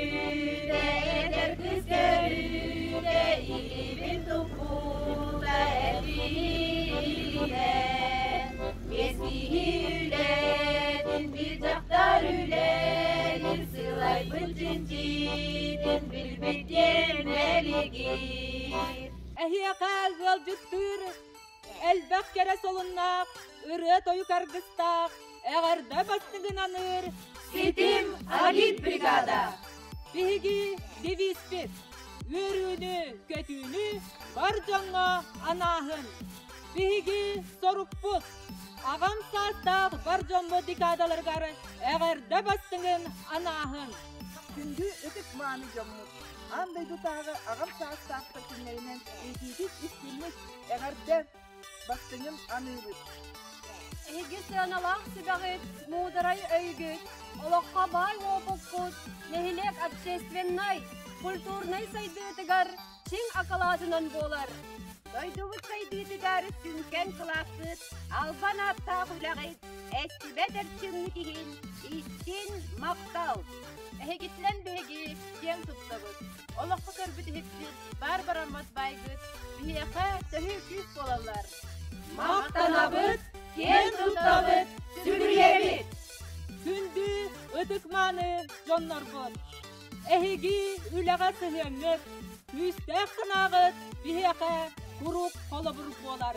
үөрүүтэ, эдэр кыыс көрүүтэ, илиибин туппута эргииринэн. Биэс киһи үлэтин биир дьахтар үлэлиир, сылайбыт чинчитин билбит диэн мэлигир. Эһиэхэ ыалдьыттыыр элбэх кэрэ солуннаах, ырыа-тойук аргыстаах, эҕэрдэ бастыҥын аныыр Ситим агитбригада! Биһиги девизпит үөрүүнү, көтүүнү бар дьоҥҥо анааһын. Биһиги сорукпут аҕам саастаах бар дьоммут декадаларыгар эҕэрдэ бастыҥын анааһын. Күндү ытык мааны дьоммут, аан дойдутааҕы аҕам саастаахтар күннэринэн итиитик истинник эҕэрдэ бастыҥын аныыбыт. Эһиги сыаналаах сүбэҕит, муударай өйгүт, олоххо баай уопуккут, нэһилиэк общественнай, культурнай сайдыытыгар чиҥ акылаатынан буолар. Дойдубут сайдыытыгар сүҥкэн кылааккыт, албан ааттаах үлэҕит, эстибэт эрчиммит иһин истин махтал! Эһигиттэн биһиги киэҥ туттабыт. Олоххо көрбүт иһиппит, баар бараммат баайгыт, биһиэхэ төһүү күүс буолаллар. Махтанабыт, киэн туттабыт, сүгүрүйэбит! Күндү ытык-мааны дьоннорбут! Эһиги үлэҕэ сыһыаҥҥыт, күүстээх санааҕыт биһиэхэ куруук холобур буолар.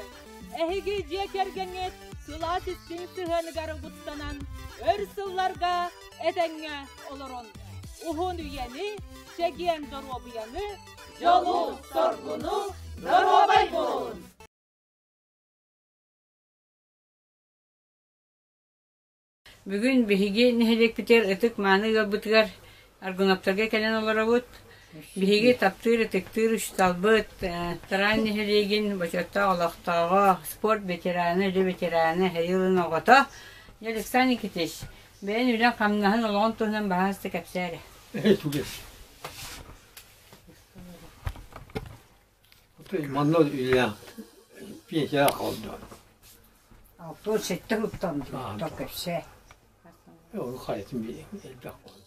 Эһиги дьиэ кэргэҥҥит сылаас истиҥ сыһыаныгар угуттанан, өр сылларга этэҥҥэ олорун. Уһун үйэни, чэгиэн доруобуйаны, дьолу-соргуну, доруобай буолун! Бүгүн биһиги нэһилиэкпитигэр ытык-мааны ыалбытыгар Аргуновтарга кэлэн олоробут. Биһиги таптыыр, ытыктыыр учууталбыт, Тараан нэһилиэгин бочуоттаах олохтооҕо, спорт ветерана, үлэ ветерана Эһэйи ылын оҕото Александр Никитич, бэйэн үлэҥ-хамнаһын олоҕун туһунан баһаалыста кэпсээ эрэ. Манна үлэлээх пенсияҕа хаалла. 67 уттан кэпсээ. Ол хайатын элбэх буолла.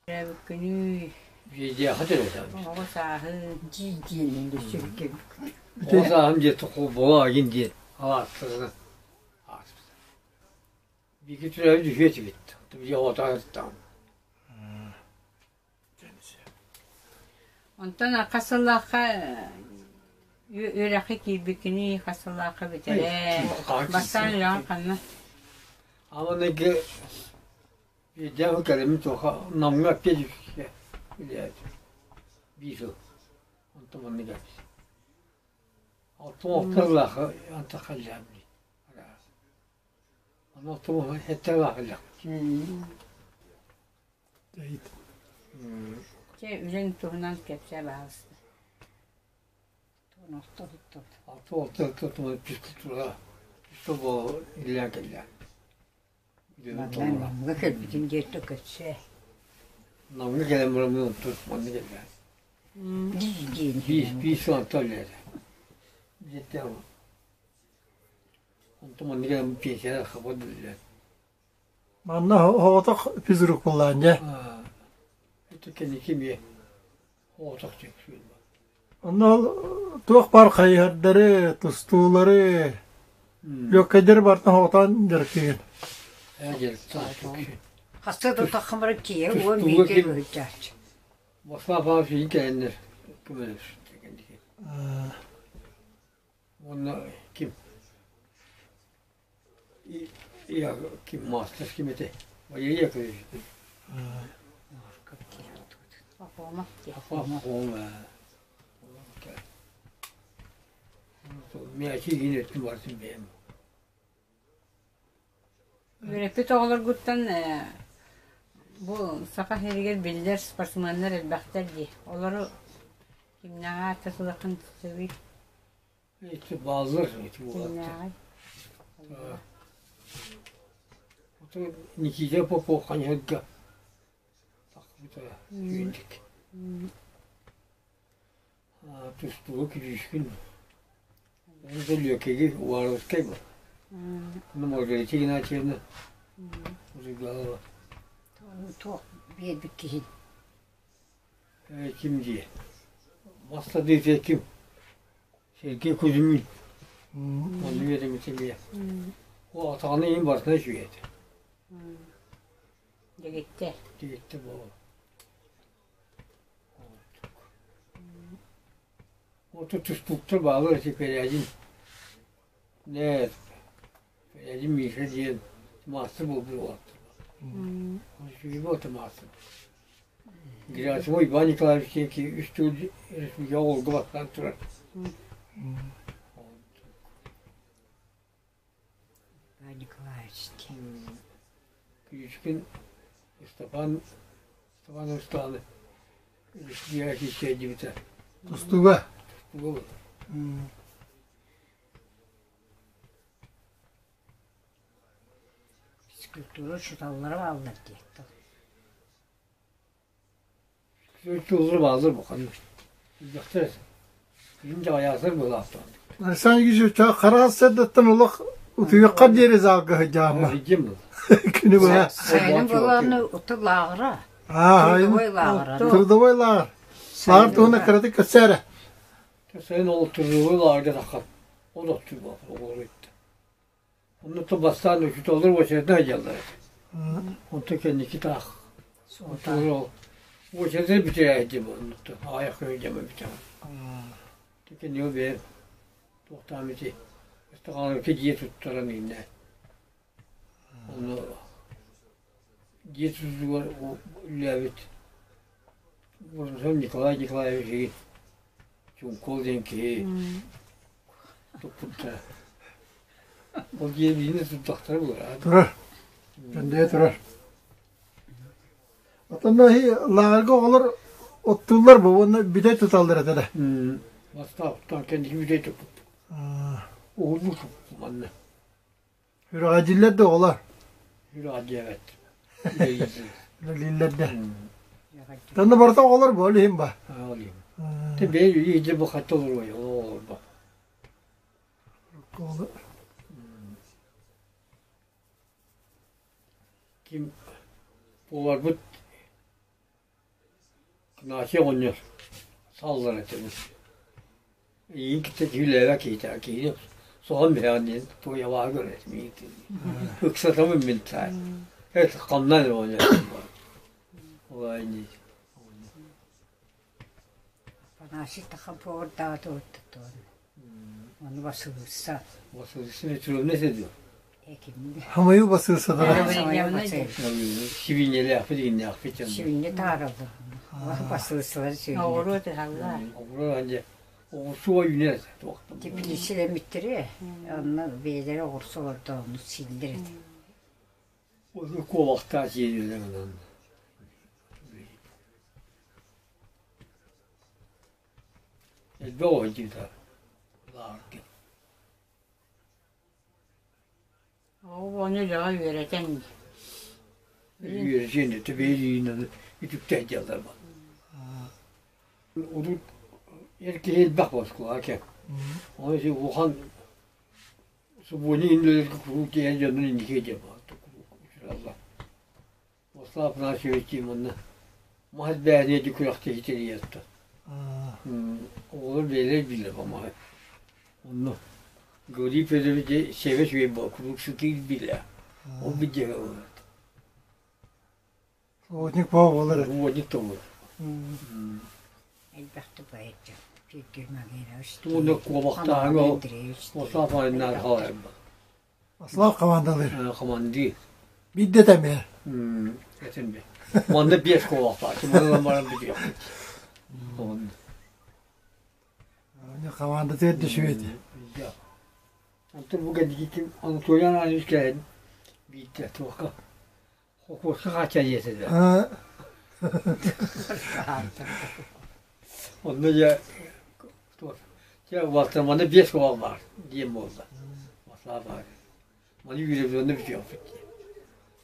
Төрөөбүккүнүй? Биэдиэхэ төрөөтөм. Оҕо сааһын. Дии-диэн сүргүм. Оҕо сааһым диэн буолаайын диэн алаастарынан ааспыта. Бииргэ төрөөбүт үһүө этибит. Биир оҕото Онтон хас сыллаахха үөрэххэ киирбиккиний, хас сыллаахха бүтэрээ? Бастаан үлэҕин ханна? Аҕыныгы биирдээх кэлэммит туоха Намҥа педучилище үлэлээтим. Биир сыл. Онтон манна кэлбитим. Алтан сыллаахха антах халлаабыт. Ону сэттэлээх Чэ, үлэҥ туһунан кэпсээ баһаалыста. Намҥа кэлбитин диэттэ кэпсээ. Намҥа кэлэн баран манна кэллэ. Биир сыл антон үлэлээтэ. Онтон маннык эрэ пенсияҕа хабар биллэр. Манна оҕотох физрук буоллаан дьэ. Это кэнники эмиэ оҕотох диэн Онно ол туох баар хайыһардары, тустуулары, лүөккэйдэри барытын оҕотоон дьарыктыыгын. Хаста да таххамара тиийэ уон бииргэ ыһыдьааччы. Москва Павлович кэлэннэр көмөлөспүттэр кэнники. Уонна ким ким маастар ким этэй? Валерий Яковлевич. Ахома. Ахома. Мээчи иин өттүн барытын бэйэм. Үөрэппит оҕолоргуттан бу Саха сиригэр биллэр спортсменнар элбэхтэр дии. Олору кимнээҕи ааттатылаххын сөбүй? Ити бааллар ити уолаттар. Никита Попов ханьыһарга тахсыбыта үөндик. Тустууга күлүүскүн Оны да Лүөкэги Уваровскай был. Ну, Маргарита Игнатьевна Узугалова. Туох биэрбит киһин. Ким дии? Мастадыытыйа ким? Сергей Кузьмин. Онну үөрэммитим бийэ. О атаҕына иин барытына үчүгэй этэ. Дэгиттэр. Дэгиттэр буолан. Ото тустууктар бааллар ити Пелядин. Нет, Пелядин Миша диэн маастар буолбут уолаттар. Үчүгэй буолта маастар. Герасимов Иван Николаевич диэн киһи үс төгүл республикаҕа оҕолорго бастаан турар. Иван Николаевич диэн. Күлүчкин Степан Степан Русланы Республика диэбитэ. Тустууга. Тустууга Физкультура учууталлара бааллар диэтэ. Физкультура бааллар букатын. Элбэхтэр. Ким да айаатар буолаахтаах. Александр Ильич хара сырдаттан олох утуйахха диэри залга сылдьаама. Күнү быһа. Сайынын буолааны уту лааҕыра. Трудовой лааҕыра. Трудовой лааҕыр. Лааҕыр туһунан кыратык кэпсээрэ. Сайын ол трудовой лааҕырга таххан. Ол оттуу буолар оҕолору иттэ. Онно бастаан учууталлар уочаратынан сылдьаллар этэ. Онтон кэнники таах уочарата бүтэрээдьи оннуттан аҕыйах күн дьаба бүтэҕин. Кэннигэ бэйэм туохтаам ити ыстакаанка дьиэ туттаран иҥнэ. Онно дьиэ тутуутугар үлэлээбит Николай Николаевич игин Чуҥкул диэн киһи туппуттара. Ол дьиэ биһини туттахтара буолар. Турар. Кэндэйэ турар. Оттон лааҕырга оҕолор оттууллар бу уонна бүтэй туталлар этэ да. Бастаан кэнники бүтэй туппут. Уһуннук туппут манна. Үрэҕэдьиллэр да оҕолор. Үрэҕэдьиэбэт. Үлэлииллэр да. Танна барыта оҕолор бу ол иһин ба. Ол иһин. Те бэйэ үйэ бу хатта олоруой оҕолор Ким поварбыт Настя оҕонньор саллар этэ. Эйигин кытта түүлээбэт киһитэ, киһини соһон биһэҕин диэн туойалаах көрөр этим миигин. Ыксатабын мин саай. Эт ханна эрэ оҕонньор Олай дии. Афанасий Тахаповардаҕа туруттуттуон. Ону басылыысса. Басылыысса Петровна этэ дуо? Хамайы басыысадара. Сибиинньэлээхпит игиннээхпит Сибиинньэ таараллар. Басылыссалар сибиинньэ. Оҕуруот ыһаллар. Оҕуруот аньа оҕурсуга үүнэр туохтан. Теплицэлэммиттэрэ. Онно бэйэлэрэ оҕурсу олордоонну сииллэр этэ. Ол куобахтаах сиэнилэр онон. Элбэх оҕо лаарга. Оҕону үлэҕэ үөрэтэн Үөрэтиэн да төбөйүнэн үтүктэ дьаллар ба. Урут эр киһи элбэх оскуола кэм. Оны си улахан субуони иннилэргэ куруук диэн дьонун инники диэн баа. Вячеслав Афанасьевич манна мас бээнэ ди күрэхтэһии тэрийэттэ. Оҕолор бэйэлэр билэр бамаһы. Онно Гаврил Федорович сэбэ сүбэй буол куруук сытыыр билэ. Ол биддьэгэ олорор. Сводник буолар. Сводник да буолар. Элбэхтик байытча. Сергей Магерович. Тугунда куобахтааһын ол Вячеслав Афанасьевич халайбат. Аслаах командалыыр. Командир. Биирдэ этэмэ. Этим Манна биэс куобахтаах. Манна баран бүтүөхпүт. Команда тиэрдэ сүбэти. Онтон бу кэнники Анатолий Анатольевич кэлэн биирдэ туохха Хокуоска хаачча диэтэ да. Онно дьэ дьэ убастар манна биэс куһаҕан баар диэн буолла. Маслаа баар. Маны үүрэбит онно бүтүөхпүт диэн.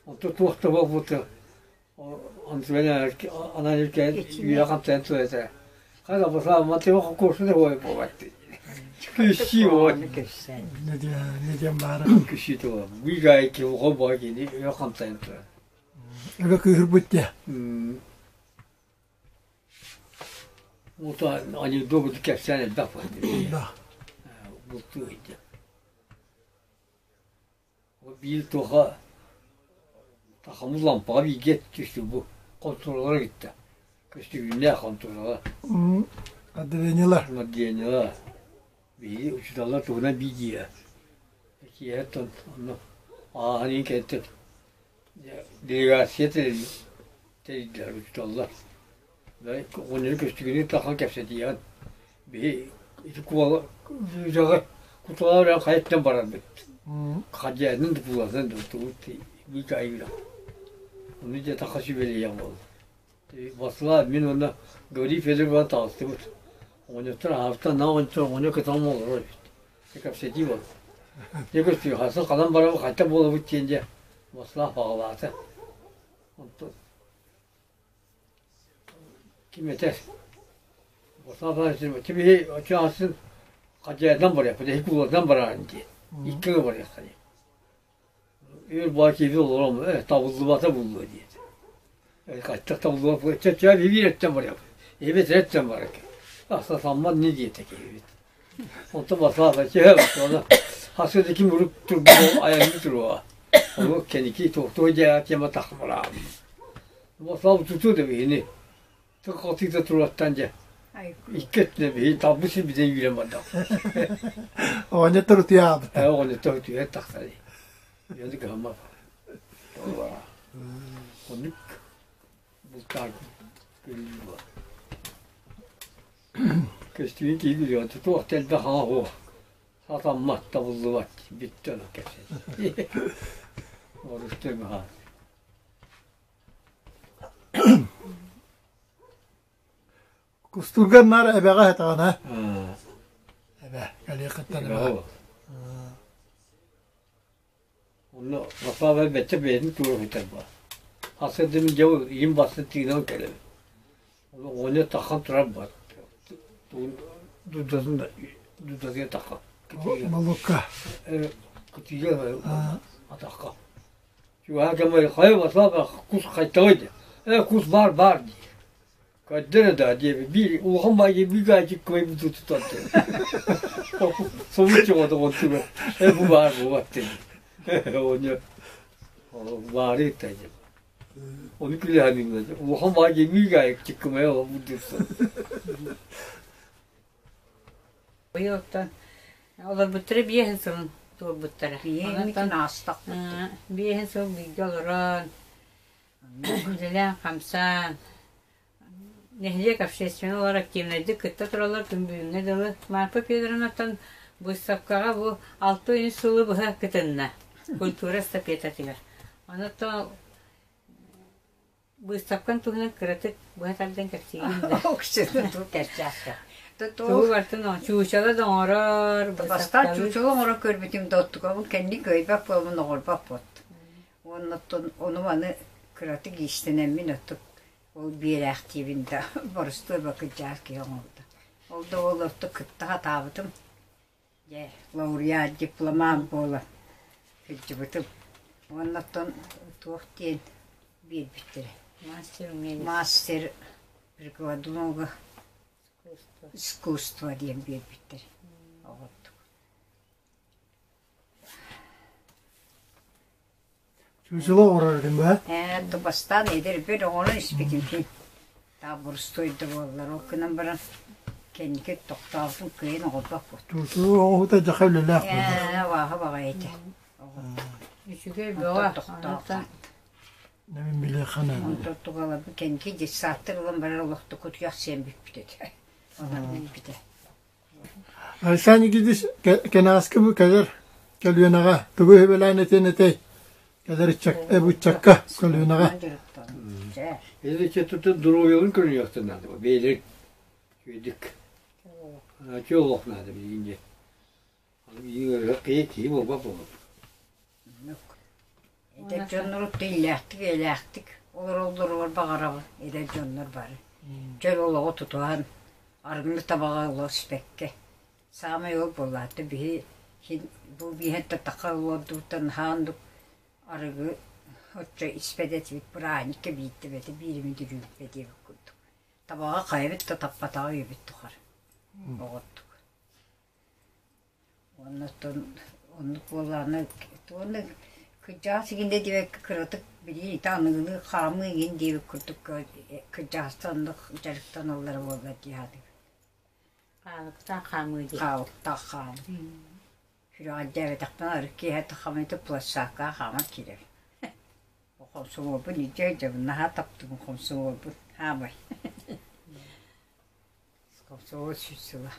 Онтон туох да буолбута анан кэлэн үөрэ хамсайан турар этэ. Хара басаа матыма хокуоска да буолбат дии. Күшши вот. Не диэн баара. Күшши туга. Быйгай ки оҕо баа кини өйө хамсайан турар. Өбө кыыһырбыт дии. Ута анекдот кэпсээн элбэх бар. Бултуу иһдэ. Биир туоха тахамы лампаҕа бииргэ түстү бу хонтуоралара кытта. Көстүүннээх хонтуоралар. Отделениелар. Отделениелар. Биһиги учууталлар туһунан биидиэ. Киэһэттэн онно ааһан иһин кэнтэн делегация тэрийдилэр учууталлар. Оҕонньору көстүгүнү тахан кэпсэтиэҕин. Биһи ити куола үрэҕи куталаах үрэҕи хайаттан барарбыт. Хадьаатын да куулатын да тугу биир айыыра. Ону дьэ таха сүбэлиэх буолла. Басла мин уонна Гаврил Федорович таҕыстыбыт. Оҕонньоттор аһаабыттан наа оҕонньоттор оҕонньор кытаҕым олорор эбит. Кэпсэтии буолла. Дьэ көстүү хасан ханан барабыт хайта буолабыт диэн дьэ Баслаах баҕалаата. Онтон Ким этэр? Кими оччоҕосын хадьайдан барыахпыт, эһи куулардан бараарын диэн. Иккигэ барыахха диэн. Өр баа киһи олором, э, табыллыбата буллуо диэт. Хаттах табыллыбат, чэ, биир өттөн барыахпыт. Эбит өттөн барар. Аса самман не диэтэ киһибит. Онтон басаата чэ, оны хасыда ким уруп турбу айанны туруа. Ону кэники туохтуо дьаа тема тахмараам. Басаал тутуу да биһини. Тыккатыыта тураттан дьэ. Икки өттүнэ биһи талбы сирбитин үүрэн бардах. Оҕонньоттор утуйаабыт. Э, оҕонньоттор утуйа тахсар. Яны кыһаммат. Оннук бултаан көрүү буолар. Көстүүн киһи билиэ, туох да элбэх аҕа суох. Сатаммат, табыллыбат, бүттэ ону кэпсэтии. Орустуй баһаар. Кустуургар наар эбэҕэ сытаҕын аа? Эбэ, кэлиэххиттэн эбэҕэ. Онно Васлава бэттэ бэйэтин тура сытар буолар. Хасырдым дьэ иин басты тыынан кэлэбин. Оҕонньор таххан турар буолар. Дудатын дудатыгар таххан. Молукка. Кытыыга атахха. Чугаһа кэмэ хайа Васлава кус хайтаҕый диэ. Э кус баар баар диир. Көрдөрө да диэби биир улахан баайы биир гаайчык кыайбыт тутар Соһуччу оҕотугар э бу баар буолбат диэн. Оҕонньор баары ыттайдым. Ону күлэһэн улахан баайы биир гаайчык кымайа олорбут диирсэн. Быйыл оттон олорбуттара биэһин сылын туолбуттара. Биэһин аастахпыт. Биэһин сыл бииргэ олорон, үлэлээн-хамсаан, нэһилиэк общественнай олор активнайдык кытта тураллар күн бүгүҥҥэ дылы. Марфа Федоровнаттан быыстапкаҕа бу 6 сылы быһа кытынна культура эстафетатыгар. Онон Быыстапкаҥ туһунан кыратык быһа тардан кэпсиигин да. Кэпсээххэ. Тугу барытын чуучала да оҥорор, Бастаан чуучала оҥорон көрбүтүм да оттукабын кэнник кыайбат буоламмын оҥорбот буолтум. Уонна оттон ону маны кыратык иистэнэммин оттук ол биэрээхтиибин да боростуой бакыдьаар киһи оҥордо. Ол да ол оттук кытта хатаабытым. Дьэ, лауреат, дипломант буола сылдьыбытым. Уонна оттон туох диэн биэрбиттэрэ. Мастер умелец. Мастер прикладного искусства диэн биэрбиттэр оҕоттук. Чуучула оҥорор этим баа? Ээ, бастаан эдэрбэр оҥорон испитим син. Таа боростуой да буоллар, ол гынан баран кэнники тохтообутум кыайан оҥорбоппут. Чуучула оҥоһута дьаха үлэлээх буолар. Ээ, вааха баҕайы этэ. Үчүгэй бөҕө. Тохтоохтоох. Мин билиэххэ наада. Онтон тугалабы кэнники детсадтар ылан барар олохто кутуйах сиэн бүппүт этэ. Онон бүппүтэ. Александр Никитич кэнэҕэски бу кэлэр көлүөнэҕэ тугу үһүбэлээн этиэн этэй? Кэлэр ыччакка көлүөнэҕэ. Эдэр ыччаттартан доруобуйаларын көрүнүөхтэн наада. Бэйэлэрин үчүгэйдик. Чөл олох наада билигин дьэ. Киһи киһи буолбат буолуо. Эдэр дьоннору иллээхтик, эйэлээхтик олороллоругар баҕарабын эдэр дьоннор бары. Чөл олоҕу тутуһан, арыгыны табаҕы ыла испэккэ. Саамай ол буоллаата биһи бу биһэн татаха олордубуттан хаандык арыгы оччо испэт этибит бырааһынньыкка биирдэ бэтэ бииримин дүрүүппэ диэбит курдук. Табаҕа хайабыт да таппатаҕа үйэбит тухары оҕоттук. Уонна оттон оннук буоллаҕына уонна кырдьаҕас игин да диэбэккэ кыратык билигин ити аныгылыы хаамыы игин диэбит курдук кырдьаҕастар оннук дьарыктаналлара буоллар дии саныыбын. Хаалыктаах хаамыы дии. Хаалыктаах хаамыы. Сүрэҕэлдьээбэтэхпинэ арыт киэһэ таххаммыты площадкаҕа хааман киирэбин. Хомсомуолбун илдьэ сылдьабын, наһаа таптыыбын хомсомуолбун, хаамай. Хомсомуол сүүс сыла.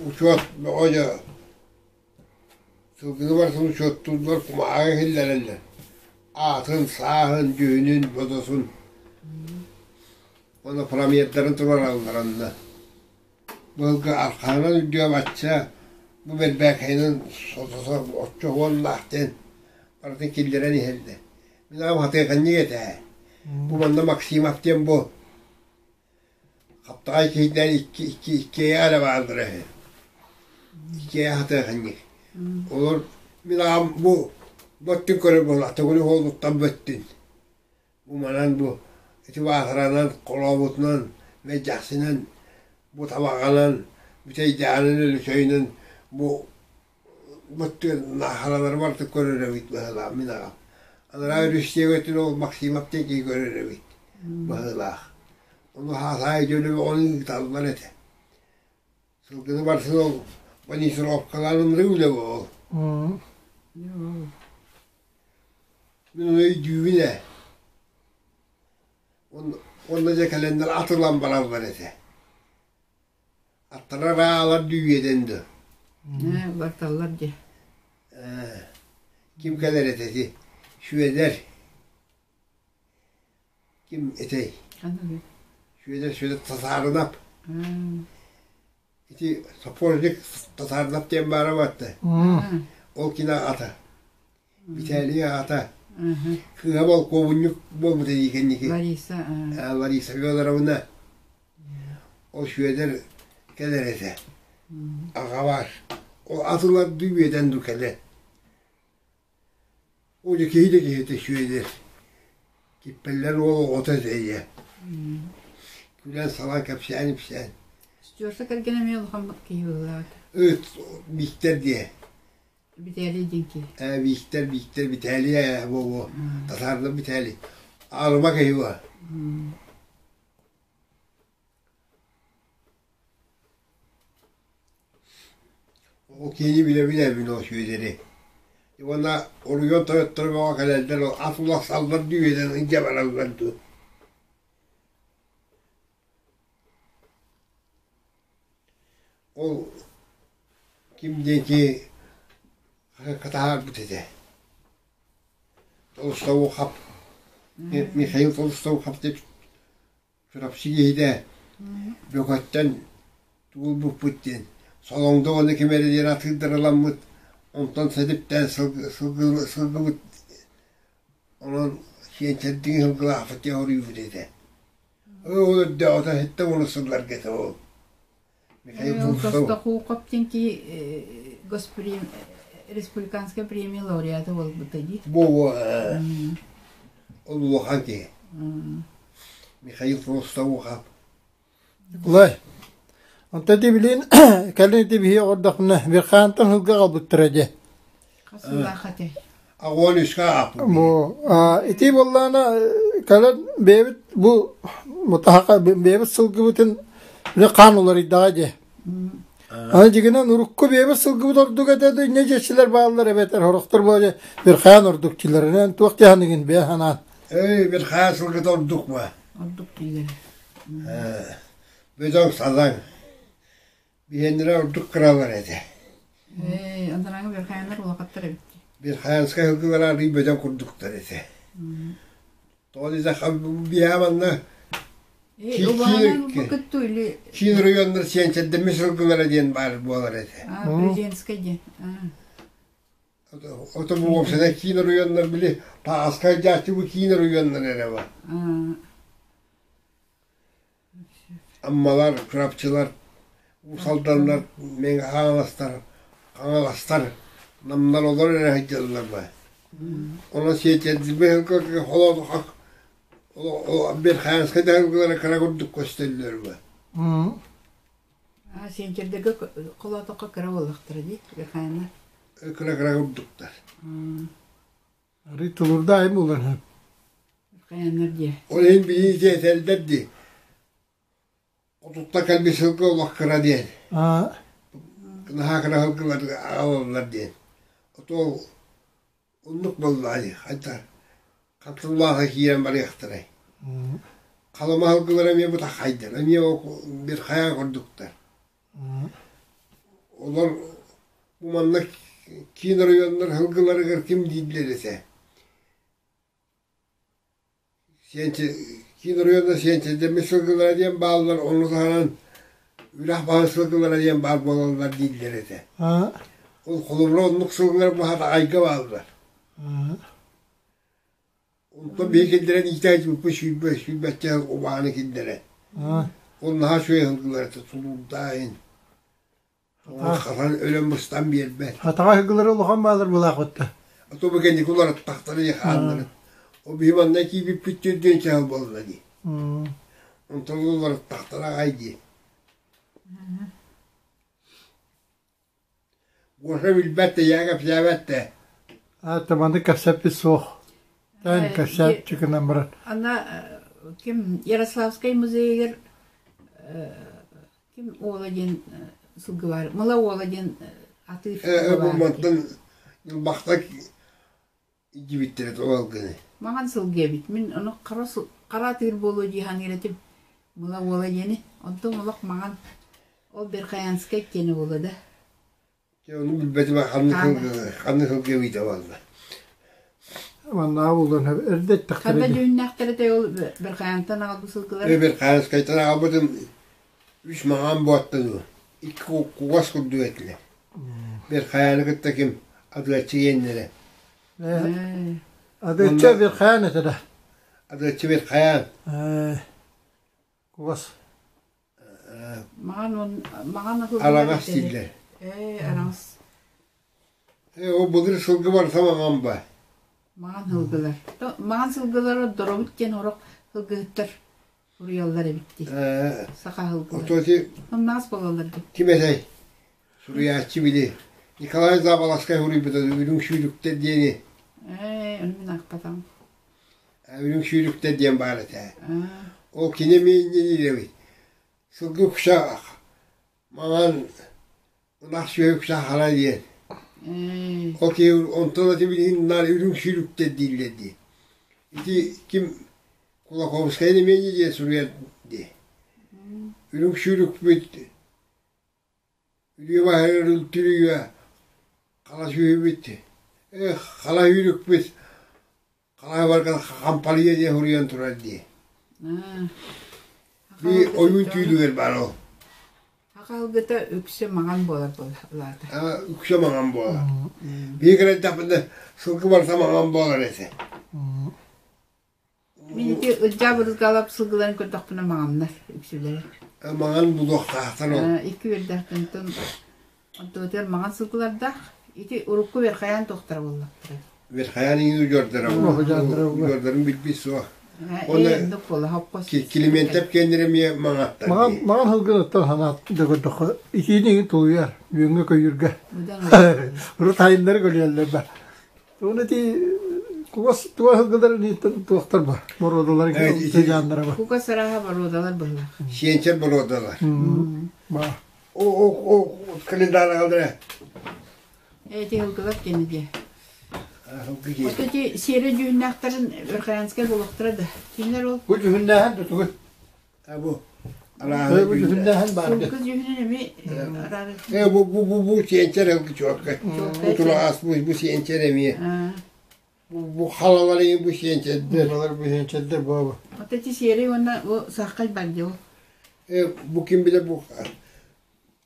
Учуот бөҕө дьэ сылгыны барытын учуоттууллар, кумааҕы иһиллэрэллэр. Аатын, сааһын, дьүһүнүн, бодотун уонна промердарын туруораллар онно. Быһылгы архаанан үрдүө бачча, бу бэрбээкэйинэн сотото оччо уоннаах диэн барытын киллэрэн иһэллэр. Мин аҕам хатыаханньык этэ. Бу манна Максимов диэн бу Хаптаҕай киһитинэн икки икки иккиэйэх эрэ бааллара үһү. Иккиэйэх хатыаханньык. Олор мин аҕам бу бөттүн көрөр буолла, төгүрүк уолуттан бөттүн. Бу манан бу ити баатаранан, холообутунан, мэлдьэхсинэн, бу табаҕанан, бүтэйдээҕинэн, өлөчөйүнэн бу бөттүн наахаралары барытын көрөр эбит быһыылаах мин аҕам. Анараа өрүс диэки ол Максимов диэн киһи көрөр эбит быһыылаах. Ону хаасаайы дьөлө бөҕөнү ыыталлар этэ. Сылгыны барсын ол бонитировкалаан ынырык үлэ ол. Мин ону өйдүүбүн ээ. Онно дьэ кэлэннэр атылан бараллар этэ. Аттара раалар дүүйэдэн да. Барталлар дии. Ким кэлэр этэ ити? Сүөдэр. Ким этэй? Сүөдэр Сүөдэр Татаарынап. Ити сапожник Татаарынап диэн баара батта. Ол кини аҕата. Виталий аҕата. Кыыһа болкуобунньук буолбута дии кэнники. Лариса. Лариса Федоровна. Ол Сүөдэр кэлэр этэ. Аҕабар. Ол атылардыы үөдэн ду кэлэ. Ол киһи да киһитэ Сүөдэр. Киппэллэр уол оҕото этэ ийэ. Күлэн-салан кэпсээн-ипсээн. Стюарта кэргэнэ эмиэ улахан киһи быһыылаах. Ыт Бииктэр диэ. Виталий диэн киһи. Ээ Бииктэр, Бииктэр, Виталий ээ буолуо. Татаардар Виталий. Аарыма киһи буо. Ол киһини билэбин ол Сүөдэри. Уонна оройуон тойотторо бөҕө кэлэллэр, ол ас улахсаллар дуу үөдэн илдьэ бараллар дуу. Ол ким диэки таһаарбыт этэ. Толстоухап Михаил Толстоухап деп Чурапчы киһитэ Бөкөттөн тугулбуппут диэн Солоҥдо уонна ким эрэ диэн атыырдарыламмыт, онтон сэдиптээн сылгыбыт онон сиэнчэрдиҥи сылгылаахпыт диэн хоруйбут этэ. Ол өрдөөҕүтэ сэттэ уон сылларга этэ ол. Михаил Толстов. Толстохуокоп диэн киһи госпрем республиканскай премия лауреата буолбута дии. Бу ол улахан киһи. Михаил Толстохуокоп. Николай, онто ити билин кэлин ити биһи оҕордохпуна Верхаантан сылга аҕалбыттара дьэ. Хас сыллаах этэй? Аҕуон үскэ ааппыт. Бу ити буоллаана кэлэн бэйэбит бу мутаһака бэйэбит сылгыбытын бile хаан уларыйдаҕа дьэ. Аны дьигинэн урукку бэйэбит сылгыбыт ордук этэ да инньэ дьэччилэр бааллар эбэтэр сорохтор бу Верхаан ордук дилэринэн туох диэханыгын бэйэ санаан. Эй, Верхаан сылгыта ордук ба. Ордук дииллэр. Бөдөҥ садаҥ. Биһиэннэрэ ордук кыралар этэ. Ээ, анарааҥы Верхаяннар улахаттар эбит. Верхаянскай сылгылар арыый бөдөҥ курдуктар этэ. Тоҕо диэтэххэ биһиэхэ манна Киин районнар сиэнчэрдэммит сылгылара диэн баар буолар этэ. Президентскай диэн. Ото бу уопсайынан киин оройуоннар били Тааскай дьааччы бу киин оройуоннар эрэ бар. Аммалар, Чурапчылар, Уус Алданнар, Мэҥэ Хаҥаластар, Хаҥаластар, Намнар олор эрэ сылдьаллар ба. Онон сиэтэрдибит холоотохо Верхоянскай дьаһалгылара кыра курдук көстөллөр бу. Сиэнчэрдэргэ холоотоххо кыра буоллахтара дии, Верхояннар. Кыра-кыра курдуктар. Арый тулурдаайым булан. Верхояннар дии. Ол иһин билии этэллэр дии. Отутта кэлбит сылгы олох кыра диэн. Наһаа кыра сылгылар аҕалаллар диэн. Отол оннук буоллаҕа дии. Хайта хатыллааха киирэн барыахтарай. Халыма сылгылара эмиэ бытаххайдар, эмиэ бир хайа курдуктар. Олор бу манна киин оройуоннар сылгыларыгар ким дииллэр этэ. Сиэнчи киин оройуонна сиэнчэдэммит сылгылара диэн бааллар, ону таһынан үрэх баһын сылгылара диэн баар буолаллар дииллэр этэ. Ол холобура оннук сылгылар бу хатаҕайга бааллар. Онтон биһи киллэрэн иитээччибиппит сүүрбэ сүүрбэччэ убаһаны киллэрэн. Ол наһаа үчүгэй сылгылар этэ, тулуурдаах Хатан өлөн быстан биэрбэт. Хатаҕа сылгылары улахан баалар булаахпытта. А то бу кэнники уларыттахтара дии хааннарын. Ол биһи манна киирбиппит түрдүөн чаһыл буолла дии. Онтон уларыттахтара аҕай дии. Гоша билбэт да, я кэпсээбэт да. А маннык кэпсэппит суох. Тэн кэпсээт чыкынан баран. Ана ким Ярославскай музейыгар ким уола диэн сылгы баар. Мыла уола диэн атыыр сылгы баар. Мантан бахта дьибиттэрэ туолгыны. Маҥан сылгы эбит. Мин ону хара хара атыыр буолуо дии саныыр этим. Мыла уола диэни. Онтон олох маҥан. Ол Верхоянскай киэнэ буолуо да. Дьэ ону билбэтим ханнык сылгы ханнык сылгы эбитэ буолла. Маннаа булан эрдэ эттэхтэрэ. Ханна дьүһүннээхтэрэ этэй ол Верхоянтан аҕалбыт сылгылар? Верхоянскайтан аҕалбытым үс маҥан буоттану икки кугас курдук этилэр. Верхояны кытта ким адыаччы иэннэрэ. Адыаччы Верхоян этэ да. Адыаччы Верхоян. Кугас. Маҥан маҥан Араҥас дииллэр. Ээ, араҥас. Ээ, ол былыр сылгы барыта маҥан ба. Маҥан сылгылар. Маҥан сылгылар ордоробут диэн орох сылгыһыттар суруйаллар эбит дии. Саха сылгылар. Ото ити Сымнаҕас буолаллар дии. Ким этэй? Суруйааччы били. Николай Заболоцкай суруйбута Үрүҥ сүүрүктэр диэни. Ээ, ону мин аахпатаҕым. Үрүҥ сүүрүктэр диэн баар этэ. Ол кини эмиэ инньэ эбит. Сылгы үксэ маҥан ынах сүөһү үксэ хара диэн. Ол киһи онтон ати билигин наар үрүҥ сүүрүктэр дииллэр дии. Ити ким Кулаковскай эмиэ инньэ диэн суруйар дии. Үрүҥ сүүрүкпүт Үрүө баһыгар үлтүрүйүө хала сүүһүбүт, эх, хала үүрүкпүт, хала барган хампалыйа диэн суруйан турар дии. Би ойуун түүлүгэр баар ол. Хахалгыта үксэ маҥан буолар буолаата. Үксэ маҥан буолар. Биир кэлэрдэхпинэ сылгы барыта маҥан буолар этэ. Мин ити ылдьаа бырызгаалап сылгыларын көрдөхпүнэ маҥаннар үксүлэрэ. Маҥан булуохтаахтар ол. Икки үөрдээхтэн онтуотугар маҥан сылгылардаах. Ити урукку Верхоян туохтара буоллахтара. Верхоян иҥин удьуордара удьуордарын билбит суох. Онно Килимиэнтэп киэннэрэ эмиэ маҥаттар. Маҥан сылгылартан санаат да көрдөххө итиини иҥин тулуйар үөҥҥэ көйүүргэ. Урут айыннары көлүйэллэр да. Уонна ити кугас туга сылгылар туохтар ба боруодалар сыдьааннара ба. Кугас арааһа боруодалар быһылаах. Сиэнчэр боруодалар. О о о календарыгалара. Эти сылгылар кини дии. Вот эти серый дьүһүннээхтэрин Верхоянскай буолуохтара да. Кинилэр ол Бу дьүһүннээһин тутугун. Бу Бу дьүһүннээһин баар. Сылгы дьүһүнүн эми Э бу бу бу бу сиэнчэр ылгы чуокка. Бу тура бу бу сиэнчэр эмиэ. Бу бу халалары бу сиэнчэрдэр. Балар бу сиэнчэрдэр буоба. Вот эти серый уонна бу саххай бар дии ол. Э бу ким билэ бу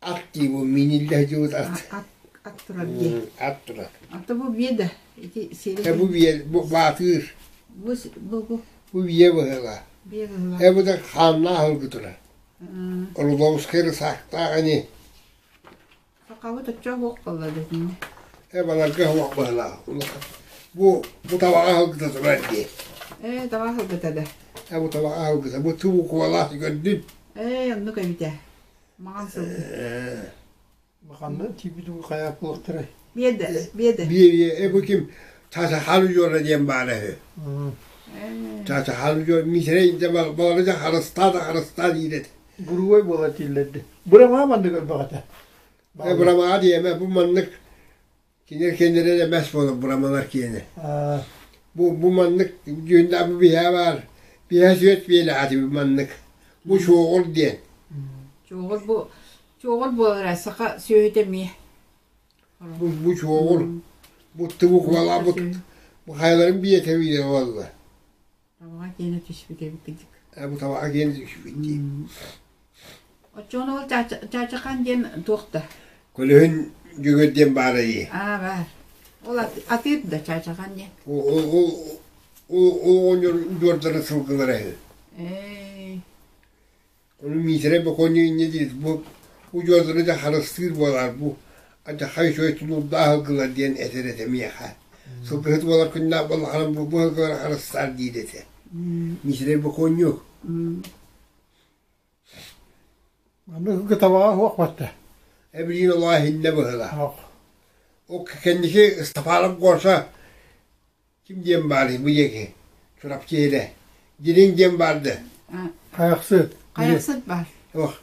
ат дии бу миниллэ дьыбыт ат. Ат ат турар дии. Ат турар. Ата бу бие да ити серый. Э бу бие бу баатыыр. Бу бу бу. Бу бие быһыла. Бие быһыла. Э бу да хааннаах ылгы турар. Рудовскай рысаактаах ини. Сахабыт оччо суох буолла дэтиннэ. Э баларга суох быһылаах. Бу бу табаҕа аһылгыта турар дии. Ээ, таба аһылгыта да. Ээ, бу табаҕа аһылгыта. Бу туу куолаах көрдүн. Ээ, оннук эбитэ. Маҕан сылгы. Ээ. Ханна тиийбит уу хайаап буолуохтарай? Биэдэ, биэдэ. Биэ биэ, э бу ким Чаачахаан удьуора диэн баара үһү. Чаачахаан удьуор Миитэрэй дьэ балары дьэ харыстаа да харыстаа диир этэ. Буруой буола тииллэрди. Бырамаа маннык элбэх этэ. Э бырамаа диэмэ бу маннык кинилэр киэннэрэ эмэс буолар бырамалар киэнэ. Бу бу маннык дьүһүннээх бу биһээ баар. Биһээ сүөт биэлээх бу маннык. Бу чуоҕур диэн. Чуоҕур бу чуоҕур буолара саха сүөһүтэ эмиэ. Бу бу чуоҕур бу тыбык буолаабыт бу хайаларын биэтэ биирэ буолла. Табаҕа киэнэ түспүт эбит кырдьык. Э бу табаҕа киэнэ түспүт дии. Оччоҕуна ол Чаачахан диэн туох да? Көлөһүн Дьөгүөр диэн баара дии. Аа баар. Ол атыыр да Чаачахан диэн. Ол ол ол оҕонньор удьуордара сылгылара үһү. Ээ. Ону Миитэрэй бокуонньук инньэ диир, бу удьуордары да харыстыыр буолаар, бу алдьархай үчүгэй тулуурдаах сылгылар диэн этэр этэ миэхэ. Сылгыһыт буолар күннээх буоллаххына бу сылгылары харыстаар диир этэ. Миитэрэй бокуонньук. Маннык сылгы табаҕа суох батта. Эбилиин олоҕо иһиннэ быһыылаах. Ол кэнники Ыстапаанап Гоша Ким диэн баарый бу диэки? Чурапчы иһирэ. Дириҥ диэн баар да? Хайахсыт. Хайахсыт баар. Ох,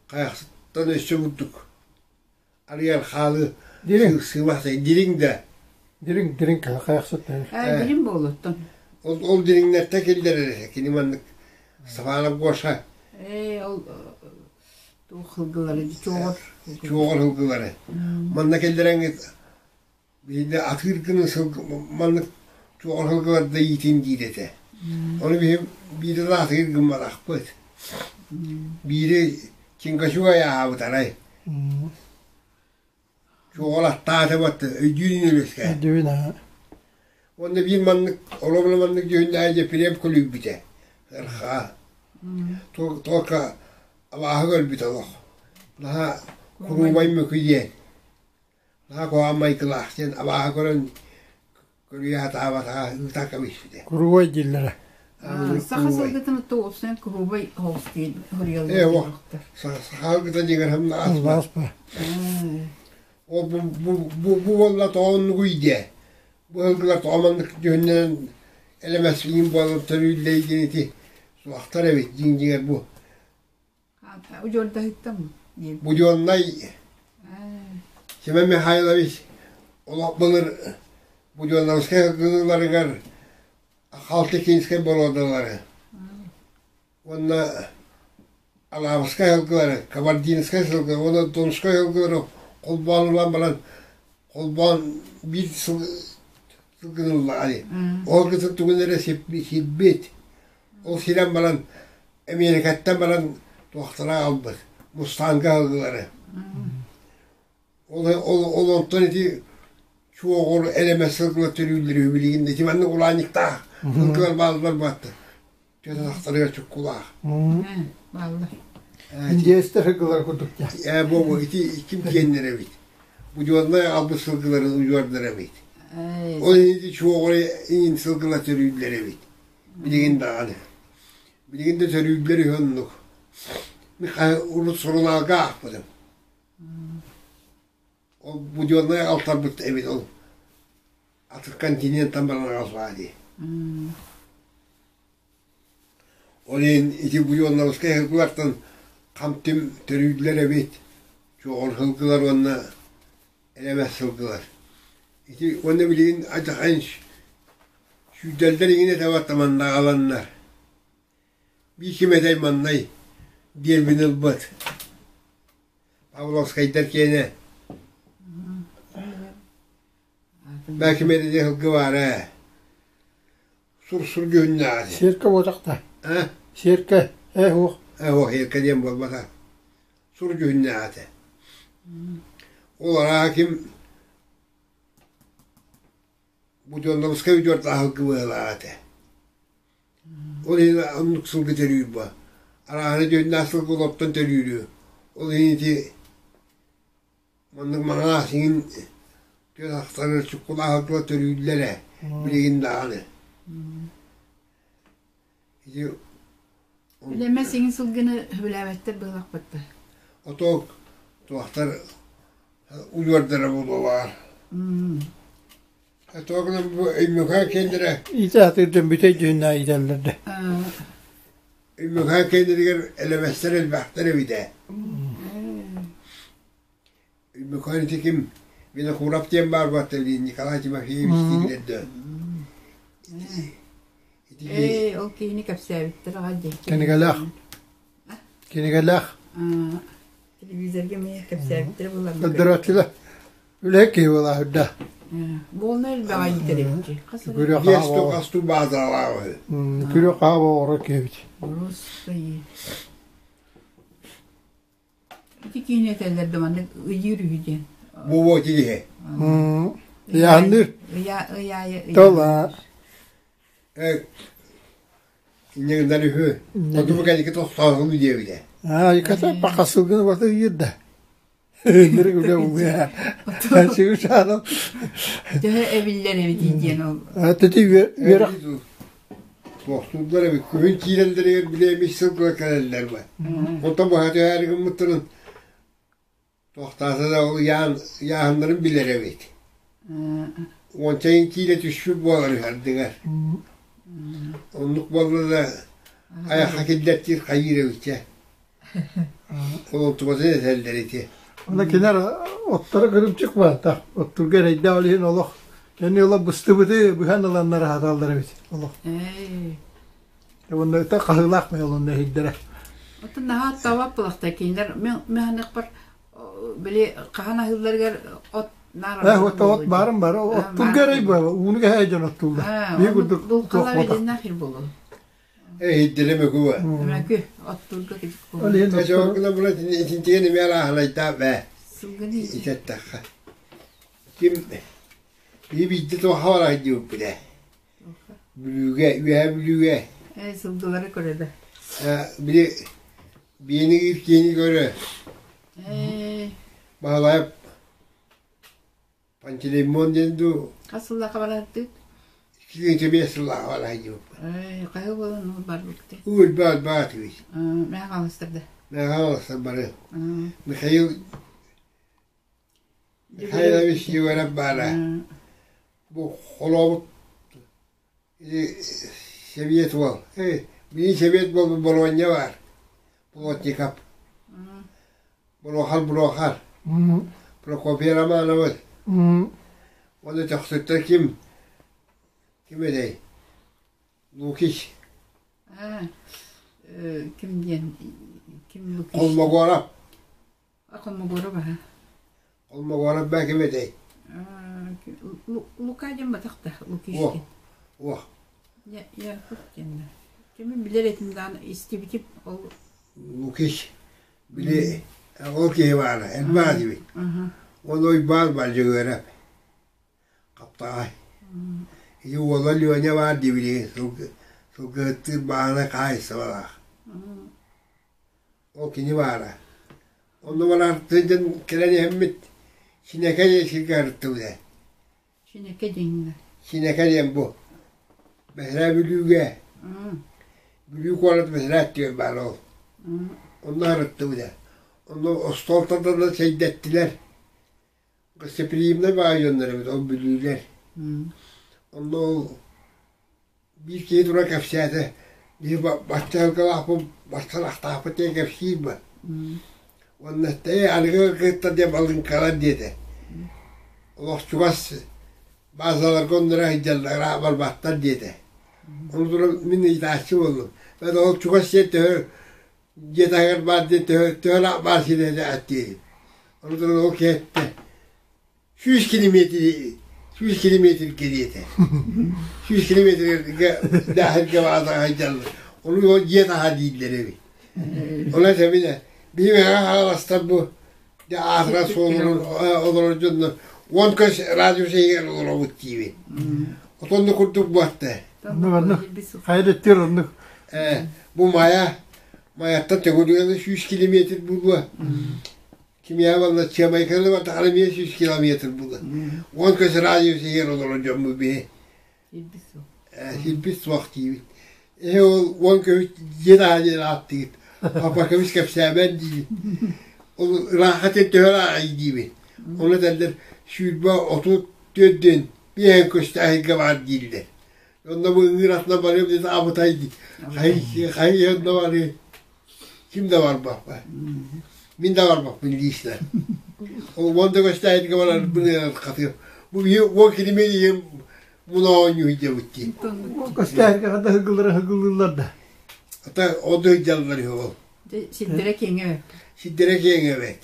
Хайахсыттан өссө бурдук. Арыйар хаалы Дириҥ. сыыбах дириҥ да. Дириҥ, дириҥ хайахсыт. Ээ, дириҥ буолуоттан. Ол, ол дириҥнэртэ киллэрэр этэ. Кини маннык Степанов Гоша. Ээ, ол туох сылгылары, чуоҕур. Чуоҕур сылгылары. Манна киллэрэҥҥит Биирдэ атыыр гына сылгы маннык туох сылгыларда иитин диир этэ. Ону биһи биирдэ да атыыр гымматахпыт. Биири Чингачук айааһаабыт арай. Чуоҕал аттаата батта өйдүүр өлүскэ. Өйдүүн аа. Уонна биир маннык олобуна маннык дьүһүннээх Епрем көлүйбүтэ. Ырхаа. Только абааһы көрбүт олох. Наһаа куруубай мөкү диэн. Наһаа куһаҕан майгылаах диэн абааһы көрөн көрүйэ сатаабатаҕа ыыта кэбиспитэ. Куруубай дииллэрэ. Саха сылгытын отто куруубай оҕус диэн Ээ, саха сылгыта дьиҥэр ааспа. Ол бу бу бу бу буолла тоҕоннугуй диэ. Бу сылгылар тоҕо маннык дьүһүннэнэн элэмэс иҥин буолан төрүүллэй диэн ити суохтар эбит дьиҥ дьиҥэр бу Удьуордаһыттан Буденнай Семен Михайлович олох былыр Буденновскай гыныыларыгар Халтыкинскай боруодалары уонна Алабскай сылгылары, Кабардинскай сылгы уонна Донской сылгылары холбоон ылан баран холбоон биир сыл сылгыныллаҕа Ол кытын тугун эрэ сирбит. Ол сирэн баран Эмиэрикэттэн баран туохтара аҕалбыт, Мустанга аһыллары. Ол, ол, ол онтон ити чуоҕур элэмэс сылгылар төрүүллэр үһү билигин ити маннык улаанньыктаах сылгылар бааллар баатта. Түөтатахтарыгар чуккулаах. Бааллар. Индиэстэр сылгылар курдук Ээ, бу ити ким киэннэр эбит. Будьуоннай аҕалбыт сылгыларын удьуордар эбит. Ол ити чуоҕур иҥин сылгылар төрүүллэр эбит. Билигин даҕаны. Билигин да төрүүллэр үһү оннук. Михаил урут сурунаалга аахпытым. Ол буденнай алтарбыт эбит ол. Атын континенттан баран аҕалбаа дии. Ол иһин ити буденновскай сылгылартан хам-түм төрүүллэр эбит. Чуоҕур сылгылар уонна элэмэс сылгылар. Ити уонна билигин адьахан Сүүрдэллэр иҥин этэ баттаманнаҕаланнар. Биир ким этэй маннай диэрбин ылбыт. Павловскайдар киэнэ. Баа ким эрэ диэн сылгы баар ээ. Сур-сур дьүһүннээх этэ. Сиэркэ буотахта. А? Сиэркэ, ээ суох. Ээ суох, сиэркэ диэн буолбата. Сур дьүһүннээх этэ. Ол арааһа ким Буденновскай удьуордааһылгы быһыылаах этэ. Ол иһин оннук сылгы төрүүр буо. Арааһына дьүһүннээх сылгы олортон төрүүрү. Ол иһин ити маннык маҥаас иҥин түөс ахсарыгар чуккулааһылгыла төрүүллэр ээ. Билигин даҕаны. Ити Үлэмэ сиҥин сылгыны сөбүлээбэттэр быһылахпытта. Отоо туохтар удьуордара буолуолаар. Туохна бу Өймөкөөн киэннэрэ Иитэ сатыыр дьон бүтэй дьүһүннээх иитэллэр да. Өймөкөөн киэннэригэр элэмэстэр элбэхтэр эбит ээ. Өймөкөөн ити ким Винокуров диэн баар буолта Николай Тимофеевич дииллэр да. Ити Ээ, ол киһини кэпсээбиттэр аҕай дии. Кинигэлээх. Кинигэлээх. Телевизорга эмиэ кэпсээбиттэрэ буолан. Көрдөрөөччүлэр. Үлэһит киһи буолаа үрдэ. Буолна элбэҕи иитэр Күрүө Биэс хастуу баазалаах үһү. Күрүө хаһа оҕоро киһибит. Просто Ити киһини этэллэр да маннык ыйыыр үһү диэн. Буо киһи. Ыйаанныыр. Ыйа ыйаайы Тола. Инньэ үһү. Оту кэлики тохтооһун диэбитэ. Аа, иката пақасылгын бата ыйыр да. Ынырык үлэ улуя. Сигушаным. Төһө эбиллэр эбит диэн ол. Тэти үөрэх. Туохтууллар эбит. Күһүн киирэллэригэр билиэмик сылгыга кэлэллэр ба. Онтон быһа түһээри гыммыттарын туохтаата да ол ыйаан ыйааһыннарын билэр эбит. Уончайын киилэ түспүт буолар үһэрдиҥэр. Оннук буолла да айахха киллэртиир хайыыр эбитчэ. Ол онтубатын этэллэр ити. Аны кинилэр отторо кырымчык баата. Оттурга эрэйдээх ол иһин олох кэнни ыла быстыбыты быһан ыланнар аһаталлар эбит олох. Уонна ыта хаһыылаах мэй олонно иһирдэрэ. Оттон наһаа оттообот буолахта кинилэр механикпар били хаһан аһыылларыгар от наар Э, от от баарым бары оттурга эрэй буола ууну кэһээ дьон оттууллар. Биир курдук туох буолта. Буолу. Эһиддилэ мөкү Мөкү оттуурга Ол иһин Эсоокуна була итинтиген эмиэ алааһынайдаах бээ. Сылгыны Итэттэххэ. Ким биһи биирдэ туохха барар диэбиппит ээ. Бүлүүгэ, Үөһээ Бүлүүгэ. Ээ, сылгылары көрө да. Били биэни киини көрө. Ээ. Баһылайап Пантелеймон диэн дуу. Хас сыллаахха барааттыыт? 25 сыллаахха бараайдыбыппыт. Ээ, хайа буолан ол барбыкты? Ульба альбаатыбыт. Мээ хаалыстар да. Мээ хаалыстар бары. Михаил Михайлович Егоров баара. Бу холообут Сэбиэт уол. Бии сэбиэт буолбут Болуонньа баар. Плотников. Буруохар Буруохар. Прокопий Романович. Уонна Төхсүттэр ким? Ким этэй? Лукич. Ким диэн? Ким Лукич? Холмогоров. Холмогоров аһа. Холмогоров баа ким этэй? Лука диэн батах да, Лукич диэн. Уох. Яков диэн да. Кими билэр этим даҕаны истибитим ол. Лукич били ол киһи баара, элбэх дибит. Ол Уйбаан бар Дьөгүөрэп. Хаптаҕай. Ити уола Леня баар дии билигин сылгыһыттыыр бааһынай хаһаайыстыбалаах. Ол кини баара. Онно баран сылдьан кэлэн иһэммит Синэкэ диэн сиргэ сырыттыбыт ээ. Синэкэ диэҥҥэ. Синэкэ диэн бу. Бэһирээ Бүлүүгэ. Бүлүү куорат бэһирээ өттүгэр баар ол. Онно сырыттыбыт ээ. Онно остуол тардан чэйдэттилэр. Гостеприимнай баай дьоннор эбит ол бүлүүлэр. Онно ол биир киһи тура кэпсээтэ, биһи баччалаахпыт баччалаахтаахпыт диэн кэпсиир ба. Уонна ээ аныгы кыттар диэн балыыҥкалар диэтэ. Олох чугас базаларга оннура сылдьаллар барбаттар диэтэ. Ону туран мин ыйытааччы буоллум. Ол чугас сиэр төһө дьиэ таһыгар баар диэн төһө төһө баар сирэ аттиир. Ону туран ол киһи эттэ 100 километр 100 километр кэриэтэ. 100 километрга даһырга баата сылдьаллар. Ону ол дьиэ таһа дииллэр эбит. Ол этэбинэ биһи мэҥэ хаҥаластар бу аатырар суолунан олорор дьоннор 10 көс радиус иһигэр олоробут диибин. Отонну курдук буотта. Оннук оннук. Хайа өттүгэр оннук. Ээ, бу Майа, Майаттан төгүрүгэн 100 километр буолуо. Кимиэхэ буолла Чыамайканы бардаххына эмиэ 100 километр буолуо. 10 көс радиус иһигэр олорор дьоммут биһи. Сирбит суох. Сирбит суох диибит. Ээ ол уон көбүт дьиэ таһа диэн ааттыгыт. Папа көмүс кэпсээмэн диибит. Ол ырааха сир төһө ырааҕый диибит. Ону этэллэр 20 34 диэн биэһэн көстө аһыйга баар дииллэр. Онно бу ыҥыыр атына барыам диэн абытай дии. Хайы хайы онно барыы. Ким да барбаппа. Мин да барбаппын лично. Ол уон да көстөөһүнгэ барарбын ыарырҕатыам. Бу биһи уон килимиэн иһин муна оонньуу сылдьабыт дии. Көстөөһүнгэ хата ыгыллара ыгыллыыллар да. Ата ол да сылдьаллар үһү ол. Сирдэрэ киэҥэ эбит. Сирдэрэ киэҥэ эбит.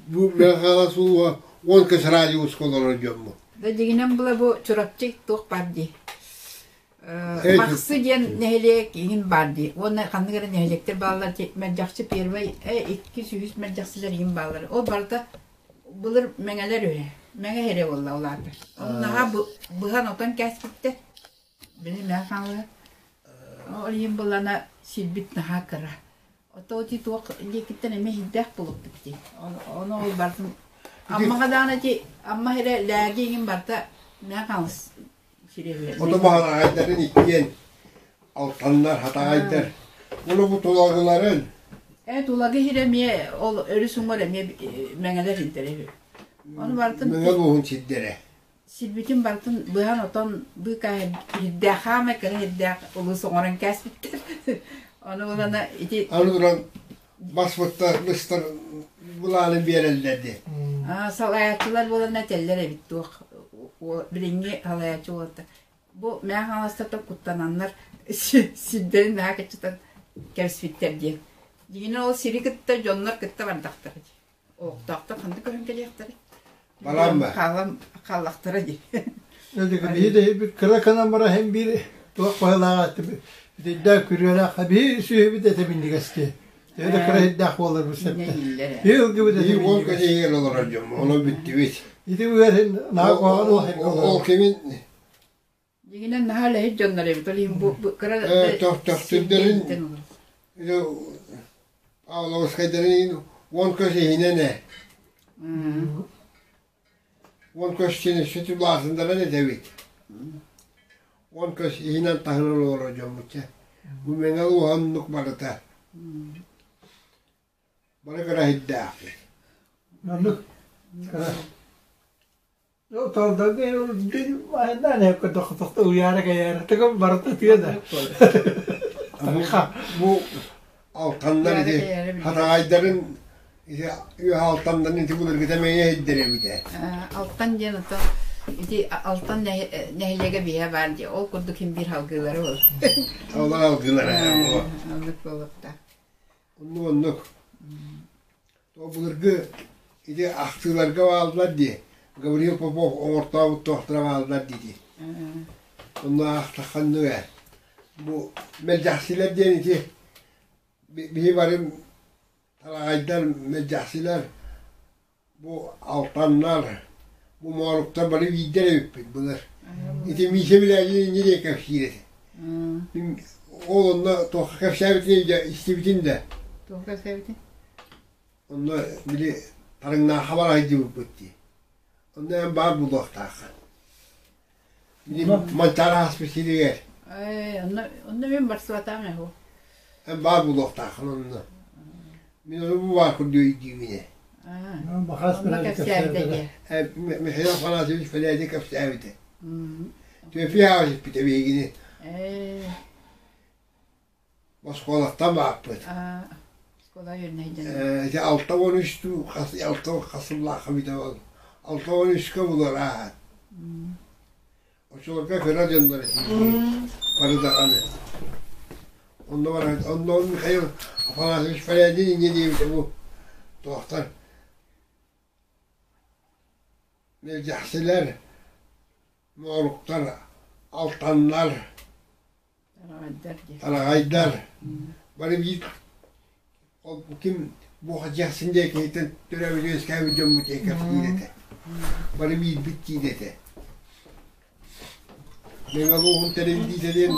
Бу Михаила Сулуга уон көс радиуска олорор дьоммут. Да дьиҥинэн була бу Чурапчы туох баар дии. Бахсы диэн нэһилиэк иһин баар дии. Уонна ханнык эрэ нэһилиэктэр бааллар Мэлдьэхси первый, иккис, үһүс Мэлдьэхсилэр иһин бааллар. Ол барыта былыр мэҥэлэр үһү. Мэҥэ сирэ буолла ол аата. Ону наһаа быһан отон кээспиттэр. Били мэ хаалыа. Ол иһин былана сирбит наһаа кыра. Ото ити туох диэкиттэн эмиэ иһирдээх буолуохпут дии. Ону ол барытын Аммаҕа даҕаны ити Амма сирэ Лээги иҥин барыта мэ хаалыс Ото баһаҕайдарын иккиэн алтаннар, хатаҕайдар. Уну бу тулагыларын. Э тулагы иһирэ эмиэ ол өрүс уҥуор эмиэ мэҥэлэр иһдэрэ үһү. Ону барытын Мэҥэл уһун сирдэрэ. Сирбитин барытын быһан отон быыкаа иһирдээх хаамай кыра иһирдээх улуус оҥорон кээспиттэр. Ону булана ити Аны туран баспыттар быстар былааны биэрэллэр дии. Салайааччылар буолан этэллэр эбит туох билиҥҥи салайааччы уолаттар бу Мэҥэ Хаҥаластартан куттананнар сирдэрин наһаа кыччатан кэбиспиттэр диэн. Дьиҥинэн ол сири кытта дьоннор кытта бардахтара дии. Олохтоохтор ханна көһөн кэлиэхтэрэй? Баран ба? Хаалан хааллахтара дии. Биһи да кыра кынан бара һин биир туох баһылааҕа итиннэ күрүөлээх биһи сүөһүбүт этэ минньигэсти. Төһө да кыра иһирдээх буолар бу сөптө. Биһи ылгыбыт этэ Биһи уол кэтэһигэр олорор дьомму, ону бүттүбүт. Ити үөрин наһаа куһаҕан уох Ол кимин Дьиҥинэн наһаа үлэһит дьоннор эбит. Ол иһин бу кыра төхтүрдэрин Павловскайдарын 10 көс иһинэн ээ. 10 көс син сүтү баасындаран этэбит. 10 көс иһинэн таһынан олорор дьоммут чэ. Бу мэҥэл уһаннык барыта. Бары кыра иһирдээхпит. Маннык кыра барыта тыа да. Бу алтаннар ити хатаҕайдарын ити үөһэ алтаннарын ити былыргыта мэҥэ иһирдэр эбитэ. Алтан диэн ото ити Алтан нэһилиэгэ биһэ баар дии. Ол курдук ким биир алгыылары ол. Олор алгыылара. Оннук буолуохтаах. Оннук оннук. Былыргы ити ахтыыларга бааллар дии. Гаврил Попов оҥортообут туохтара бааллар дии. Онно аахтахханнык ээ. Бу мэлдьэхсилэр диэн ити биһи барым тараҕайдар мэлдьэхсилэр бу алтаннар бу мооруктар бары биирдэр эбиппит былыр. Ити Миша билээдьин инньэ диэн кэпсиир этэ. Мин ол онно туохха кэпсээбитин истибитин да. Туохха кэпсээбитин? Онно били тарыҥнаахха бара сылдьыбыппыт дии. Онно эн баар буолуохтааххын. Били Манчаары ааспыт сиригэр. Ээ, онно, онно мин барсыбатаҕым ээ. Эн баар буолуохтааххын онно. Мин ону бу баар курдук өйдүүбүн ээ. Онно кэпсээбитэ дии. Михаил Афанасьевич Фалядин кэпсээбитэ. Түөпүй аҕа сиппитэ биһигини. Ээ. Оскуолаттан бааппыт. Оскуола үөрэнэйдэн. Ити 63 дуу, хас алта хас сыллаахха бүтэ ол. 63-кэ булар ааһан. Оччолорго кыра дьоннор этилэр. Бары даҕаны. Онно баран, онно Михаил Афанасьевич Фалядин инньэ диэбитэ бу туохтар мэлдьэхсилэр, мооруктар, алтаннар, Тараҕайдар бары биир ол ким буохадьыахсын диэн киһиттэн төрөөбүт үөскээбит дьоммут диэн кэпсиир этэ. Бары биирбит диир этэ. Мэҥэ улууһун тэриллиитэ диэн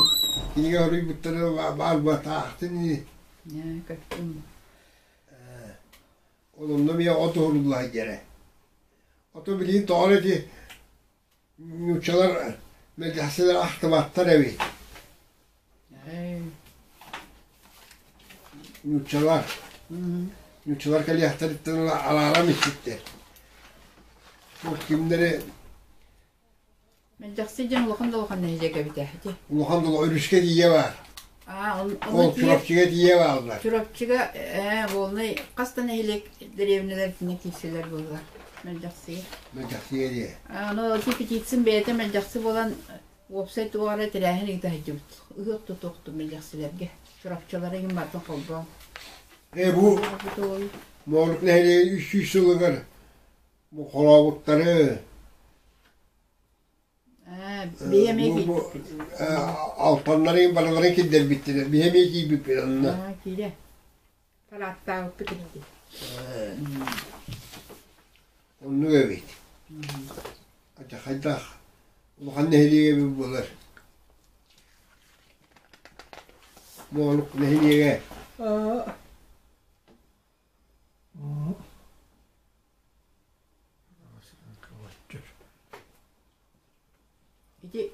кинигэ суруйбуттара баар буолтаахтын ини. Ол онно эмиэ от уһурулла сылдьара. Ото билигин тоҕо эрэ ити нууччалар Мэлдьэхсилэр ахтыбаттар эбит. Нууччалар. Нууччалар кэлиэхтэриттэн ыла алаарам испиттэр. Бу кимнэри Мэлдьэхси диэн улахан да улахан нэһилиэк эбит ээ ити. Улахан да өрүскэ тиийэ баар. Аа, Ол Чурапчыга тиийэ бааллар. Чурапчыга ээ волнай хас да нэһилиэк дэриэбинэлэр итиннэ киирсэлэр буолла. Мэлдьэхсигэ. Мэлдьэхсигэ диэ. Аны ити Петицин бэйэтэ мэлдьэхси буолан уопсай туох эрэ тэрээһин ыыта сылдьыбыт. Ыһыах тутуохтун мэлдьэхсилэргэ. Чурапчылары иһин барытын холбоон. Ээ бу Моолук нэһилиэгин 300 сылыгар бу холообуттары Биһи эмиэ киирбиппит. Алтаннарын барыларын киллэрбиттэрэ. Биһи эмиэ киирбиппит онно. Киирэ. Парааттаабыппыт ини. Оннук эбит. Хайдах улахан нэһилиэгэ эбит буолар. Моолук нэһилиэгэ. Ити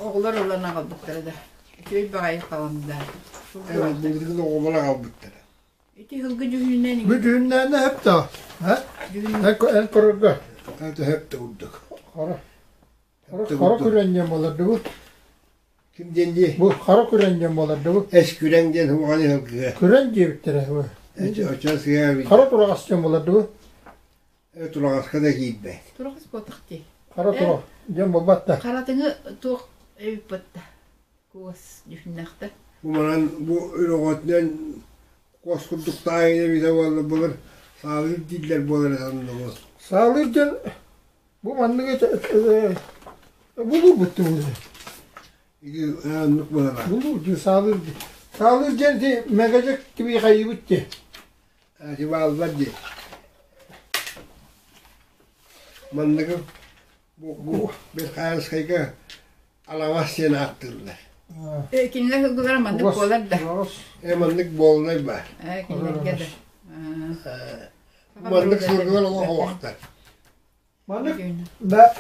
оҕолор ылан аҕалбыттара да үчүгэй баҕайы халамда. Билигин оҕолор аҕалбыттара. Ити сылгы дьүһүнүнэн Бу дьүһүннээнэ хөп да. Эн көрөргө. Это хөп да курдук. Хара. Хара күрэн диэн буолар дуу. Ким диэн дии? Бу хара күрэн диэн буолар дуу. Эс күрэҥ диэн хуҕаны сылгыга. Күрэн диэбиттэрэ. Хара тураҕас диэн буолар дуу. Тураҕаска да киирбэт. Тураҕас буотах дии. Хара тура диэн буолбат да. Харатыҥы туох эбиппит да. Куос дьүһүннэхтэ. Бу манан бу өрөҕөтүнэн куос курдук таайын эбитэ буолла былыр саалыыр дииллэр буолар санныбы. Саалыыр диэн бу манныгы булуурбут дуу. Ити оннук буолар. Булуур дии саалыыр дии. Саалыыр диэн ити мэгэдьэк тибии хайыыбыт дии. Ити бааллар дии. Манныгы бу Верхоянскайга алаҥас диэн ааттыыллар. Э, кинилэр сылгылара маннык буолар да. Э, маннык буолунай баар. Э, кинилэргэ да. Маннык сылгылар олох оҕохтор. Маннык да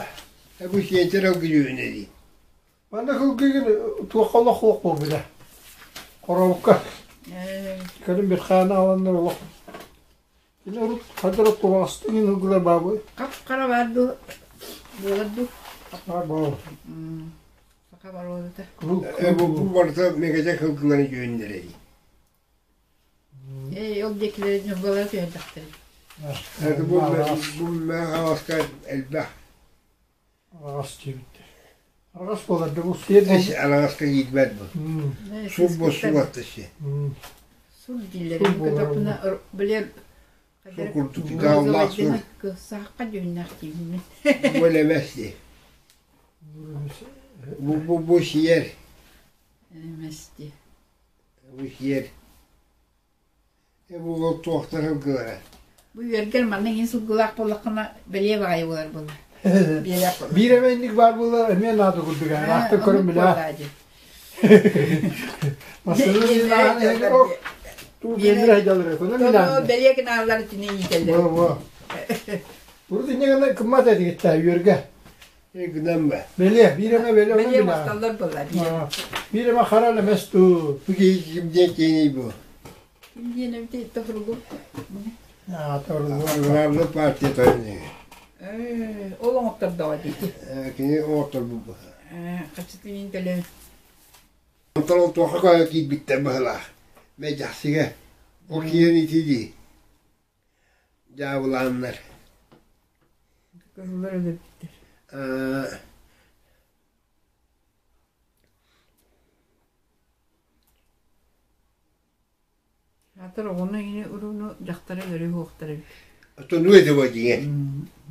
Бу сиэтэр ылгыйүүнэ дии. Маннык ылгыйгын туохха олох суох буолбута. Хоробукка. Кэлин bir хаана аланнар олох. Кини урут хадыр тураҕастыгын ылгылар баабы. Хап-хара баар дуу, буолар дуу. Баар буолар. Саха боруодата. Бу барыта мегэдьэк ылгыларын дьүһүннэрэ дии. Ээ, ол диэкилэри ньурбалара түһэрдэхтэрэ. Бу бу мээҕаҕаска элбэх. Араҕас диэбиттэр. Араҕас буолар да бу сиэр Араҕаска киирбэт бу. Сур бу сур атышы. Сур дииллэр. Көтөхпүнэ билэр Сур курдук дааллаах сур. Саахха дьүһүннээх диибин. Бу элэмэс дии. Бу бу бу сиэр. Элэмэс дии. Бу сиэр. Бу ол туохтар сылгылара. Бу үөргэр манна иһин сылгылаах буоллаххына бэлиэ баҕайы буолар буолла. Биир эмэ инник баар буолар эмиэ наада курдук ээ. Ыраахтан көрөн билээ. Бэлиэ гынааллар итини иитэллэр. Урут инньэ гына кыммат этигиттээ үөргэ. Гынан ба. Бэлиэ, биир эмэ бэлиэ Бэлиэ масталлар буолла. Биир эмэ хара эмэс туу. Бу киһи ким диэн киэний бу? Ким диэн эбитий тоһуругу? Аграрный партия тойону. Ол оҥоттордоҕо дии. Кини оҥотторбут. Хачытын төлөөн. Онтон ол туохха көһө киирбиттэр быһылаах. Мэлдьэхсигэ. Ол киирэн ити дии. Дьаабылааннар. Кыһыллар өлөрбүттэр. Аатыр оҕону ини урууну дьахтары өлөрү уһуохтар эбит. Оттон ну это вот дьиҥэ.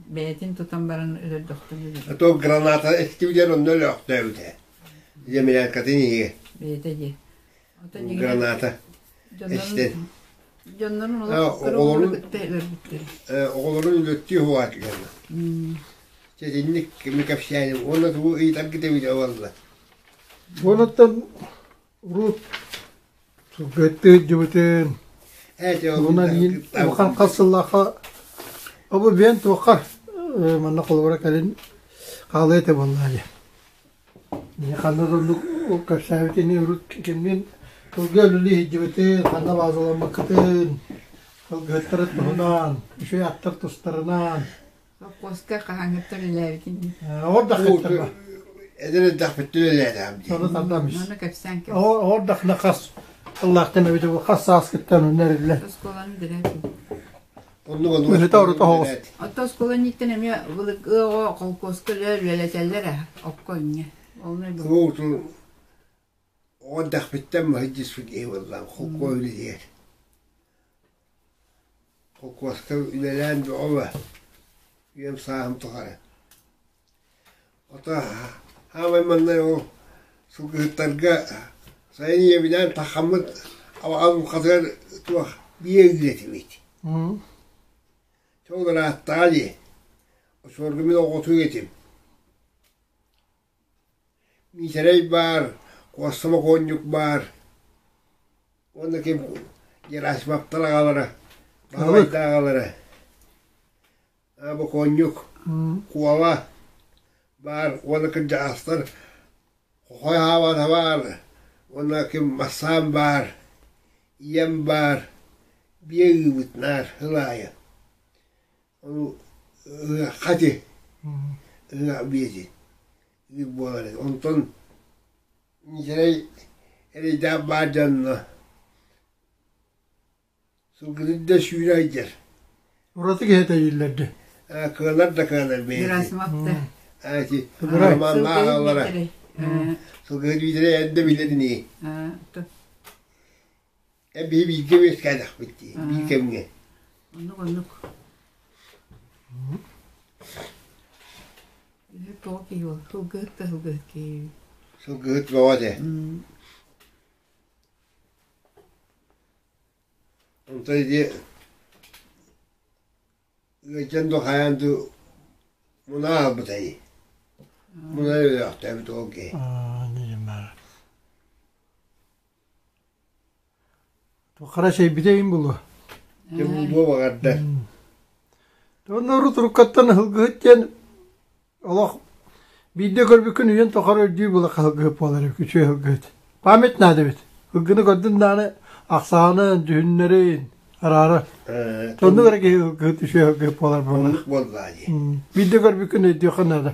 Бэйэтин тутан баран өлөрдөхтөн өлөр. А то граната эстибитигэр онно өлөөхтөөбүтэ. Землянкатын иһигэ. Бэйэтэ дии. Граната эстен. Дьоннорун олох кытта өлөрбүттэр. Оҕолорун өлөттүү уһугаатылар. Чэтинник кими кэпсээним уонна тугу ыйытаргыт эбитэ буолла. Уонуттан урут Сылгыһыттыы дьыбытын уонна улахан хас сыллаахха обу биэн туохха манна холобура кэлин хаалыа этэ буоллаа дии. Ханна да оннук кэпсээбитини урут кимниин тылга үлэлии сылдьыбытын, ханна баазаламмыккытын, сылгыһыттары туһунан, үчүгэй аттар тустарынан. Сопхуоска хаһааҥҥыттан үлэлээбитин. Оҕор Эдэр эрдэхпиттэн үлэлээтэҕим дии. Ону тардаммыт. Ону кэпсээн кэп. Оҕор дахна хас тыллаахтан эбитэ бу хас сааскыттан үннэриллэ. Оскуоланы дирээппин. Оннук оннук Ыһыта орута оһоҕос. Оттон оскуола инниттэн эмиэ былыргы оҕо холкуоска үлэлэтэллэр ээ, окко инньэ. Уутун оҕо эрдэхпиттэн маһыдьыспыт киһи буоллаҕым, холкуос үлэтигэр. Холкуоска үлэлээн бөҕө үйэм сааһым тухары. Ото хаамай манна ол сылгыһыттарга сайын ийэбинээн таххаммыт абаҕам туох биэ үлэтибит. Чэ ол ырааттаҕа дии. Оччолорго мин оҕотук этим. Миитэрэй баар, Куоста бокуонньук баар уонна ким Герасимовтар аҕалара, Баһылайдаах аҕалара бокуонньук, Куола баар уонна кырдьаҕастар Хохой Аабата баар уонна ким Массаан баар, ийэм баар, биэ ыыбыт наар сыл аайы. Ону хати ыһыах биэти ыыр буолар этэ. Онтон Миитэрэй эрэйдээх баар дьонно сылгытын да сүүрэ сылдьар. Ураты киһи тэйиллэрди. Кыалар да кыалар бэйэтэ. Герасимовта. Ити Романнаах аҕалара. Сылгыһыт Миитэрэй эрдэ билэр ини. Биһи бииргэ үөскээтэхпит дии, биир кэмҥэ. Оннук оннук. Тоҕо киһи ол сылгыһыт да сылгыһыт киһи. Сылгыһыт бөҕө этэ. Онтон ити ыалдьан да хайаан да мунаа аһылбытай. Мунаа өлөөхтөөбүт ол киһи. Хара чэйбитэ иһин булуо. Дьэ булуо баҕарда. Онно урут уруккаттан ыһылгыһыт диэн олох биирдэ көрбүккүн үйэн тухары үрдүү була хаһылгыһыт буолар эбит, үчүгэй ыһылгыһыт. Память наада эбит. Ыһылгыны көрдүн даҕаны ахсаанын, дьүһүннэрин араара. Оннук эрэ киһи ыһылгыһыт, үчүгэй ыһылгыһыт буолар буолар. Оннук буоллаа дии. Биирдэ көрбүккүн өйдүөххэ наада.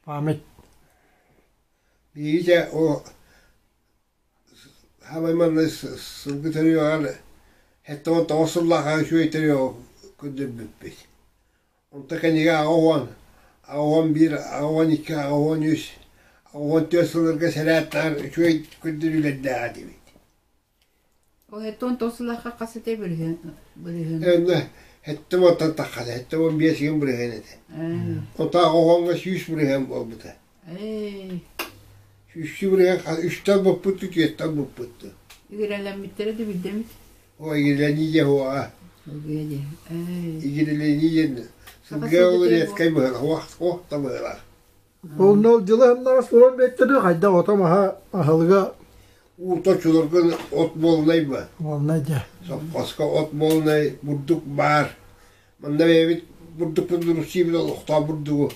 Память. Биһиги о Хаамай манна сылгы төрүөҕэр 79 сыллаахха үчүгэй төрүөҕү көрдөрбүппүт. Онтон кэннигэ 80, 81, 82, 83, 84 сылларга сэрээттээҕэр үчүгэй көрдөрүүлэрдээх этибит. Ол 79 сыллаахха хас этэ бырыһыан? Бырыһыан. Онно 70-тан таххата, 75 гын бырыһыан этэ. Онтон 80-ҥа 100 бырыһыан буолбута. Үстүү бырыһыан үстэн боппутту, түөртэн боппутту. Игирэлэммиттэрэ да билдэмит. О, игирэлэнии дьэ хуаҕа. Игирэлэнии диэн сылгы ол редкай быһыылаах, уох, уох да быһыылаах. Онно дьылы һымнаҕас буолан биэттэрин хайдах ото маһа аһылыга Уута чуларгын от буолунай ба. Буолунай дьэ. Сопхуоска от буолунай, бурдук баар. Манна бэйэбит бурдукпут дурусиибит олохтоох бурдугу.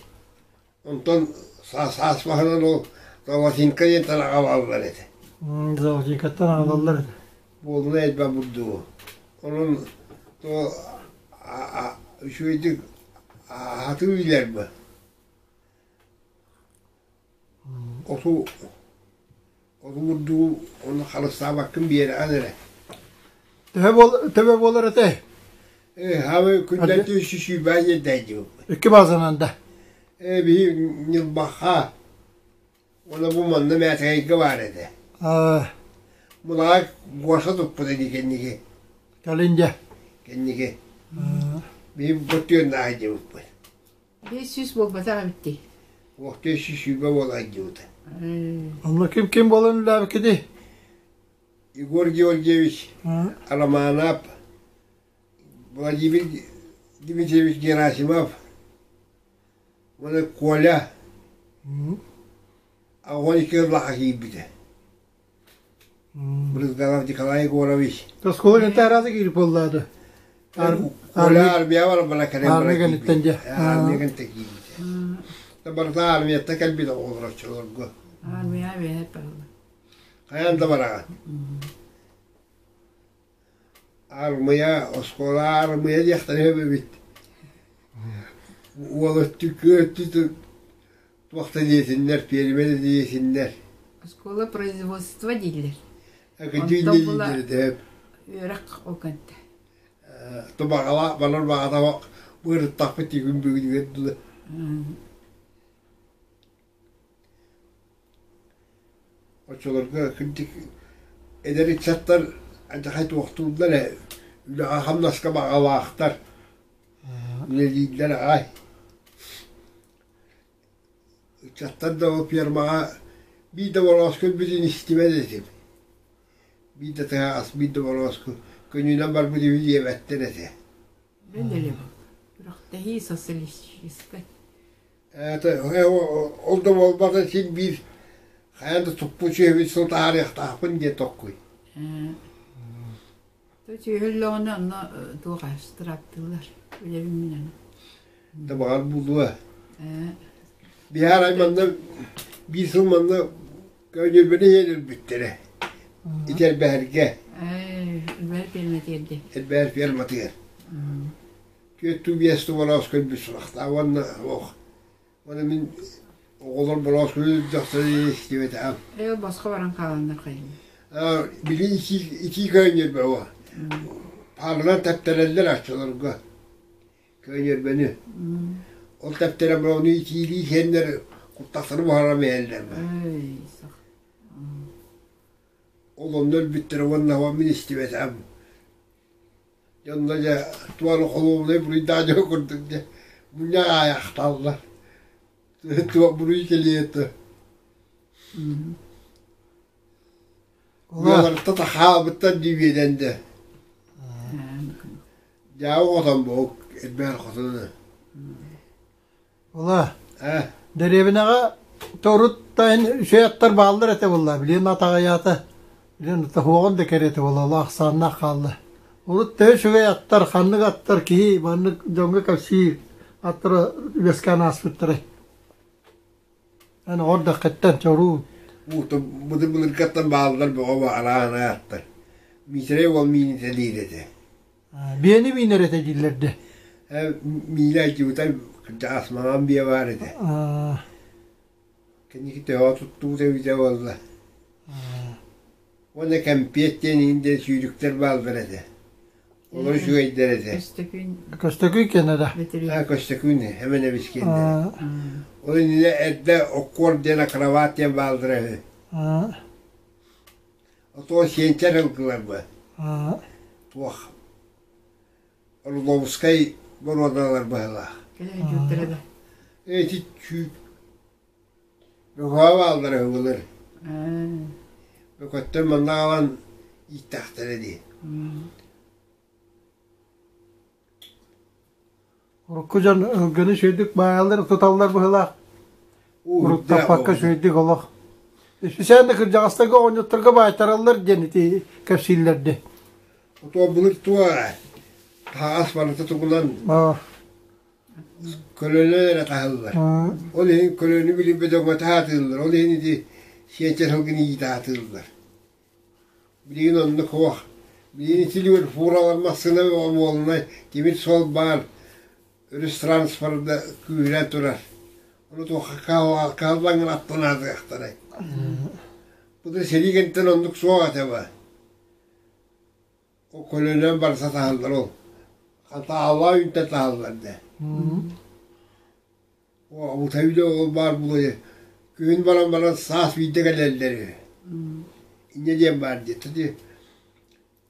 Онтон саас баһынан ол золотинка диэнтэн аҕалаллар этэ. Золотинкаттан аҕалаллар этэ. Буолунай элбэх бурдугу. Онон то үчүгэйдик аһатыы билэр ба. Оту оту бурдугу ону харыстаабаккын биэрэҕин эрэ. Төһө буол төбө буолар этэй? Ээ, хаамай күннэртэн үсү сүүбээн иэрдээйдибиппит. Икки баазанан да. Ээ, биһи Ньылбахха уонна бу манна Мээтэгэйгэ баар этэ. Мунаҕа Гоша туппут ини кэнники. Кэлин дьэ. Кэнники. Биһи бөттүөн диэбиппит. 500 буолбатах эбит дии. Уохтуй 120 буолан диэбитэ. Онно ким ким буолан үлэлээбиккитий? Егор Георгиевич Романов, Владимир Дмитриевич Герасимов, уонна Коля 12 ырлаха киирбитэ. Брызгалов Николай Егорович. Оскуола кэнтэ араазы киирip буоллаады. Коля армия бар бара кэлэн Армия кэнниттэн дьэ. Армия кэнниттэн киирбитэ. Барыта армияттан кэлбит оҕолор оччолорго. Армия бэйэт бараллар. Хайаан да бараҕын. Аармыйа, оскуола аармыйа диэхтэрэ эбит. Уол өттү, кыа өттү туох да диэтиннэр, пиэрмэ да диэтиннэр. Оскуола производства дииллэр. Онтон була үөрэх ол кэнтэ. Тубаҕала балар баҕата быырыттахпыт күн бүгүнүгэр дылы. Оччолорго кырдьык эдэр ыччаттар алдьархай туохтууллар ээ, үлэҕэ-хамнаска баҕалаахтар, үлэлииллэр аҕай. Ыччаттар да ол фермаҕа биир да борооску өлбүтүн истибэт этим. Биир да тыһаҕас, биир да борооску көньүүнэн барбыт үһү диэбэттэр этэ. Мен элем. Күрэхтэһии социалистическай. Ол да буолбата син биир хайаан да туппут сүөһүбүт сыл таһаарыахтаахпын диэн токкуй. Сүөһүллэҕинэ онно туох ыстыраптыыллар билэбин мин аны. Да баҕар булуо. Биһаар ай манна биир сыл манна көөнньөрбөнү иһэн өлбүттэрэ. Ити Эрбэһэргэ. Эрбэһэр ферматыгар дии. Эрбэһэр ферматыгар. Түөртүү биэс бороос көрбүт сурахтаах уонна ох уонна мин оҕолор бороос көрүлдөхтөрө истибэтэҕим. Ээ босхо баран хааланнар хайын. Били итии итии көөнньөрбө о. Паарынан тэптэрэллэр оччолорго көөнньөрбөнү. Ол тэптэрэн баран ону итиилии иһэннэр куртахтарын буһаран иһэллэр. Ол онно өлбүттэрэ уонна мин истибэтэҕим. Дьонно дьэ туора холуобунай буруйдаах дьон курдук дьэ мунньах аайахталлар. Туох буруй кэлиэ этэ. Уоларта тахаабыттар дии биэрэн дэ. Дьаа оҕотон буок элбээн хотуну. Ола, дэриэбинэҕэ торут тайын үчүгэй аттар бааллар этэ буолла. Билигин атаҕайаата. Билигин тоһуоҕун да кэриэтэ буолла, олох ахсааннаах хаалла. Урут төһө үчүгэй аттар, ханнык аттар киһи маннык дьоҥҥо кэпсиир аттара үөскээн ааспыттарай? Эн оҕор даххыттан чоруу. Былыр-былыргаттан бааллар бөҕө араан аттар. Миитэрэй уол миинитэлиир этэ. Биэни миинэр этэ дииллэр дии. Миинэ айдьыбыта кырдьаҕас маҥан биэ баар этэ. Кэнники төһө туттубут эбитэ буолла. Уонна кэмпиэт диэн иһин диэн сүүрүктэр бааллар этэ. Олор үчүгэйдэр этэ. Көстөкүүн. Көстөкүүн киэнэ да. Көстөкүүн Эмэн эбис киэннэрэ. Ол иннинэ эрдэ Оккуор диэн акробат диэн бааллара үһү. Отуо сиэнчэр ылгыларбы. Туох Орловскай боруодалар быһылаах. Кэлэ да. Эти чүүт бөҕө бааллара үһү Бөкөттөр манна аҕалан ииттэхтэрэ дии. Урукку дьон ылгыны үчүгэйдик баайаллар, туталлар быһыылаах. Уруттаппакка үчүгэйдик олох. Исписээн да кырдьаҕастарга оҕонньотторго баайтараллар диэн ити кэпсииллэр дии. Отуо былыр туо таһаҕас барыта тугунан көлөнөн эрэ таһыллар. Ол иһин көлөнү билбэт дьоҥҥо таһаатыыллар. Ол иһин ити сиэнчэ сылгыны иитэ аатыыллар. Билигин оннук суох. Билигин итилигэр фуралар массыына буолунай тимир суол баар, өрүс транспорда күүһүрэн турар. Ону туохха кыһаллаҥҥын аттанаатыахтарай. Бу да сэрии кэнниттэн оннук суох этэ ба. Ол көлөнөн барса таһаллар ол. Хатаалаа үүнтэ таһаллар дэ. Утайда ол баар буолуо күһүн баран баран саас биирдэ кэлэллэр үһү. Инньэ диэн баар дии. Ити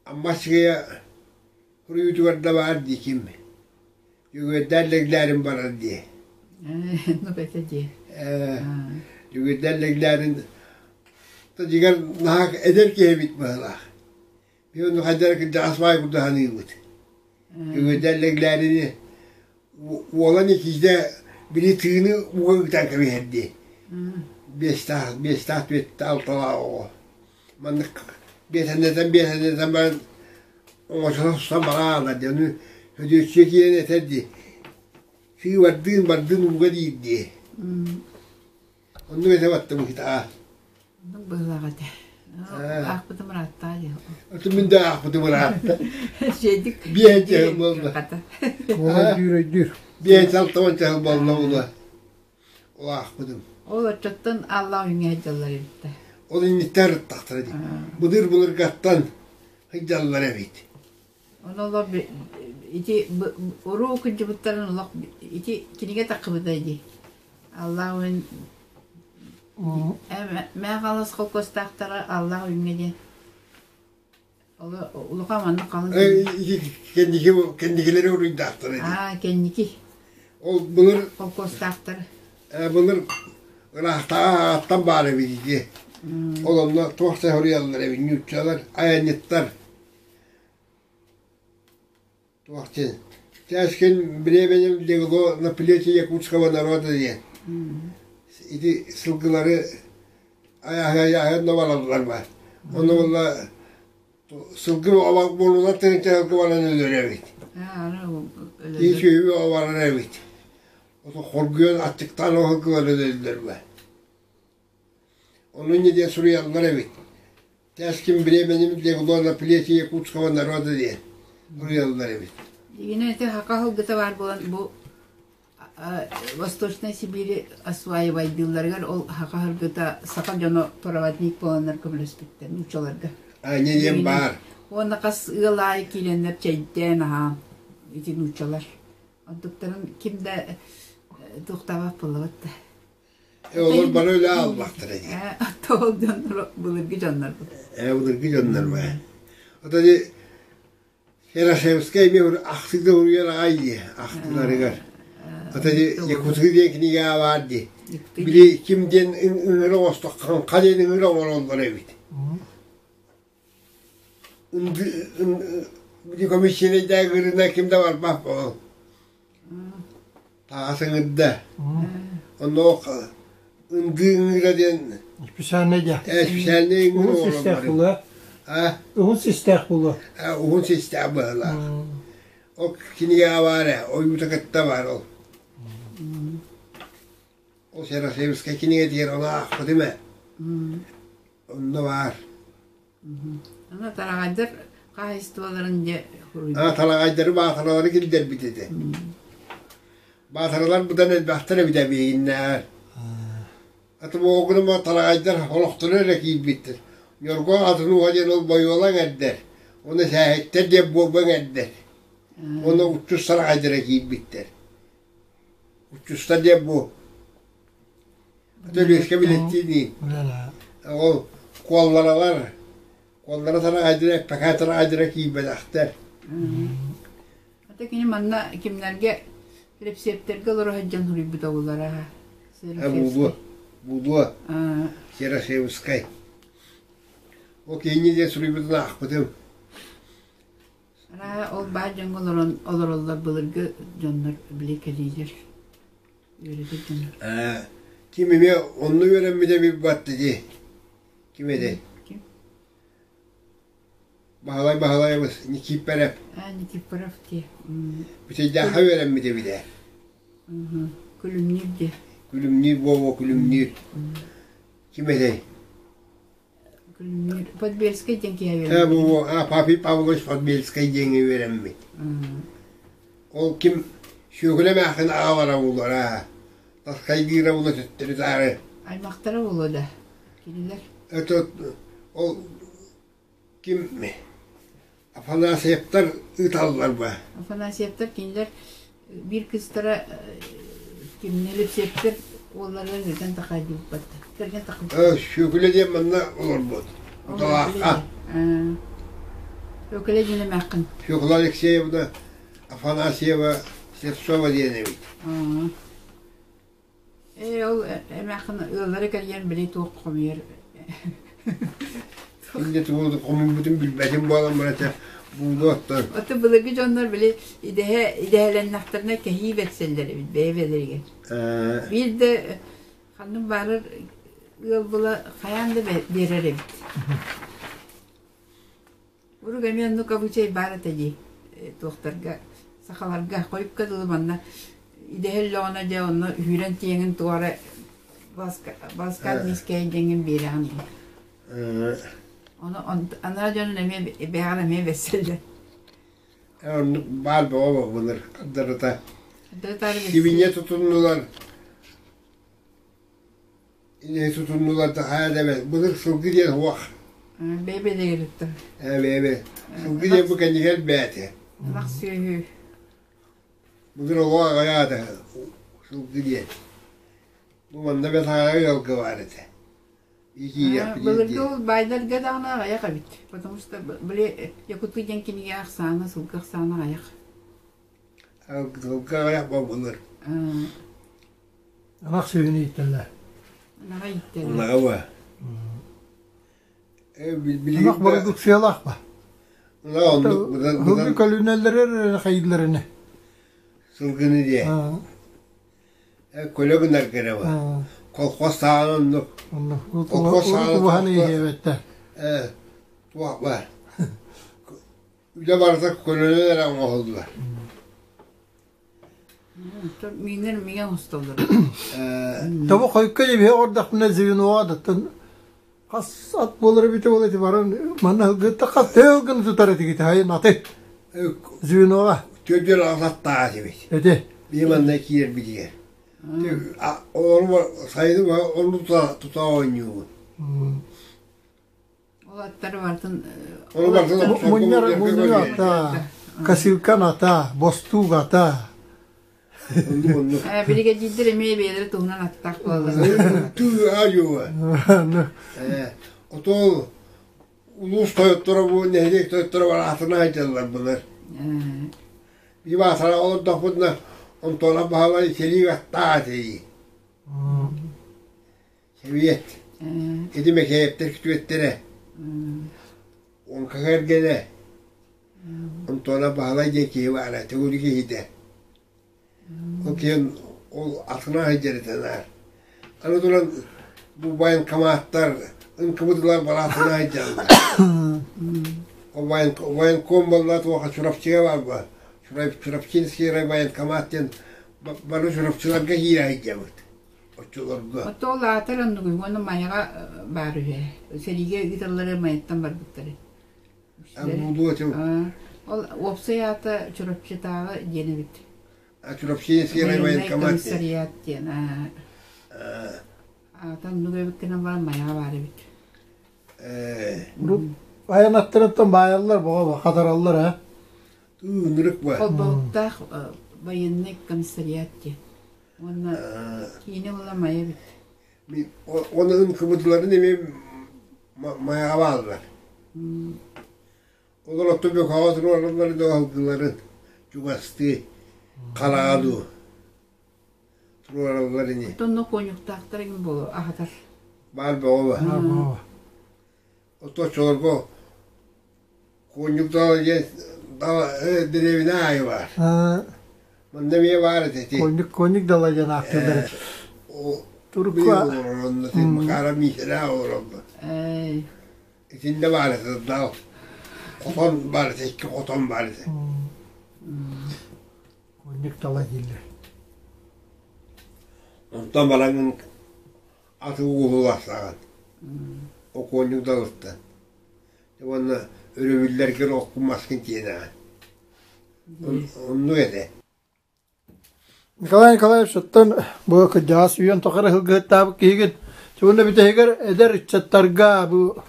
Амма сыыйа суруйуутугар да баар дии ким. Дьөгүөрдээн Лэглээрин барар дии. Ну бэтэ дии. Дьөгүөрдээн Лэглээрин дьиҥэр наһаа эдэр киһи эбит быһыылаах. Биир онно хайдах эрэ кырдьаҕас баай курдук саныыбыт. Үгүрдэр Лэглээрини уола Никита били тыыны ууга ыытан кэбиһэр дии. Биэстээх, биэстээх, түөртээх, алталаах оҕо. Маннык биэсэннэтэн, биэсэннэтэн баран оҥочону сустан бараалар дии. Ону Сөдүөччүйэ киирэн этэр дии. Сыы бардыын, бардыын ууга диир дии. Оннук этэ баттым кита. Оннук быһыылаах этэ. Аахпытым ыраатта дии. Аты мин да аахпытым ыраатта. Шедик. Биэһэн чаһыл буолла. Өйдүүр өйдүүр. Биэһэн салтаман чаһыл буолла була. Ол аахпытым. Ол оччоттон Аллах үҥэ сылдьаллар эбит да. Ол инниттэн ырыттахтара дии. Былыр былыргаттан сылдьаллар эбит. Ону олор ити уруу кырдьыбыттарын олох ити кинигэ таххыбыта дии. Аллах үн мээ халас холкуостаахтара Аллах үҥҥэ диэн. Улахан маннык халыҥ Кэнники кэнникилэри уруйдаахтара дии. Аа кэнники. Ол былыр холкуостаахтар. Былыр ыраахтааҕы ааттан баар эбит ити. Ол онно туох да суруйаллар эбит нууччалар айанньыттар Туох диэн Тяжкин временем легло на плечи якутского народа диэн. Ити сылгылары айаһыйаһыан бараллар баар. Ону буолла сылгы буолунар тыһыынча сылгы баран өлөр эбит. Киһи сүөһү барар эбит. Ото хоргуйан аччыктаан ол сылгылар өлөллөр баар. Ону инньэ диэн суруйаллар эбит. Тяжким бременем легло на плечи якутского народа диэн суруйаллар эбит. Дигинэ ити хака сылгыта баар буолан бу Восточной Сибири осваивайдыылларыгар ол хака сылгыта саха дьоно проводник буоланнар көмөлөспүттэр нууччаларга. Аня диэн баар. Уонна хас ыал аайы киирэннэр чэйдээн аһаан ити нууччалар. Онтуктарын ким да туохтаабат буоллабат да. Олор бары үлэ аллахтара дии. Тоҕол дьоннор былыргы дьоннор. Былыргы дьоннор баа. Ото ди Серашевскай эмиэ ахсыгда уруйар аҕай дии ахтыларыгар. Ото ди Якутскай диэн кинигэ баар дии. Били ким диэн ыҥыра оҥостох хаҥха диэн ыҥыра оҥороллор эбит. Комиссия гырына ким да барбах ол. Таас ыҥырда. Онно ындыы ыҥыра диэн Специальный дьэ. Специальный ыҥыра Уһун систээх буолуо. А? Уһун систээх буолуо. Уһун систээх быһыылаах. Ол кинигэҕэ баар ээ, ойуута кытта баар ол. Ол Серасевскай кинигэтигэр ону аахпытым ээ. Онно баар. Ана тараҕайдар хаһаайыстыбаларын дьэ Аа, тараҕайдары баатаралары киллэрбит этэ. Баатаралар быдан элбэхтэр эбит эбиһиннээр. Аты буогуна тараҕайдар олохторо эрэ киирбиттэр. Ньургу атын уһа диэн ол бойуолаҥ эрдэр. Уонна сээһиттэр диэн буолбаҥ эрдэр. Уонна уччус тараҕайдара киирбиттэр. Уччустар диэн бу Төлүөскэ билэттиин ол куолларалар куоллара тараҕайдара эппэкээ тараҕайдара киирбэтэхтэр. Ата кини манна кимнэргэ репсиэптэргэ олоро сылдьан суруйбут оҕолоро. Буолуо, буолуо. Серошевскай. Ол киһини диэн суруйбутун аахпытым. Араа ол баар дьоҥҥо олорон олороллор былыргы дьоннор били кэлиилэр. Үөрэтэр дьоннор. Ээ, ким эмиэ онно үөрэммитэ билбатты дии. Ким этэй? Ким? Баһылай Баһылайабыс Никифоров. Аа, Никифоров дии. Бүтэйдээххэ үөрэммит эбит ээ. Күлүмнүүр дии. Күлүмнүүр буолуо Күлүмнүүр. Ким этэй? Күлүмнүүр. Подбельскай диэн киһи Ээ, үөрэммит. бу а Папий Павлович Подбельскай диэҥҥэ үөрэммит. Ол ким Сүөкүлэ эмээхсин аҕалара буолар аа. Таскайдыыра була төттөрү-таары. Аймахтара буолуо да кинилэр. Это ол ким Афанасьевтар ыыталлар ба. Афанасьевтар кинилэр биир кыыстара кимнелепсиэптэр уолларыгар кэргэн тахайдыбыт кэргэн тахайдыбыт. Сүөкүлэ диэн манна олорбут. Уталаахха. Сүөкүлэ диэн эмээххин. Фёкла Алексеевна Афанасьева Слепцова диэн эбит. Ээ ол эмээххин ыаллара кэлийэн били туох хомуйар Инде тугу хомуйбутун билбэтим буолан барата буулу оттон. Ото былыргы дьоннор били идэһэ идэһэлэннэхтэринэ кэһии бэрсэллэр эбит бэйэ-бэйэлэригэр. Биир да ханнык баарар ыал була хайаан да биэрэр эбит. Урук эмиэ оннук обычай баар этэ дии туохтарга сахаларга хойукка дылы манна Идэһэллэҕинэ дьэ онно үүрэн тиэҥин туора баласкаат миискэйин диэҥҥин биэрэҕин дии. Ону анаа дьонун эмиэ бэйэҕин эмиэ бэссэллэр. Оннук баар бөҕө былыр хардарыта. Сибиньэ тутуннулар. Инэ тутуннулар да хайа да эбэт. Былыр сылгы диэн суох. Бэйбэ дэгириттэр. Ээ бэйбэ. Сылгы диэн бу кэннигэр бээтэ. Ынах сүөһү. Былыр оҕо аҕыйаата сылгы диэн. Бу манна бэтааҕы ыалга баар этэ. Былыргы ол баайдарга даҕаны аҕыйах эбит. Потому что били Якутский диэн кинигэ ахсаана, сылгы ахсаана аҕыйах. Сылгы аҕыйах буолбулар. Ынах сүөһүнү ииттэллэр. Ынаҕа ииттэллэр. Ынаҕа ба. Ынах бородууксуйалаах ба? Сылгы көлүнэллэрэ хайыылларыны. Сылгыны диэ. Көлө гынар кэрэ ба. Колхоз саҕана оннук. Колхоз саҕана иһиэбэттэ. Туох бар. Үлэ барыта көлөнөн эрэ оҥоһуллар. Миҥэр миҥэ оҥостоллор. Тобу хойукка дьэбиһэ ордахпына звеноҕа даттан хас ат буолар эбитэ буола ити баран манна ылгытта хас төһө ылгын тутар этигит хайын аты звеноҕа Төрдүөр аттаах этибит. Эти. Биир манна киирэрбитигэр. Олору сайыны ону тута оонньуубут. Ол аттары барытын Ону барытын Мунньар мунньар ата, косилкан ата, бостуук ата. Биригэдьиирдэр эмиэ бэйэлэрэ туһунан аттаах буолаллар. Тыы аайуа. Отол улуус тойотторо бу нэһилиэк тойотторо бар атына айдаллар былыр. Биир баатара олордохпутуна Онтуона Баһылай сэлии аттаах этэ. Сэбиэт. Ити Мэкээптэр күтүөттэрэ. Оҥка кэргэнэ. Онтуона Баһылай диэн киһи баара, төгүрүк киһитэ. Ол киһи ол атына сылдьар этэ наар. Аны туран бу военкоматтар ынкыбытылар бараатына сылдьаллар. Ол военком буолла туоха Чурапчыга баар буо. Чурапчинский райвоенкомат диэн бары Чурапчыларга киирэ сылдьабыт. Оччолорго. Ото ол аатар оннугуй уонна Майаҕа баар үһү. Сэриигэ ыыталлары Майаттан барбыттары. Буолуо этим. Ол уопсай аата Чурапчытааҕы диэн эбит. Чурапчинский райвоенкомат. Комиссариат диэн. Аата оннук эбит гынан баран Майаҕа баар эбит. Айан аттарыттан баайаллар боҕо хатараллар а. Ынырык ба. Холбоһуктаах военный комиссариат диэн. Уонна киинэ була Майа эбит. Оны ынкыбытыларын эмиэ Майаҕа бааллар. Олор оттон Бөкөҕө туруораллар да алгыларын чугастыы хараҕа дуу туруораллар ини. Оттон конюхтаахтар эҥин буолуо аһатар. Баар бөҕө ба. Оттон оччолорго Куонньук дала диэн дала дэриэбинэ аайы баар. Манна эмиэ баар этэ ити. Куонньук куонньук дала диэн ааттыыллар. Турукку олорор Макара Миитэрэ олороллор. Итиннэ баар этэ дал. Хотон баар этэ, икки хотон баар этэ. Куонньук дала дииллэр. Онтон баран аты угуһулаахтаҕын. Окуонньук далыттан. Уонна өрөбүллэргэр оккун маскын тиэнэҕин. Оннук этэ. Николай Николаевич, оттон бу кырдьаҕас үйэн тухары сылгыһыттаабыт киһигин уонна бүтэһигэр эдэр ыччаттарга бу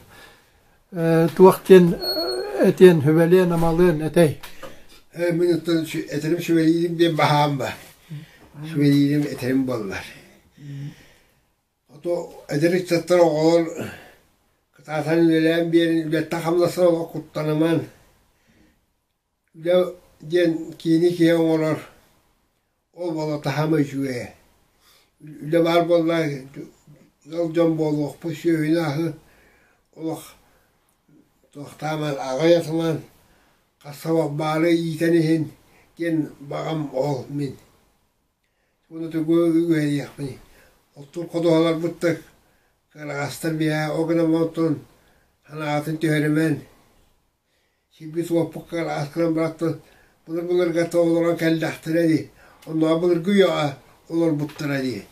туох диэн этиэн, сүбэлиэн, амалыан этэй? Мин оттон этэрим сүбэлиирим диэн баһаам ба. Сүбэлиирим этэрим буоллар. Ото эдэр ыччаттар оҕолор кытаатан үлэлээн биэрин үлэттэн хамнастан олох куттаныман үлэ диэн киини киһи оҥорор ол буола таһыма үчүгэйэ. Үлэ баар буолла ыал дьон буолуохпут сүөһүнү аһы олох туохтааман аҕыйатыман хас сабах баары иитэн иһин диэн баҕам ол мин. Уонна тугу үөрүйэхпиний? Оттуур ходуһаларбыт да кыараҕастар биһээ ол гынан оттон санаатын түһэримэн сирбит уоппут кыараҕас гынан бараттан былыр-былыргата олорон кэллэхтэрэ дии. Онно былыргы үйэҕэ олорбуттара дии.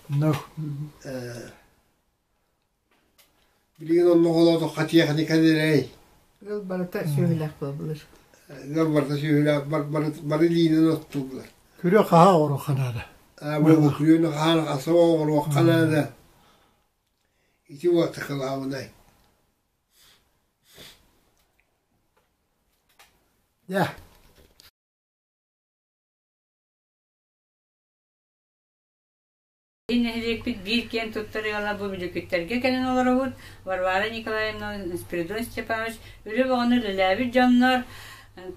Билигин онно холоотоххо тиэхиникэ дэлэй. Ыал барыта сүөһүлээх буоллулар. Ыал барыта сүөһүлээх, бары илиинэн оттууллар. Күрүө хаһаа оҥоруохха наада. Бу күрүөнү хаһаан асаба оҥоруохха наада. Ити уота кылаабынай. Дьэ. Нэһилиэкпит биир киэн туттар ыала бу Бүлүкүттэргэ кэлэн олоробут. Варвара Николаевна, Спиридон Степанович үлэ бөҕөнү үлэлээбит дьоннор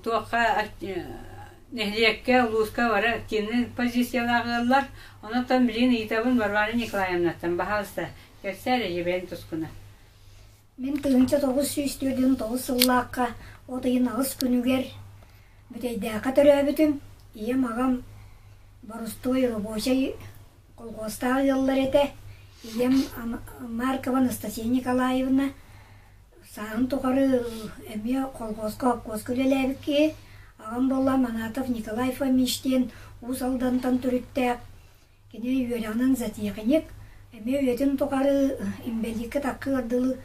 туохха нэһилиэккэ, улууска бары активнай позициялаах ыаллар. Онон билигин ыйытабын Варвара Николаевнаттан, баһаалыста, кэпсээ эрэ дьэ тускуна. Мин 1949 сыллаахха от ыйын аҕыс күнүгэр Бүтэйдээххэ төрөөбүтүм. Ийэм, аҕам боростуой рабочай колхуостаах ыаллар этэ. Ийэм Маркова Анастасия Николаевна сааһын тухары эмиэ колхуоска, хопкуоска үлэлээбит киһи. Аҕам буолла Манатов Николай Фомич диэн Уус Алдантан төрүттээх. Кини үөрэҕинэн зоотехник, эмиэ үйэтин тухары инбэлииккэ таккыар дылы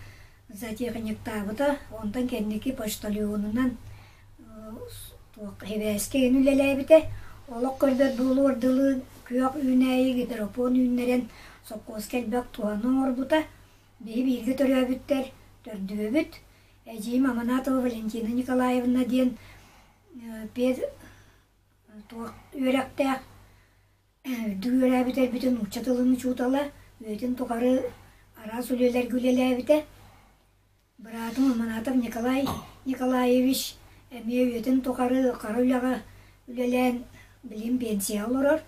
зоотехниктаабыта, онтон кэнники почтальонунан сибээскэ иһин үлэлээбитэ. Олох көрбөт буолуор дылы күөх үүнээйи гидропон үүннэрэн сопхуоска элбэх туһаны оҥорбута. Биһи бииргэ төрөөбүттэр төрдүөбүт. Эдьиийим Аманатова Валентина Николаевна диэн пед туох үөрэхтээх Үрдүк үөрээбитэрбитин нуучча тылын учуутала, үйэтин тухары араас үлэлэргэ үлэлээбитэ. Быраатым Аманатов Николай Николаевич эмиэ үйэтин тухары хара үлэҕэ үлэлээн билигин пенсияҕа олорор.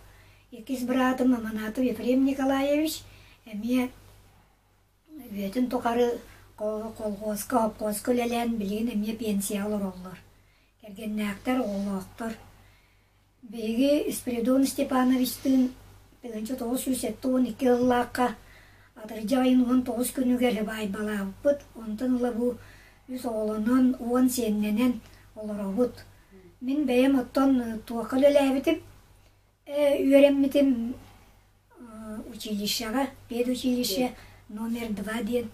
Иккис быраатым Аманатов Ефрем Николаевич эмиэ үйэтин тухары колхуоска, хопхуоска үлэлээн билигин эмиэ пенсияҕа олороллор. Кэргэннээхтэр, оҕолоохтор. Биһиги Спиридон Степановичтыын 1972 сыллаахха атырдьах ыйын 19 күнүгэр баайбалаабыппыт. Онтон ыла бу үс оҕолонон, уон сиэннэнэн олоробут. Мин бэйэм оттон туохха үлэлээбитим, үөрэммитим училищеҕа, педучилище номер два диэн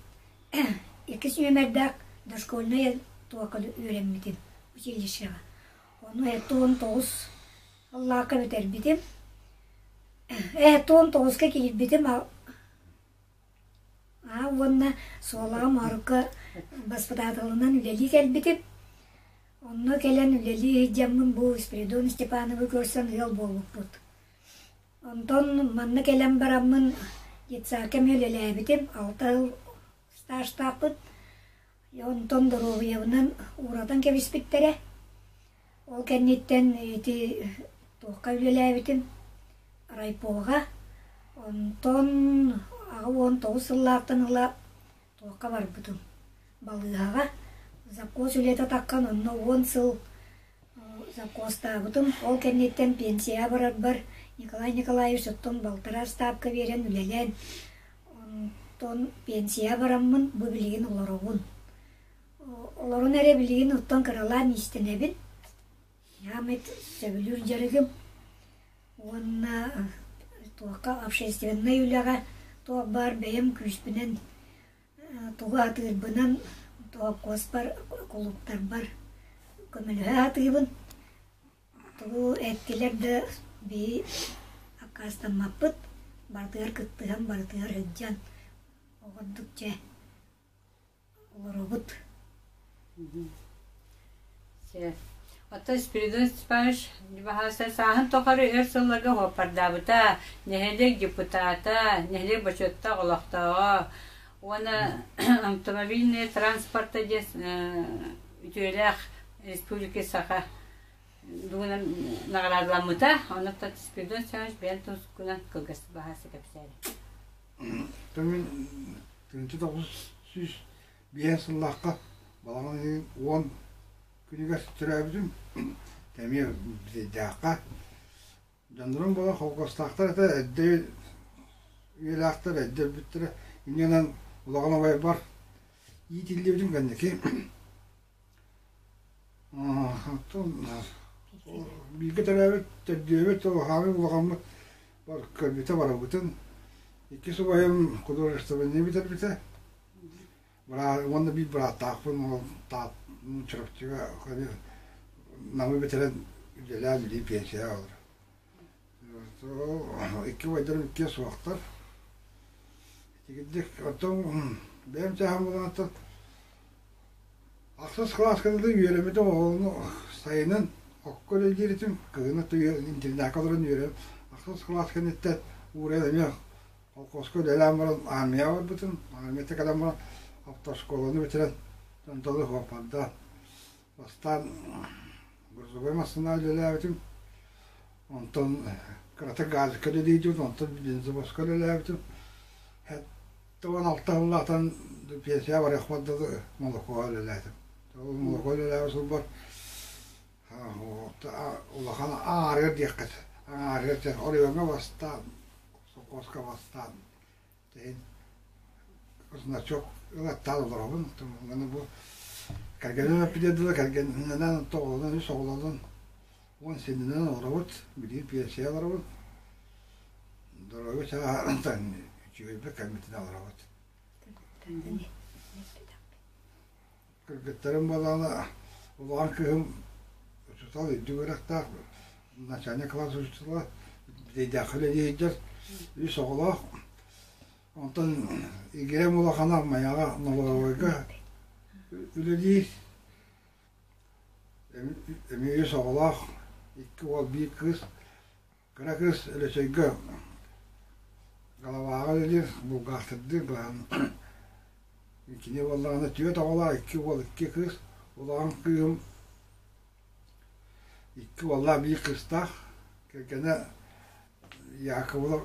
иккис нүөмэрдээх дошкольнай туохха үөрэммитим училищеҕа. Ону 79 сыллаахха бүтэрбитим. 79-ка киирбитим аа уонна Суолаҕа Моорукка баспытааталынан үлэлии кэлбитим. Онно кэлэн үлэлии сылдьаммын бу Спиридон Степановы көрсөн ыал буолбуппут. Онтон манна кэлэн бараммын детсадка эмиэ үлэлээбитим, алта сыл стажтаахпыт. Онтон доруобуйабынан ууратан кэбиспиттэрэ. Ол кэнниттэн ити туохха үлэлээбитим райпоҕа. Онтон 89 сыллаахтан ыла туохха барбытым балыыһаҕа. Завхоз үлэтэ таххан онно уон сыл завхозтаабытым. Ол кэнниттэн пенсияҕа барарбар Николай Николаевич оттон балтараа ставка биэрэн үлэлээн Онтон пенсия бараммын бу билигин олоробун. Олорон эрэ билигин оттон кыралаан иистэнэбин. Аамайт сөбүлүүр дьарыгым. Уонна туохха общественнай үлэҕэ туох баар бэйэм күүспүнэн тугу атыырбынан туох кулууптарбар көмөлөһө сатыыбын. Тугу эттилэр да биһи аккаастаммаппыт, барытыгар кыттыһан, барытыгар сылдьан оҕордук дьэ олоробут. Оттон Спиридон Степанович баһаалыста сааһын тухары өр сылларга уоппардаабыта, нэһилиэк депутата, нэһилиэк бочуоттаах олохтооҕо уонна автомобильный транспорта диэн үтүөлээх Республика Саха Бүгүн наҕараадаламмыта, оннуктан Спиридон Семенович бэйэн тускунан кылгас баһаасы кэпсээри. Мин 1905 сыллаахха балаҕан ыйын уон күнүгэр төрөөбүтүм. Эмиэ Бүтэйдээххэ. Дьоннорум буолан холкуостаахтар этэ, эрдэ үйэлээхтэр, эрдэ өлбүттэрэ. Инньэ улахан убайбар иитиллибитим кэнники. Оттон Бииргэ төрөөбүт, төрдүөбүт, улахааммыт улахаммыт көрбүтэ барыбытын. Иккис убайым художественнай бүтэрбитэ. Уонна биир бырааттаахпын ол таат Чурапчыга Намы бүтэрэн үлэлээн билии пенсияҕа олорор. Икки убайдарым иккиэ суохтар. Итигирдик оттон бэйэм чааһым булааттан ахсыс кылааска дылы үөрэммитим оҕону сайынын окко үлэлиир этим, кыһын интернакка олорон үөрэн ахсыс кылаас кэнниттэн уурайан эмиэ холкуоска үлэлээн баран армияҕа барбытым. Армияттан кэлэн баран автошколаны бүтэрэн дьонтон суоппардаан бастаан грузовой массыына үлэлээбитим. Онтон кыратык газика үлэлиирбит, онтон бензовозка үлэлээбитим. 76 сыллаахтан пенсия барыахпар дылы молокоҕа үлэлээтим. Ол молоко үлэлээбит сылбар улахан аҥаарыгар диэххэ аҥаарыгар оройуоҥҥа бастаан, совхозка бастаан иһин значок ылаттаан олоробун. Аны бу кэргэним эппитэ дылы кэргэнинэн оҕолонон үс оҕолонон уон синнинэн олоробут, билигин пенсия олоробут. Доруобуйа чааһынан үчүгэйбит кэммитинэн олоробут. Кыргыттарым буоллаҕына улахан кыыһым учуутал үрдүк үөрэхтээх, начальник класс учуутала, Бүтэйдээххэ үлэлии сылдьар, үс оҕолоох. Онтон игирэм улахана Майаҕа Нолоровойга үлэлиир. Эмиэ үс оҕолоох, икки уол, биир кыыс. Кыра кыыс Өлөчөйгө Головаҕа үлэлиир, булгаахтырдыыр быһан. Кини буоллаҕына түөрт оҕолоох, икки уол, икки кыыс. Улахан кыыһым икки уоллаах, биир кыыстаах. Кэргэнэ Яковлев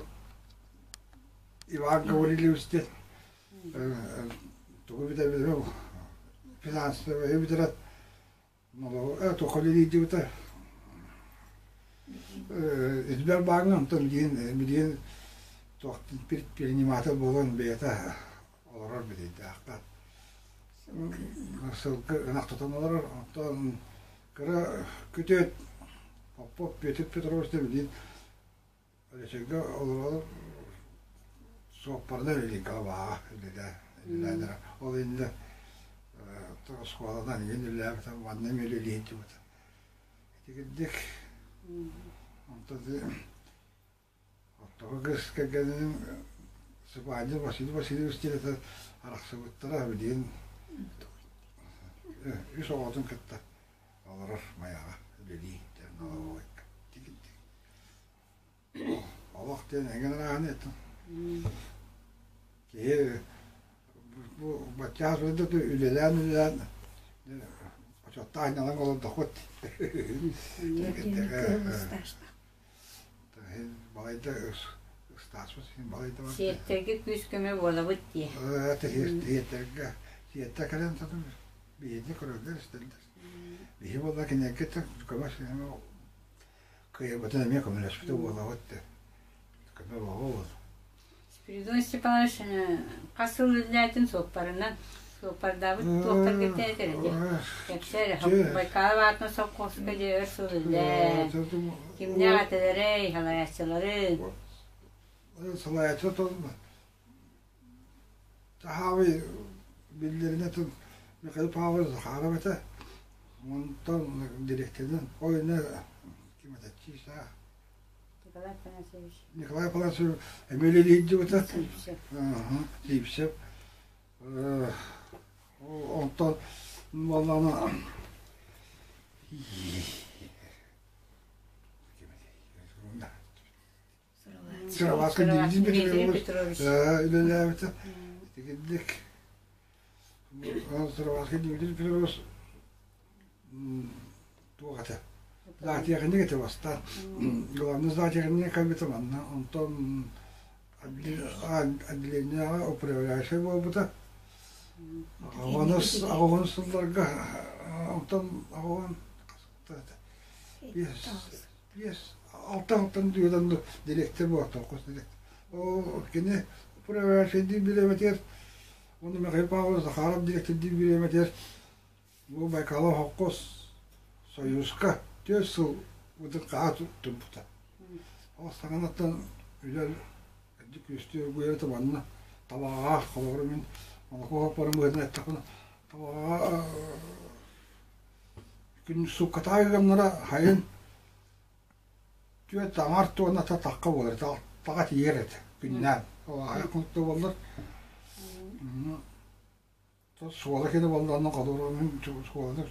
Иван Гаврильевич диэн тугу бүтэрбитим финансовыйы бүтэрэн Туохха үлэлиирдибитэ Сбербааҥҥа онтон билигин билигин туох предприниматель буолан бэйэтэ олорор бүтэйдээххэ сылгы ынах тутан олорор онтон кыра күтүөт Попов Петр Петрович билигин Өлөчөйгө олорор суоппарынан үлэлииргэ баҕа үлэлээтэ. Ол иннинэ оскуоланан игин үлэлээбитим, манна эмиэ үлэлии сылдьыбытым. Итигирдик онтон оттоҕо кыыс кэргэним Сыбаанньа Василий Васильевич диэн этэ арахсыбыттара билигин үс оҕотун кытта олорор Майаҕа үлэлии налоговойга. Олох диэн эҥин арааһын этим. Киһи бу баччаас үлэлээн-үлэлээн очоттоох айналан олордохпут. Балайда ыстааспыт балайда Сиэттэргэ күүс-көмө буолабыт дии. Сиэттэргэ сиэттэ кэлэн сатым биһиги көрөллөр истэллэр. Биһи буолла кинилэргэ көмө Кыайбытын эмиэ көмөлөспүтэ буолабыт да. Көмө буолуо. Спиридон Степанович хас сыл үлэлээтин суоппарынан суоппардаабыт туохтарга тээтэр дии. Кэпсээр Байкалов аатынан совхозка дии өр сыл үлэлээ. Кимнээх этэлэрэй, салайааччылары? Салайааччы толма. Таһаабый биллэринэ Михаил Павлович Захаров этэ. Онтон дириэктэринэн ол иннэ ким этэ Чиса Николай Афанасьевич. Николай Афанасьевич эмиэ үлэлии сылдьыбыта. Сивцев. Онтон буоллаҕына Сыроватка Дмитрий Петрович үлэлээбитэ. Итигирдик Сыроватка Дмитрий Петрович туох этэ зоотехник этэ бастаан. Главный зоотехник кэлбитэ манна. Онтон отделениеҕа управляющай буолбута. Аҕыс аҕыс сылларга онтон аҕыс биэс Биэс, алта алтан дүйэтэн дириэктэр буолтар хос дириэктэр. Ол кини управляющайдыыр бириэмэтигэр уонна Михаил Павлович Захаров дириэктэрдиир бириэмэтигэр бу Байкалов холкуос Союзка түөрт сыл Быдыр хаһа турбута. Ол саҥанаттан үлэ күөстүү оргуйар манна табаҕа холобура мин молоко баран быһыытынан эттэхпинэ табаҕа күн сууккатааҕы ыамнара хайын түөрт аҥаар туонната тахха буолар таҕа тиийэр этэ күннээн ол аҕыйах хонукта буоллар Суола кини буоллаҕына холобура суоланы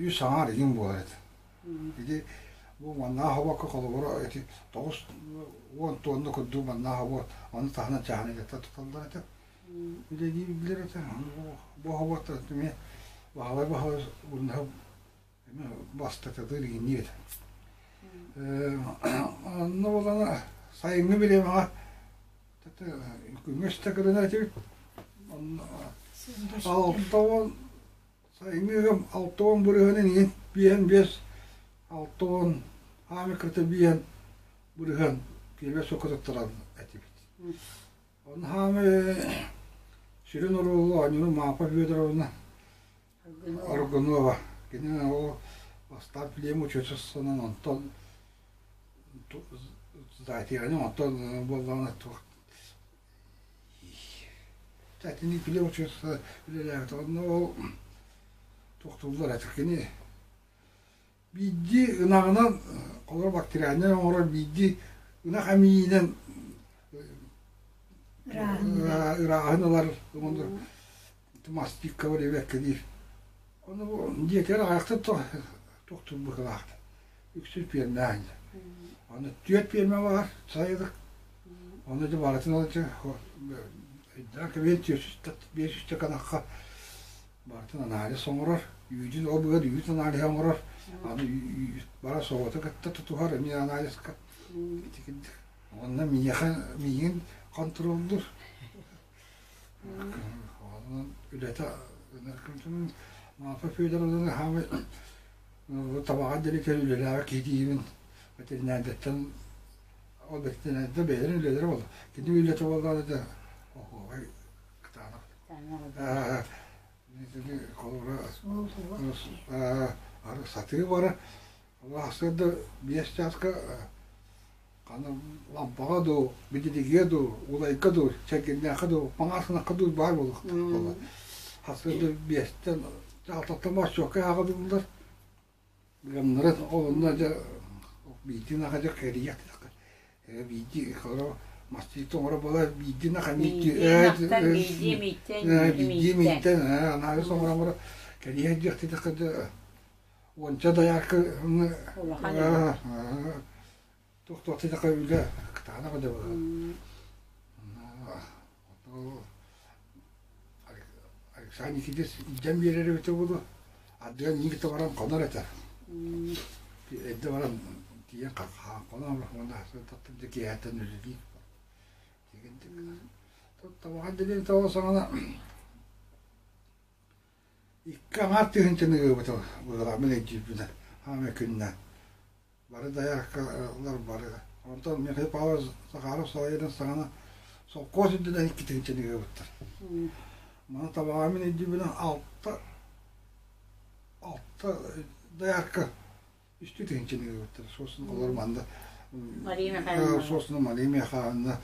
үс аҥаар игин буолар этэ. Ити бу маннаах хобокко холобура ити 90 тонна курдук маннаах хобо ону таһынан чааһынайдартан туталлар этэ. Үлэлии билэр этэ. Бу хоботтор эмиэ баһылай баһылай урнаһа эмиэ бастатылыыр игинниир этэ. Онно буоллаҕына сайыҥҥы бириэмэҕэ Күҥҥэ үстэ этибит. 60 сайыҥҥы ыам 60 бырыһыанын иһин биэһэн биэс 60 хаамы кырта биэһэн бырыһыан пиэрмэ сокко туттаран этибит. Онно хаамы сүрүн оруолу оонньууну Маапа Федоровна Аргунова. Кини ол бастаан плем учууталынан онтон затияны онтон буоллаҕына туох Итини плем учуутала үлэлээбит. Онно ол туохтууллар этэ. Кини биирдии ынаҕынан олор бактериальнай оҥорор биирдии ынах эмиийинэн ырааһын ылар мастикка бэккэ диир. Ону дьиэтигэр аҕыйахта тохтуур быһыылаахтар. Үксүн пиэрмэ Аны түөрт пиэрмэ баар сайылык. Ону дьэ барытын ол дьэ өйдөөн кэбиһэн биэс үстэ канахха барытын анализ оҥорор. Үүтүн ол быар үүт аналиһа оҥорор. Аны бара соҕото кытта тутуһар эмиэ анализка. Ити курдук. Онно миэхэ миигин контроллуур. Онон үлэтэ Марфа Федоровна хаамай табаҕа диэри үлэлээбит киһи диибин ветеринардэттэн ол ветеринарда бэйэлэрин үлэлэрэ буолла. Кини үлэтэ буоллаҕына да оһуобай кытаанах. Холобура сатыы бара Сарсыарда биэс чааска ханна лампаҕа дуу, бидилигэ дуу, улайга дуу, чэргиннээххэ дуу, маҥаас ынахха дуу баар буолуохтаах. Сарсыарда биэстэн алтаттан босчуокка ааҕыллар. Ыамнарын ол онно дьэ биирдии ынах дьэ кэрийэх биирдии мастиит оҥоро буола биирдии ынах биирдии мииттэн анаалыс оҥоро кэрийэх диэхтитэххэ дьэ Уонча дайаарка туох-туох диэтэххэ үлэ кытаанах үлэ буолар. Александр Никитич илдьэн биэрэр эбитэ буолуо. Ардыгар миигин кытта баран хонор этэ. Эрдэ баран тиийэн хонон уонна дьэ киэһэттэн үлэлиир. Табаҕа диэн тоҕо саҕана Икки аҥаар тыһыынчаны ыабыта быһыылаах мин өйдүүрбүнэн хаамай күннээн. Бары дояркалар бары. Онтон Михаил Павлович Захаров салайарын саҕана совхоз үрдүнэн икки тыһыынчаны ыабыттар. Маны табаҕа мин өйдүүрбүнэн алта алта доярка үстүү тыһыынчаны ыабыттар. Суосун олор манна Мария Михайловна. Суосуна Мария Михайловна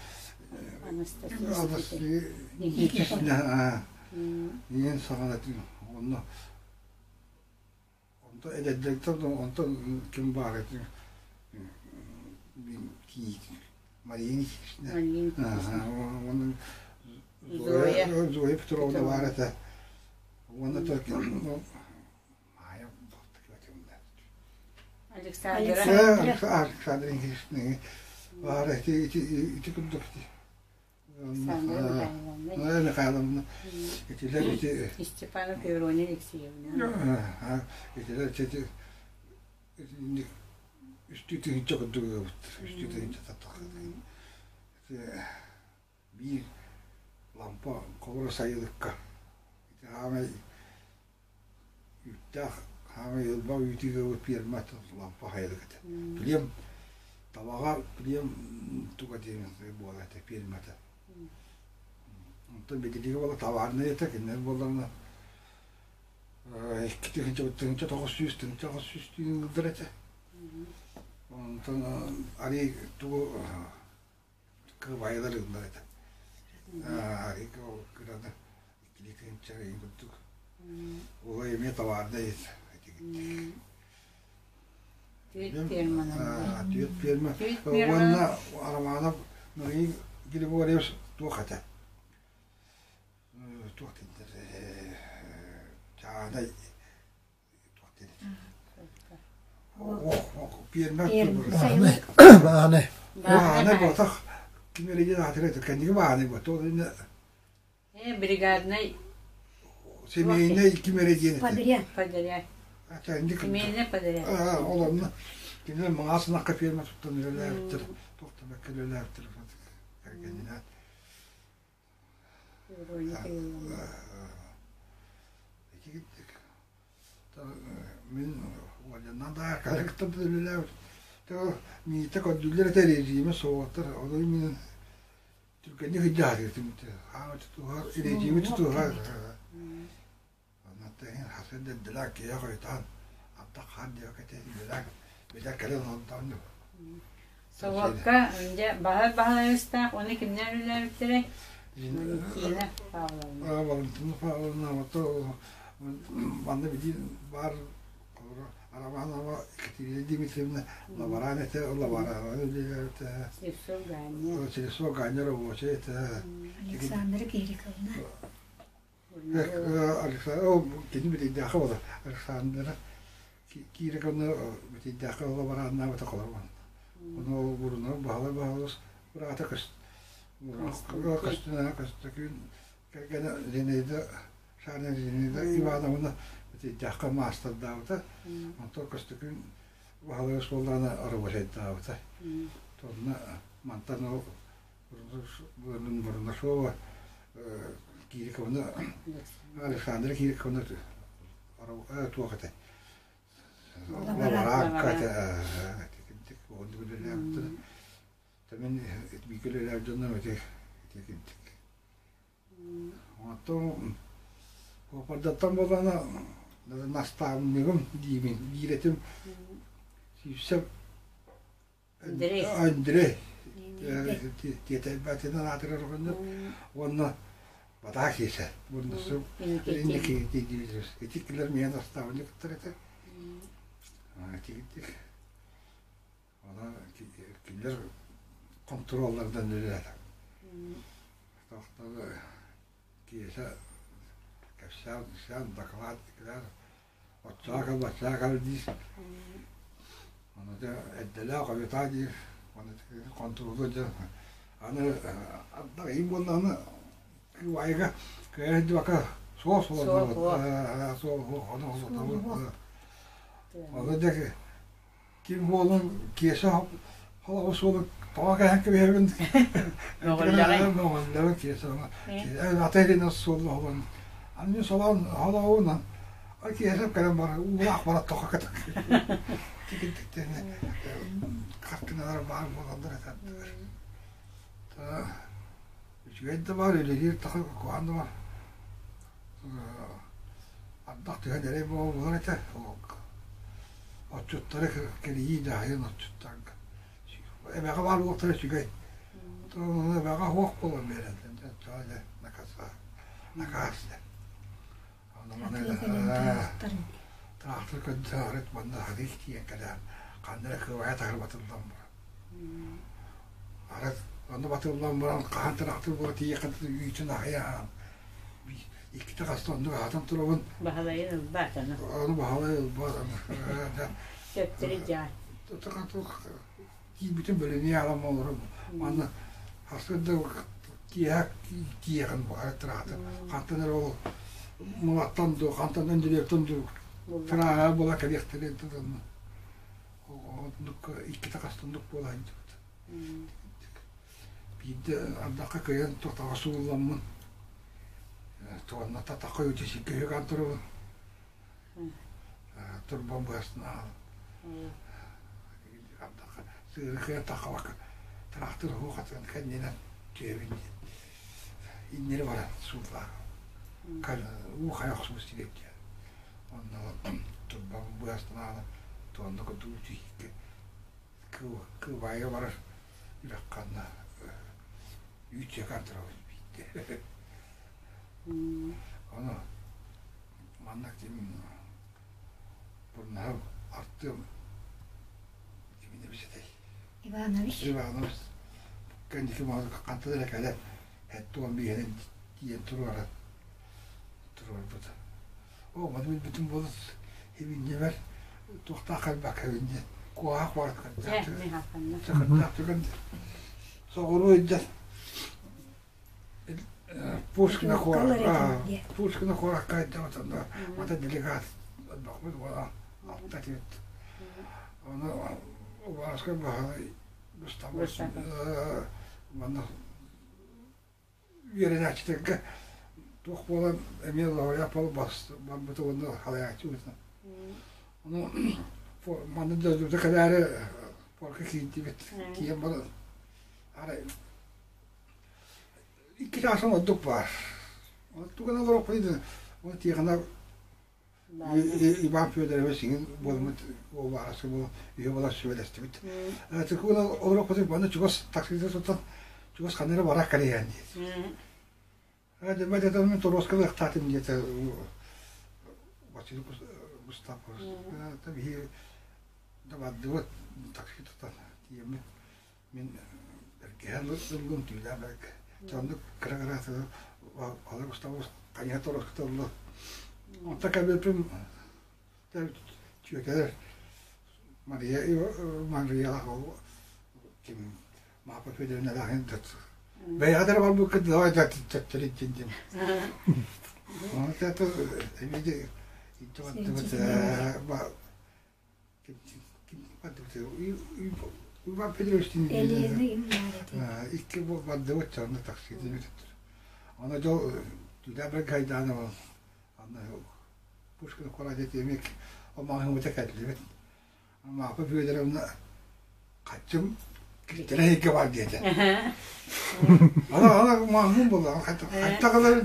Анастасия Никитична Ийэн саҕана онно онто эдэрдэртэн онтон ким баар этин Мария Никитична уонна Зоя Зоя Петровна баар этэ уонна Александра. Александра Никитична баар ити ити ити курдук Александра Михайловна. Михайловна итилэр ити Степанов Феврония Алексеевна. Итилэр ити үстүү тыһыынча курдук ыабыттар. Үстүү тыһыынча таттахха. Биир лампа холоро сайылыкка. Ити хаамай үүттээх хаамай ылба үүтү ыабыт пиэрмэ лампа хайылык этэ. Билиэм табаҕа билиэм туга диэн буола этэ пиэрмэтэ. Онтон бидилигэ буола табаарынай этэ кинилэр буолларына икки тыһыынча тыһыынча тоҕус сүүс тыһыынча тоҕус сүүс түүн ыылдар этэ. Онтон арый тугу кыбайылар ыллар этэ. Арый кыраны иккилии тыһыынча ыйын курдук. Ол эмиэ товарнай Түөрт ферманан. Түөрт ферма. Уонна Романов Мария Григорьевич туох этэ? Туох дииллэр чааһынай туох диэн Пиэрмэ Бааны. Бааны ботах ким эрэ аатыра кэнниги бааны бот ол инне Бригадный семейный ким эрэ диэн Подряд. Подряд. Семейный подряд. Ол онно кинилэр маҥаас ынахха ферма туттан үлэлээбиттэр, тохтобокко үлэлээбиттэр кэргэнинээн. Мин уолдьаннан да кытта үлэлээбит. Миитэ көрдүүллэр этэ режимэ суоҕуттар. Ол мин түргэнник сылдьаһар Хаама тутуһар, режими тутуһар. Онон хасыр дэрдэлээх киһи хойутаан аттах хаан диэки кэтэ билэр кэлэн олордоон Собуокка дьэ баһар баһылайыстаах уонна кимнээх үлэлээбиттэрэй? Валентина Павловна. Валентина Павловна вот манна билии баар Романова Екатерина Дмитриевна лаборан этэ, лаборан үлэлээбитэ. Слепцов Ганя. Слепцов Ганя рабочий этэ. Александра Кириковна. Кини бүтүйдээхэ буолар Александра Кириковна бүтүйдээхэ лабораннаабыта холобур. Ону буруна баһылай баһылыс быраата көстүнэ көстөкүүн кэргэнэ Зинаида Шарина Зинаида Ивановна бүтүйдээххэ маастардаабыта. Онтон Көстөкүүн баһылай оскуолаана рабочайдаабыта. Тонна мантан ол Бурнашова Кириковна Александра Кириковна туох этэ лабораанка этэ оннук үлэлээбиттэр мин бииргэ үлэлээбит дьоннорум ити итинник Оттон Опордаттан буоллаҕына наставнигым диибин биир этим Сивцев Андрей. Андрей тиэтэйбэтинэн аатырар оҕонньор уонна Батаа Киэсэ Бурнасов инники ити килэр миэн наставниктар этэ тигитик Онон кинилэр хонтуруолларынан үлэлээтэ. Тохтолу киэсэ кэпсээн, кэпсээн, доклад кэлэр, оччоҕо кэл, баччаҕа кэл диир. Ону дьэ эрдэлээх хойутаа диир. Ону хонтуруолу дьэ аны ардах ыйын буоллаҕына кыайга кыайа сылдьыбакка суол суол суол ону ону дьэ Ким буолан Киэсэ холоҕо суолу тоҕо кэһэн кэбиһэбин. Мөҕүллэҕин Киэсэ ата илинэ суолу оһолон. Аны солоон холоҕунан Киэсэ кэлэн бар уулаах барат тоҕо кэтэх. Тикинтиктени хартыналар баар буолаллар этэрдилэр. Үчүгэй да баар, үлэлиир таха куһаҕан да бар. Ардах түһэн эрэй буолар этэ. Отчуттары кэрийии дьаһайан отчуттарга. Эбэҕэ баар уохтара үчүгэй. Ону эбэҕэ уох буолан биэрэн накаас Тыраахтыр көрдөөрүт манна хатыы тиийэн кэлэн ханна эрэ кыабайа таһыр батыллан баран. Арыт онно батыллан баран хаһан тыраахтыр буола тиийиэххэ үүтүн аһыйаан иккитэ хаста оннук аһатан турабын. Баһылайын ылбаат аны. Ону баһылай ылбаат аны. Төптөрү дьаай. Тиийбитин бөлөнүйэ аҕам олорон манна сарсыарда киэһэ тиийэҕин баҕар тыраахтыр хантан эрэ ол мулаттан дуу хантан өндүрүөттэн дуу тырааһа буола кэлиэхтэрэ оннук иккитэ хаста оннук буола сылдьыбыт биирдэ ардахха кыайан тохтоҕо суулламмын туонна татахха үтү сиргэ үһүгэн турабын турбам быһасына сыыры тахабакка тыраахтыр уһуохатын кэннинэн түһэбин диэн иннери баран сууллаах уу хайа охсубут сирэ диэн онно турбам быһасына. Туонна курдук үтүһиккэ кыыбаайга барар үрэххэ анна үүт сиэкэ антарабыт биирдэ. Ону манна ким Бурнаһов Артем кимини этэй? Иванович. Иванович кэнники хантан эрэ кэлэн хэттуон биһэнэн тиийэн туруоран туруорбут. Оо, маны билбитим буолус ибинньэбэр туохтаах элбэххэ диэн куоһаах баран кырдаах түгэн соҕуруу илдьэн Пушкина куоракка Пушкина куоракка илдьэн мата делегат элбэхпит буолан алта этибит. Ону Убаровскай Баһылай Густавович манна үөрэнээччилэргэ туох буолан эмиэ лауреат буолан барбыта уонна салайааччы быһыытынан. Ону манна дойдубута кэлээри порка киирдибит. Тиийэн баран арай икки чаастан ордук баар. Туган олоруохпун ол тиэхэнэ Иван Федорович иҥин буоламмыт уобараска буолан үһү буолан сүбэлэстибит. Тыкуна олоруохпутун манна чугас таксига сытан чугас ханна эрэ барар кэлиһэн диэт. Дьэ дэтэ мин торуоска ыахтаатым диэтэ Василий Густавович. Биһи да бардыбыт такси тутан тиийэммит мин бэргэһэн ыллым түүлээх бэргэ. Оннук кыра-кыра Василий Густавович хайыһа торуоската ылла. Онто кэлбиппин түөтэлэр Мария Мария ким Маапа Федоровна Лахин бэйэҕэ да барбыккыт давай төттөрү дьин Оны это види Иван Петрович икки бардыбыт чанна такси Ана жол туда бір гайданы ана Пушкин куорат эмиэ омаҕыҥмыта кэллибит. Маапа Федоровна хаччым киттэрэ эһигэ бар диэтэ. Ана ана мааммын буолла хайта калар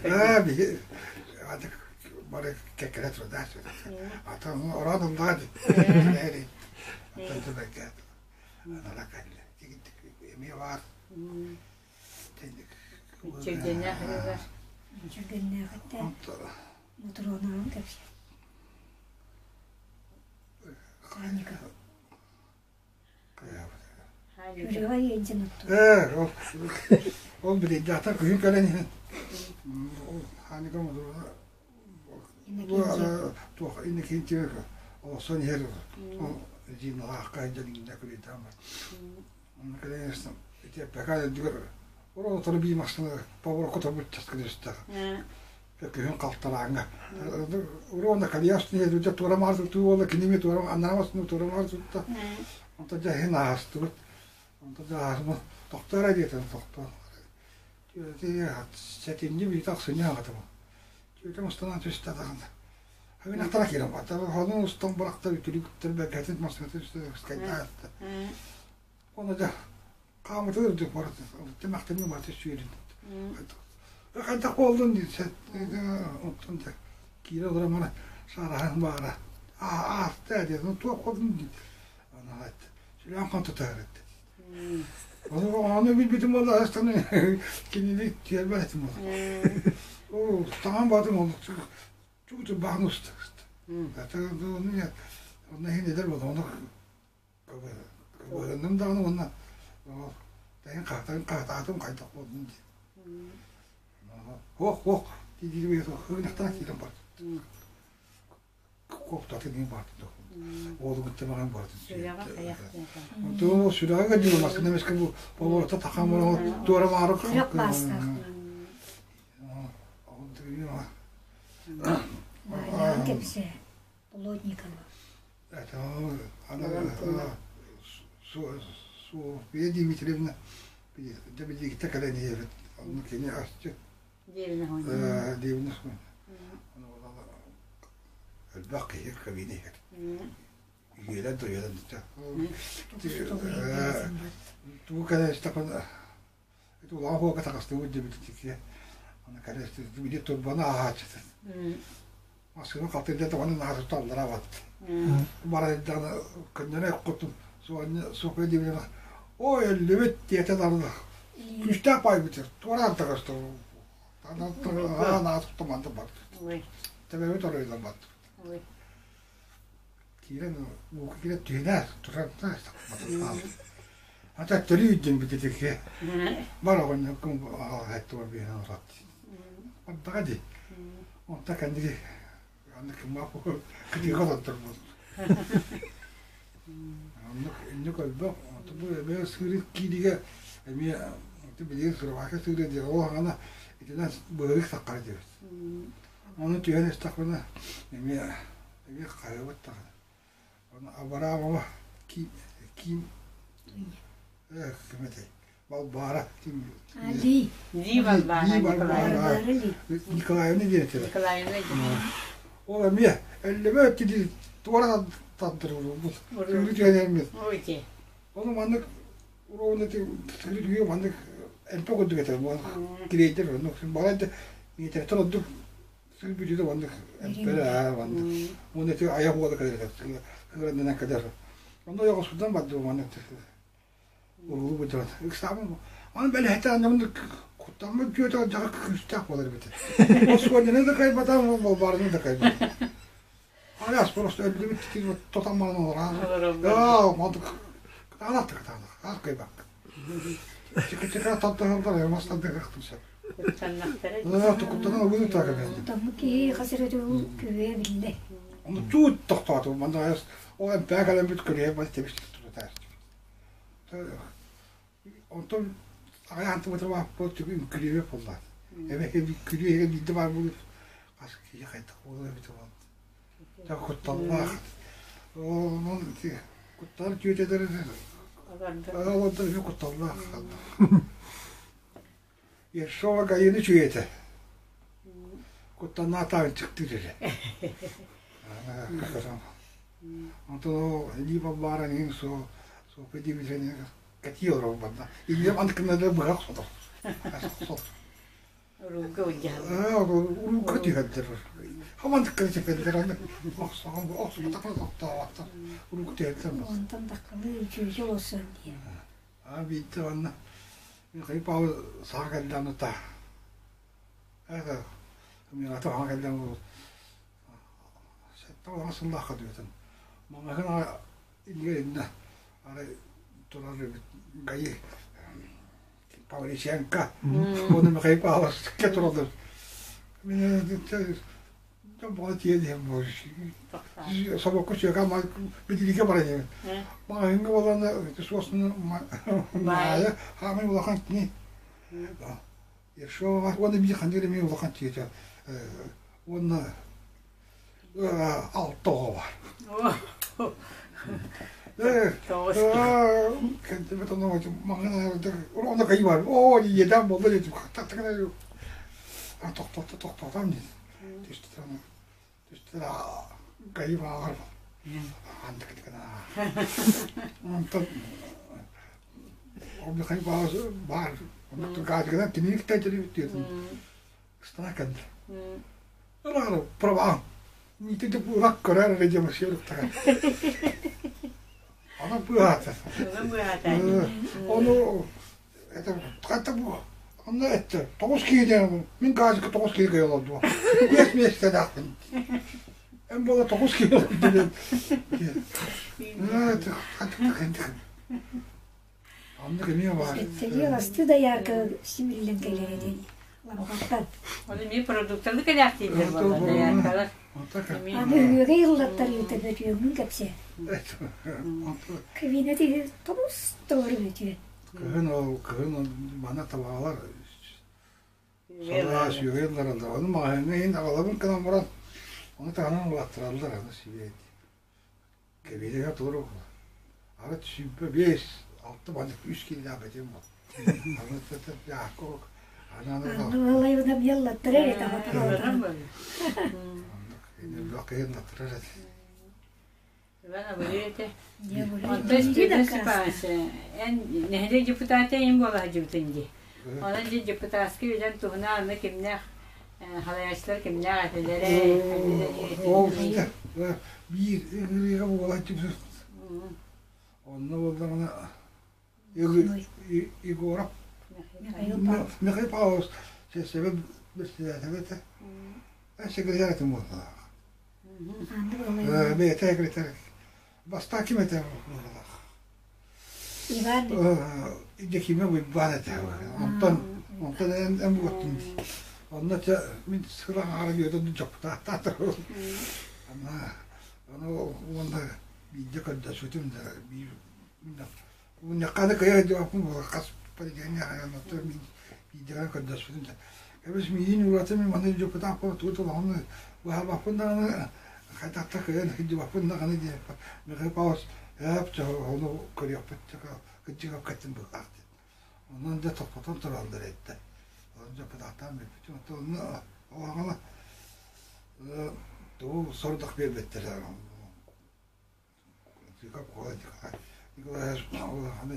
ээ биһи бары кэккэлэ турда ата орон ыллаа ди анала кэллэ эмиэ баар Чэргэннээх ырыалар. Чэргэннээхиттэ Мотуруонаҕын кэпсиэ. Ханика. Күрүөҕэ иэдьэн оттуу. Ээ, ол билейдаахтар күһүн кэлэн иһэн ол Ханика Мотуруона туох инникинчи олохсон иһэр ол Зиналаахха сылдьан иҥнэ күрүйдээн бар. Онно кэлэн ити пока үрдүгэр отору бии массыына поворокко турбут часкы күһүн халтарааҥҥа уруона кальясный дьэ туора маар тутуу буолла киними туора аннаамасны туора маар тутта онто дьэ иһин ааһыстыбыт онто дьэ ааһыма тохтоо эрэ диэтэ тохтоо сэтинньи биитэ ахсынньы аҕатым түөтүм устанан түстэ даҕаны Хабинахтара киирэн барда хонун устан бырахта үтүрүктэр бэргэтин массыната түстэ скайдаатта Оны да хаамытын үрдүк барыт тимэхтэн барыта сүүрүн. Хайдах буоллун диэн оттон да киирэ олорон мана саараһан баара. Ааста диэн туох буоллун диэн. Ана айтты. Сүлээн хон тутар этти. Ону ону билбитим буолла астан кинини тиэрбэт этим буолла. Оо, таҥан баатым ол чугуту баҕын уста. Это ну нет. Онно иһин эдэр буолла. Ону Кыбыһынным даҕаны уонна тэйин хаатарын хаатаатым хайдах буоллун дии. Хуох хуох дии хыгынахтана киирэн бардым. Куоптатын иин бардым. Уолу кытта маҕан бардым. Онтон сүрэҕэ кэлдим массыына эмискэ бу поворота тахам туора маары Сүрэх баастаах. Баайдаҕын кэпсээ. Плотникова. Софья Дмитриевна билигитэ кэлэн иһэбит. Онно кини асчыт. Диэбинэ Элбэх киһи кабина иһэр. Үөлэн туйалан Тугу кэлэн истэхпинэ улахан хуока таҕыстыбыт диэбит итикке. Аны кэлэн били турбаны ааһааччытын. Массыына халтырда даҕаны наасыта аллараа бат. Баран эрдэҕинэ көннөрө хотун Софья Дмитриевна ой өллүбүт диэтэ дарына күүстээх баайбыт туораан таҕыста наасыта манна барбыт. Тэбэбит оройунан бардыбыт. Киирэн ууга киирэн түһүнээр туран Ата төрүү дьин бититики. Бар оҕонньоргун аҕалаһайттыбар биһэн олорот. Бардаҕа дии. Онто кэнниги аны кымаах кытыыга олордор буолла. Оннук инник өлбөх. Онто бу эмиэ сыыры кииригэ эмиэ билигин Сыровака сыыры диэн ол аҕана итинэн быарык саккара диэбит. Ону түһэн истэхпинэ эмиэ эмиэ хайабыт даҕаны. Ону Абараамова киин киин э ким этэй Балбаара ким Ли. Ли Балбаара Ли Балбаара Николаевна диэн этилэр. Николаевна Ол эмиэ эллэбэ тили туора тандырылбыт. Сыыры түһэн Ону маннык уровня сыыры түһүө маннык элбэх курдук этэ. Кириэйдэр оннук балай миэтэртэн ордук сыр бүтүтэ маннык эмпэрэ маннык. Уонна ити айах уола кэлэр кыранынан кэлэр. Онно ойоҕоспутунан бардым маннык уруулу быдьарат. Ыксаабын аны бэлэһэтэ анньамын куттаммыт дьүөтэ дьаҕа күүстээх буолар эбит. Осуонньаны да кайбатам, болбаарыны да кайбатам. Араас просто өллүбүт титин тотон баран олорон. Аа, мантык кытаанах да кытаанах, аас кайбакка. Чика-чика тантаһаллар, мастандыгахтын сөп. Куттанан ылыны таага бэлдим. Таммы киһи хас эрэ төгүл күһүө биллэ. Ону чуут тохтоотум. Манна ол эмпээ кэлэммит көрүө бас тебис турутаар. Онтон аҕай антыбытыр бааппыт түгү үҥкүлүөбэ буолла. Эбэ күлүөгэ биирдэ баар буолур. Хас киһи хайдах буолар эбитэ буолла. Та кутталлаах. Онон куттал түөтэлэр олордор кутталлаах. Ершова Гаина үчүгэй этэ. Куттаннаатаҕын чыктыыр эрэ. Онтон илии балбааран иһин суо суоппа диэбитин кэтии олорор барда. Илиим анкыннары быһах сотор. Уруулга былдьаһаллар. Уруулга түһэллэр. Хамандыкка түһэллэр. Аны охсоҕон охсубатахпына тохтообаттар. Уруулга түһэллэр. Онтон таххалыы үчүгэй олорсон диэн. Аа биирдэ манна Михаил Павлович саҥа кэллэҕинэ та это Мирата саҥа кэллэҕинэ 70 сыллаахха диэтин маҥаһын иннигэр иннэ арай турар эбит гаи Павличенко уонна Михаил Павлович тураллар Дьон тиийэн иһэн собокко сүөкэ битилигэ баран иһэбин. Маҕаһыыҥҥа буоллаҕына суосуну маайа хаамай улахан кини Ершова уонна биир ханнык эмиэ улахан тиэтэ уонна алта оҕо бар. Кэнтибит ону маҥан кайы бар. Оо, иедам болла дедим. Тохтото тохтотом дедим. Түстүтэн түстүтэн кайы бааҕар Онтон ол хайы баар оннук гаазыгынан кинини кытта телевизиятын ыстана кэллэ. Ыраар права. Мити де урак көрөр эрэ диэн сиэруктара. Ана быһаата. Ону это хата бу онно этте тоҕус киһи диэн мин газика тоҕус киһи кыйа олордум. Биэс миэстэлээхпин. Эн буола тоҕус киһи олордум. Оннук эмиэ баар. Сэлиэ асты доярка симиллэн кэлэр этэ. Лампаттан. Ол эмиэ продуктаны кэлээхтииллэр буолла дояркалар. Аны үөгэй ыллаттарыыта бөтүөҥҥүн кэпсээ. Кабинет иһи тобус толору бөтүөн. Кыһын ол кыһын мана табаалар салаа сүөгэй ыллараллар. Ону маҕаһыыҥҥа иһин аҕалабын гынан баран ону таһынан улааттараллар аны сүбэйди. Кэбиһигэ толору арыт 25 алты маннык үс киилээх бэтим бол. Аны Яков Анна бьяллаттара это Эн нэһилиэк депутата им буола сылдьыбытын дии. Онон дьэ депутатскай үлэн туһунан аны кимнээх Халайааччылар кимнээх этилэрэ? Ол биир ыҥырыыга буолааччы Онно буоллаҕына Егоров Михаил Павлович сиэссэбэ председателэ этэ. Секретарь этим буоллаах. Бэйэтэ секретарь. Бастаан ким этэ буоллаах? Иван Дьэкиимэ Уйбаан этэ. Онтон онтон эн эн буоттун дии. Онно чэ мин сыл аҥаара үөдэн дьоппутаахтаатар. Ана аны уонна биирдэ көрдөспүтүм да биир мунньахха да кыайа сылдьыбаппын буолар хас понедельник аайы оттон мин биирдэ көрдөспүтүм да кэбис миигин уурата мин манна дьоппутаах буола тугу толоҕуну быһаарбаппын даҕаны хайдах да кыайан сылдьыбаппын даҕаны диэн Михаил Павлович ээп чэ ону көрүөхпүт кырдьыгап кэттин быһыылаах диэн онон дьэ тохтотон тураллар эттэ онон дьоппутаахтаан бүппүтүм оттон онно оҕоҕо Тугу сорудах биэрбэттэрэ Николаевич улахана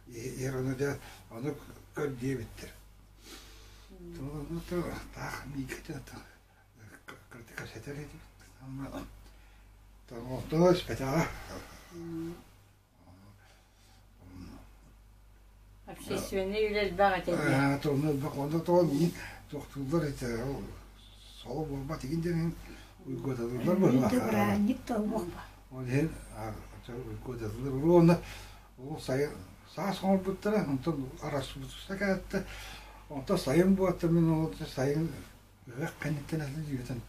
иһэр дьэ ону көр диэбиттэр. Таах миикэтэ кырдьык кэпсэтэр этибит. Тоҕо испэтэҕэ. Общественнай үлэ элбэх этэ дии. Тонну элбэх онно тоҕо миин тохтууллар этэ соло буолбат игин диэн уйгуоталыыллар быһыылаах. Бырааһынньык толбох ба. Ол иһин уйгуоталыыллар уонна ол сайын саас оҥорбуттара онтон араспутуста кээттэ онтон сайын буолта мин ол сайын ыһыах кэнниттэн атын дьиэтин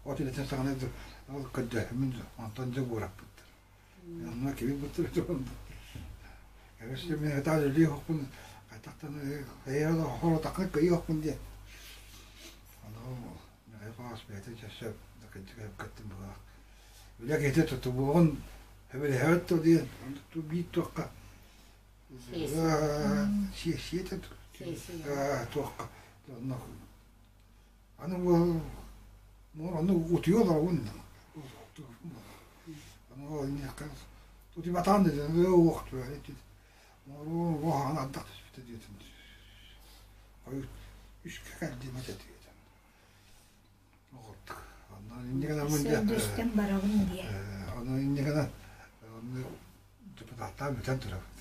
от үлэтин саҕана ол көрдөһөммүн онтон дьэ буораппыттар. Онно кими буттар Эбэс мин этаа үлэлиэхпин хайтахтан эйэ хоротахха кыйыахпын диэн. Ону Михаил Павлович бэйэтэ дьэ сөп кырдьык кэттим быһыылаах. Үлэ киһитэ тутулуоҕун сөбүлэһэбит дуо диэн биир туохха сиэссийэтэ туохха онно аны ону утуйа олоробун Утуйбатаҕым да уох ардах түспүтэ диэтин үскэ кэлдим этэ диэтин оҕурдук онно инньэ гынан Сөндүстэн барабын диэ ону инньэ гынан онно депутаттаан бүтэн турабыт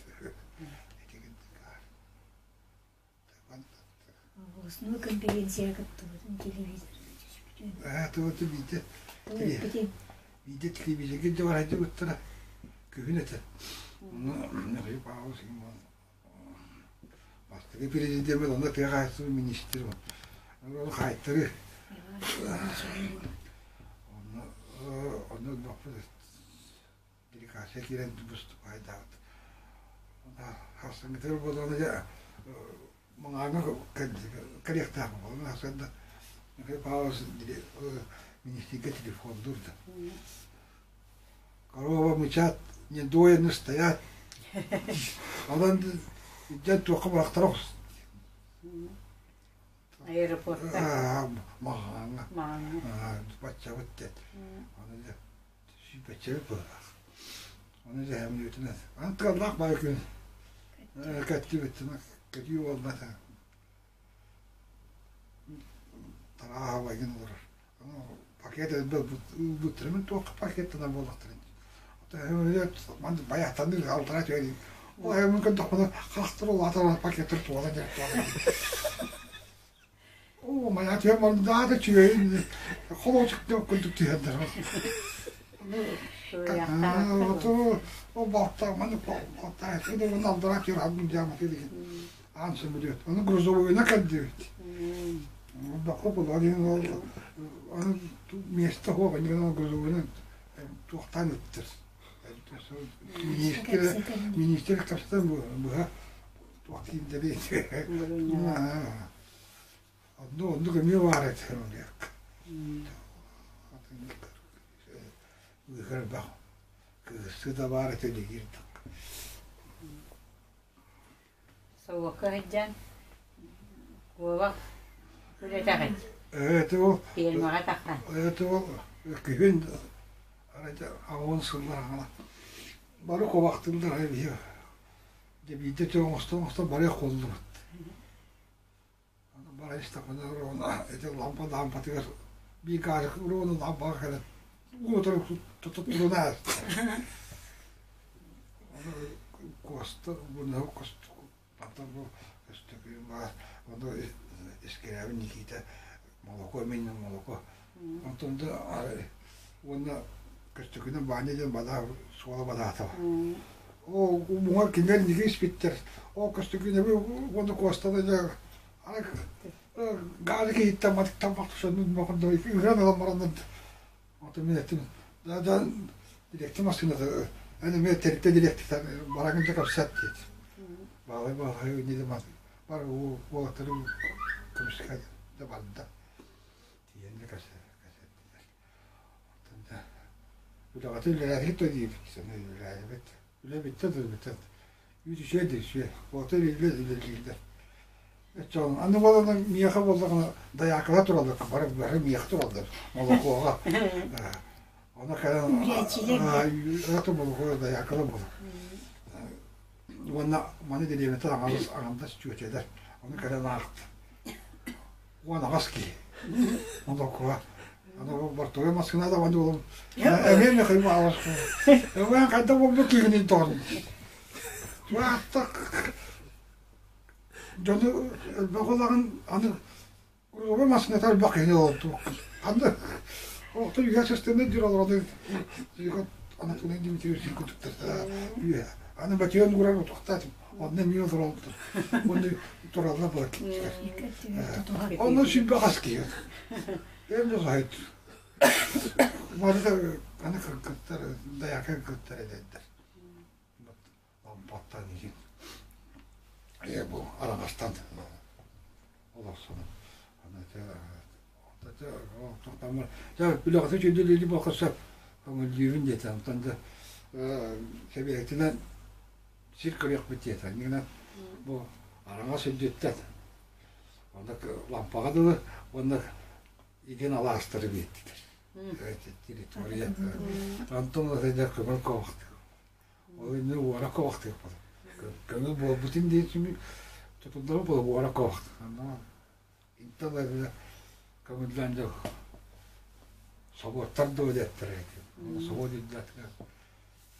Областной конференцияҕа кыттыбытым телевизорга түспүтүм. Ээ, тугу биирдэ биирдэ телевизорга дьэ барайдыбыттара күһүн этэ. Ону Михаил Павлович бастакы президеммит онно тыа хаһаайыстыбатын министр ол хаайтары онно онно делегация киирэн выступайдаабыт. Харсыҥҥытыгар буоллаҕына дьэ Маҥааҥҥа кэлиэхтээх буоллаҕына сарсыарда Михаил Павлович министргэ телефоннуур да. Корова мычат, не доены стоят. Онон дьэн туохха бырахтара охс. Аэропортка. Маҕааҥҥа. Баччабыт диэн. Аны дьэ Сүүрбэччэбит быһыылаах. Ону дьэһэмньүтүнэн. Аны тыаллаах баай күн кэттибит, кэтии буолбата. Тарааһа байгын олорор. Пакет ылбыттара мин туохха пакеттанар буоллахтарын. Баяттаныр алтара түһэрин. Ол эһэмин көрдөхпүнэ хастар улаатар пакеттар туола диэн туола. Оо, моя тема да үчүгэйин холуочук курдук түһэрдэр. Ол балта маны балта это алдара түр хабын диаматы деген. Аан сөмөлөт. Аны грузовойна кэлдибит. Бакы була деген ол аны место хуох ол грузовойна туохтан ыттыр. Министр министр капстан быһа туох кииндэри Онно оннук эмиэ баар этэ диэк. Ыһырбах кыысты да баар этэ дигирдик. Совокка сылдьан куобах үлэтэҕит. Это ол Фермаҕа таххан. Это ол күһүн аҕын сыллар бары куобахтыыллар биһи Дьэ биирдэ оҥостон оҥостон барыах буоллубут. Бара истэхпинэ ровно ити лампа лампатыгар биир газик ровно лампаҕа кэлэн уотары туттуруна Ону Куоста бунаһы Антон бу өстөкүүн баар ону искирээбин Никита молоко миннин молоко онтон да уонна Көстөкүүнэн Ваня диэн бадаа суола бадаатаба оо муҥар кинилэр инники испиттэр ол Көстөкүүнэби уонна Куостаны дьэ гаазы киһиттэн матыктан бахтышанын мохондо ыгыран ылан бараннар Ото мин эттим, да да директор массыыната эн эмиэ тэрилтэ директор бараҥын да кэпсэт диэт. Баалай баалай не бар уолаттары көмүскэ да барда. Тиийэн да кэпсэттилэр. Оттон да үлэҕитин үлэлээтигит да диибит, үлэлээбит. Үлэ бүттэ да бүттэ. Үүт үчүгэй да үчүгэй. Уолаттар үлэлииллэр. Оччоҕуна аны буолан миэхэ буоллаҕына дайаакалар тураллар, бары бары миэхэ тураллар молокуоҕа. Ону кэлэн аты молокуо дайаакалар буолар. Уонна маны дэриэбинэтэ аҥардас аҥардас чүөчэлэр. Ону кэлэн аахт. 18 киһи. Молокуо. Аны бортовой массыына да баны буолан эмиэ мехай маалас. Эвэн хайда буолбут киһини тоҕон. Суаттак Дьону элбэх улахан аны куруоба массыыната элбэх киһини олордубут. Аны олохтон үөһэ сыстыны диир олорон Анатолий Дмитриевич кутуктар үөһэ. Аны Батион уурар утуктаатым. Онно эмиэ олороллор. Онно тураллар буолар киһилэр. Онно сүлбэ хас киһи. Эмне сайт. Маны аны кыргыттар, даяка кыргыттар эдэрдэр. Лампаттан иһин ээ бу араҥастан олорсон аны дьэ үлэҕитин үчүгэйдик буолуохха сөп көҥүллүүбүн диэтэ онтон да сэбиэтинэн сир көрүөхпүт диэтэ иннинэ бу араҥас үрдүттэн онно лампаҕа дылы уонна игин алаастары биэрдилэр территория онтон ылла көҥүл ковахтык Ол иннинэ уора ковахтыахпыт. Көҥүл буолбутун диэн тутуллара буола уора ковахт. Интел көҥүллээн дьэ собуоттар дуо диэттэрэ ити. Собуот үрдэтигэр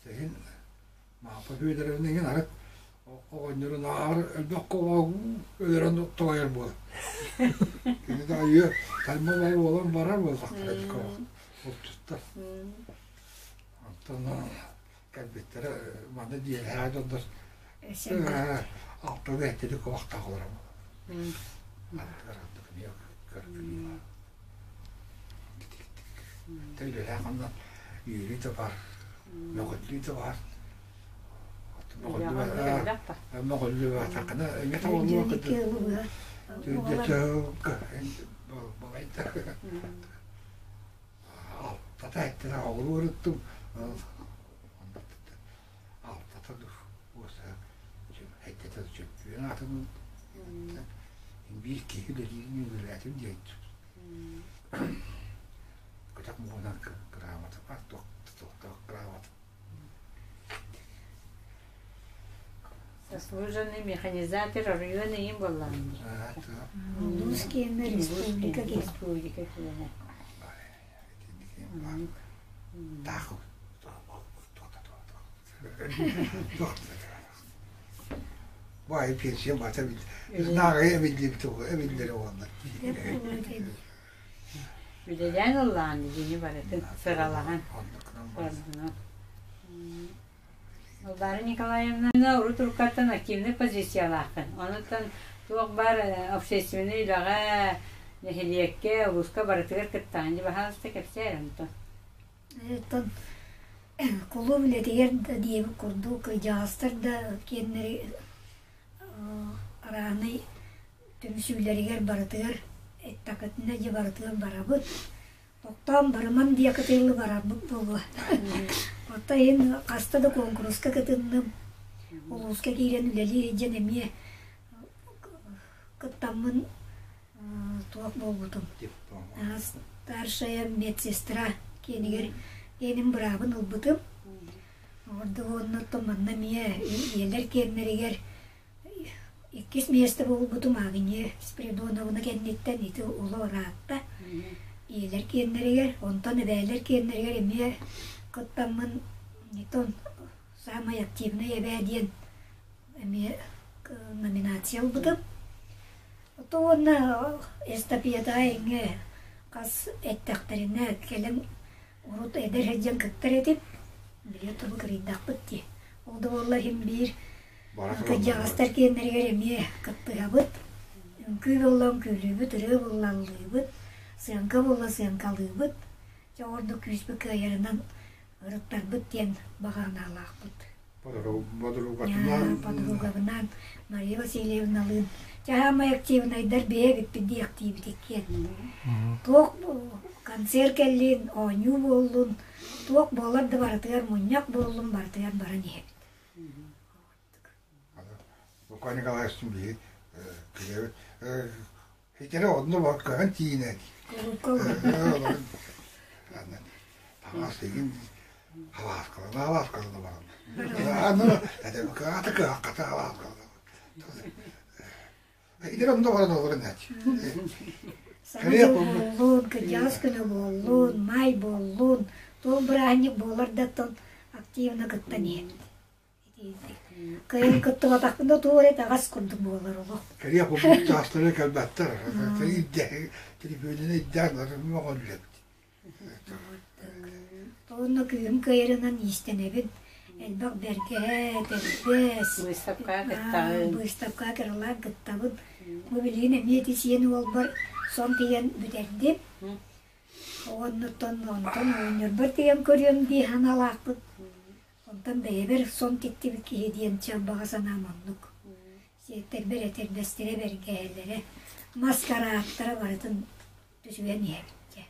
тэһин Мааппа Федоровна иҥин арыт оҕонньорун ааҕар элбэх коваа өлөрөн тоҕойор буол. Кини да айыы тальма буолан барар буоллахтара булчуттар. Онтон кэлбиттэрэ манна дьиэлээх дьоннор алтаны эттили куохтаах олором. Төлөлөөх онно үөрүү да бар, мөҕүллүү да бар. Мөҕүллүү баатаххына эмиэ табыллыбат Алтата эттэрэ оҕолуу ырыттым. Алтата уоса эттэтэ чөппүөн атын биир киһи үлэлиирин үлэлээтим диэн көтөх муҥунан грамота бар туохтаах грамота Заслуженный механизатор оройуон ыйын буоллаҕын дии. Улуус киэнэ республика Республика киэнэ. Баай пенсия бата нааҕы эбиллибит эбиллэри уонна. Үлэлээн ыллаан дьини барытын сыралаһан. Балбаара Николаевна урут уруккаттан активнай позициялааххын. Онуттан туох баар общественнай үлэҕэ, нэһилиэккэ, улууска барытыгар кыттаҕын. Дьэ, баһаалыста кэпсээ эрэ онтон. Оттон кулууп үлэтигэр да диэбит курдук кырдьаҕастар да киэннэри араанай түмсүүлэригэр барытыгар эттэххитинэ дьэ барытыгар барабыт. Тохтоон барыман диэки тыылы барарбыт буолуо. Оттон иһин хаста да куонкуруска кытынным. Улууска киирэн үлэлии сылдьан эмиэ кыттаммын туох буолбутум. Старшая медсестра киэнигэр киэнин быраабын ылбытым. Ордук уонна оттон манна эмиэ ийэлэр киэннэригэр Иккис миэстэ буолбутум Агния Спиридоновна кэнниттэн ити улу ыраатта. Ийэлэр киэннэригэр, онтон эбээлэр киэннэригэр эмиэ кыттаммын итон самый активный эбээ диэн эмиэ номинация ылбытым. Ото уонна эстафетаҕа эҥэ хас эттэхтэринэ кэлэн урут эдэр сылдьан кыттар этим. Билиэ тылы кырыйдахпыт дии. Ол да буоллар иһин биир кырдьаҕастар киэннэригэр эмиэ кыттыһабыт. Үҥкүү буолла үҥкүүлүүбүт, ырыа буолла ыллыыбыт, сыаҥка буолла сыаҥкалыыбыт. Дьэ ордук күүспүт кыайарынан ырыттарбыт диэн баҕа санаалаахпыт. Подругатынаан Подругабынаан Мария Васильевналыын саамай активнайдар бэйэ эбиппит диэхтиибит иккиэн. Туох концерт кэллин, оонньуу буоллун, туох буолар да барытыгар мунньах буоллун барытыгар баран иһэбит. Лука Николаевич биһи күлэбит. Хитере онно бар көһөн тиийинэ. Таҥас игин халааскалана халааскалана баран. Аны кыата кыаххата халааскалана. Хитере онно баран олорон эти. Саҥа дьыл буоллун, кырдьаҕас күнэ буоллун, маай буоллун, туох бырааһынньык буолар да оттон активно кыттан иһэбит. Кыайан кыттыбатахпына туох эрэ таҕас курдук буолар олох. Кэриэ курдук чаастары кэлбэттэр. Трибүнэни ирдээн мөҕөллөбүт. Онно кыыһым кыайарынан иистэнэбин. Элбэх бэргэһэ, тэрбэс. Быыстапкаҕа кыттаҕын. Быыстапкаҕа кыралаан кыттабын. Бу билигин эмиэ ити сиэн уолбар сон тиийэн бүтэрдим. Оннуттан онтон оҕонньорбор тиийэн көрүөм дии санаалаахпын. Онтон бэйэбэр сон тиктибит киһи диэн чалбаҕа санаам оннук. Сиэттэрбэр этэрбэстэрэ, бэргэһэлэрэ, маскарааттара барытын түсүгэн иһэбит дьэ.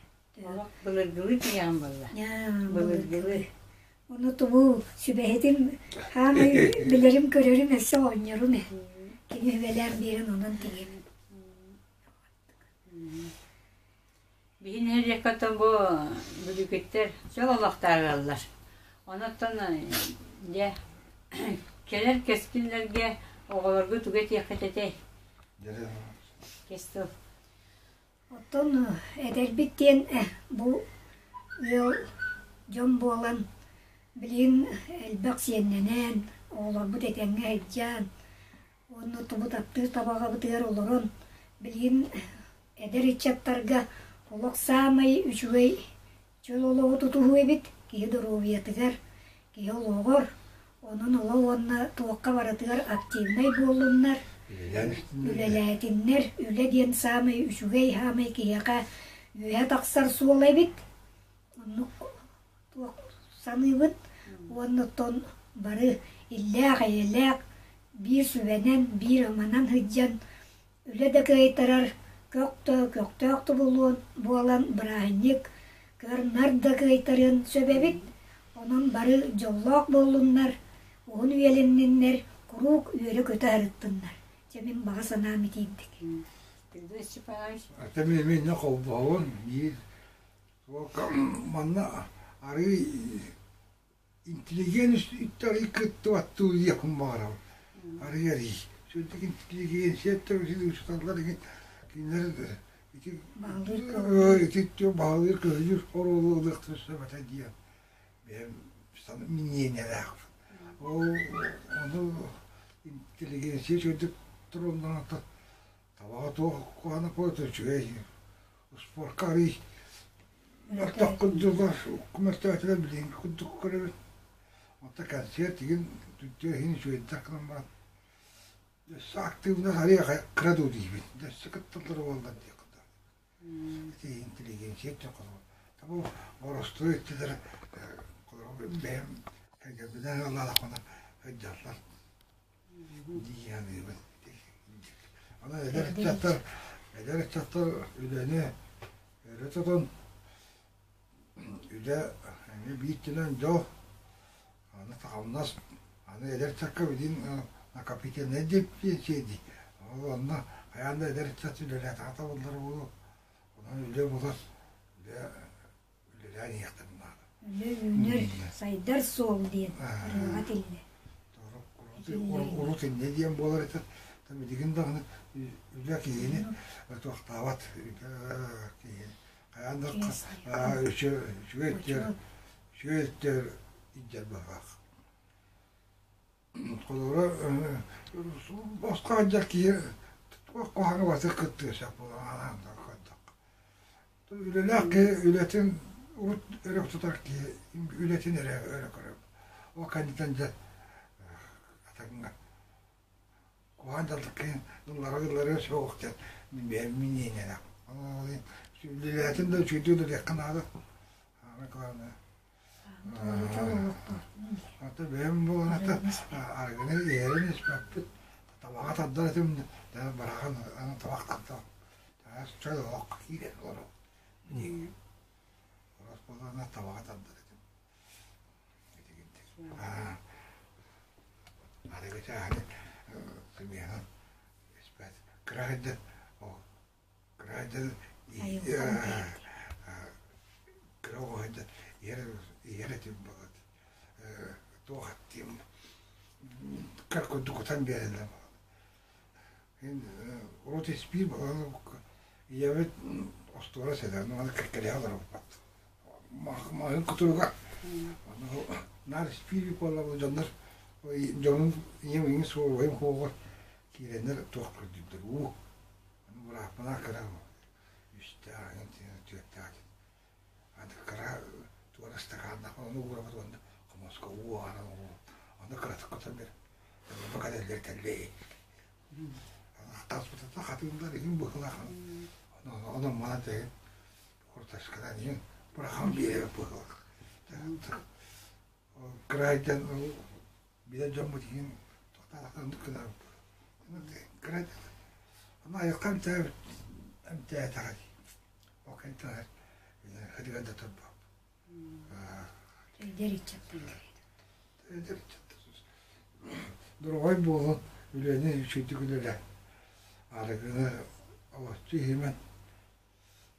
Олох былыргылыы тиийэҕин буолла. Былыргылыы. Ону тубу сүбэһитим хаамай билэрим көрөрүм өссө оонньорум ээ. Кини сүбэлээн биэрэн онон тиийэбин. Биһи нэһилиэккэ оттон бу бүлүүкүттэр чөл олохтоох ыаллар. Онон дьэ кэлэр кэскиллэргэ оҕолорго тугу этиэххит этэй? Кэс тыл. Оттон эдэрбит диэн бу ыал дьон буолан билигин элбэх сиэннэнэн, оҕолорбут этэҥҥэ сылдьан, Уонна тубу таптыыр табаҕабытыгар олорон, билигин эдэр ыччаттарга олох саамай үчүгэй чөл олоҕу тутуһуу эбит киһи доруобуйатыгар, киһи олоҕор, онон олох уонна туохха барытыгар активнай буоллуннар, үлэлээтиннэр, үлэ диэн саамай үчүгэй, саамай киһиэхэ үөһэ тахсар суол эбит. Оннук туох саныыбын уонна оттон бары иллээх-эйэлээх биир сүбэнэн, биир ыманан сылдьан үлэ да кыайтарар, көхтөөх да буолуон буолан бырааһынньык көр-нар да кыайтарыан сөп эбит. Онон бары дьоллоох буоллуннар, уһун үйэлэнниннэр, куруук үөрэ-көтө сырыттыннар. Дьэ мин баҕа санаам итиирдик. Петр Степанович. Ата мин эмиэ холбоһобун биир Манна арыый интеллигент арый кыттыбаттыы диэхпин баҕарабын. Арый арый. Сүрдүк интеллигенция учууталлар кинилэр ити ити баһылыыр көһүлүүр оруолу ылыахтарын сөп этэ диэн бэйэм мнениелээхпин. Ол ону интеллигенция үчүгэйдик туруоннаҕына табаҕа туох куһаҕана буолуо үчүгэй Спорка арый мөлтөх курдуга мөлтөөтүлэр билиҥҥи курдук көрөбүн. Онто концерт игин түттүө иһин үчүгэйдик гынан баран өссө активно арый кыра дуу диибин. Өссө кытталлар буоллар диэх курдук. Ити интеллигенция холобур. Табу боростуой өттүлэр холобур бэйэм кэргэмминэн ылаалахпына сылдьаллар дии саныыбын. Онон эдэр ыччаттар эдэр ыччаттар үлэни өрө тутун, үлэ эмиэ биир түнэн дьол, аны хамнас, аны эдэр ыччакка билигин накопительнай пенсия дии. Ол онно хайаан да эдэр ыччат үлэлээтэҕэ табыллар буолуо. Онон үлэ булар, үлэ үлэлээн иһиэхтэрин наада. Үлэ үүнэр, сайдар суол диэн ырыаҕа тиллэ. Урут инньэ диэн буолар этэ. Билигин даҕаны үлэ киһини туохтаабат киһини хайаан да үчүгэй үчүгэй өттүгэр илдьэр быһыылаах. Холобура, босхо сылдьар киһи туох куһаҕаны барытын кыттыа сөп буолан көрдөххө. Үлэлээх киһи үлэтин урут өрө тутар киһи үлэтин эрэ өрө көрөр. Ол кэнниттэн дьэ атыҥҥа куһаҕан дьаллык киһи ыллара-ылларыа суох диэн бэйэм миниэнэлээх. Үлэлээтин да үчүгэйдик үлэлиэххэ наада. Самое главное. Ата бэйэм буолан ата арыгыны иһэрин испэппит. Табаҕа тардар этим, барахан аны табах тардар. Чөл олох киирэн олорор. Орос буолан табаҕа тардар этим. Арыгы чааһын сымыйанан испэт. Кыра сылдьан Кыра кыра оҕо сылдьан иһэр этим буолат туох аттыым көр курдук кутан биэрэллэр урут испиир буолан ийэбит остуорас этэ ону кэккэлэһэ олорбуппат маһын кутуруга наар испиир буолла дьоннор дьонум ийэм иҥин суоруйум хуоҕар киирэннэр туох көрдүүрдэр уу Аны бырааппынаах кыра үстээх, түөртээх аны кыра туора ыстакааннаах ону уурабыт уонна хомуоска уу аҕаран уу ону кыратык кутан бэр бу кэлэллэр тэллэй таспытата хатыыллар иһин быһылаах ону манан тэһин курташканан иһин бырахан биэрэ быһылаах кырайдан билэр дьоммут иһин тохтоотохтон гынар кырайдан аны айылҕа эмтээбит эмтээтэҕэ дии ол кэнниттэн хатыгар да турбап Эдэр ыччаттар эдэр ыччаттар дороҕой буолан үлэни үчүгэйдик үлэлээн арыгыны олоччу иһимэн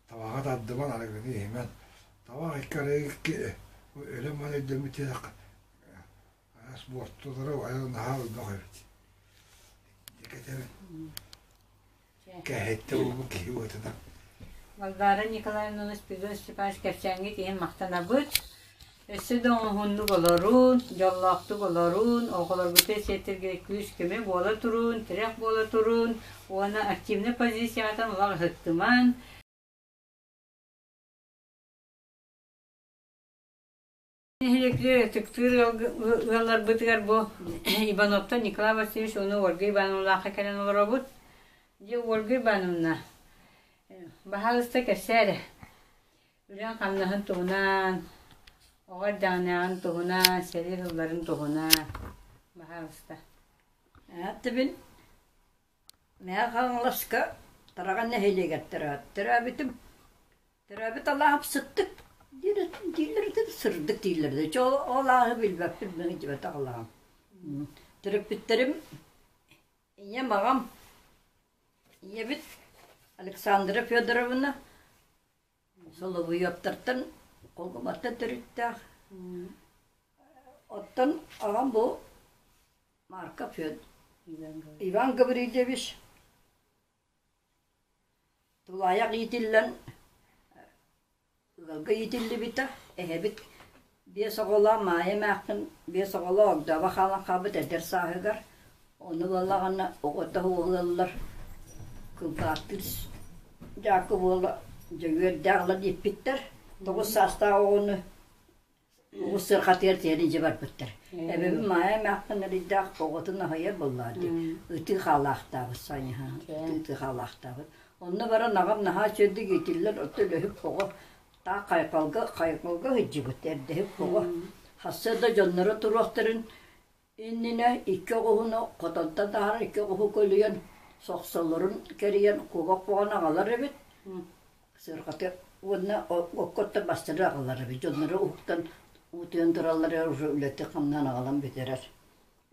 Табаҕа тардыман, арыгыны иһимэн. Табах икки арыы икки өлөн маны өйдөммүт диэтэххэ араас буортулара айан наһаа элбэх эбит. Кэтэбин. Кэһэттэ буолбут киһи быһыытынан. Варвара Николаевна Спиридон Степанович кэпсээҥҥит иһин махтанабыт. Өссө да оҥоһуннук олорун, дьоллоохтук олорун, оҕолоргутугар сиэттэргэ күүс-көмө буола турун, тирэх буола турун уонна активнай позицияҕытын олох ыһыктымаҥ. Нэһилиэктэр ытыктыыр ыалларбытыгар бу Ивановтан Николай Васильевич уонна Ольга Ивановналаахха кэлэн олоробут. Дьэ, Ольга Ивановна, баһаалыста кэпсээ эрэ. Үлэҥ-хамнаһын туһунан, оҕо эрдэҕинээҕин туһунан, сэрии сылларын туһунан, баһаалыста. Аттыбын Мэҥэ Хаҥаласка Тараҕан нэһилиэгэр төрөөбүтүм. Төрөөбүт алааһым сыттык дииллэр сырдык дииллэр да ол алааһы билбэппин билбэтэх алааһым. Төрөппүттэрим ийэм аҕам ийэбит Александра Федоровна Соловьевтартан Холгуматтан төрүттээх. Оттон аҕам бу Марков Иван Гаврильевич тулаайах иитиллэн ыалга иитиллибитэ. Эһэбит биэс оҕолоох Маайа эмээхсин биэс оҕолоох огдообо хаалан хаалбыт эдэр сааһыгар. Ону буоллаҕына оҕото ыаллар кылбааттыыр Дьаакып уола Дьөгүөрдээх ыла диэппиттэр. Тоҕус саастаах оҕону оҕус сыарҕатыгар тиэрэ дьэ барбыттар. Эбэбин Маайа эмээхсин эрийдээх оҕотун аһыйар буоллаҕа дии. Ытыы хаалаахтаабыт Саня ытыы хаалаахтаабыт. Онно баран аҕам наһаа үчүгэйдик иитиллэр, оттон үлэһит оҕо таах хайҕалга хайҕалга сылдьыбыт эрдэһит оҕо. Хассыа да дьонноро туруохтарын иннинэ икки оҕуһуну хотонтон таһааран икки оҕуһу көлүйэн сохсолорун кэрийэн куобах буолан аҕалар эбит. Сыарҕата уонна окко бастары аҕалар эбит. Дьонноро уһуктан утуйан тураллар уже үлэтин хамнаан аҕалан бүтэрэр.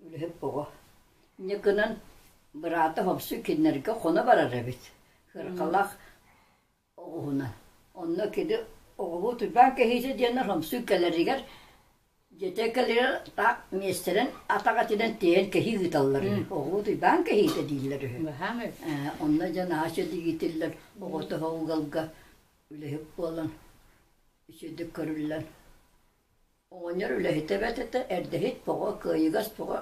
Үлэһит оҕо. Инньэ гынан быраата хопсу кинилэргэ хоно барар эбит. Сыарҕалаах оҕуһунан. Онно кини оҕуһу Уйбаан кэһиитэ диэннэр хомсуу кэлэригэр Дьэтэ кэлэр таах миэстэрин атах этинэн тиэйэн кэһии ыыталлар үһү. Оҕобут Уйбаан кэһиитэ дииллэр үһү. Онно дьэ наһаа үчүгэйдик иитиллэр оҕото ыалга үлэһит буолан үчүгэйдик көрүллэн Оҕонньор үлэһитэ эбэт этэ, эрдэһит боҕо, кыайыгас боҕо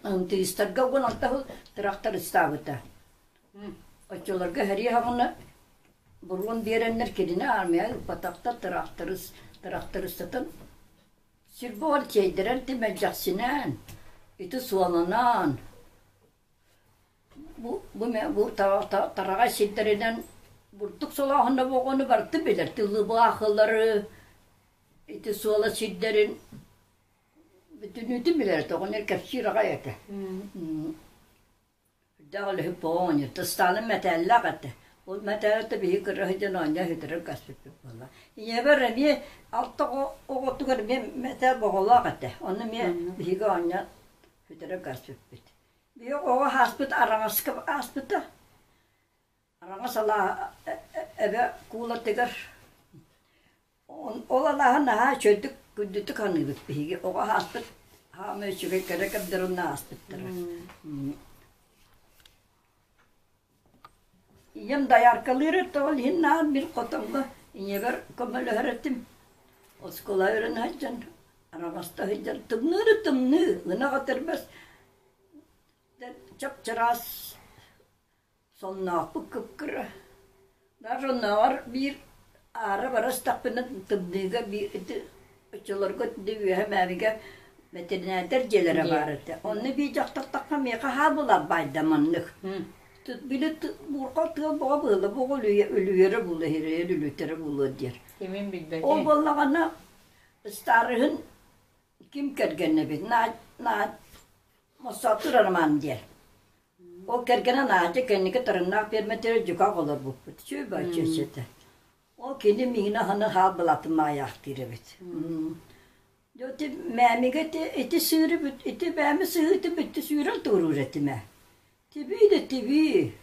ынтыыстарга уган алтаһыл тырахтар ыстаабыта. Оччолорго сэрии саҕана буруон биэрэннэр кинини армияҕа ыыппатахтар, тыраахтарыс, тырахтарыстатан сир-буор тиэйдэрэн тимэлдьэхсинээн, ити суоланаан Бу бу бу тараҕай сирдэринэн бурдук солооһуна оҕону барыта билэр тылыбаахылары ити суола сирдэрин бүтүннүүтүн билэр этэ оҕонньор кэпсиир аҕай этэ Үрдээх үлэһит буола оҕонньор Тыстаалын мэтээллээх этэ ол мэтээлэ биһиги кыра сылдьан оонньоон сүтэрэн кэспиппит буолла ийэбэр эмиэ алта оҕотугар эмиэ мэтээл боҕолоох этэ ону эмиэ биһиги оонньоон сүтэрэн кэспиппит Биһиги оҕо ааспыт араҥаска ааспыта. Араҥас алаа эбэ куулатыгар ол алааһы наһаа үчүгэйдик күндүтүк саныыбыт биһиги оҕо ааспыт хаамай үчүгэй кэрэ кэмнэр онно ааспыттара. Ийэм дояркалыыр этэ, ол иһин наһаа мин хотоҥҥо ийэбэр көмөлөһөр этим. Оскуола үөрэнэ сылдьан, араҕаста сылдьан тымныыны тымныы, ынах этэрбэс чап-чараас сонноохпут кып-кыра. Даже оннооҕор биир аара бара сытахпына тымныыга биир ити оччолорго ити үөһэ мээбигэ ветеринардар дьиэлэрэ баар этэ. Онно биир дьахтар тахха миэхэ хаа булар баайда маннык. Били буурҕа тыал боҕо быһыла боҕо үлүйэрэ буолуо, иһирийэр үлүтэрэ буолуо диэр. Кимин билбэтэ. Ол буоллаҕына старыһын ким кэргэннэбит Моссоттур Роман диэн. Ол кэргэнэ Надя кэнники Тарыҥнаах пиэрмэтигэр дьукаах олорбуппут. Үчүгэй бачча этэ. Ол кини миигин аһаны хаалбылатын маайаахтыыр эбит. Дьэ ити мээмигэ ити, ити сыыры бүт, ити бээмэ сыһыыты бүттү сүүрэн туоруур этим ээ. Тибии да тибии.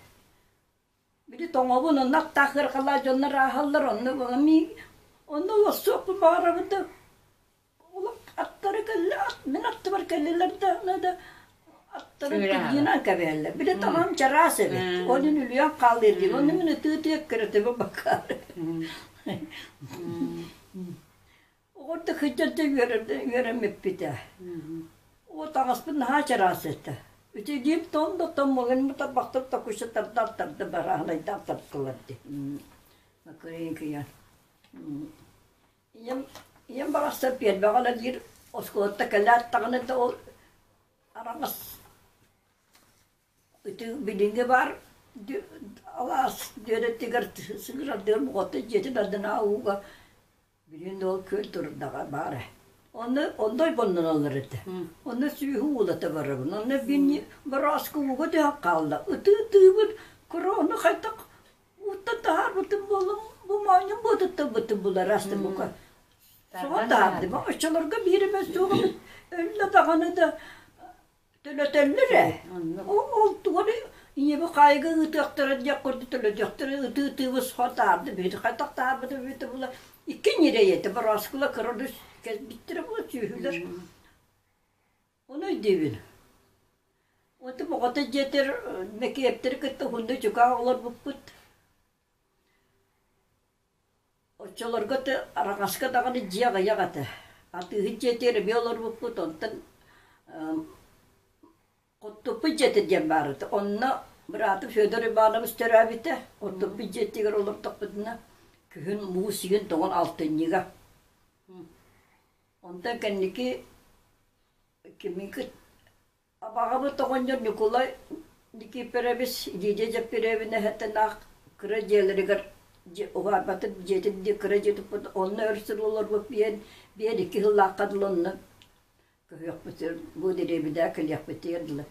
Били тоҥобун онно аттаах ыарахалаах дьоннор ааһаллар, онно онно олорсуохпун баҕарабын да Олох аттары кэллэ, мин аттыбар кэллилэр да, да аттарын кырдьыынан кэбиһэллэр. Били тамам чараас эбит. Онун үлүйэн хаалыыр диир. Онно мин ытыы-ытыы эккирэтибин бакаары. Оҕордо кыдьарда үөрэммиппитэ. О таҥаспыт наһаа чараас этэ. Үтүгүм тон да томмугун тарбахтар токуша тардар тарда бараанайдаах тартылар дии. Макырыйын кыйан. Ийэм, ийэм барахсан пиэрмэҕэ үлэлиир, оскуолаттан кэлээт даҕаны да ол араҥас ити билиҥҥи баар алаас дьүөрэтигэр сыгырардыыр моҕотто дьиэтин ардынааҕы ууга билигин да ол күөл турдаҕа баар ээ. Онно онно ойбоннонуллар этэ. Онно сүүһү уулата барабын. Онно биир борооска ууга түһэн хаалла. Ытыы-ытыыбын, корону хайдах Уттан таһаарбытым буоллум, бу моонньум буотутталбытым булар астыбыка. Соҕо таһаардым. Оччолорго биир эмэ суох эбит. Өллө даҕаны да төлөтөллөр ээ. Ол тугу ийэбит хаайыга ыытыахтара диэх курдук төлөтүөхтэрэ ытыы-ытыыбы сохо таһаарды. Биһиги хайдах таһаарбыта эбитэ була икки ньирэй этэ борооскула кыра кэлбиттэрэ була сүөһүлэр. Ону өйдүүбүн. Отум оҕото дьиэтэр Мэкиэптэри кытта уһуннук дьукаах олорбуппут. Оччолорго араҥаска даҕаны дьиэ аҕыйах этэ. Атыыһыт дьиэтигэр эмиэ олорбуппут, онтон Хоттуппут дьиэтэ диэн баар этэ. Онно быраатым Федор Иванович төрөөбүтэ. Хоттуппут дьиэтигэр олордохпутуна күһүн муус иһин тоҥон алтынньыга. Онтон кэнники кимикит абаҕабыт оҕонньор Ньукулай Никифорович Лидия Дьэппириэбинэ эһэтин-аах кыра дьиэлэригэр уһаайбатын дьиэтин дии кыра дьиэ туппут онно өр сыл олорбут биэн биэн икки сыллаахха дылы онно көһүөхпүтүгэр бу дэриэбинэҕэ кэлиэхпитигэр дылы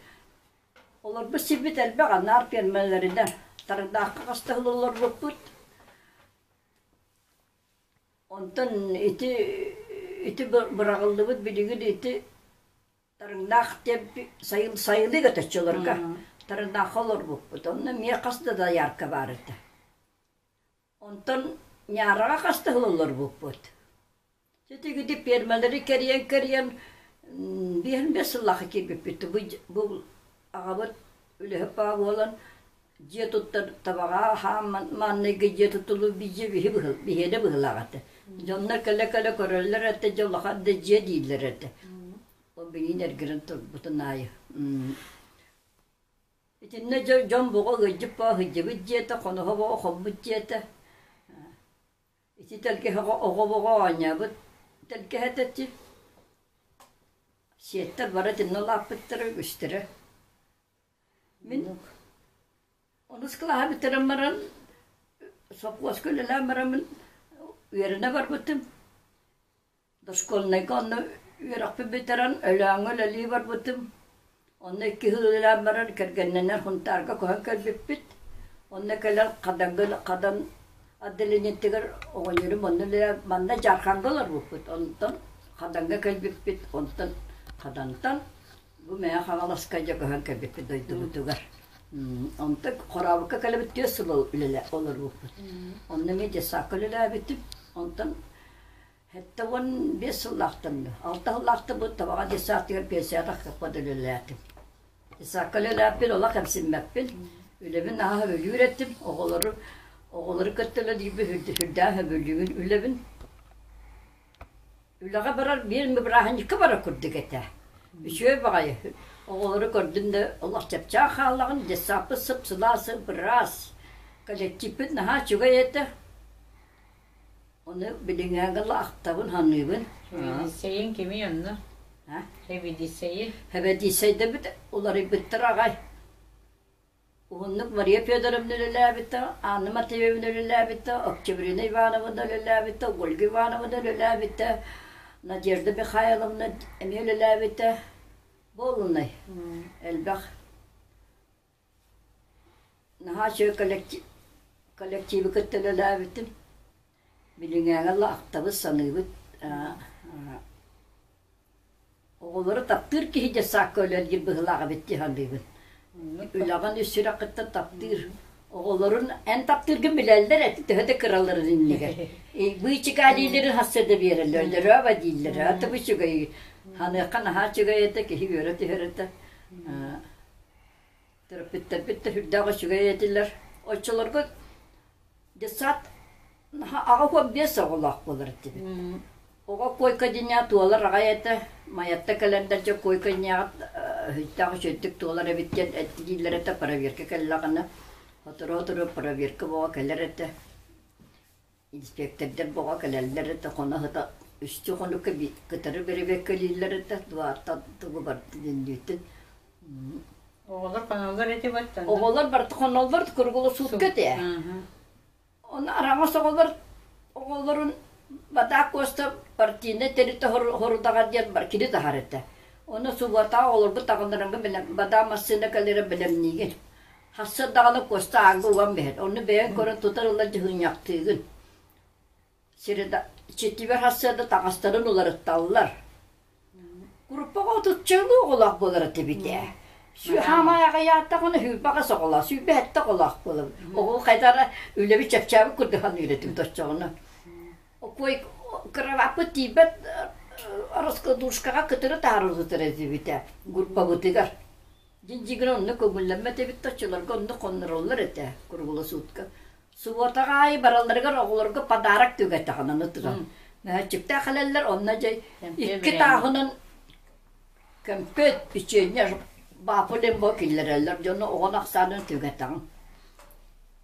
олорбут сирбит элбэх анаар пиэрмэлэринэн Тардаахха хаста сыл олорбуппут Онтон ити ити быраҕыллыбыт билигин ити Тарыҥнаах диэн сайыл сайылык этэ оччолорго Тарыҥнаахха олорбуппут. Онно эмиэ хас да доярка баар этэ. Онтон Ньаараҕа хас да сыл олорбуппут. Ити пиэрмэлэри кэрийэн-кэрийэн биэһин биэс сыллаахха киирбиппит. Бу, бу аҕабыт үлэһит баҕа буолан дьиэ туттар табаҕа аһаан мааннайгы дьиэ тутулуу дьиэ биһи биһиэнэ быһыылаах этэ. Дьоннор кэлэ-кэлэ көрөллөр этэ, дьэ улахан да дьиэ дииллэр этэ. Ол билигин эргэрэн турбутун аайы. Итиннэ дьон буҕа ыалдьыт баа сылдьыбыт дьиэтэ, хоноһо буҕа хоммут дьиэтэ. Ити тэлгэһэҕэ оҕо-оҕо оонньообут тэлгэһэтэ ити. Сиэттэр бары итиннэ улааппыттара үгүстэрэ. Мин онус кылааһы бүтэрэн баран сопхуоска үлэлээн бараммын үөрэнэ барбытым. Дошкольнайга онно үөрэхпин бүтэрэн Өлөөҥҥө үлэлии барбытым. Онно икки сыл үлэлээн баран кэргэннэнэн Сунтаарга көһөн кэлбиппит. Онно кэлэн Хадаҥҥа Хадан отделениетыгар оҕонньорум онно үлэлээн манна Дьаархаҥҥа олорбуппут. Онтон Хадаҥҥа кэлбиппит. Онтон Хадантан бу Мэҥэ Хаҥаласка дьэ көһөн кэлбиппит дойдубутугар. Онтон Хорообукка кэлэбит түөрт сыл үлэлээ олорбуппут. Онно эмиэ детсадка үлэлээбитим. Онтон 75 сыллаахтан, алта сыллаахтан табаҕа детсадтыгар пенсияҕа тахсыахпар үлэлээтим. Детсадка үлэлээппин олох кэмсиммэппин. Үлэбин наһаа сөбүлүүр этим. Оҕолору оҕолору кытта үлэлиирбин сүрдээх сөбүлүүбүн үлэбин. Үлэҕэ барар биир бырааһынньыкка барар курдук этэ. Үчүгэй баҕайы. Оҕолору көрдүм да олох чэпчээх хааллаҕын, детсадпыт сып-сылаас, сып-ыраас. Коллективпыт наһаа үчүгэй этэ. Ону билиҥҥээҥҥэ ахтабын, саныыбын. Сэбиэдиссэйиҥ кимий онно? Сэбиэдиссэйи? Сэбиэдиссэйдэбит уларыйбыттар аҕай. Уһуннук Мария Федоровна үлэлээбитэ, Анна Матвеевна үлэлээбитэ, Октябрина Ивановна үлэлээбитэ, Ольга Ивановна үлэлээбитэ, Надежда Михайловна эмиэ үлэлээбитэ. Буолунай элбэх. Наһаа үчүгэй коллектив, коллективы кытта үлэлээбитим. Билиҥҥээҥи ыла ахтабыт, саныыбыт. Оҕолору таптыыр киһи детсадка үлэлиир быһыылаах эбит дии саныыбын. Үлэҕин үс сүрэххиттэн таптыыр. Оҕолорун эн таптыыргын билэллэр эти төһө да кыраларын иннигэр. Быычыкаа дииллэрин хасса да биэрэллэр, өлөрөөбө дииллэр. Аты бу үчүгэй. Ханыахха наһаа үчүгэй этэ, киһи үөрэ түһэр этэ. Төрөппүттэрбит да сүрдээх үчүгэй этилэр. Оччолорго детсад наһаа 85 оҕолоох буолар этибит. Оҕо койка дьиҥэ туолар аҕай этэ. Майатта кэлэннэр дьэ койка дьиҥэҕэ үһүйтээх үчүгэйдик туолар эбит диэн дииллэр этэ проверка кэллэҕинэ. Сотору-сотору проверка буола кэлэр этэ. Инспектордар боҕо кэлэллэр этэ, хоно сыта үстүү хонукка кытары бэрэбиэркэлииллэр этэ, двааттан тугу бардын иннитин. Оҕолор хоноллор эти баттан. Оҕолор барыта хоноллор круглосутка этэ. Оны араҥас оҕолор оҕолорун Батаак Куоста партийнай тэрилтэ хорудаҕар диэн бар кини таһар этэ. Оны субуотаҕа оҕолорбут таҕыннарарга бэлэм бадаа массыына кэлэрэ бэлэмниигин. Хасса даҕаны Куоста ааҥҥа уган биһэр. Онно бэйэҥ көрөн тутар ылар дьыһыынньахтыыгын. Среда четвер сарсыарда таҥастарын уларытталлар. Группаҕа отуччалыы оҕолоох буолар этибит ээ. Хаамай аҕыйаатаҕына сүүрбэҕэ оҕолоох, 27 оҕолоох буолабыт. Оҕо хайдара үлэбит чэпчээбит курдук саныыр этибит оччоҕуна. Кой кроваппыт тиийбэт раскладушкаҕа кытары таһаарыллытар этибит ээ группабытыгар. Дьиҥ-дьиҥэр онно көҥүллэммэт эбит да, оччолорго онно хоннороллор этэ круглосутка. Субуотаҕа аайы баралларыгар оҕолорго подарок түгэтэҕин аны туран. Мөһөөччүктээх кэлэллэр, онно дьэ икки тааһынан кэмпиэт, печенье, баапы киллэрэллэр. Дьону оҕону ахсаанын түгэтэҕин.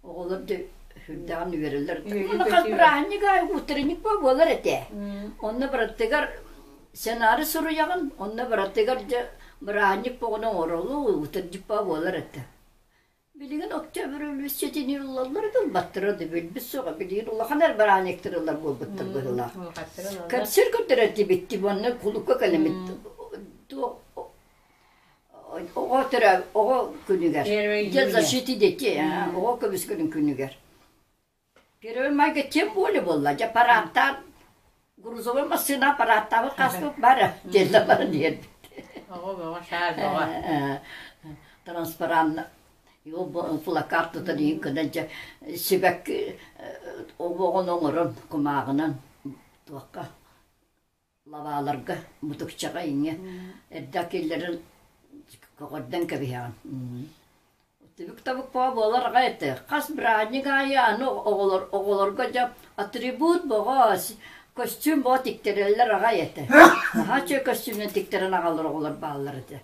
Оҕолор дьэ сүрдээҕин үөрэллэр. Уонна хас бырааһынньык аайы утренник буолар этэ. Онно барытыгар Сценарий суруйаҕын, онно барытыгар дьэ бырааһынньык боҕуна оҥоролу, утырдьыппа буолар этэ. Билигин Октябрь өлүүсчэтини ылаллар да ылбаттара да билбит суоҕа. Билигин улахан эр бырааһынньыктар ылар буолбуттар быһыылаах. Кэпсиир көрдөрөр дибитти уонна кулукка кэлэмит оҕо төрөө оҕо күнүгэр День защиты детей оҕо көмүскэлин күнүгэр Первый майга тем более буолла. Дьэ парааттаан грузовой массыына аппарааттаабыт хаспыт бара диэн баран иһэрбит. Оҕо бөҕө саа бөҕө. Транспаранна его плакат тутан иһин гынан дьэ сибэкки обоҕун оҥорон кумааҕынан туохха. Лабааларга, мутукчаҕа иҥэ эрдэ киллэрэн көҕөрдөн кэбиһэҕин. Түбүк-табык буолар аҕай этэ. Хас бырааһынньык аайы аны оҕолор оҕолорго дьэ атрибут боҕо, костюм боҕо тиктэрэллэр аҕай этэ. Наһаа үчүгэй костюмнан тиктэрэн аҕалар оҕолор бааллар этэ.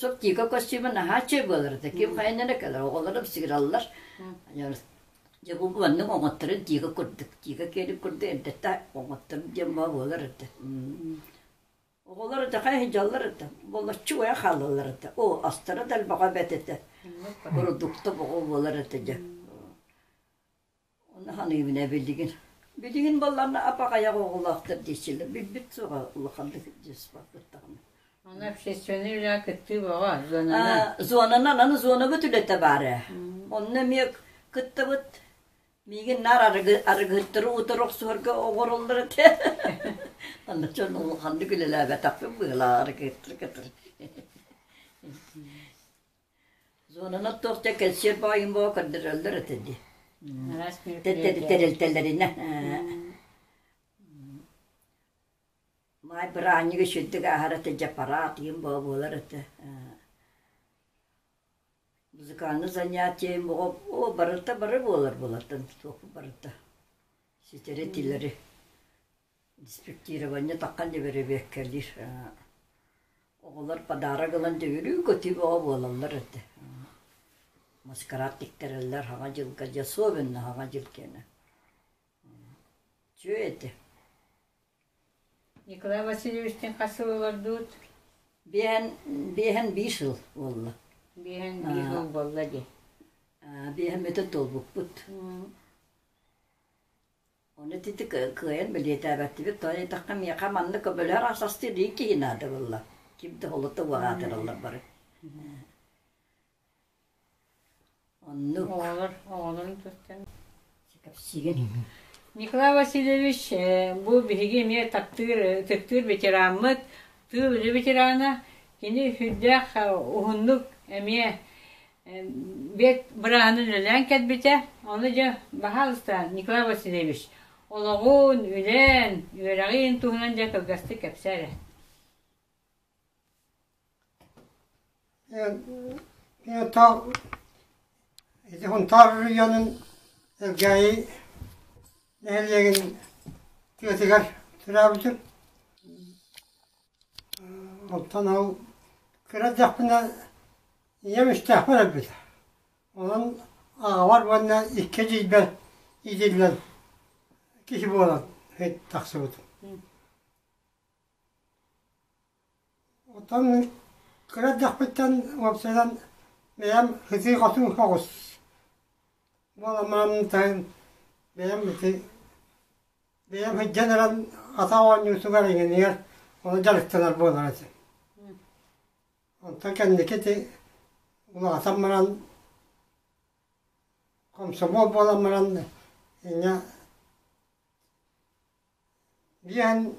Сөп тика костюма наһаа үчүгэй буолар этэ. Ким хайанан эрэ кэлэр, оҕолорум сыгыраллар. Дьэ бу маннык оҥотторун тика курдук, тика киэрин курдук эрдэттэ оҥотторун диэн буолар этэ. Оҕолор это хайа сылдьаллар это, боллоччу уйа хаалаллар этэ. О, астара да элбэҕэ бэт этэ. Продукта боҕо буолар этэ дьэ. Ону саныыбын ээ билигин. Билигин буоллаҕына ап-аҕайах оҕолоохтор диэччилэр билбит суоҕа улаханнык дьиспаппыт даҕаны. Аны общественнай үлэҕэ кыттыы бөҕө, зонанан. Зонанан, аны зонабыт үлэтэ баар ээ. Онно эмиэ кыттабыт. Миигин наар арыгы, арыгыһыттары утары охсуһарга оҥороллор этэ. Аны дьон улаханнык үлэлээбэтэхпин быһыылаах арыгыһыттары кытары. Зонанан туох дьэ кэнсиэр баайын боо көрдөрөллөр этэ дии. Араас мероприятие. Тэрилтэлэринэ. Маай бырааһынньыгы үчүгдүк ааһар этэ, дьапараат иһин боо буолар этэ. Музыкальный занятие оҕо о барыта бары буолар буолартан туох барыта ситэри тилэри Инспектирование таххан дьэ бэрэбиэркэлиир. Оҕолор подарок ылан дьэ үөрүү-көтүү бөҕө буолаллар этэ. Маскарад тиктэрэллэр Саҥа дьылга дьэ особенно Саҥа дьыл киэнэ. Үчүгэй этэ. Николай Васильевичтыын хас сыл олордуут? Биэһэн, биэһэн биир сыл буолла. Биэһэн биир сыл буолла дии. Биэһэн бүтэн туолбуппут. Ону ити кыайан бэлиэтээбэттибит, тоҕо диэтэххэ миэхэ маннык көмөлөһөр ас астыыр биир киһи наада буолла. Ким да холото уҕаатыраллар бары. Оннук. Оҕолор, оҕолорун тустан. Кэпсиигин. Николай Васильевич, бу биһиги эмиэ таптыыр, ытыктыыр ветераммыт, тыыл үлэ ветерана. Кини сүрдээх уһуннук эмиэ Бэт бырааһынан үлэлээн кэлбитэ. Ону дьэ, баһаалыста, Николай Васильевич, олоҕун, үлэн, үөрэҕин туһунан дьэ кылгастык кэпсээ эрэ. Ити Хунтаар районун Элгээйи нэһилиэгин тыатыгар төрөөбүтүм. Оттон ол кыра эрдэхпинэ Ийэм үстээхпэр өлбүтэ. Онон аҕабар уонна икки эдьиийбэр иитиллэн киһи буолан тахсыбытым. Оттон кыра эрдэхпиттэн уопсайынан бэйэм сытыы-хотуу соҕус буоламмын таһын бэйэм ити бэйэм сылдьан эрэн атах оонньуутугар иҥэнигэр ону дьарыктанар буолар этим. Онтон кэнники ити улаатан баран комсомол буолан баран инньэ биэһэн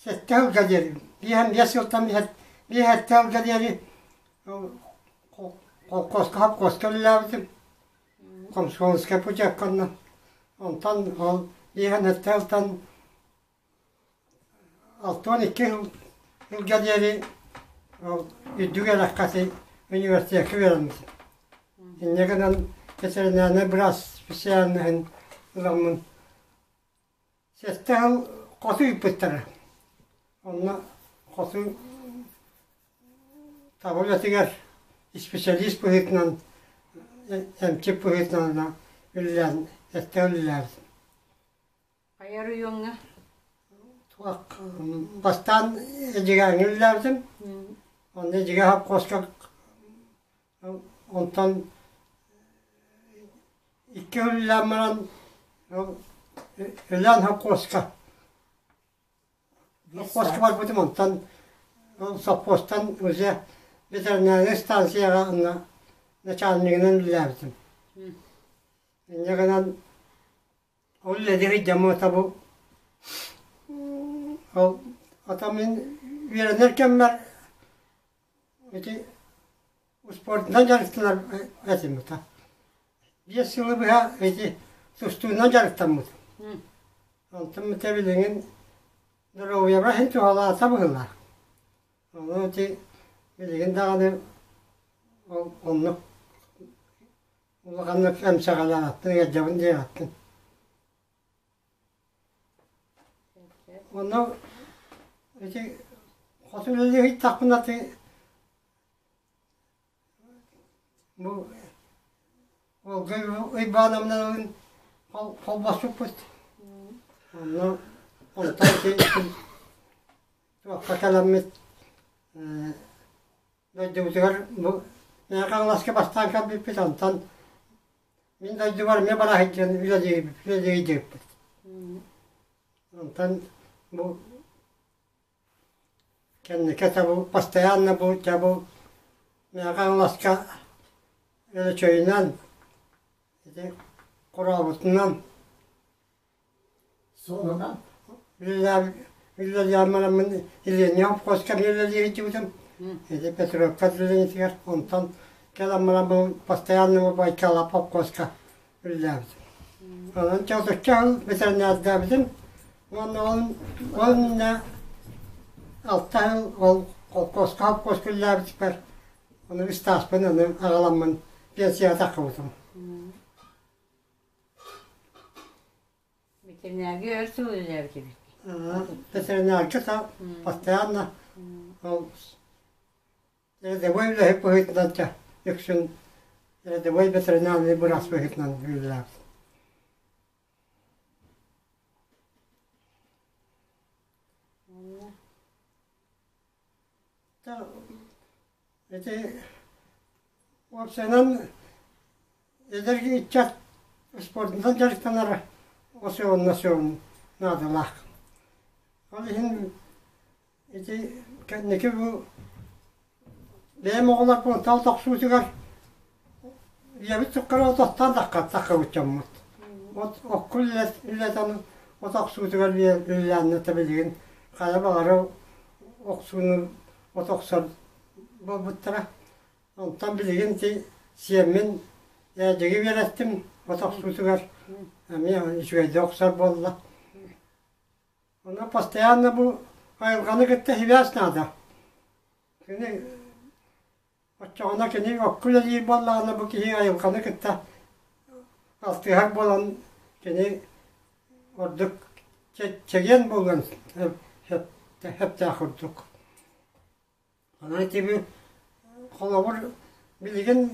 сэттэ сылга диэри биэһэн биэс сылтан биэс сэттэ сылга диэри холкуоска холкуоска үлэлээбитим комсомольскай путевканан онтон ол биэһэн сэттэ сылтан 62 сылга диэри үрдүк үөрэххэ университекка үөрэммитим. Инньэ гынан ветеринарнай быраас специальноһын ыламмын сэттэ сыл хоту ыыппыттара. Онно хоту таба үлэтигэр исписэлиис быһыытынан, эмчит быһыытынан үлэлээн, сэттэ сыл үлэлээбитим. Хайа оройуоҥҥа? Туох бастаан Эдьигээҥҥэ үлэлээбитим. Онно Эдьигээ совхозка онтон икки үлэлээн баран Өлөөн совхозка совхозка барбытым онтон совхозтан уже ветеринарнай станцияҕа онно начальнигынан үлэлээбитим. Инньэ гынан Ол үлэлиир дьоммута бу ол ата мин үөрэнэр кэммэр ити успуордунан дьарыктанар этим ата. Биэс сылы быһа ити тустуунан дьарыктаммытым. Онтон билигин доруобуйабар иһин туһалаата быһыылаах. Ону ити билигин даҕаны ол оннук улаханнык эмсэҕэлээбэппин, ыалдьабын диэбэппин. Онно ити хоту үлэлии ыйыттахпына ити Бу Уйбаанабыналыын холбоспуппут. Онно онтон туохха кэлэммит дойдубутугар бу Мэҥэ Хаҥаласка бастаан кэлбиппит, онтон мин дойдубар эмиэ бара сылдьан үлэлиибит. Онтон бу Кэнники табу постоянно бу табу Мэҥэ Хаҥаласка Өлөчөйүнэн ити Хорообутунан Суолунан үлэлээн бараммын Ильиня совхозка үлэлии сылдьыбытым. Ити Петровка отделениетыгар онтон кэлэн баран бу постоянно Байкала совхозка үлэлээбитим. Онон чоччо сыл ветеринардаабытым уонна ол ол иннинэ алта сыл ол холкуоска холкуоска үлэлээбитиппэр ону ыстааспын аны аҕаламмын пенсияҕа таххыбытым. Ветеринарга өр сыл үлэлээбит эбит. Ветеринарга постоянно ол Рядовой үлэһит быһыытынан чэ үксүн рядовой ветеринарный быраас быһыытынан үлэлээбит. Ити уопсайынан эдэр ыччат спордунан дьарыктанара осуонна суон наадалаах. Ол иһин Ити кэнники бу бэйэм оҕолорбун тал тохсуутугар ийэбит суккара отохтоон таххабыт дьоммут. От окку үлэтэн от охсуутугар үлэлээннэ билигин хайа баҕарар охсууну от охсор буолбуттара. Онтон билигин ити сиэммин ээдьиги үөрэттим от охсуутугар эмиэ үчүгэйдик охсор буолла. Онно постоянно бу айылҕаны кытта сибээс наада. Кини оччоҕуна кини окко үлэлиир буоллаҕына бу киһи айылҕаны кытта алтыһар буолан кини ордук чэгиэн буолуон сөптөөх курдук. Онон ити холобур билигин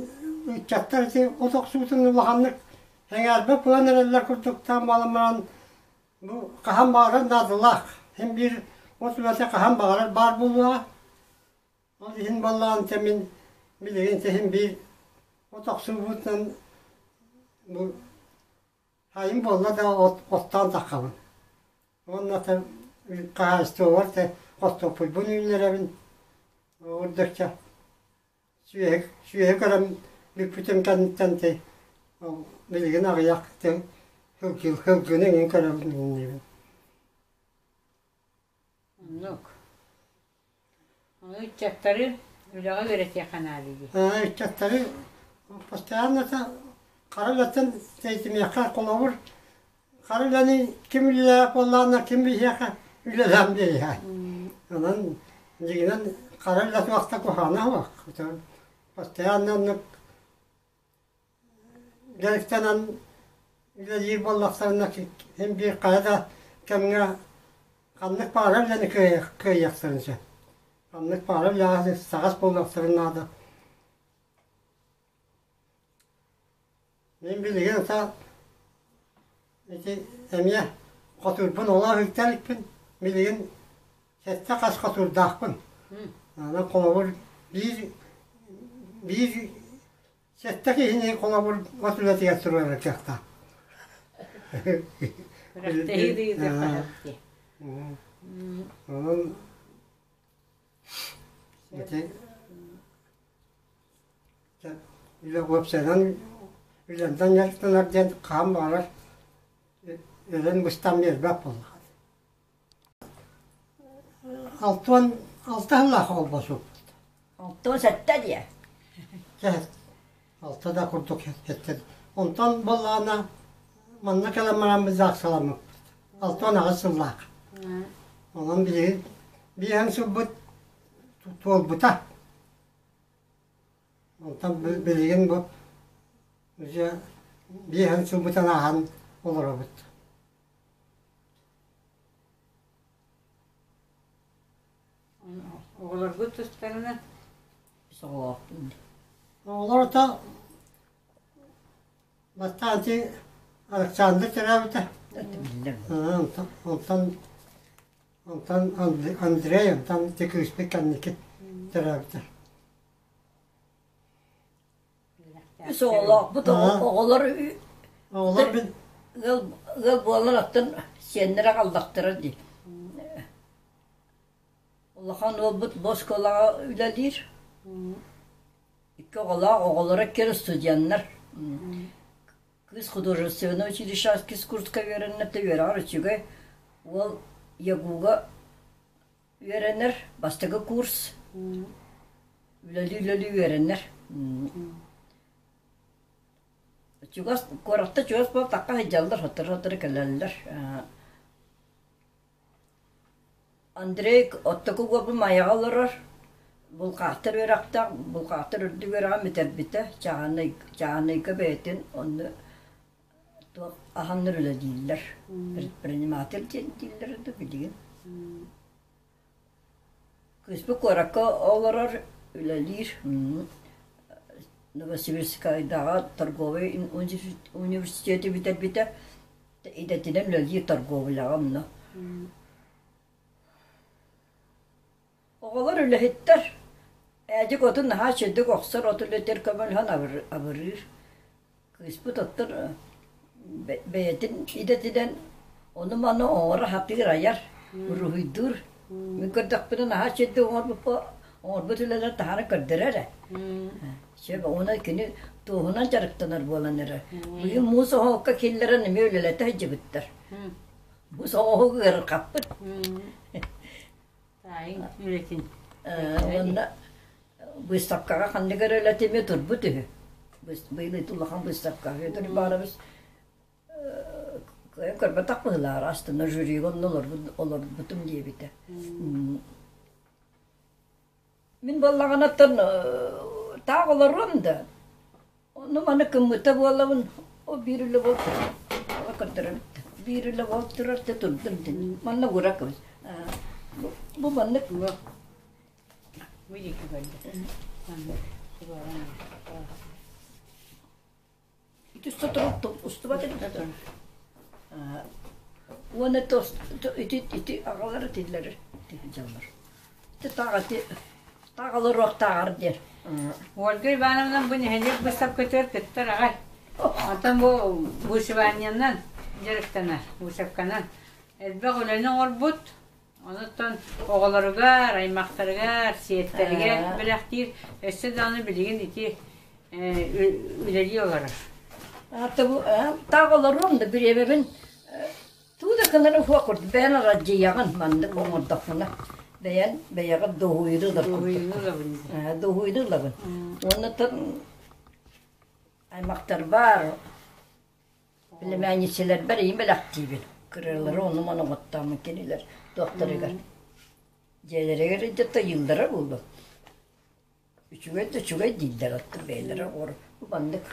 ыччаттар ити от охсуутун улаханнык эҥээрбэт буолан эрэллэр курдуктаан буолан баран бу хаһан баҕарар наадалаах. Син биир от үлэтэ хаһан баҕарар баар буолуоҕа. Ол иһин буоллаҕын дьэ мин билигин син биир от охсуубутунан бу Айым буолла да оттоон таххабын. Уонна хаһаайыстыбабар хортуоппуйбун үүннэрэбин. Урдукча сүөһү сүөһү көрөн бүппүтүм кэнниттэн билигин аҕыйах сылгыны эҥин көрөбүн диибин. Оннук. Ону ыччаттары үлэҕэ үөрэтиэххэ наада дии. Ыччаттары постоянно хара үлэттэн тэйитимиэххэ холобур хара үлэни ким үлэлээх буоллаҕына ким биһиэхэ үлэлээн биэриэхэ. Онон дьиҥинэн хара үлэ туохта куһаҕана суох. Постоянно оннук Дьарыктанан үлэлиир буоллахтарына син биир хайа да кэмҥэ ханнык баҕарар үлэни кыайыахтарын сөп. Ханнык баҕарар үлэҕэ саҕас буолуохтарын наада. Мин билигин ата ити эмиэ хотуурбун олох илтэ иликпин. Билигин сэттэ хас хотуурдаахпын. Аны холобур биир биир Сэттэ киһини холобур от үлэтигэр туруорар кыахтаах. Күрэхтэһии да ыытыахха сөп дии. Онон ити үлэ уопсайынан үлэнтэн дьарыктанар диэн хаан баҕарар өлөн быстан биэрбэт буоллаҕа. 66 сыллаах холбосуппут. 67 диэ. Алта да курдук сэттэ. Онтон буоллаҕына манна кэлэн баран біз аксаламмыппыт. 68 сыллаах. Онон билигин биэһэн сылбыт туолбута. Онтон билигин бу уже биэһэн сылбытын ааһан олоробут. Оҕолоргут тустарынан Соҕолоохпун. Оҕолор ото бастаан ити Александр төрөөбүтэ. Онтон онтон Андрей, онтон ити кыыспыт кэнники төрөөбүтэ. Үс оҕолоохпут оҕолор оҕолор ыал ыал буолан оттон сиэннэрэ аҕаллахтара дии. Улахан уолбут бу оскуолаҕа үлэлиир. Икки оҕолоох, оҕолоро иккиэн студеннар. Кыыс художественнай училищеҕа курска үөрэннэ, үөрэҕэр үчүгэй. Уол ЯГУ-га үөрэнэр, бастакы курс. Үлэлии-үлэлии үөрэнэр. Чугас, куоракка чугас буолтахха сылдьаллар, сотору-сотору кэлэллэр. Андрей оттоку уопу Майаҕа олорор, булкаахтар үөрэхтээх, булкаахтар үрдүк үөрэҕин бүтэрбитэ, чааһынай, чааһынайга бэйэтин онно туох аһаннар үлэлииллэр, предприниматель диэн дииллэр да билигин. Кыыспыт куоракка олорор, үлэлиир, Новосибирскайдааҕы торговай университеты бүтэрбитэ, идэтинэн үлэлиир торговляҕа онно. Оҕолор үлэһиттэр, Ээдьик отун наһаа үчүгэйдик охсор, от үлэтигэр көмөлөһөн абырыыр. Кыыспыт оттон бэйэтин идэтинэн ону-маны оҥоро сатыыр, айар, уруһуйдуур. Мин көрдөхпүнэ наһаа үчүгэйдик оҥорбут үлэлэрин таһааран көрдөрөр эрэ. Сөп, уонна кини туоһунан дьарыктанар буолан эрэр. Быйыл муус оһоҕукка киллэрэн эмиэ үлэлэтэ сылдьыбыттар. Муус оһоҕу ыарырҕаппыт. Таайыҥ үлэтин. Уонна Быыстапкаҕа ханнык эрэ үлэтэ эмиэ турбут үһү. Быйыл ити улахан быыстапка. Федор Иванович кыайан көрбөтөх быһыылаах, астына жюрига онно олорбутум диэбитэ. Мин буоллаҕына таах олоруом да, ону маны кыммыта буолабын, ол биир үлэ буол көрдөрөбүт да, биир үлэ буол турар да турдум дин. Манна ура кыбыс. Бу маннык Ити сотору устубат эбит. Уонна ити ити аҕалар этиллэр дьоннор. Ити таах ити таах олоруохтааҕар диэн. Ольга Ивановна бу нэһилиэк быыстапкатыгар кыттар аҕай. Онтон бу вышиваниенан дьарыктанар, вышивканан. Элбэх үлэни оҥорбут. Онуттан оҕолоругар, аймахтарыгар, сиэттэригэр бэлэхтиир. Өссө даҕаны билигин ити үлэлии олорор. Таах олоруом да бириэмэбин туу да гынары уһуох курдук бэйэн арадьыйаҕын маннык оҥордохпуна бэйэн бэйэҕит дуоһуйууну ылар курдук дуоһуйууну ылабын уонна аймахтарбар Племянницаларбар ийэм бэлэхтиибин. Кыралары ону-маны оҥоттооммун кинилэр туохтарыгар. Дьиэлэригэр илдьэ ыйыыллара буолуо. Үчүгэй да үчүгэй дииллэр оттон бэйэлэрэ оҕор бу маннык.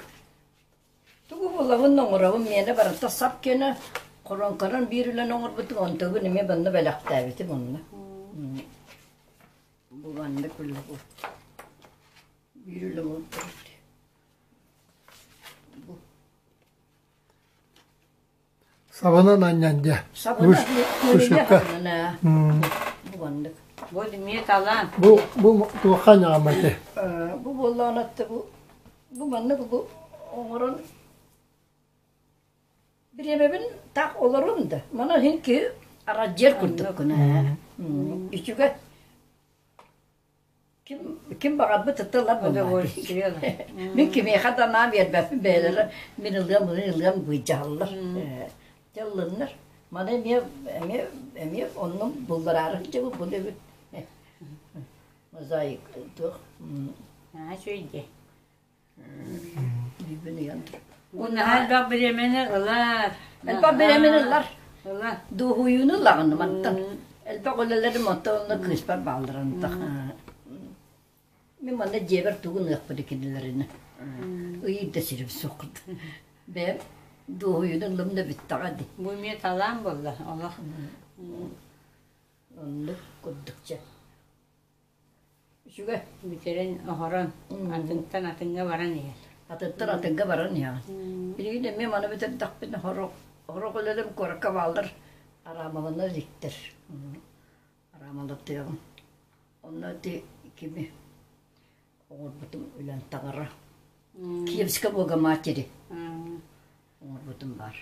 Тугу булабын оҥоробун миэнэ барыта сап киэнэ хоруоҥканан биир үлэни оҥорбутум онтубун эмиэ манна бэлэхтээбитим онно. Бу маннык үлэ бу. Биир үлэ буолбут. Сабынан анньан дьэ. Вышивка. Бу Бу эмиэ талаан. Бу бу туохха анньаҕаммай Бу буоллаҕына бу бу маннык бу оҥорон бириэмэбин таах олорум да. Маны иһин киһи арадьыар курдук гына. Үчүгэй. Ким, ким баҕарбыт ытылар буоллаҕа. Мин кимиэхэ да анаан биэрбэппин, бэйэлэрэ мин ылыам, мин ылыам быдьаһаллар. Дьэ ыллыннар. Маны эмиэ, эмиэ, эмиэ оннун буллараары сылдьабыт бу эбит. Мозаик туох. Аа, үчүгэй Бүүбүн ыйан Наһаа элбэх бириэмэни ылар. Элбэх бириэмэни ылар. Дуоһуйууну ылаҕын мантан. Элбэх үлэлэрим онтон онно кыыспар бааллар онтох. Мин манна дьиэбэр тугун ыахпыт кинилэрини. Ыйыр да сирим суох. Бэйэм дуоһуйууну ыллым да бүттэҕэ дии. Бу эмиэ талаан буолла олох. Оннук курдукча. Үчүгэй. Бүтэрэн оһорон атынтан атыҥҥа баран иһэр. Атыттан атыҥҥа баран иһэҕин. Билигин эмиэ маны бүтэрдэхпинэ сорох сорох үлэлэрим куоракка бааллар, араамалана иликтэр. Араамалатыаҕым. Онно ити кими оҥорбутум үлэн таҥара. Киевская Богоматери оҥорбутум баар.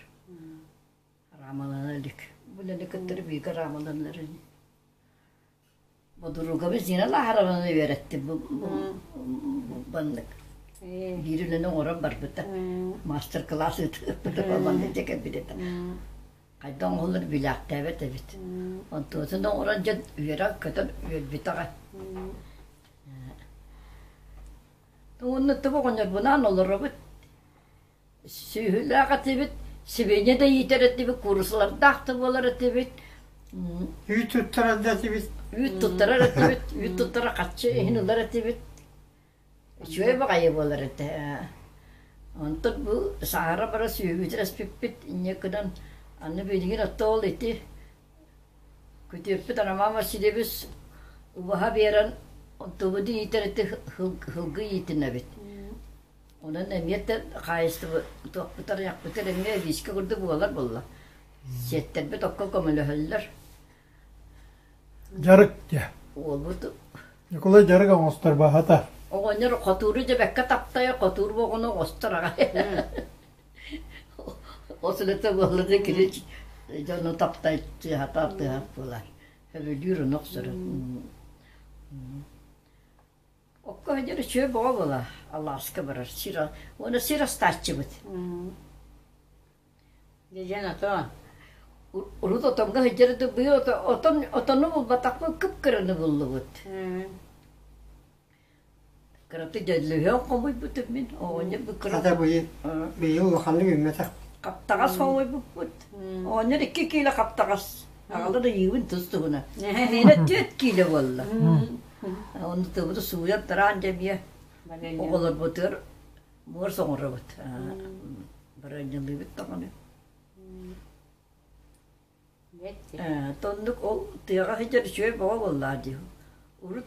Араамалана илик. Бу үлэни кыттары бииргэ араамаланар ини. Бодуругабы Зина Лаһарованы үөрэттим бу баннык. Биир үлэни оҥорон барбыта. Мастер-класс ыытыппыта маннык дьэ кэлбит этэ. Хайдах оҥоһуллар билээхтээбэт эбит. Онтуотун оҥорон дьон үөрэн-көтөн үөрбүтэҕэ. Уонна тугу оҕонньорбунаан олоробут. Сүөһүлээх этибит, сибиинньэ да иитэр этибит, куурусалардаах да буолар этибит. Үүт туттарар да этибит. Үүт туттарар этибит, үүт туттара харчы иһин ылар этибит. Үчүгэй баҕайы буолар этэ. Онтон бу саһара бара сүөһүбүтүн эспиппит, инньэ гынан аны билигин отто ол ити күтүөппүт Роман Васильевич убаһа биэрэн онтубутун иитэр ити һылгы иитинэбит. Онон эмиэ да хаһаайыстыба туохпутар айахпытар эмиэ эбиискэ курдук буолар буолла. Сиэттэрбит окко көмөлөһөллөр. Дьарык дьэ. Уолбут Ньукулай дьарык оҥостор баһата. Оҕонньор хотууру дьэбэккэ таптайа хотуур оҕону оҕостор аҕай. Осулета буолла да кини дьону таптай тыаһатар тыаһар буолар. Сөбүлүүр ону охсорун. Окко сылдьар үчүгэй бөҕө буола алааска барар сир уонна сир астааччыбыт. Дьэдьэн отон. Урут отоҥҥо сылдьар да быйыл отон отону булбатахпыт кып-кыраны буллубут. Кыратык дьөллүһүөн хомуйбутум мин оҕонньор бу кыра Хата быйыл быйыл улаханнык үүммэтэх. Хаптаҕас хомуйбуппут. Оҕонньор 2 киилэ хаптаҕас Аҕалар ыйыыбын тус туһунан. Миэнэ 4 киилэ буолла. Ону тыбыты сууйан тараан дьэ эмиэ оҕолорбутугар муорс оҥоробут. Барыанньалыыбыт даҕаны. Тоннук ол тыаҕа сылдьар үчүгэй бөҕө буоллаа дии. Урут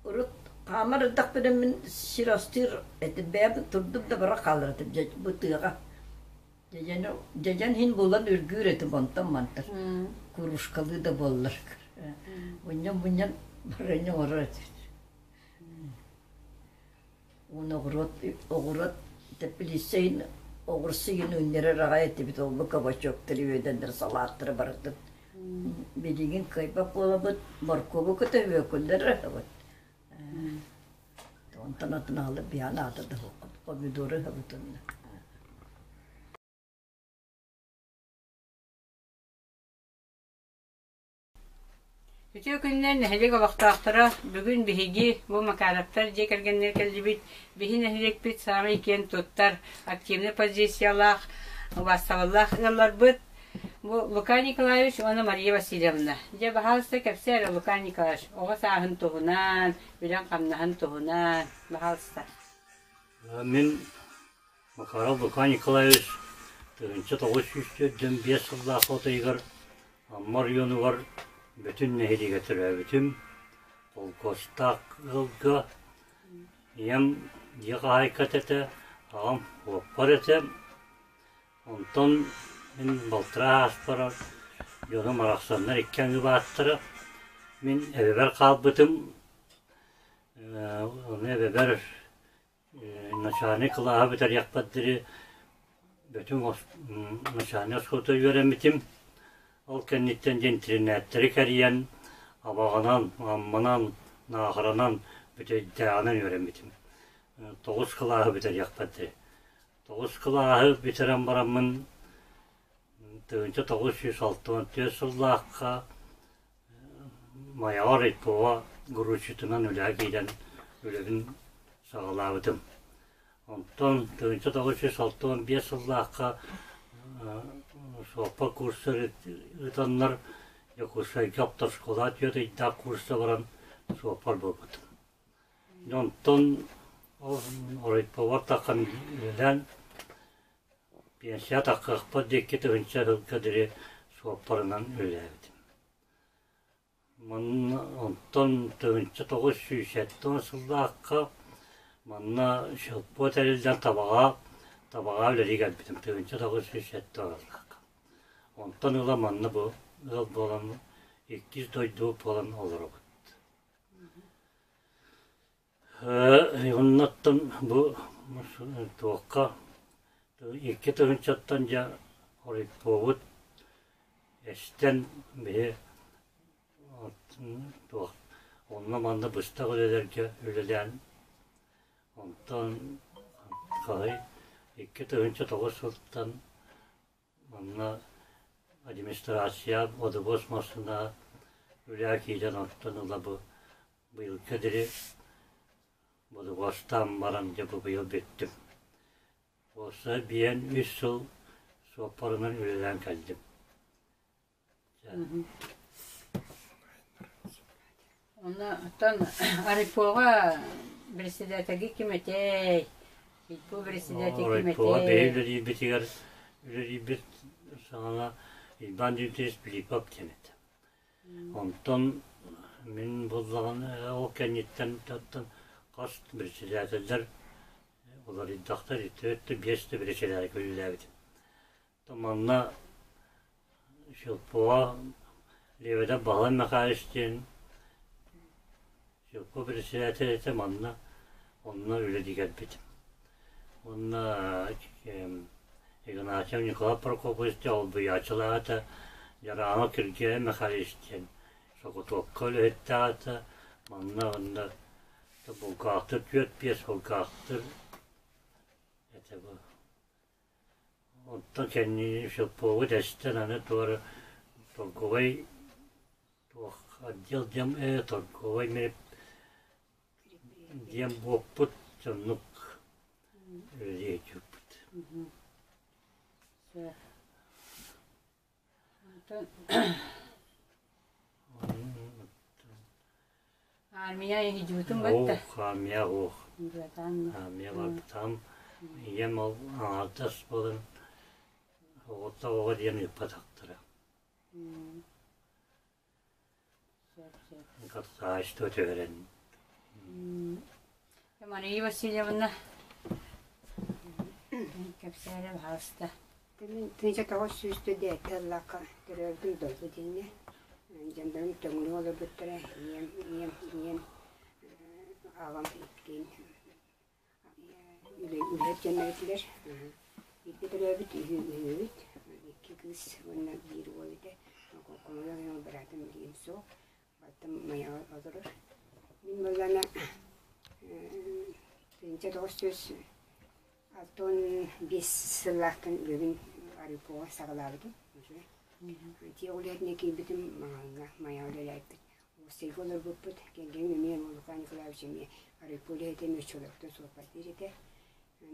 урут хаамар эрдэхпинэ мин сир астыыр этим бэйэм турдум да бара хаалар этим дьэ бу тыаҕа. Дьэдьэн, дьэдьэн иһин булан үргүүр этим онтон-мантан. Кружкалыы да буоллар. Мунньан-мунньан барыанньа оҥорор этибит. Уонна оҕуруот, оҕуруот тэпилииссэ иһин оҕурсу иһин үүннэрэр аҕай этибит. Ол бу кабачоктары, үөдэннэр, салааттары барытын. Билигин кыайбат буолабыт, моркуобу кытта үөкүллэр ыһабыт. Онтон атын аҕалып биһан аата да суоххут, помидоры ыһабыт онно. Үтүө күнүнэн нэһилиэк олохтоохторо бүгүн биһиги бу Макаровтар дьиэ кэргэннэр кэллибит. Биһи нэһилиэкпит саамай киэн туттар, активнай позициялаах, убаастабыллаах ыалларбыт. Бу Лука Николаевич уонна Мария Васильевна. Дьэ, баһаалыста кэпсээ эрэ Лука Николаевич оҕо сааһын туһунан, үлэҥ-хамнаһын туһунан, баһаалыста. Мин Макаров Лука Николаевич 1945 сыллаах от ыйыгар Амма оройуонугар Бөтүн нэһилиэгэр төрөөбүтүм. Холкуостаах ыалга ийэм дьиэ хаһаайката этэ, аҕам уоппар этэ. Онтон мин балтараа ааспар дьонум арахсаннар икки аҥыы бааттара. Мин эбэбэр хаалбытым. Ону эбэбэр начальнай кылааһы бүтэриэхпэр диэри Бөтүҥ начальнай оскуолата үөрэммитим. Ол кэнниттэн дьэ интэринээттэри кэрийэн, Абаҕанан, Амманан, Наахаранан, Бүтэйдээҕинэн үөрэммитим. Тоҕус кылааһы бүтэриэхпэр диэри. Тоҕус кылааһы бүтэрэн бараммын 1964 сыллаахха Майаҕа райпоҕа грузчитынан үлэҕэ киирэн үлэбин саҕалаабытым. Онтон 1965 сыллаахха Суоппар курстары ыытаннар Дьокуускайга автошкола түөрт ыйдаах курса баран суоппар буолбутум. Онтон ол оройпобор таххан үлэлээн пенсия таххыахпар диэки тыһыынча сылга диэри суоппарынан үлэлээбитим. Манна онтон 1970 сыллаахха манна сельпо тэриллэн табаҕа табаҕа үлэлии кэлбитим 1970 сыллаахха. Онтон ыла манна бу ыал буолан иккис дойду буолан олоробут. Оннуттан бу туохха икки тыһыынчаттан дьэ оройпуобут эстэн биһи туох онно-манна быстах үлэлэргэ үлэлээн онтон хаһый 2009 сылтан Манна администрация водовоз массыына үлэҕэ киирэн оттон ыла бу быйылга диэри водовозтаан баран дьэ бу быйыл бүттүм. Уопсайа биэн үс сыл суоппарынан үлэлээн кэллим. Онтон Арипоҕа председателгэ ким этэй? Иппо председатель ким Арипоҕа этэй? бэйэ үлэлиирбитигэр үлэлиирбит саҕана Иван Дмитриевич Филиппов диэн этэ. Онтон мин буллаҕына ол кэнниттэн хас председателлэр уларыйдахтар ити өттө биэс да председатель үлэлээбитим. Манна Сельпоҕа Лебедев Баһылай Михайлович диэн сельпо председатель этэ манна онно үлэлии кэлбитим. Уонна Игнатьев Николай Прокопьевич диэн олбуйааччылаах этэ, Дьараама Киргиэлэй Михайлович диэн соҕотуопка үлэһиттээх этэ. Манна онно булгаахтыр түөрт-биэс булгаахтыр этэ бу. Оттон кэнники сельпобут эстэн аны туора торговай туох отдел диэн торговай диэн буоппут соннук үлэлии сылдьыбыппыт. Армия иһдьибитин батта. Ох, армия ох. Армия барбытам. Ийэм ол аҥаардас буолан оҕото оҕо диэн ыыппатахтара. Хаачество түһэрэн. Мария Васильевна кэпсээрэ баһаалыста. Мин тыынча тоҕус сүүс төрдүөттэ ыллаахха төрөөбүтүм дойду диэҥҥэ. Дьоннорум төҥүлү олорбуттара, ийэм, ийэм, ийэм, аҕам иккиэн үлэһит дьоннор этилэр. Бииргэ төрөөбүт үһүбүт, икки кыыс уонна биир уол этэ. Хомойуох быраатым билигин суох. Балтым Майаҕа олорор. Мин буоллаҕына 1965 сыллаахтан үлэбин Арыпоҕа саҕалаабытым. Тиэ үлэһитинэ киирбитим Маҕаҥҥа Майаҕа үлэлээбиппит. Уустайга олорбуппут. Кэргэним эмиэ Лука Николаевич эмиэ Арыпо үлэһитэ эмиэ оччолортон суоппардыыр этэ.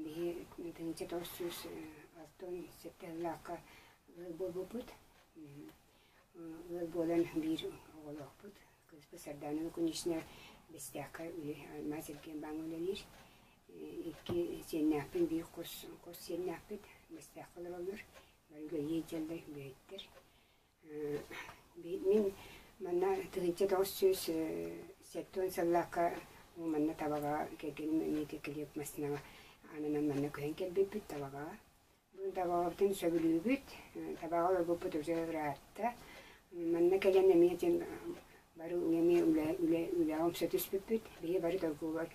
Биһи 1967 сыллаахха ыал буолбуппут. Ыал буолан биир оҕолоохпут. Кыыспыт Сардаана Лукинична Бэстээххэ мас эргиэн бааҥҥа үлэлиир. Икки сиэннээхпин, биир хос хос сиэннээхпит. Бэстээххэ олороллор. Бары үлэлии сылдьаллар, үлэһиттэр. Мин манна 1970 сыллаахха манна Табаҕаҕа кэргэним эмиэ килиэп массыынаҕа ананан манна көһөн кэлбиппит Табаҕаҕа. Табаҕабытын сөбүлүүбүт, табаҕа олорбуппут уже ыраатта. Манна кэлэн эмиэ дьон бары эмиэ үлэ үлэ үлэҕэ умса түспүппүт. Биһи бары торговай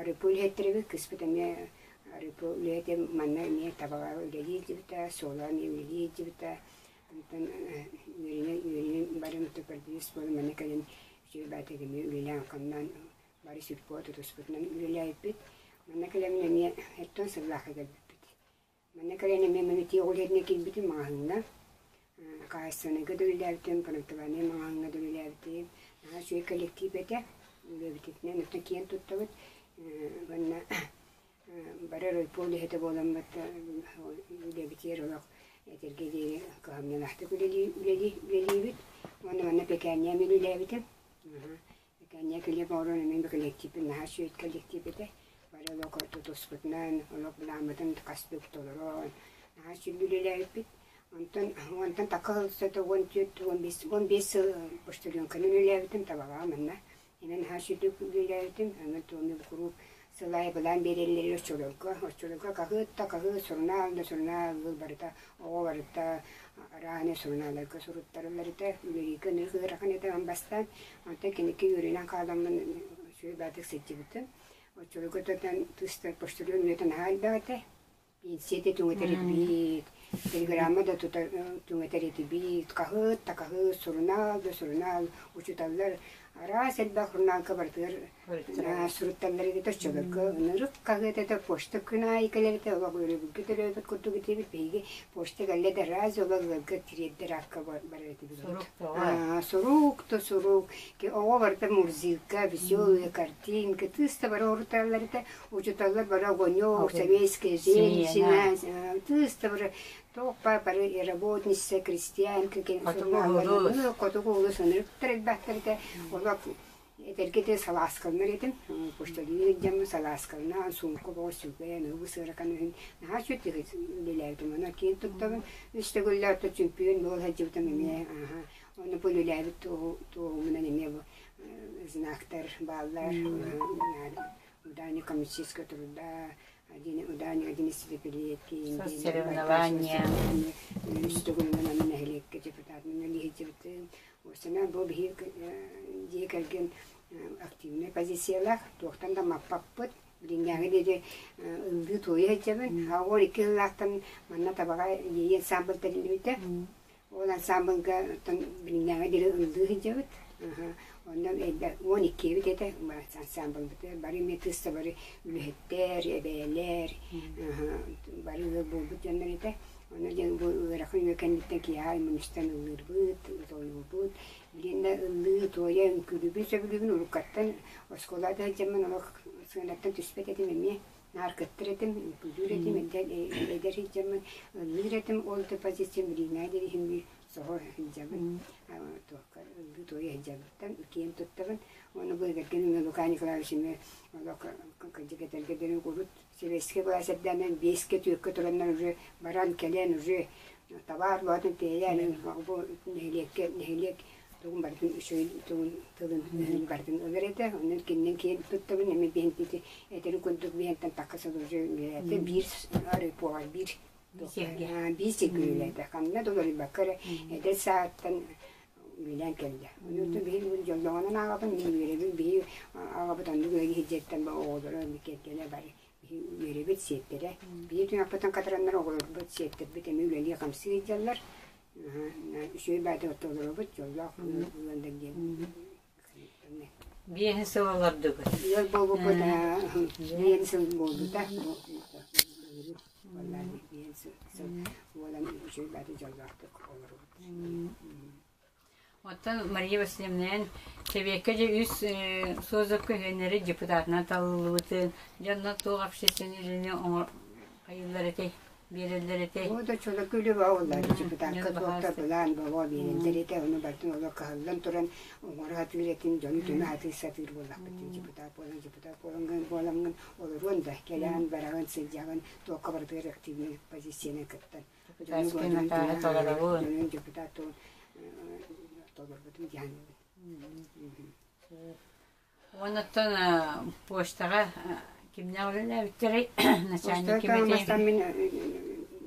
арыпы үлэһиттэрэбит, кыыспыт эмиэ арыпы үлэһитэ манна эмиэ табаҕа үлэлии сылдьыбыта, суола эмиэ үлэлии сылдьыбыта. Онтон үөрэнэ үөрэнэн бары продавец буолан манна кэлэн үчүгэй баҕайытык эмиэ үлэлээн-хамнаан бары сүппүт тутуспутунан үлэлээбиппит. Манна кэлэммин эмиэ эртэн сыллаахха кэлбиппит. Манна кэлэн эмиэ мин итии оҕо киирбитим маҕаһыыҥҥа. Хаһаайыстыбанайга да үлэлээбитим, продуктовальнай маҕаһыыҥҥа да үлэлээбитим. Наһаа үчүгэй коллектив этэ. Үлэбитинэн оттон киэн туттабыт. Уонна бары райпо үлэһитэ буоламмыт үлэбитигэр олох Этэргэ диэри кыһамньылаахтык үлэлии үлэлии үлэлиибит. Уонна манна пекарня мин үлэлээбитим. Пекарня килиэп оҥорон эмиэ коллективпин наһаа үчүгэй коллектив этэ. Бары олох тутуспутунан, олох былааммытын хас бүк толорон, наһаа үчүгэй үлэлээбиппит. Онтон онтон такка сылдьыта 14, 15, 15 сыл почтальонканан үлэлээбитим табаҕаҕа манна. Эмиэ наһаа үчүгэйдик үлэлээбитим. Онон туону куруук сыл аайы былаан биэрэллэрэ оччолорго. Оччолорго хаһыат да хаһыат, сурунаал да сурунаал барыта, оҕо барыта арааһынай сурунаалларга суруттарыллар этэ. Үлэлииргэ ынырык ыарахан этэ аан бастаан. Онтон кэнники үөрэнэн хааламмын үчүгэй баҕайытык сылдьыбытым. Оччолорго тыыстар почтальон үлэтэ наһаа элбэх этэ. Пенсия түҥэтэр этибит, телеграмма да тута түҥэтэр этибит, хаһыат да хаһыат, сурунаал да сурунаал, учууталлар араас элбэх сурунаалга барытыгар сурутталлар эбит оччолорго ынырык хаһыат этэ, почта күн аайы кэлэр этэ, олох өрөбүлгэ төрөөбүт курдук этибит, биһиги почта кэллэ да раз олох ыалга тириэрдэр аакка барар этибит. Сурук да сурук, оҕо барыта мурзилка, веселые картинки, тыыс да бары оруталлар этэ, Учуталлар бары огонек, советская женщина, тыыс да бары туох бары работница, крестьянка, хотугу улус ынырыктар элбэхтэр этэ. Олох этэргэ де салааскаланар этим. Почтальон илдьэммин салааскаланаан, суумка боҕо сүгэн, ыбыс ыарахан үһүн наһаа үчүгэй үлэлээбитим. Онон киэн туттабын. Үс төгүллээх чөмпүйүөн буола сылдьыбытым эмиэ. Ону бу үлэлээбит туоһумунан эмиэ бу знактар бааллар. Удани коммунистического труда, один Удани один из пятилетки, соревнования. Үс төгүлүнэн аны нэһилиэккэ депутатынан үлэлиһитибитим. Осена бу биһи дьиэ кэргэн активнай позициялаах, туохтан да маппаппыт. Билиҥҥээҥи диэри ыллыы туойа сылдьабын. Ол икки сыллаахтан манна табаҕа иэйии ансамбль тэриллибитэ. Ол ансамблга оттон билиҥҥээҥи диэри ыллыы сылдьабыт. Онно 12-бит этэ ансамблбытыгар бары эмиэ тыста бары үлэһиттэр, эбээлэр, бары ыал буолбут дьоннор этэ. Онно диэн бу ыарахан үйэ кэнниттэн киэһэ мунньустан ыллыырбыт, тоойуубут. Билигин да ыллыы, туойа, үҥкүүлүүбүн сөбүлүүбүн. Уруккаттан оскуолаҕа да сылдьаммын олох сыанаттан түспэт этим эмиэ. Наар кыттар этим, үҥкүүлүүр этим, эдэр сылдьаммын ыллыыр этим, ол да позициям билиҥҥэ диэри иһин биир соһо сылдьабын, туохха ыллыы туойа сылдьабыттан киэн туттабын. Уонна бу эдэргэн Лука Николаевич эмиэ олох кырдьык этэргэ дылы урут сэбиэскэй былаас эрдэҕинэ биэскэ түөркэ тураннар уже баран кэлэн уже табаар бөҕөтүн тиэйэн бу нэһилиэккэ нэһилиэк тугун барытын үчүгэй тугун тылын өһүн барытын ылар этэ. Онон кининэн киэн туттабын эмиэ биһин ити этэрин курдук биһинтэн такка сыл уже үлэлээтэ биир райпоҕа биир биир сиргэ үлэлээтэ. Ханна да уларыйбакка эрэ эдэр сааттан үлэлээн кэллэ. Онон биһи дьоллоҕунан ааҕабын, мин үөрэбин, биһи аҕабыт оннук үлэлии сылдьыттан оҕолоро кэргэнэ бары биһи үөрэбит сиэттэрэ. Биһи түнэхпитин хатараннар оҕолорбут сиэттэрбит эмиэ үлэлии-хамсыы сылдьаллар. Үчүгэй баайда толоробут, дьоллоох ыаллар диэн. Биэһи сыл олордугут. Ыал буолбуппут биэһин сыл буолбута. Биэһин сыл буолан үчүгэй баайда дьоллоохтук олоробут. Оттон Мария Васильевна Сэбиэккэ дьэ үс Созовка үһүөннэри депутатынан талыллыбытын, дьонно туох общественнай үлэни хайыыллар этэй, биэрэллэр этэй? Оо, да чолоку үлэ баа депутатка туохта былаан бобо биэрэллэр этэ, ону барытын олох кыһаллан туран оҥоро сатыыр этин, дьону түмэ сатыы сатыыр буоллахпыт депутат буолан, депутат буолан буоламмын олоруон да, кэлээн бараҕын, сылдьаҕын, туохха барытыгар активнай позицияны кыттан. Депутатскай натааһы толоробун. Дьонун депутат толорбутум диһаныбын. Оннуттан почтаҕа кимнээх үлэлээбиттэрэй? Начальник ким этэй? Мин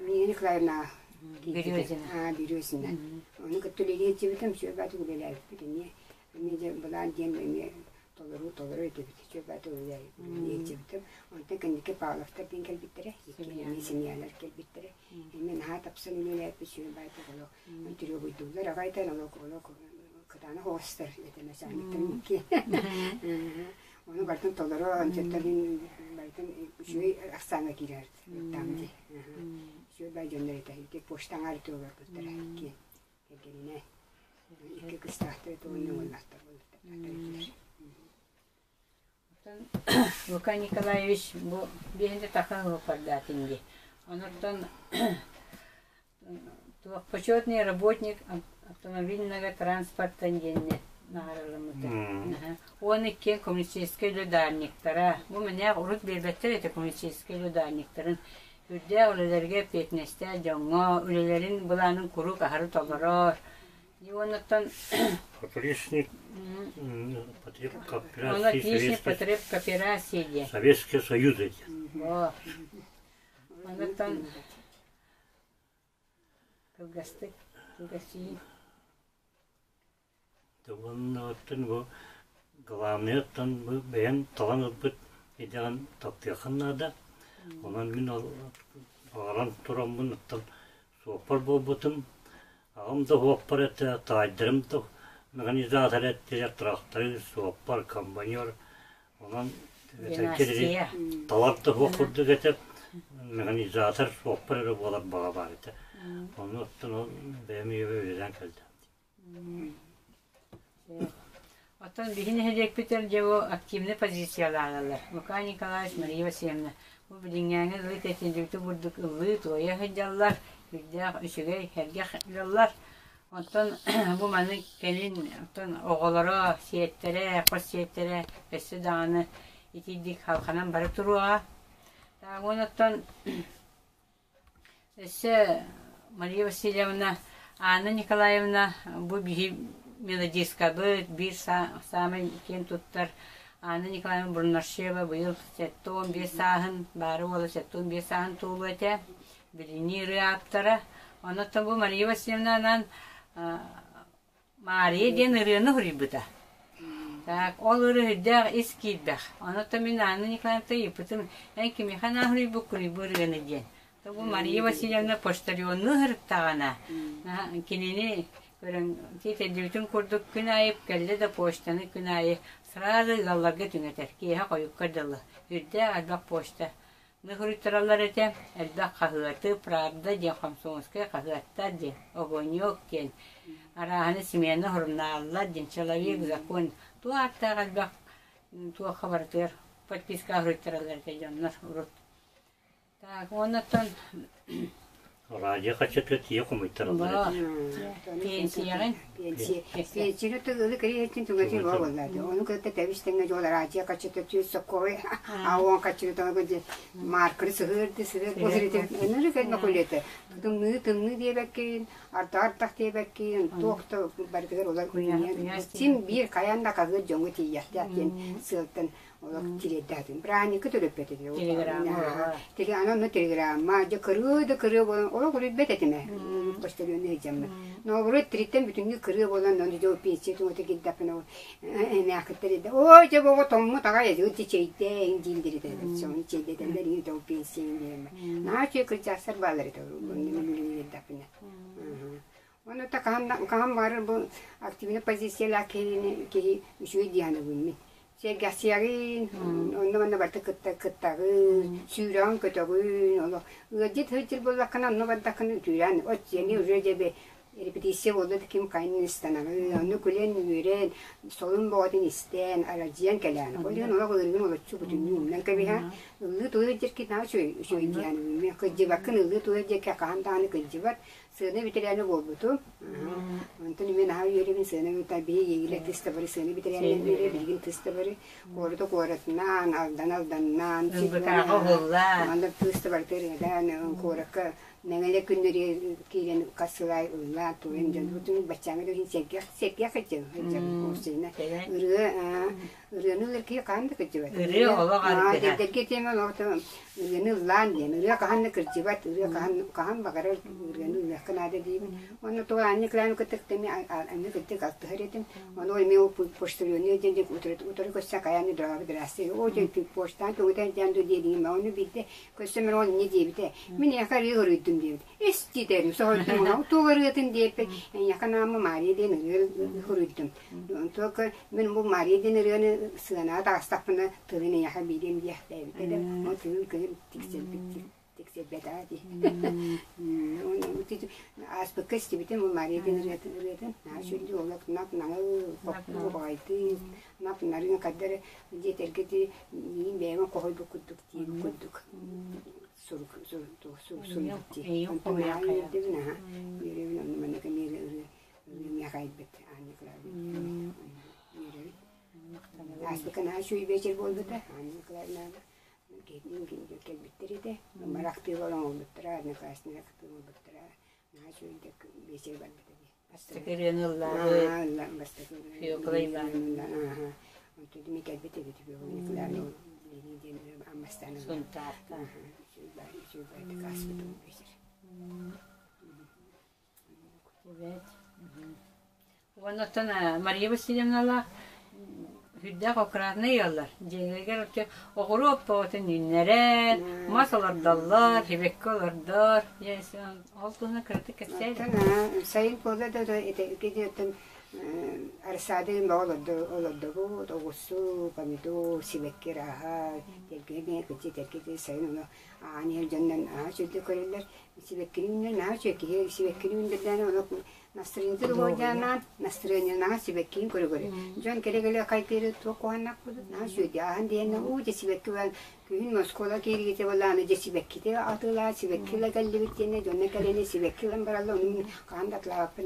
Нина Николаевна Березина. Березина. Ону кытта үлэлии сылдьыбытым, сүөбэт үлэлээбиппит эмиэ. Эмиэ дьэ былаан диэн эмиэ толору толору этибит. Сүөбэт үлэлии Онтон кэнники Павловтар диэн кэлбиттэрэ, икки семьялар кэлбиттэрэ. Эмиэ наһаа тапсан үлэлээбит сүрүн баайдык олох требуйдууллар аҕайтан олох олох кытаанах оҕустар этэ начальниктарын икки. Ону барытын толоро онтон барытын үчүгэй ахсааҥҥа киирэр там дии. Үчүгэй бай дьоннор этэ. Ити почта аҥаар олорбуттара икки кэргэнинэ икки кыстаахтар уонна уоллаахтар этилэр. Лука Николаевич бу биэһинде тахан уоппардаатын дии. Онортон Почетный работник автомобильного транспорта диэннэ наҕарыламмыта. Уон иккиэн коммунистическай ударниктара. Бу мэнээх урут биэрбэттэр этэ коммунистическай ударниктарын. Үрдээх үлэлэргэ эппиэтинэстээх дьоҥҥо үлэлэрин былаанын куруук аһары толорор. И оннуттан Отличник Он отличник потреб кооперации диэн. Советский Союз диэн. Оннуттан Кылгастык, кылгасыы. Уонна оттон бу главный оттон бу бэйэҥ талан ылбыт идэҕин таптыаххын наада. Онон мин ол баҕаран тураммын оттон суоппар буолбутум. Аҕам да суоппар этэ, таайдарым да механизатор этилэр, тракторист, суоппар, комбайнер. Онон Династия. талар да суох курдук этэ, механизатор суоппар эрэ буолар баҕа баар этэ. Ону оттон ол бэйэм үйэбэр үлэлээн кэлдэ. Оттон биһи нэһилиэкпитигэр дьэ бу активнай позициялаалалар. Лука Николаевич, Мария Васильевна бу билиҥҥээҥи ылыы тэтиннибити курдук ыллыы-туойа сылдьаллар, үрдээх үчүгэй, сэргэх ыаллар. Оттон бу маны кэлин оттон оҕолоро, сиэттэрэ, хос сиэттэрэ өссө даҕаны итирдик халханан бара туруоҕа. Уон оттон өссө Мария Васильевна, Анна Николаевна бу биһи мелодисткабыт биир саамай киэн туттар Анна Николаевна Бурнашева быйыл 75 сааһын, баары уола 75 сааһын туолуо этэ. Билиҥҥи ырыа ааптара. Онон бу Мария Васильевна анаан Маарыйа диэн ырыаны суруйбута. Так, ол ырыа үрдээх ис киирбэх. Онон мин Анна Николаевна ыйыппытым, эн кимиэхэ анаан суруйбуккунуй бу ырыаны диэн. То бу Мария Васильевна почтальоннуу сырыттаҕына, кинини көрөн тиэтэллибитин курдук күн аайы кэллэ да почтаны күн аайы сразу ыалларга түҥэтэр, киэһэ хойукка дылы. Үрдээх элбэх почта Ныһырыйтараллар этэ, элбэх хаһыаты, «Правда» диэн комсомольскай хаһыаттар диэн, «Огонек» диэн, арааһыны «Смена» сурунааллар диэн, «Человек закон» туох ааттаах элбэх туохха барытыгар подписка суруйтараллар этэ дьоннор урут. Так, уоннаттан Радио хаччата тиийэ хомуйтараллар этэ. Пенсияҕын? Пенсияны тылы кириэһиттин түҥэтин боо буоллаады. Ону кытта тэбис тэҥҥэ дьол радио хаччата түс соккой аон хаччыны тоҥо дьэ марканы сыһыырды сыһыыр бу сирити ыныры кэлмэ кулета. Тымныы тымныы диэбэккин, ардах ардах диэбэккин, туох да барытыгар улар син биир хайаан да хаһыат дьоҥҥо тиийиэхтээх диэн сыалтан Олох тириэрдээтим. Бырааһынньыкка төлөппөт этэ. Телеграмма. Аны онно телеграмма, дьэ кырыы да кырыы буолан, олох үлүйбэт этим ээ. Почтальоннуу сылдьаммын. Наоборот, тириттэн бүтүннүү кырыы буолан, ону дьэ пенсия туҥата киирдэхпинэ, эмээхиттэр этэ, ой, дьэ оҕо тоҥмут аҕай, ити чэйдээ, дииллэр этэ. Сону чэйдэтэллэр, иҥ тоҕо пенсия диэмэ. Наһаа үчүгэй кырдьаҕастар бааллар этэ, онно мин үлэлиирдэхпинэ. Онно хаһан баҕарар бу активнай позициялаах киһини киһи үчүгэй дии саныыбын мин. Сэргэхсийэҕин, онно-манна барыта кытта кыттаҕын, сүүрэҕин-көтөҕүн, олох ыалдьыт сылдьар буоллаххына, онно бардаххына үтүөрэн, от уже дьэбэ репетиция буолла да ким хайын ыстанаҕын, онно күлэн-үөрэн, солун боҕотун истэн, арадьыйан кэлээн. Ол иһин олох ыарыыгын олоччу бүтүннүү умнан кэбиһэн, ыллыы-туойа дьэрки наһаа үчүгэй үчүгэй дии саныыбын. Мин кырдьыбаккын ыллыы-туойа диэки хаһан даҕаны кырдьыбат, Сыана бэтэрээнэ буолбутум. Онтон эмиэ наһаа үөрэбин сыана бэтэрээнэ биһи иэйиилэр тыс да бары сыана бэтэрээннэр үөрэ билигин тыс да бары куората куоратынан Алдан Алданнаан ылбытааҕа уһулла Онно тыс да барыта ырыадаан куоракка Мэҥэлэ күннэри киирэн хас сыл аайы ыллаан туойан дьон бутун баччааҥҥа да иһин сэргэх сэргэх сылдьабын курсина ырыа Ырыаны ылар киһи хаһан да кырдьыбат. Ырыа олох аргыһа. Дэргэ тиэмэ олох ырыаны ыллаан диэн. Ырыа хаһан да кырдьыбат, ырыа хаһан хаһан баҕарар ырыаны ыллыахха наада диибин. Уонна туох Анна Николаевна кытта эмиэ Анна кытта алтыһар этим. Ону эмиэ ол почтальонуя диэн утары көрсөн хайаан дорообо здрасте. О диэн почтаан тугутан диэн диэдиҥим. Ону биирдэ көрсөн ол инньэ диэбитэ. Мин эйиэхэ ырыа ыруйдум диэбит. Ис диэтэрим соһуйдум. Туох ырыатын диэппит. Эйиэхэ наама Мария диэн ырыа ыруйдум. Только мин бу Мария диэн ырыаны сыанаҕа таҕыстахпына тылын эйиэхэ биэриэм диэхтээбитэ да, ол тылын кыһын тиксэрбит тиксэрбэтэ дии. Ааспыкка истибитим бу Мария диэн ырыатын ырыатын наһаа үчүгэй олох нап наҥыл хоппу баҕайдыы нап нарын хаддар диэтэргэ ди миин бэйэм хоһуйбут курдук диэбит курдук. сурук суруйбут дии. Онтон наһаа үөрдэбин аһа. Үөрэбин онно маннык эмиэ ырыа миэхэ айбыт Анна Николаевна. Үөрэбин. Ааспыкка наһаа үчүгэй вечер буолбута. Анна Николаевна кэлбиттэр этэ. Барахтыы оҥорбуттара, одноклассник оҥорбуттара. Наһаа үчүгэйдик вечер барбыта дии. Бастакы ырыаны ыллаабыт. Бастакы Феокла Ивановна. Онтон дими кэлбит эбит Феокла Николаевна диэн аммастаан Сунтаартан. Үчүгэй баайдык ааспыт ол вечер. Эбээт. Уонна Мария Васильевналаах сүрдээх аккуратнай ыаллар. Дьиэлэригэр вообще оҕуруо оппоҕутун үүннэрэр, мас олордоллор, сибэкки олордор. Ол туһунан кыратык кэпсээ. Сайын буолла да ити арысаадыын бөҕө олордобут, оҕурсу, помидор, сибэкки арааһа, тэлгэһэ кырдьык тэлгэһэ сайын ону аан иһэр дьоннон аһа үчүгэйдик көрөллөр. Сибэккини үүннэр наһаа үчүгэй киһи сибэккини үүннэрдээн ону Настроениета дугуйданаан, настроениенаҕа сибэккиин көрө-көрө. Дьон кэлэ-кэлэ хайдыыры туох куһааннаах буолбут наһаа үчүгэйдик ааһан диэннэ уу дьэ сибэкки буолан күһүн оскуола кииргитэ буоллаҕына дьэ сибэккитэ атыылаа сибэкки ыла кэллибит диэннэ дьонно кэлэни сибэкки ылан бараллар ону мин хаһан да атылаабаппын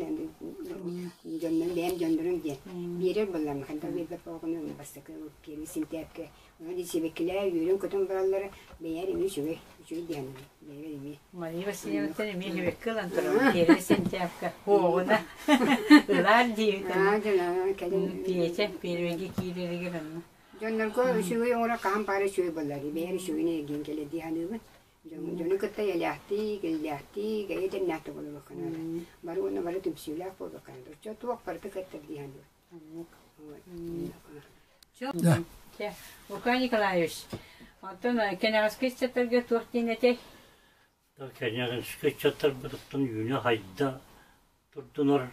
дьоннор бэйэм дьоннорум диэн биэрэр буоллаҕым хантан биэрбэт буоллаҕына бастакы первый синтээпкэ Ону дии сибэккилээ үөрэн-көтөн бараллара бэйэр эмиэ үчүгэй, үчүгэй диэн бэйэбэр эмиэ. Мария Васильевнаттан эмиэ сибэкки ылан турабын, первый сентябрьга хуоҕуна ылаар диэбит. Аа, дьон кэлин Пиэчэ первыйга киирэригэр онно. Дьоннорго үчүгэй оҥоро хаһан баара үчүгэй буоллар, бэйэр үчүгэйин эргин кэлэ дии саныыбын. Дьону кытта эйэлээхтии, кэллээхтии, кэйэ дэмнээхтик олоруохха наада. Бары уонна бары түмсүүлээх буолуохха наада. Оччо туох барыта кыттар дии саныыбын. Лука Николаевич, оттон кэнэҕэски ыччаттарга туох диэн этэй? Кэнэҕэски ыччаттарбытыттан үүнэ-хайда турдунар,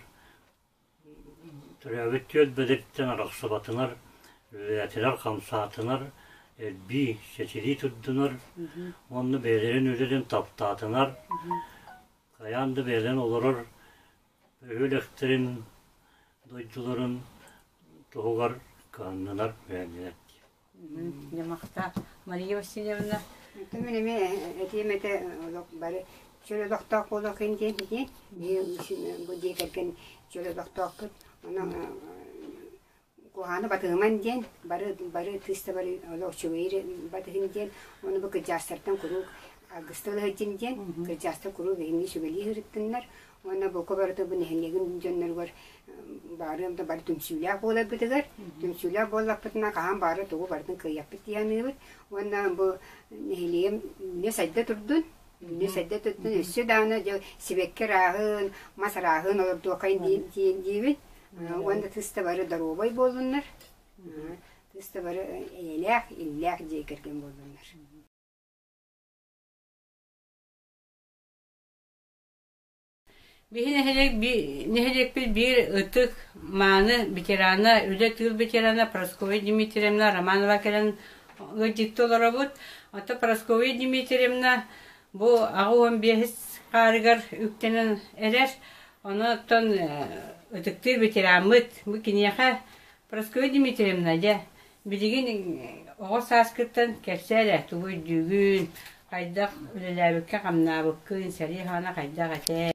төрөөбүт түөлбэлэриттэн арахсыбатынар, үлэлээтинэр-хамсаатынар, элбии, сэтирии турдунар уонна бэйэлэрин үлэлэрин таптаатынар, хайаан да бэйэлэрин олорор Бөһүөлэктэрин, дойдуларын туһугар кыһаннылар, үөрэннилэр Дьамахта Мария Васильевна. Мин эмиэ этиэм этэ олох бары чөл олохтоох буолуоххун диэн диэн бу дьиэ кэргэн чөл олохтоохпут. Онон куһааны батыһыман диэн бары бары кыыс да бары олох үчүгэйи батыһын диэн уонна бу кырдьаастартан куруук алгыста ылыһыдьын диэн кырдьаастар куруук биһигини сүбэлии сырыттыннар уонна бука барыта бу нэһилиэгин дьонноругар баарыам да бары түмсүүлээх буоларбытыгар түмсүүлээх буоллахпытына хаһан баара тугу барытын кыайыахпыт дии саныыбыт уонна бу нэһилиэгим үүнэ сайда турдун үүнэ сайда турдун өссө даҕаны дьэ сибэкки арааһын мас арааһын олордуоххайын диибин Уонна тыс да бары доруобай буоллуннар, тыс да бары эйэлээх, иллээх дьиэ кэргэн буоллуннар. Биһи нэһилиэкпит биир ытык мааны ветерана, үлэ тыыл ветерана Прасковья Дмитриевна Романова кэлэн ыалдьытты олоробут. Оттон Прасковья Дмитриевна бу 85 хаарыгар үктэнэн эрэр. Онон ытыктыыр ветераммыт бу киниэхэ Прасковья Дмитриевна дьэ билигин оҕо сааскыттан кэпсээ эрэ тугу өйдүүгүн, хайдах үлэлээбиккэ-хамнаабыккын, сэрии хаана хайдах этэ?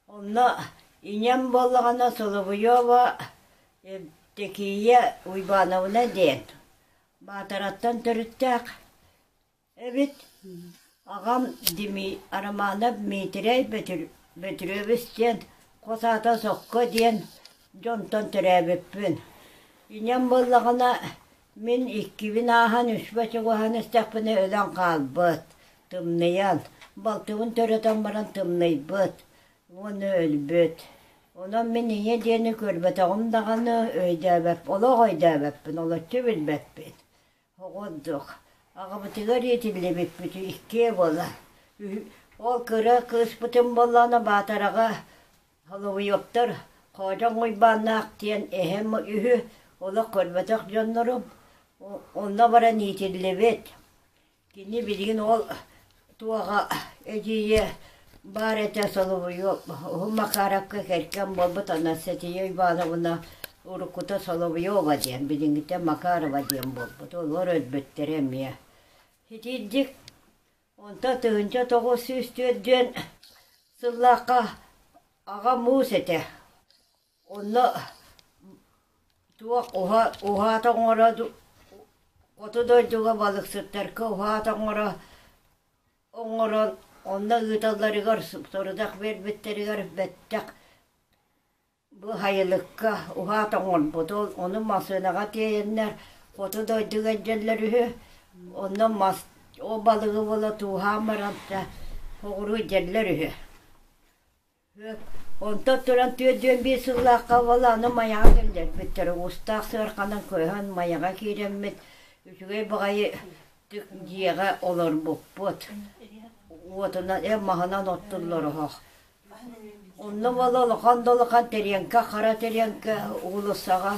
Онно ийэм буоллаҕына Соловьева Евдокия Уйбановна диэн Баатараттан төрүттээх Эбит аҕам Романов Дмитрий Бөтүрүөбүс диэн хос аата Сокко диэн дьонтон төрөөбүппүн. Ийэм буоллаҕына мин иккибин ааһан үспэ чугаһаан истэхпинэ өлөн хаалбыт, тымныйан, балтыбын төрөтөн баран тымныйбыт уонна өлбүт. Онон мин ийэ диэни көрбөтөҕүм даҕаны өйдөөбөп олох өйдөөбөппүн, олоччу билбэппин. Оҕордук, аҕабытыгар иитиллибиппит иккиэ буолар. Ол кыра кыыспытын буоллаҕына Баатараҕа Соловьевтар Хоодьоҥ Уйбааннаах диэн эһэм үһү, олох көрбөтөх дьоннорум. Онно баран иитиллибит. Кини билигин ол туоҕа эдьиийэ баар этэ Соловьев Уһун Макаровка кэргэн буолбут Анастасия Ивановна уруккута Соловьева диэн билиҥҥитэ Макарова диэн буолбут олор өлбүттэрэ эмиэ. Итинник. Онтон 1904 сыллаахха аҕам уус этэ. Онно туох уһа уһаата оҥоро хоту дойдуга балыксыттарга уһаата оҥоро оҥорон онно ыыталларыгар сорудах биэрбиттэригэр бэттэх Бу сайылыкка уһаат оҥорбут, ол ону массыынаҕа тиэйэннэр хоту дойдуга илдьэллэр үһү. Онно мас ол балыгы буола тууһаан баран да соҕуруу илдьэллэр үһү. Онтон туран 41 сыллаахха буола аны Майаҕа киллэрбиттэр. Уустаах сыарханан көһөн Майаҕа киирэммит үчүгэй баҕайы дьиэҕэ олорбуппут. Уотунан, э маһынан оттуллар оһох. Онно буола улахан да улахан тэриэҥкэ, хара тэриэҥкэ уулуссаҕа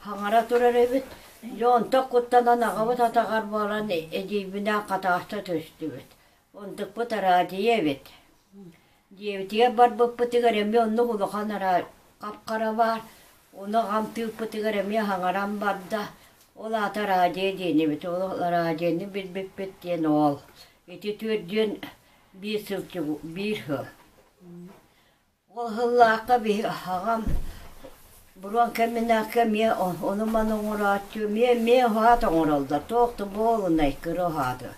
хаҥара турар эбит. Дьэ онтон куттанан аҕабыт атаҕар буолан эдьиийбинээн хатааста түстүбүт. Онтукпут араадьыйа эбит. Дьиэбитигэр барбыппытыгар эмиэ оннук улахан хап-хара баар. Ону аҕам тыыппытыгар эмиэ хаҥаран барда. Ол аата араадьыйа диэн эбит. Ол араадьыйаны билбиппит диэн ол. Ити түөрдүөн биир сыл биир сыл. Ол сыллаахха биһи аҕам буруон кэминээккэ эмиэ ону-маны оҥорооччу эмиэ эмиэ уһаат оҥороллор туох да буолунай кыра уһааты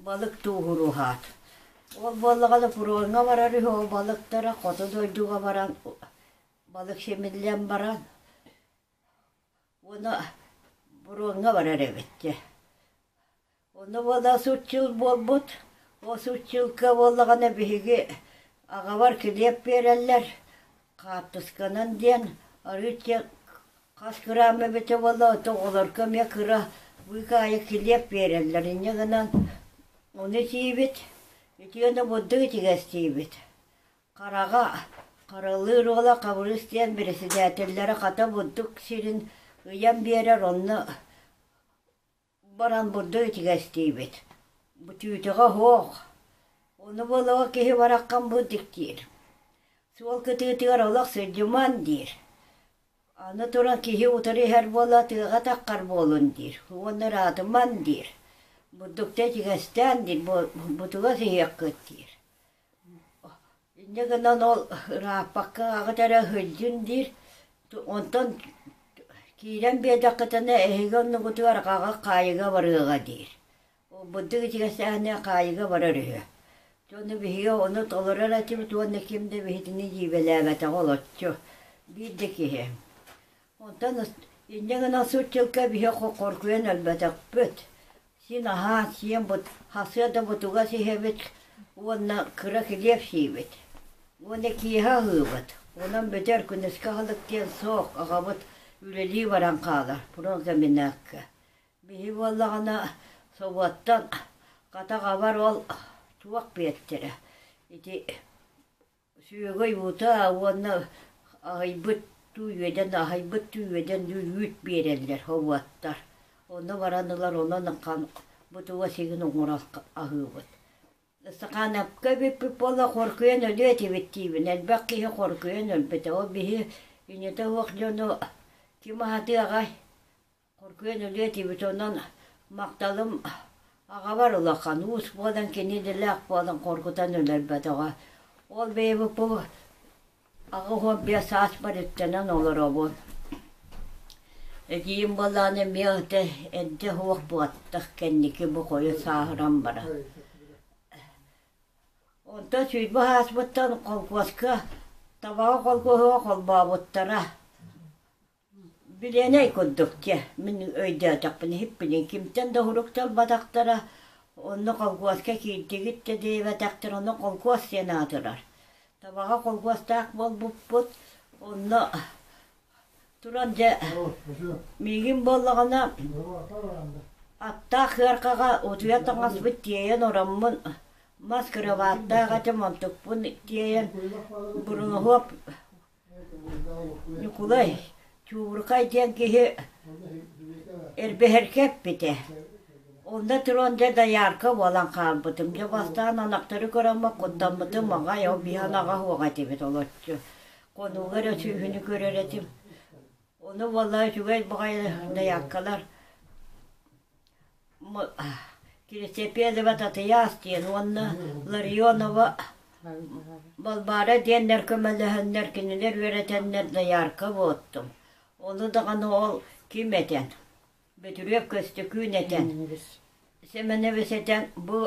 балык тууһур уһаат. Ол буоллаҕына фроҥҥа барар үһү ол балыктара хоту дойдуга баран балык симиллэн баран уонна буруоҥҥа барар эбит дьэ. Онно буола суччул буолбут. Ол суччулка буоллаҕына биһиги аҕабар килиэп биэрэллэр, хаартысканан диэн арыычча хас грамм эбитэ буолла, оҕолорго эмиэ кыра быыкаайы килиэп биэрэллэр. Инньэ гынан ону сиибит, итиэннэ бурдук итигэстиибит. Хараҕа Харалыыр уола Хабырыыс диэн бэрэссэдээтэллэрэ хата бурдук сирин ыйан биэрэр, онно баран бурдук итигэстиибит. Бу түүтэҕэ оһох. Ону буолуо киһи бараххан бурдук диир. Суол кытыытыгар олох сылдьыман диир. Аны туран киһи утары иһэр буола тыаҕа таххар буолун диир. Уонна ыраатыман диир. Бурдукта итигэстээн диир, бутугас иһиэххит диир. Инньэ гынан ол ырааппакка аҕыт эрэ сылдьын диир, онтон киирэн биэрдэххитинэ эһиги оннугутугар аҕаҕыт хаайыыга барыаҕа диир. Бурдук итигэстээһинэ хаайыыга барар үһү. Дьону биһиги ону толорор этибит уонна ким да биһитини дьиибэлээбэтэҕэ олоччу. Биир да киһи. Онтон инньэ гынан суччылка биһи хоргуйан өлбөтөхпүт. Син аһаан сиэн бут хасыа да бутугас иһэбит уонна кыра килиэп сиибит. Уонна киэһэ аһыыбыт. Онон бүтэр күнүскэ аһылык диэн суох, аҕабыт үлэлии баран хаалар промкомбинакка. Биһи буоллаҕына собуоттан хата аҕабар ол туох биэртэрэ ити Сүөгэй уута уонна аһыйбыт туу үөдэн аһыйбыт туу үөдэн үүт биэрэллэр обуоттар. Онно баран ылар онон бутуга сигин оҥорон аһыыбыт. Ыстакаанапка эбиппит буолла хоргуйан өлүө этибит диибин. Элбэх киһи хоргуйан өлбүтэ. Ол биһи инньэтэ суох дьону ким аһатыаҕай? Хоргуйан өлүө этибит, онон махталым аҕабар улахан, уус буолан кини идэлээх буолан хоргутан өлөрбөтөҕө. Ол бэйэбит бу 85 сааспар үктэнэн олоробун. Эдьиийим буоллаҕына эмиэ этэ эрдэ суох буоттах кэнники бу хойут сааһыран баран. Онтон сүүрбэ сааспыттан холкуоска табаҕы холкуоһуга холбообуттара. Билиэнэй курдук дьэ, мин өйдөөтөхпүнэ иһиппинин кимтэн да уһурук талбатахтара, онно колхуоска киирдигит да диэбэтэхтэр, онно колхуос диэн аатырар. Табаҕа колхуостаах буолбуппут, онно туран дьэ миигин буоллаҕына аттаах ыархаҕа утуйа таҥаспыт тиэйэн ороммун мас кырабааттаах этим онтукпун тиэйэн Буруноһуоп Ньукулай Чуубуркай диэн киһи эрбэһэргэ эппитэ. Онно туран дьэ доярка буолан хаалбытым. Дьэ бастаан ынахтары көрөммүн куттаммытым аҕай, ол биһи ынаҕа суох этибит олоччу. Хонууга эрэ сүөһүнү көрөр этим. Ону буолла үчүгэй баҕайы дояркалар. Киристэпиэлэбэ Татыйаас диэн уонна Ларионова Балбаара диэннэр көмөлөһөннөр кинилэр үөрэтэннэр доярка буоттум. Ону даҕаны ол ким этэн, Бөтүрүөп Көстөкүүн этэн, Сэмэнэбис этэн бу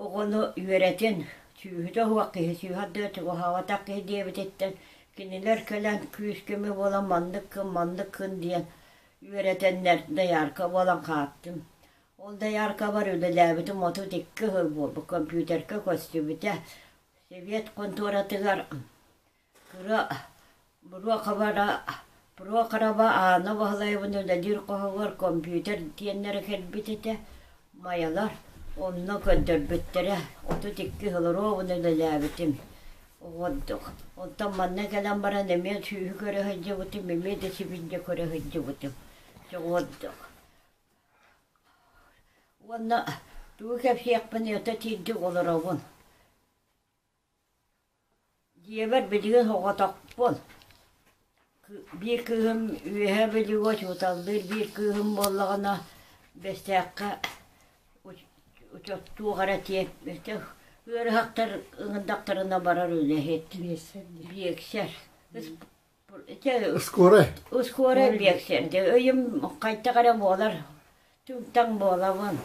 оҕону үөрэтин, сүүһүтэ уһуох киһи сүүһэ ардыгар чугаһаабатах киһи диэбититтэн кинилэр кэлэн күүс-көмө буолан маннык гын, маннык гын диэн үөрэтэннэр доярка буолан хааттым. Ол дояркабар үлэлээбитим 32 сыл буолбут, компьютерга көстүбүтэ. Совет хонтуоратыгар кыра Буруохабара Прохорова Аана Баһылаевна үлэлиир хоһугар компьютер диэннэрэ кэлбит этэ. Майалар онно көрдөрбүттэрэ. 32 сыл ровно үлэлээбитим. Оҕордук. Онтон манна кэлэн баран эмиэ сүүһү көрө сылдьыбытым, эмиэ да сибиинньэ көрө сылдьыбытым. Чоҕуордук. Уонна тугу кэпсиэхпин өтө тиийдик олоробун. Дьиэбэр билигин соҕотохпун. Биир кыыһым Үөһээ Бүлүүгэ учууталлыыр, биир кыыһым буоллаҕына Бэстээххэ учуоттуох эрэ тиэп ыарыһахтар ыҥырдахтарына барар үлэһит. Биэксэр. Скорай. Скорай биэксэр. Өйүм хайдах эрэ буолар, түҥ-таҥ буолабын.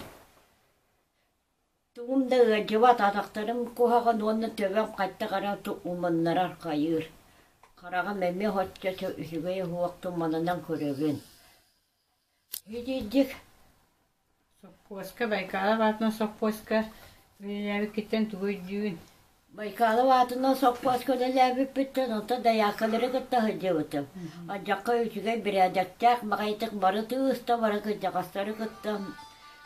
Тугум да ыалдьыбат, атахтарым куһаҕан уонна төбөм хайдах эрэ умуннарар хайыыр. Хараҕым эмиэ соччо үчүгэй уһуох туманынан көрөбүн. Итирдик Соппуоска Байкалов аатынан соппуоска үлэлээбиккиттэн тугу өйдүүгүн? Байкалов аатынан соппуоска үлэлээбиппиттэн онтон дайаакалары кытта сылдьыбытым. Алдьархай үчүгэй бэрээдэктээх баҕайытык бары тыыста бары кырдьаҕастары кытта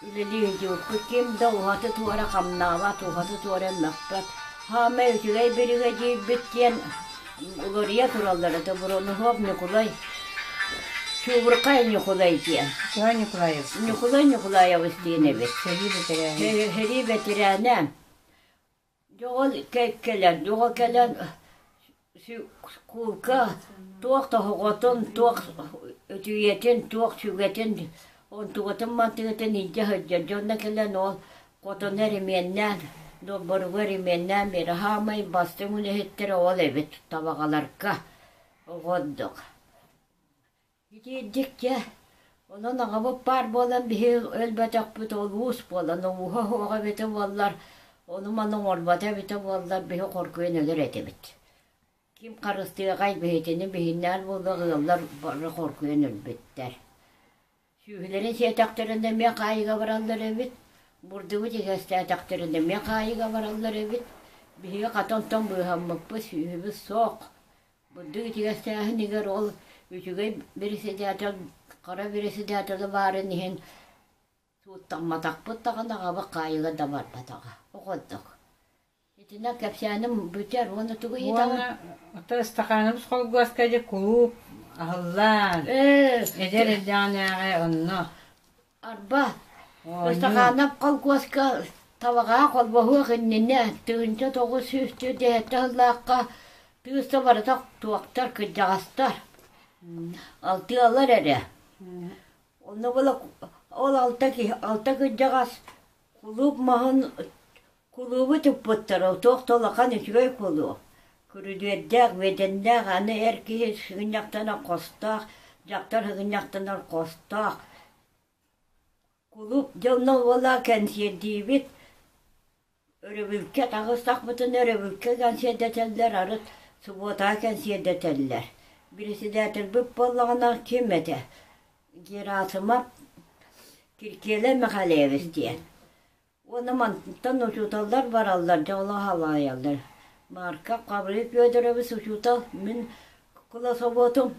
үлэлии сылдьыбыппыт. Ким да уһаты-туора хамнаабат, уһаты-туора мөхпөт. Саамай үчүгэй биригэдьиирбит диэн уларыйа тураллар этэ Бронуһуоп Ньукулай Чуубурхай Ньукулай диэн. Ньукулай Ньукулаевич. Ньукулай Ньукулаевич диэн эбит. Сэрии бэтэрээнэ. Сэрии бэтэрээнэ. Дьоҕол кэлэн, дьоҕол кэлэн куулка туох тоһоҕотун, туох өтүйэтин, туох сүгэтин, онтугатын-мантыгатын илдьэ сылдьар. Дьонно кэлэн ол хотону эримиэннээн, долборугу эримиэннээн биэрэ. Саамай бастыҥ үлэһиттэрэ ол эбит табаҕаларга оҕордук. Итиирдик дьэ, онон аҕабыт баар буолан биһи өлбөтөхпүт ол уус буолан, ууһа суоҕа эбитэ буоллар, ону-маны оҥорбото эбитэ буоллар биһи хоргуйан өлөр этибит. Ким харыстыаҕай биһитини биһиннээн буолуох ыаллар бары хоргуйан өлбүттэр. Сүөһүлэрин сиэтэхтэринэ эмиэ хаайыыга бараллар эбит, бурдугу тигэстээтэхтэринэ эмиэ хаайыыга бараллар эбит. Биһиги хата онтон быыһаммыппыт, сүөһүбүт суох. Бурдук итигэстээһинигэр ол үчүгэй председатель, хара председателэ баарын иһин сууттамматахпыт даҕаны аҕабыт хаайыыга да барбатаҕа. Оҕордук. Итинэн кэпсээним бүтэр уонна тугу ыйытаҕын? Уонна оттон Ыстахаанабыс холкуоска дьэ кулууп аһыллан, эдэр эрдэҕинээҕи онно Арба, Ыстахаанап холкуоска Табаҕаҕа холбоһуох иннинэ 1947 сыллаахха тыыс да барыта туохтар кырдьаҕастар, алтыалар эрэ. Онно буола ол алта киһи алта кырдьаҕас кулууп маһын Кулуубу туппуттара, туох да улахан үчүгэй кулууп. Күрүлүөрдээх, үөдэннээх, аны эр киһи сыгынньахтанар хостоох, дьахтар сыгынньахтанар хостоох. Кулууп дьонно уола кэнсиэрдиибит, өрөбүлгэ таҕыстахпытына өрөбүлгэ кэнсиэрдэтэллэр, арыт субуотаҕа кэнсиэрдэтэллэр. Председателбит буоллаҕына ким этэ? Герасимов Киркиэлэй Михайлович диэн. Уонна мантан учууталлар бараллар, дьэ олох алаайаллар. Марков Гаврил Федорович учуутал, мин кыласобуотум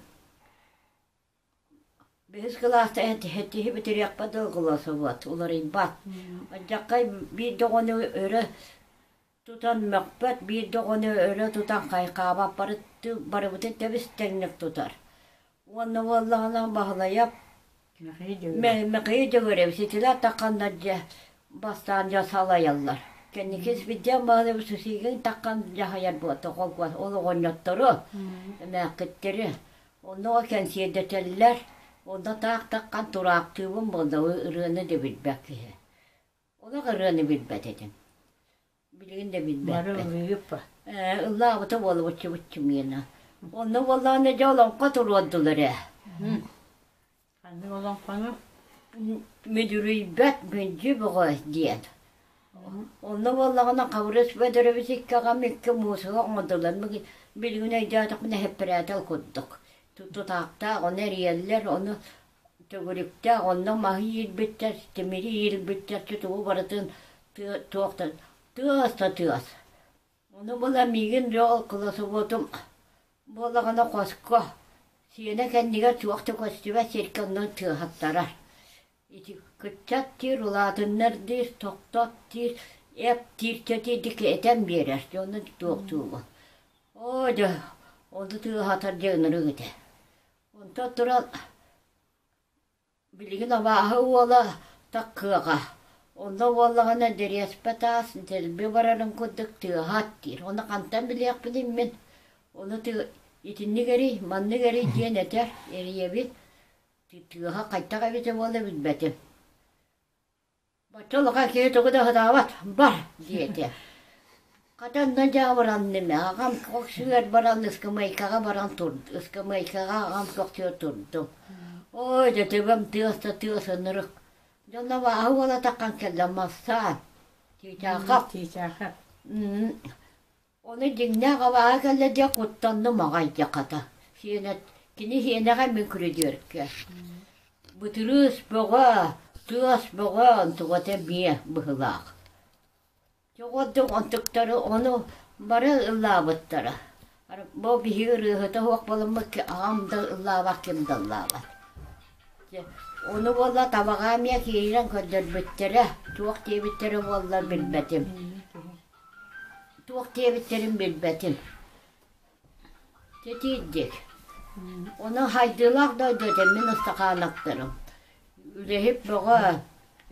бэһис кылааста этиһи бүтүрүөхпэ дылы кыласобуот уларыйбат. Алдьархай биир доҕону өрө тутан мөхпөт, биир доҕону өрө тутан хайхаабат, барыбытын тэбис-тэҥник тутар. Уонна буоллаҕына Баһылайап Мэхэй Дьөгүөрэбис итилэр тахханнар дьэ бастаан дьэ салайаллар. Кэнники Спирдиан Баһылайабыс Сусигин таххан дьаһайар буолта холкуос ол оҕонньоттору, эмээххиттэри. Онно кэнсиэрдэтэллэр, онно таах таххан тураахтыыбын буолла ырыаны да билбэт киһи. Олох ырыаны билбэт этим. Билигин да Бары билбэппин. ыллыыппа. Ээ, ыллаабыта буолубуччубут миэнэ. Онно буоллаҕына дьэ олоҥхо туруордулар ээ. Ханнык олоҥхону? Мүдүрүйбэт мүлдьү бөҕө диэн. Онно буоллаҕына Хабырыс Бөдөрөбүс икки аҕам икки муусука оҥордулар. Билигин өйдөөтөхпүнэ эһэппэрээтэл курдук. Тутаахтаах, ону эрийэллэр, ону төгүрүктээх, онно маһы иирбиттэр, тимири иирбиттэр, тугу барытын туохтан тыас да тыас. Ону була миигин дьол кыласыбытым буоллаҕына хоско сиэнэ кэннигэр туох да көстүбэт сиргэ онно тыаһаттарар. Ити кыччат диир, улаатыннар диир, тохтот диир, эп диир чэтиидик этэн биэрэр. Дьэ ону туохтуубун. Оо дьэ, ону тыаһатар дьэ ынырык этэ. Онтон туран Билигин абааһы уола таккыаҕа, онно буоллаҕына дэриэспэ таас дэлби барарын курдук тыаһаат диир. Ону хантан билиэхпиний мин? Ону итинник эрий, маннык эрий диэн этэр, эрийэбин. Тыаһа хайдах эбитэ буолла билбэтим. Бачча улахан киһи тугу да сатаабат, бар диэтэ. Хата онно дьаабыранным, аҕам көхсүгэр баран ыскамыайкаҕа баран тур, ыскамыайкаҕа аҕам көхсүгэр турдум. Ой, дьэ төбөм тыас да тыас ынырык. Дьоно абааһы буола таххан кэллэ массаан. Чыычаахап. Чыычаахап. Ону дьиҥнээх абааһы кэллэ диэн куттанным аҕай дьэ хата. Сиэнэ, кини сиэнэҕэ мин күрүдүөркэ. Бытырыыс бөҕө, тыас бөҕө онтугата эмиэ быһыылаах. Чоҕордук онтуктары ону бары ыллаабыттара. Бу биһиги ырыаһыта суох буоламмыт аҕам да ыллаабат, ким да ыллаабат. Дьэ, ону буолла табаҕа эмиэ киирэн көрдөрбүттэрэ, туох диэбиттэрэ буолла билбэтим. Туох диэбиттэрин билбэтим. Тэтиирдик. Ону хайдыылаах дойду этэ мин ыстакаанактарым. Үлэһит бөҕө,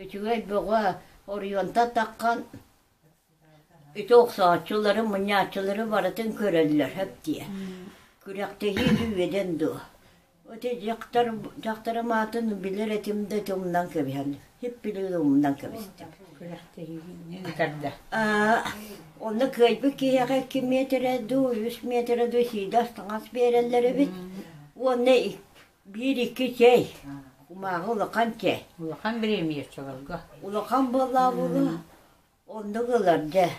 үчүгэй бөҕө оройуонтан таххан ити охсооччулары, мунньааччылары барытын көрөллөр сөп диэ. Күрэхтэһии үөдэн дуо. Ити дьахтар, дьахтарым аатын билэр этим да ити умнан кэбиһэн, сип-билигин умнан кэбистим. Күрэхтэһиини ыытарда. Онно кыайбыт киһиэхэ 2 миэтэрэ дуу, 3 миэтэрэ дуу сиидас таҥас биэрэллэр эбит. Уонна биир-икки чэй, кумааҕы улахан чэй. Улахан бириэмийэ оччолорго. Улахан буоллаа буолуо, оннук ылар дьэ.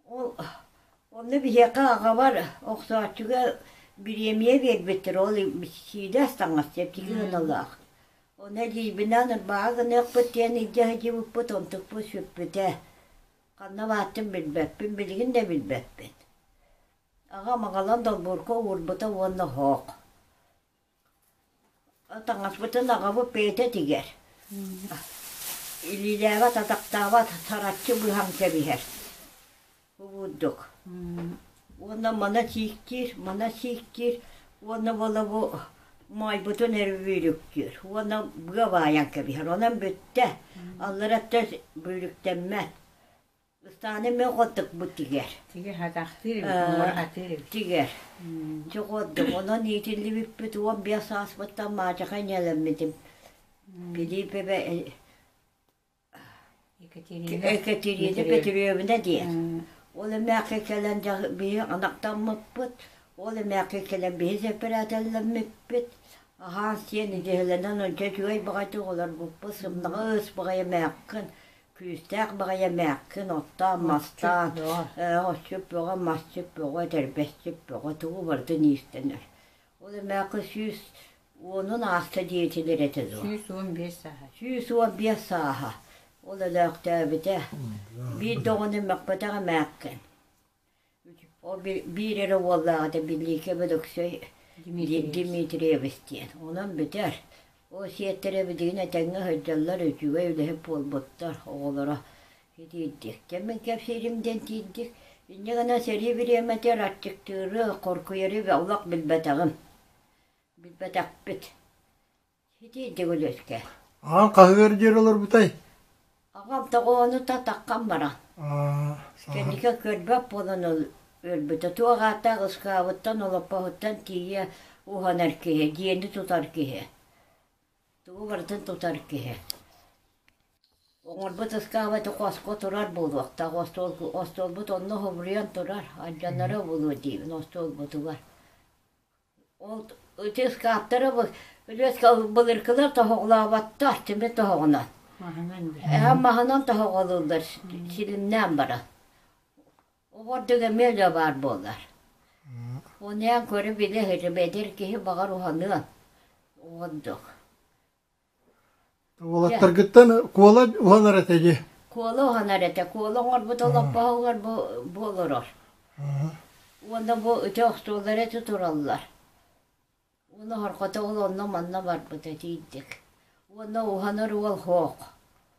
Ол онно биһиэхэ аҕабар охсооччуга бириэмийэ биэрбиттэр, ол сиидэс таҥас чэпчэки гыналаах. Ону эдьиийбинээн ырбааҕы гыныахпыт диэн илдьэ сылдьыбыппыт, онтукпут сүппүтэ. Ханна бааттын билбэппин, билигин да билбэппин. Аҕам аҕалан долбуурка уурбута уонна оһох. Таҥаспытын аҕабыт бэйэтэ тигэр. Илиилээбэт, атахтаабат, сараччы быһан кэбиһэр. Курдук. Уонна мана сииктиир, мана сииктиир уонна буола бу моойбутун эрэ бүүрүктүүр. Уонна быа баайан кэбиһэр. Онон бүттэ. Аллараттан бүүрүктэммэт. Ыстааны мен хотукпут тигэр. Тигэр хатахтыыр эбит, оҥоро хатыыр эбит. Тигэр. Чоҕуордум. Онон иитиллибиппит 15 сааспыттан маачаха иньэлэммитим. Пилиип эбэ Екатерина Екатерина Петровна диэн. Ол эмээххэ кэлэн биһи анахтаммыппыт. Ол эмээххэ кэлэн биһи сэппэрээтэллэммиппит. Аһаан сиэн идиһэлэнэн онча үчүгэй баҕайытык олорбуппут. Сымнаҕас баҕайы эмээххин Күүстээх баҕайы эмээххин оттоон, мастаан, отчут бөҕө, масчыт бөҕө, этэрбэсчит бөҕө тугу барытын иистэнэр. Ол эмээххин 110-ун ааста диэтилэр этэ дуо? 115 сааһа. 115 сааһа. Ол өлөөхтөөбүтэ. Биир да оҕону мөхпөтөх эмээххин. Ол биир эрэ уоллаах этэ Билиикэ Бөдөксөй Дмитриевич диэн. Онон бүтэр. Ол сиэттэрэ билигин этэҥҥэ сылдьаллар, үчүгэй үлэһит буолбуттар оҕолоро итиирдик. Дьэ мин кэпсиирим диэн тиийдик. Инньэ гынан сэрии бириэмэтигэр аччыктыыры, хоркуйары олох билбэтэҕим. Билбэтэхпит. Итиирдик өлүөскэ. Аҕаҥ хаһыгар диэри олорбутай? Аҕам тоҕоону татаххан баран. Кэнники көрбөт буолан өлбүтэ. Туох ааттаах ыскаабыттан, олоппоһуттан тиийэ уһанар киһи, дьиэни тутар киһи. Тугу барытын тутар киһи. Оҥорбут ыскааба ити хоско турар буолуохтаах, остуол, остуолбут онно хобуруйан турар, алдьанара буолуо диибин остуолбутугар. Ол ити ыскааптары былыргылар тоһоҕолооботтор, тимир тоһоҕонон. Эһэ маһынан тоһоҕолууллар, силимнээн баран. Оҕордук эмиэ да баар буолар. Онуйан көрө билэ сылдьым, эдэр киһи баҕар уһаныан оҕордук. Уолаттаргыттан Куола уһанар этэ дии. Куола уһанар этэ. Куола оҥорбут олоппоһугар бу, бу олорор. Уонна бу ити остуоллар эти тураллар. Уонна хорхото ол онно-манна барбыта тиийдик. Уонна уһанар уол суох.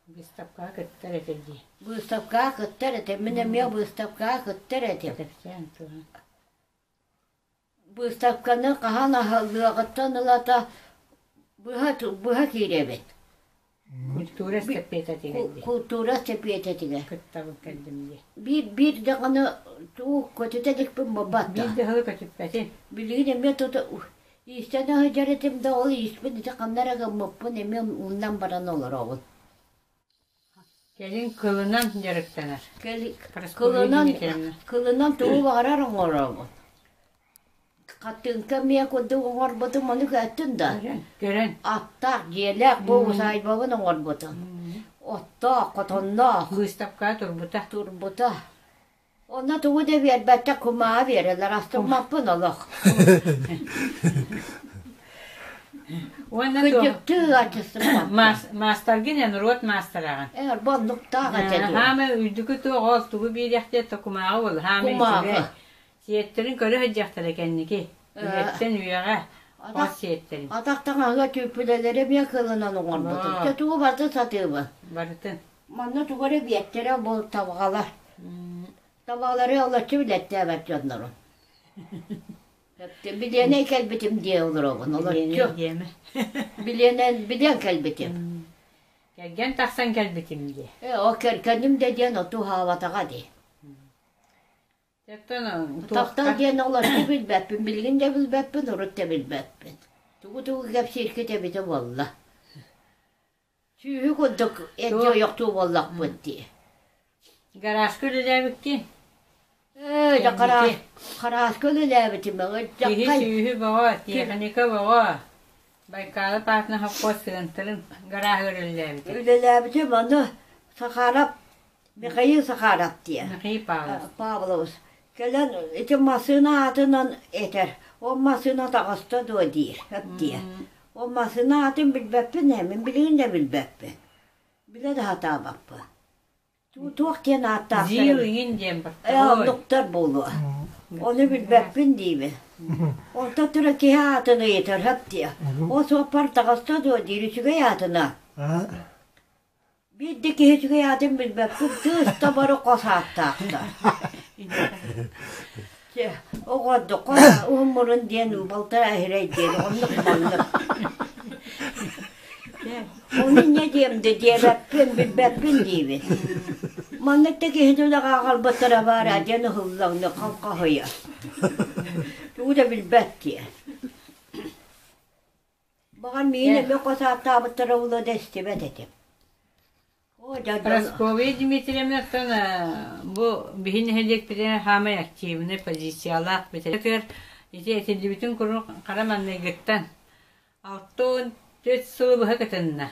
Быыстапкаҕа кыттар этэ дии. Быыстапкаҕа кыттар этэ. Мин эмиэ быыстапкаҕа кыттар этим. Кэпсээн туһун. Быыстапканы хаһан аһыллыаҕыттан ылата быһа, быһа киирэбит. Культура эстэпиэтэтигэр дии. Культура эстэпиэтэтигэр. Кыттабын кэллим дии. Биир биир даҕаны тугу көтүтэ иликпин буолбат Биир да сылы көтүппэтин. Билигин эмиэ тута иистэнэ сылдьар этим да ол ииспин ити ханна эрэ гыммыппын эмиэ умнан баран олоробун. Кэлин кылынан дьарыктанар. Кылынан, кылынан тугу баҕарар оҥоробун. Хатыҥка эмиэ курдук оҥорбутум ону көттүн да. Көрөн. Аттаах, дьиэлээх бу усаайбабын оҥорбутум. Оттоох, хотонноох. Быыстапкаҕа турбута. Турбута. Онно тугу да биэрбэттэр, кумааҕы биэрэллэр, астыммаппын олох. Уонна Кыдьыктыы ачыстыммаппын. Маастаргын эн норуот маастараҕын. Эр боннуктаах этэ дуо? Хаама үрдүкү туох ол тугу биэриэхтиэ то кумааҕы буол. Хаама Кумааҕы. Сиэттэрин көрө сылдьыахтара кэнники. Үйэттэн үйэҕэ хос сиэттэрин. Атах таҥаһыга түүппүлэлэри эмиэ кылынан оҥорбутум. Чэ тугу барытын сатыыбын. Барытын. Манна тугу эрэ биэртэрэ бу табаҕалар. Табаҕалары олоччу билэттээбэт дьоннорум. Билиэнэй кэлбитим дии олоробун олоччу. Билиэнэн билиэн кэлбитим. Кэргэн тахсан кэлбитим дии. Ээ, ол кэргэним да диэн оту уһаабатаҕа дии. Таптал диэн олоччу билбэппин, билигин да билбэппин, урут да билбэппин. Тугу-тугу кэпсииргит эбитэ буолла. Сүүһү курдук эрдэ ойохтуу буоллахпыт дии. Гаражка үлэлээбиккин? Ээ, дьэ хараас, харааска үлэлээбитим. Киһи сүүһү бөҕө, техника бөҕө. Байкалы паатына хоппуос сыантырын гарааһыгар үлэлээбитим. Үлэлээбитим, аны Сахаров Михаил Сахаров диэн. Михаил Павлович. Павлович. Кэлэн ити массыына аатынан этэр. Ол массыына таҕыста дуо диир, диэ. Ол массыына аатын билбэппин ээ, мин билигин да билбэппин. Билэ да сатаабаппын. Туох диэн ааттаахтар? Зил иҥин диэн Ээ, оннуктар буолуо. Ону билбэппин диибин. Онтон тура киһи аатын ыйытар, хөп диэ. Ол суоппар таҕыста дуо диир, үчүгэй аатына. Биир да киһи үчүгэй аатын билбэппин, кыыс да бары хос ааттаахтар. Чэ, оҕордоххо уһун мурун диэн балтараа иһирэй диэн оннук маннык. Ону инньэ диэм да диэбэппин, билбэппин диибин. Маннык да киһини үлэҕэ аҕалбыттара баара диэн ыһыллаҥны халхаһыйар. Тугу да билбэт диэн. Баҕар миигин эмиэ хос ааттаабыттара буолуо да истибэт этим. Прасковья Дмитриевнаттан бу биһи нэһилиэкпитигэр хаамай активнай позициялаах битэтигэр ити этиллибитин курдук хара маҥнайгыттан 64 сылы быһа кытынна.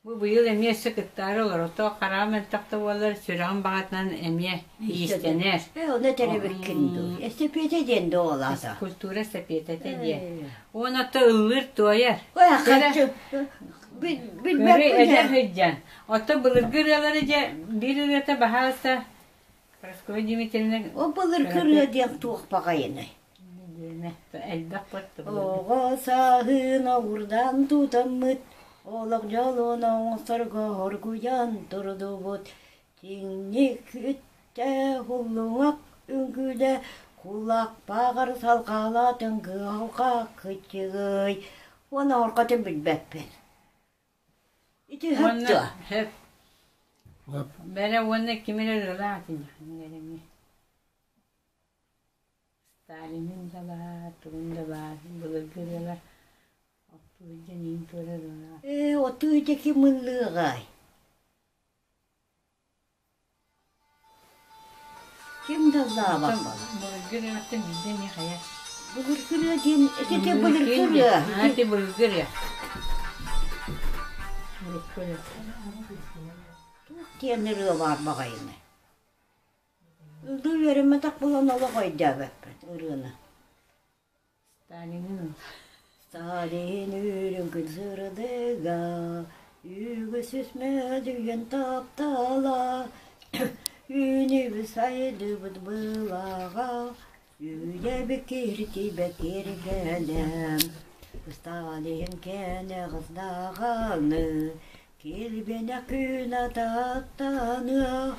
Бу быйыл эмиэ өссө кыттаары олорото, хараҕым мөлтөх да буоллар, сүрэҕим баҕатынан эмиэ иистэнэр. Ээ, ону этэрибиккин дуу. Эстапета диэн дуу ол аата. Культура эстапетата диэн. Уонна ото ыллыыр-туойар. Билбэппин эдэр сылдьан. Ото былыргы ырыалары дьэ биир ырыата баһаалыста Прасковья Дмитриевна Ол былыргы ырыа диэн туох баҕайыный? Оҕо сааһын оҕурдан тутаммыт, олох дьолун оҥосторго оргуйан турдубут. Чиҥник үттэ уллуҥах үҥкүүлэ, кулак баҕар салҕаалаатын кыһалҕа кыччыгый. Уонна орхотун билбэппин. Ити хөп дуо? Хөп. Бэрэ уонна ким эрэ ырыалаах этин Сталинын да баар, тугун да баар, былыргы ырыалар оттуу илдьэн иин туора ырыалар. Ээ, отуу дьэки мыллыаҕай. Ким да ыллаабат Былыргы ырыаттан биирдэ эмиэ хайа? Былыргы ырыа диэн ити былыргы ырыа. Ити былыргы ырыа. Урукку ырыа. Туох диэн ырыа баар баҕайыный? Ыллыы үөрэммэтэх буолан олох өйдөөбөппүн ырыаны. Сталинын Сталин үрүҥ күн сырдыга, үгүс үсмэдүйэн таптала, үүнүбүт сайдыбыт былаҕа, үйэбит киртийбэт киэргэлэ. Сталин кэнэҕэс даҕаны, килбиэнэ күн ататтаныа,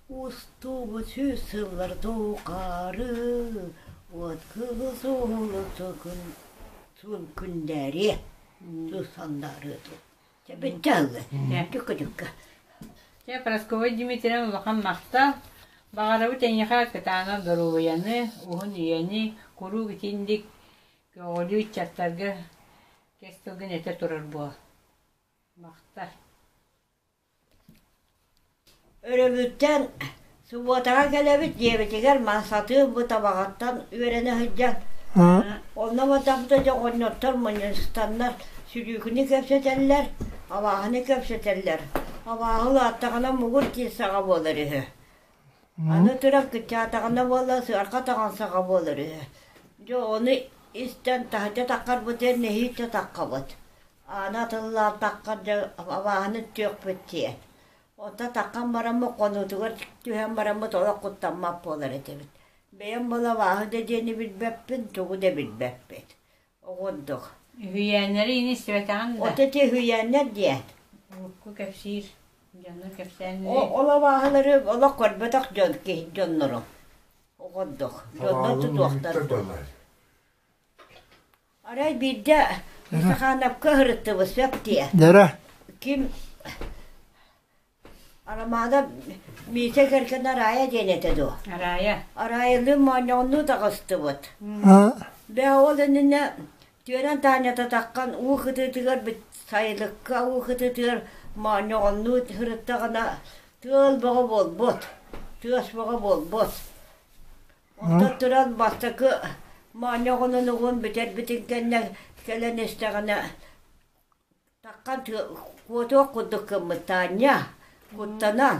Устубут сүүс сыллар тухары уот кыһыл суолу суун күндээриэ, сандаарыа ту. Чэ бүттэ аллы. Түккэ-түккэ. Чэ, Прасковья Дмитриевна улахан махтал. Баҕарабыт эйиэхэ кытаанах доруобуйаны, уһун үйэни, куруук итинник көҕүлүү ыччаттарга кэс тылгын этэ турар буол. Махтал. Өрөбүлтэн субуотаҕа кэлэбит дьиэбитигэр сатыы бу Табаҕаттан үөрэнэ сылдьан онно барбыта дьэ оҕонньоттор мунньустаннар сүлүүкүнү кэпсэтэллэр, абааһыны кэпсэтэллэр. Абааһы улааттаҕына муҥур диир саҕа буолар үһү. Аны туран кыччаатаҕына буолла сыарҕа таҥан саҕа буолар үһү. Дьэ ону истэн таһырдьа таххарбытыгар нэһииччэ таххабыт. Ааны атыллаатахха дьэ абааһыны түөхпүт диэн. Онтон таххан бараммыт хонуутугар түһэн бараммыт олох куттаммат буолар этибит. Бэйэм буола абааһы да диэни билбэппин, тугу да билбэппит. Оҕурдук. Үһүйээннэри ини истибэтэҕин да? От ити үһүйээннэр диэн. Урукку кэпсиир дьоно кэпсээн Ол абааһылары олох көрбөтөх дьон киһи дьоннору. Оҕурдук. Дьоннор тутуохтар. Арай биирдэ Сахаанапка ыһырыттыбыт сөп диэ. Дэрэ. Ким Арамаана Миисэ кэргэнэ Араайа диэн этэ дуо? Араайа. Араайалыын моонньоҕуннуу таҕыстыбыт. Бээ ол иннинэ түөрэн Таанньата таххан уу кытыытыгар сайылыкка уу кытыытыгар моонньоҕоннуу сырыттаҕына тыал бөҕө буолбут, тыас бөҕө буолбут. Онтон туран бастакы моонньоҕонун угун бүтэрбитин кэннэ кэлэн истэҕинэ таххан куотуох курдук гыммыт Таанньа куттанан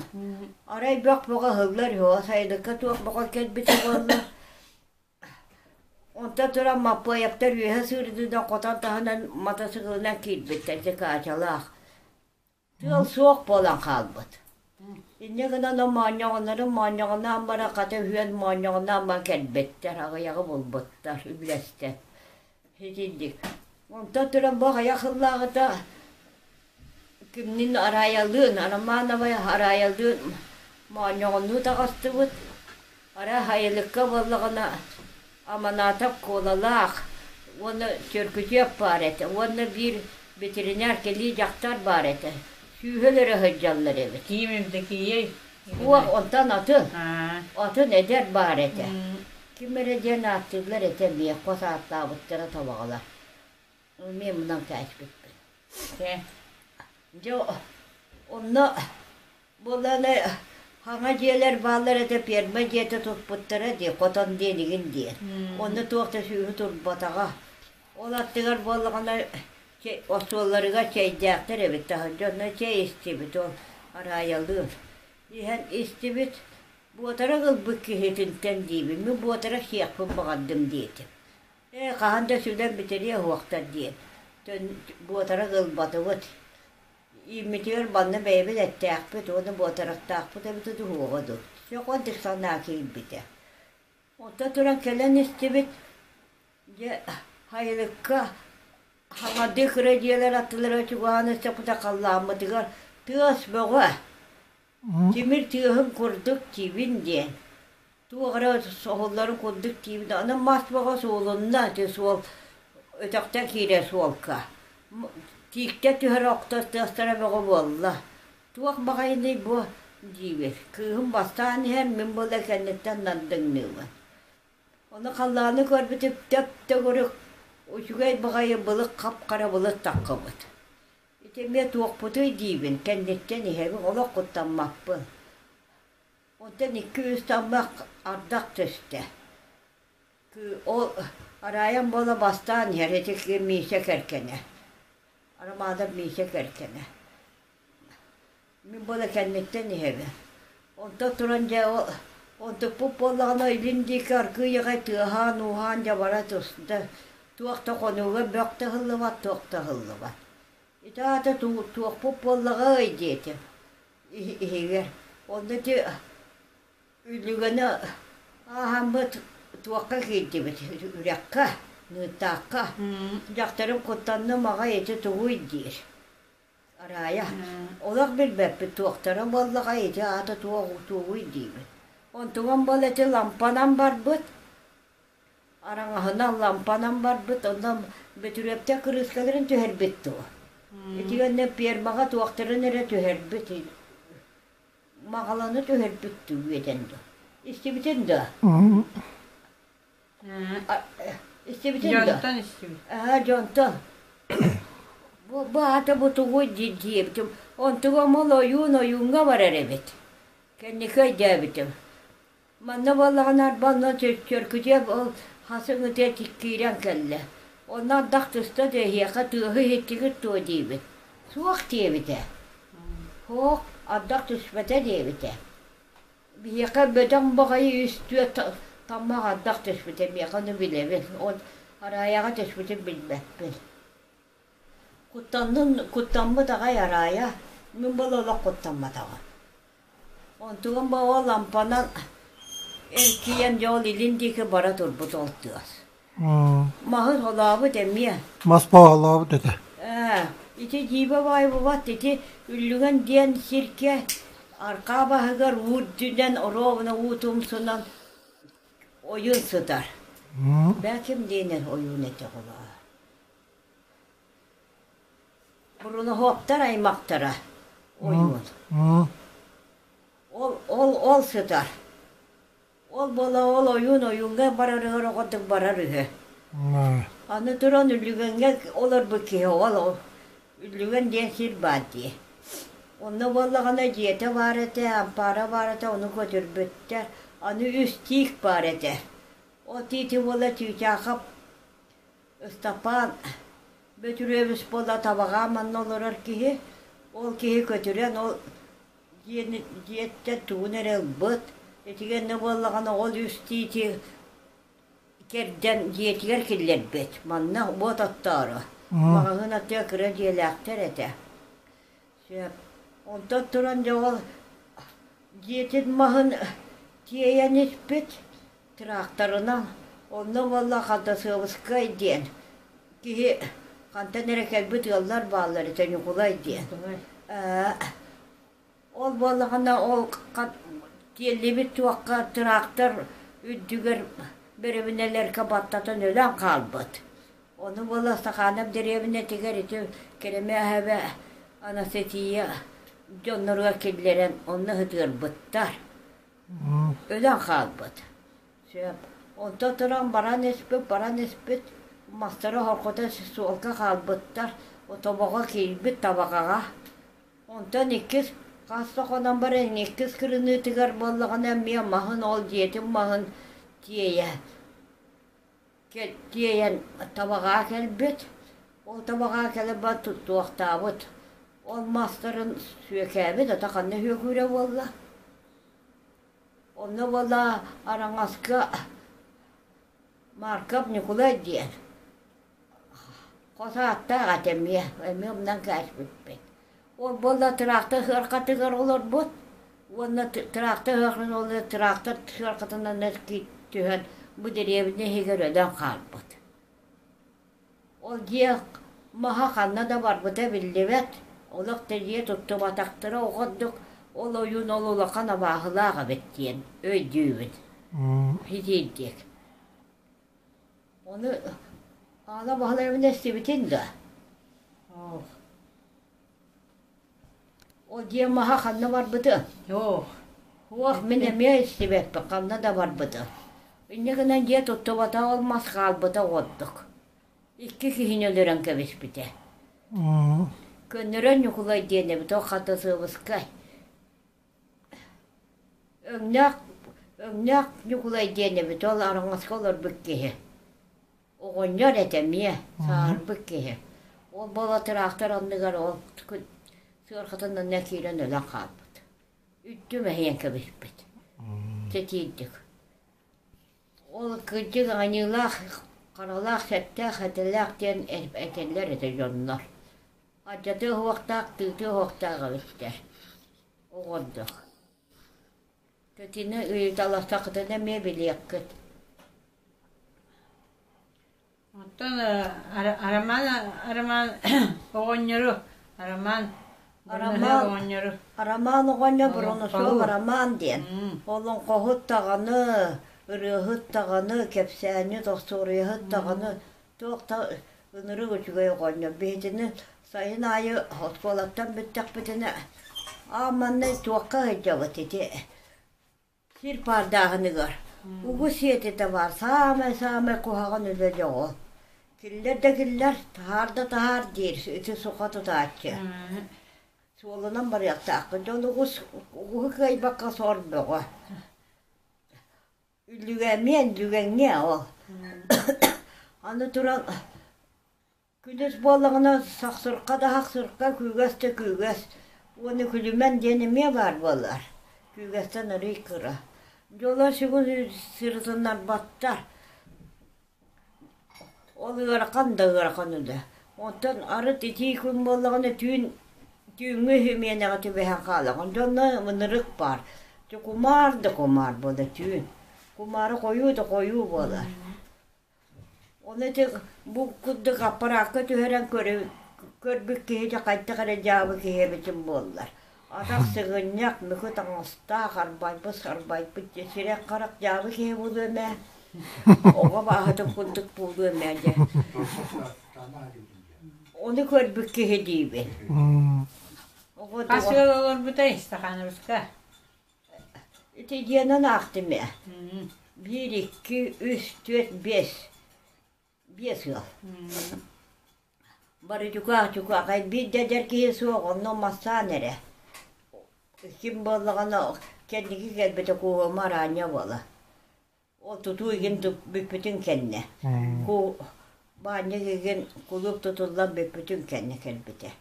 арай бөх бөҕө ыһыллар үһү сайылыкка туох бөҕө кэлбитэ буолла Онтон туран Маппыайаптар үөһэ сыырдыынан хотон таһынан матасыгылынан киирбиттэр дьыкаачалаах Тыал суох буолан хаалбыт. Инньэ гынан моонньоҕоннорун моонньоҕоноон баран хата үһүөн моонньоҕоноон баран кэлбиттэр, аҕыйаҕы булбуттар, үллэстэн. Итинник. Онтон туран бу аҕыйах сыллааҕыта кимниин Араайалыын, Романовай Араайалыын моонньоҕоннуу таҕыстыбыт. Арай Хайылыкка буоллаҕына Аманатов Куолалаах уонна Чөркүчүөп баар этэ уонна биир ветеринар кэлии дьахтар баар этэ. Сүүһүн эрэ сылдьаллар эбит. Киим Евдокией? Суох, онтон атын. Атын эдэр баар этэ. Ким эрэ диэн ааттыыллар этэ эмиэ хос ааттаабыттара табаҕалар. Эмиэ мунан кээспиппин. Дьэ онно Буоллаҕына хаҥа дьиэлэр бааллар этэ, пиэрмэ дьиэтэ туппуттара дии, хотон диэнигин диэн. Онно туох да сүөһү турбатаҕа. Ол аттыгар буоллаҕына остуолларыгар чэйдээхтэр эбит, таһырдьа онно чэй истибит ол Араайалыын. Иһэн истибит, буотарак ылбыт киһитинтэн диибин, мин буотарак сиэхпин баҕардым диэтим. Ээ, хаһан да сүлэн бүтэриэ суохтар диэн, буотарак ылбатыбыт. Ииммитигэр манна бэйэбит эттээхпит уонна буотарахтаахпыт эбитэ дуу, дуу. Сөҕөн санаа киирбитэ. Онтон туран кэлэн истибит, дьэ, Хайылыкка хаҥардыы кыра дьиэлэр аттылара чугаһаан истэхпитэ халлааммытыгар тыас бөҕө, тимир тыаһын курдук тиибин диэн. Туох эрэ соһулларын курдук тиибин, аны мас бөҕө суулунна ити суол өтөхтөн киирэр суолка. Тииктэ түһэр охтор тыастара бөҕө буолла. Туох баҕайыный бу диибин. Кыыһым бастаан иһэр, мин буола кэнниттэн нардыҥныыбын. Ону халлааны көрбүтүм төп-төгүрүк үчүгэй баҕайы былыт хап-хара былыт таххыбыт. Ити эмиэ туохпутуй диибин, кэнниттэн иһэбин, олох куттаммаппын. Онтон икки-үс таммах ардах түстэ. Ол Араайан буола бастаан иһэр ити Миисэ кэргэнэ. Арамаанап Миисэ кэргэнэ. Мин буола кэнниттэн иһэбин. Онтон туран дьэ ол онтукпут буоллаҕына илин диэки аргыый аҕай тыаһаан-ууһаан дьэ бара түстэ. Туох да хонууга бөх да ыһыллыбат, туох да ыһыллыбат. Ити аата туохпут буоллаҕай диэтим иһигэр. Онно ити Үлүгэни ааһаммыт туохха киирдибит үрэххэ, Ныытаахха. Дьахтарым куттанным аҕай ити тугуй диир. Араайа, олох билбэппит туохтара буоллаҕай ити аата туох тугуй диибин. Онтугам буол ити лампанан барбыт, араҥаһынан лампанан барбыт, онно Бөтүрүөптэр кырыыскаларын түһэрбит дуо? Итигэннэ пиэрмаҕа туохтарын эрэ түһэрбит Маҕаланы түһэрбит үөтэн дуо? Истибитин да? Истибитин да? Дьонтон истибит. Аа, дьонтон. Бу, бу аата бу тугуй диэбитим. Онтугам ол ойуун ойууҥҥа барар эбит. Кэнники өйдөөбүтүм. Манна буоллаҕына арба онно чөркүтүөп ол хасыҥытыа киирэн кэллэ. Онно ардах түстэ да эһиэхэ тыаһы иһиттигит дуо диибин. Суох диэбитэ. Суох, ардах түспэтэ диэбитэ. Биһиэхэ бөдөҥ баҕайы үс-түөрт таммах ардах түспүтэ, миэхэ ону билэбин. Ол Араайаҕа түспүтүн билбэппин. Куттаннын, куттаммыт аҕай Араайа, мин буола олох куттамматаҕым. Онтугум бу ол лампанан эркийэн дьэ ол илин диэки бара турбут ол тыас. Маһы солообут эмиэ. Мас баҕалаабыт этэ. Ээ, ити дьиибэ баай бубат ити Үллүгэн диэн сиргэ архаа баһыгар уу үрдүнэн оруобуна уу тумсунан ойуун сытар. Бээ ким диэнэр ойуун этэ оҕолоор. Буруноһуоптар аймахтара ойуун. Ол, ол, ол сытар. Ол буола ол ойуун ойууҥҥа барарыгар оҕотук барар үһү. Аны туран Үллүгэҥҥэ олорбут киһи ол Үллүгэн диэн сир баар дии. Онно буоллаҕына дьиэтэ баар этэ, ампаара баар этэ, ону көтүрбүттэр. Аны үс тиик баар этэ. Ол тиити буола Чыычаахап Ыстапаан Бөтүрүөбүс буола табаҕа манна олорор киһи, ол киһи көтүрэн ол дьиэни дьиэттэн тугун эрэ ылбыт, итигэннэ буоллаҕына ол үс тиити кэрдэн дьиэтигэр киллэрбит, манна уот оттоору. Маҕаһыын аттыгар кыра дьиэлээхтэр этэ. Сөп. Онтон туран дьэ ол дьиэтин маһын тиэйэн испит, Тракторынан онно буолла Хантасыабыскай диэн киһи хантан эрэ кэлбит ыаллар бааллар этэ Ньукулай диэн. Ол буоллаҕына ол тиэллибит туохха трактор үрдүгэр бэрэбинэлэргэ баттатан өлөн хаалбыт. Ону буола Стаханов дэриэбинэтигэр ити Кэрэмээһэбэ Анастасия дьонноругар киллэрэн онно сытыарбыттар. Өлөн хаалбыт. Сөп. Онтон туран баран испит, баран испит, мастара хорхото суолга хаалбыттар, тобоҕо киирбит табаҕаҕа. Онтон иккис хас да хонон баран иккис кырыныытыгар буоллаҕына эмиэ маһын ол дьиэтин маһын тиэйэ тиэйэн табаҕа кэлбит. Ол табаҕа кэлэн баран туттуохтаабыт. Ол мастарын сүөкээбит, ата ханна сүөкүүрэ буолла. Онно буолла араҥаска Марков Ньукулай диэн хос ааттаах этэ эмиэ, эмиэ умнан кээспиппит. Ол буолла тыраахтар сыарҕатыгар олорбут уонна тыраахтар сыарҕатын ол тыраахтар сыарҕатынан түһэн бу дэриэбинэ иһигэр өлөн хаалбыт. Ол дьиэ маһа ханна да барбыта биллибэт, олох да дьиэ туттубатахтара оҕордук ол ойуун ол улахан абааһылаах эбит диэн өйдүүбүн. Итиирдик. Ону Аана Баһылайабына истибитин да? Ол дьиэ маһа ханна барбыты? Суох. Суох, мин эмиэ истибэппин, ханна да барбыты. Инньэ гынан дьиэ туттубата, ол мас хаалбыта ордук. Икки киһини өлөрөн кэбиспитэ. Көннөрөн Ньукулай диэн эбит, ол хата сыабыскай. Өҥнөөх Өҥнөөх Ньукулай диэн эбит, ол араҥаска олорбут киһи. Оҕонньор этэ эмиэ, сааһырбыт киһи. Ол буола тыраахтар анныгар ол сыарҕатын анна киирэн өлөн хаалбыт. Үттү мэһийэн кэбиспит. Сэтиирдик. Ол кырдьык аньыылаах, харалаах, сэттээх, этэлээх диэн этэллэр этэ дьоннор. Алдьатыа уһуохтаах, тыытыа уһуохтаах эбиттэр. Оҕордох. Тэтини ыйыталастаххытына эмиэ билиэххит. Оттон Арамаан Арамаан оҕонньору Арамаан Арамаан оҕонньору Арамаан оҕонньор Бронусов Арамаан диэн. Олоҥхоһут даҕаны, ырыаһыт даҕаны, кэпсээнньит, остуоруйаһыт даҕаны туох да ынырык үчүгэй оҕонньор. Биһитини сайын аайы оскуолаттан бүттэхпитинэ аа манна туохха сылдьабыт ити Сир паардааһыныгар угус сиэтитэ баар саамай-саамай куһаҕан үлэ дьоҕо. Киллэр да киллэр, таһаар да таһаар диир ити суха тутааччы. Суолунан барыахтаахпын. Дьон угус угуһу кыайбакка сор бөҕө. Үллүгэмиэн үллүгэҥҥэ ол. Аны туран Күнүс буоллаҕына сахсырха да сахсырха, күүгэс да күүгэс уонна күлүмэн диэн эмиэ баар буолар. Күүгэстэн арыый кыра. Дьоло сүгүн сырытыннарбаттар. Ол ыарахан да ыарахан үлэ. Оттон арыт итии күн буоллаҕына түүн түүҥҥү үһүмүөнэҕэ түбэһэн хаалаҕын. Дьонно ынырык баар. Дьэ кумаар да кумаар буолар түүн. Кумаара хойуу да хойуу буолар. Ону ити бу курдук аппараакка түһэрэн көрбүт киһи дьэ хайдах эрэ дьаабы киһи эбитим буоллар. Атах сыгынньах, мүкү таҥастаах, арбайбыт сарбайбыт дьэ сирэх-харах дьаабы киһи буолуо эмээ. Оҕо бааһытын курдук буолуо эмээ дьэ. Ону көрбүт киһи диибин. Оҕо Хас ыал олорбутай Стахановска? Ити дьиэнэн аахтым ээ. Биир, икки, үс, түөрт, биэс. Биэс ыал. Бары дьукаах-дьукаах. Биир да эдэр киһи суох, онно массаан эрэ. Ким буоллаҕына кэнники кэлбитэ кууһума араанньа буола. Ол тутуу игин бүппүтүн кэннэ. Ку баанньык игин кулууп тутуллан бүппүтүн кэннэ кэлбитэ.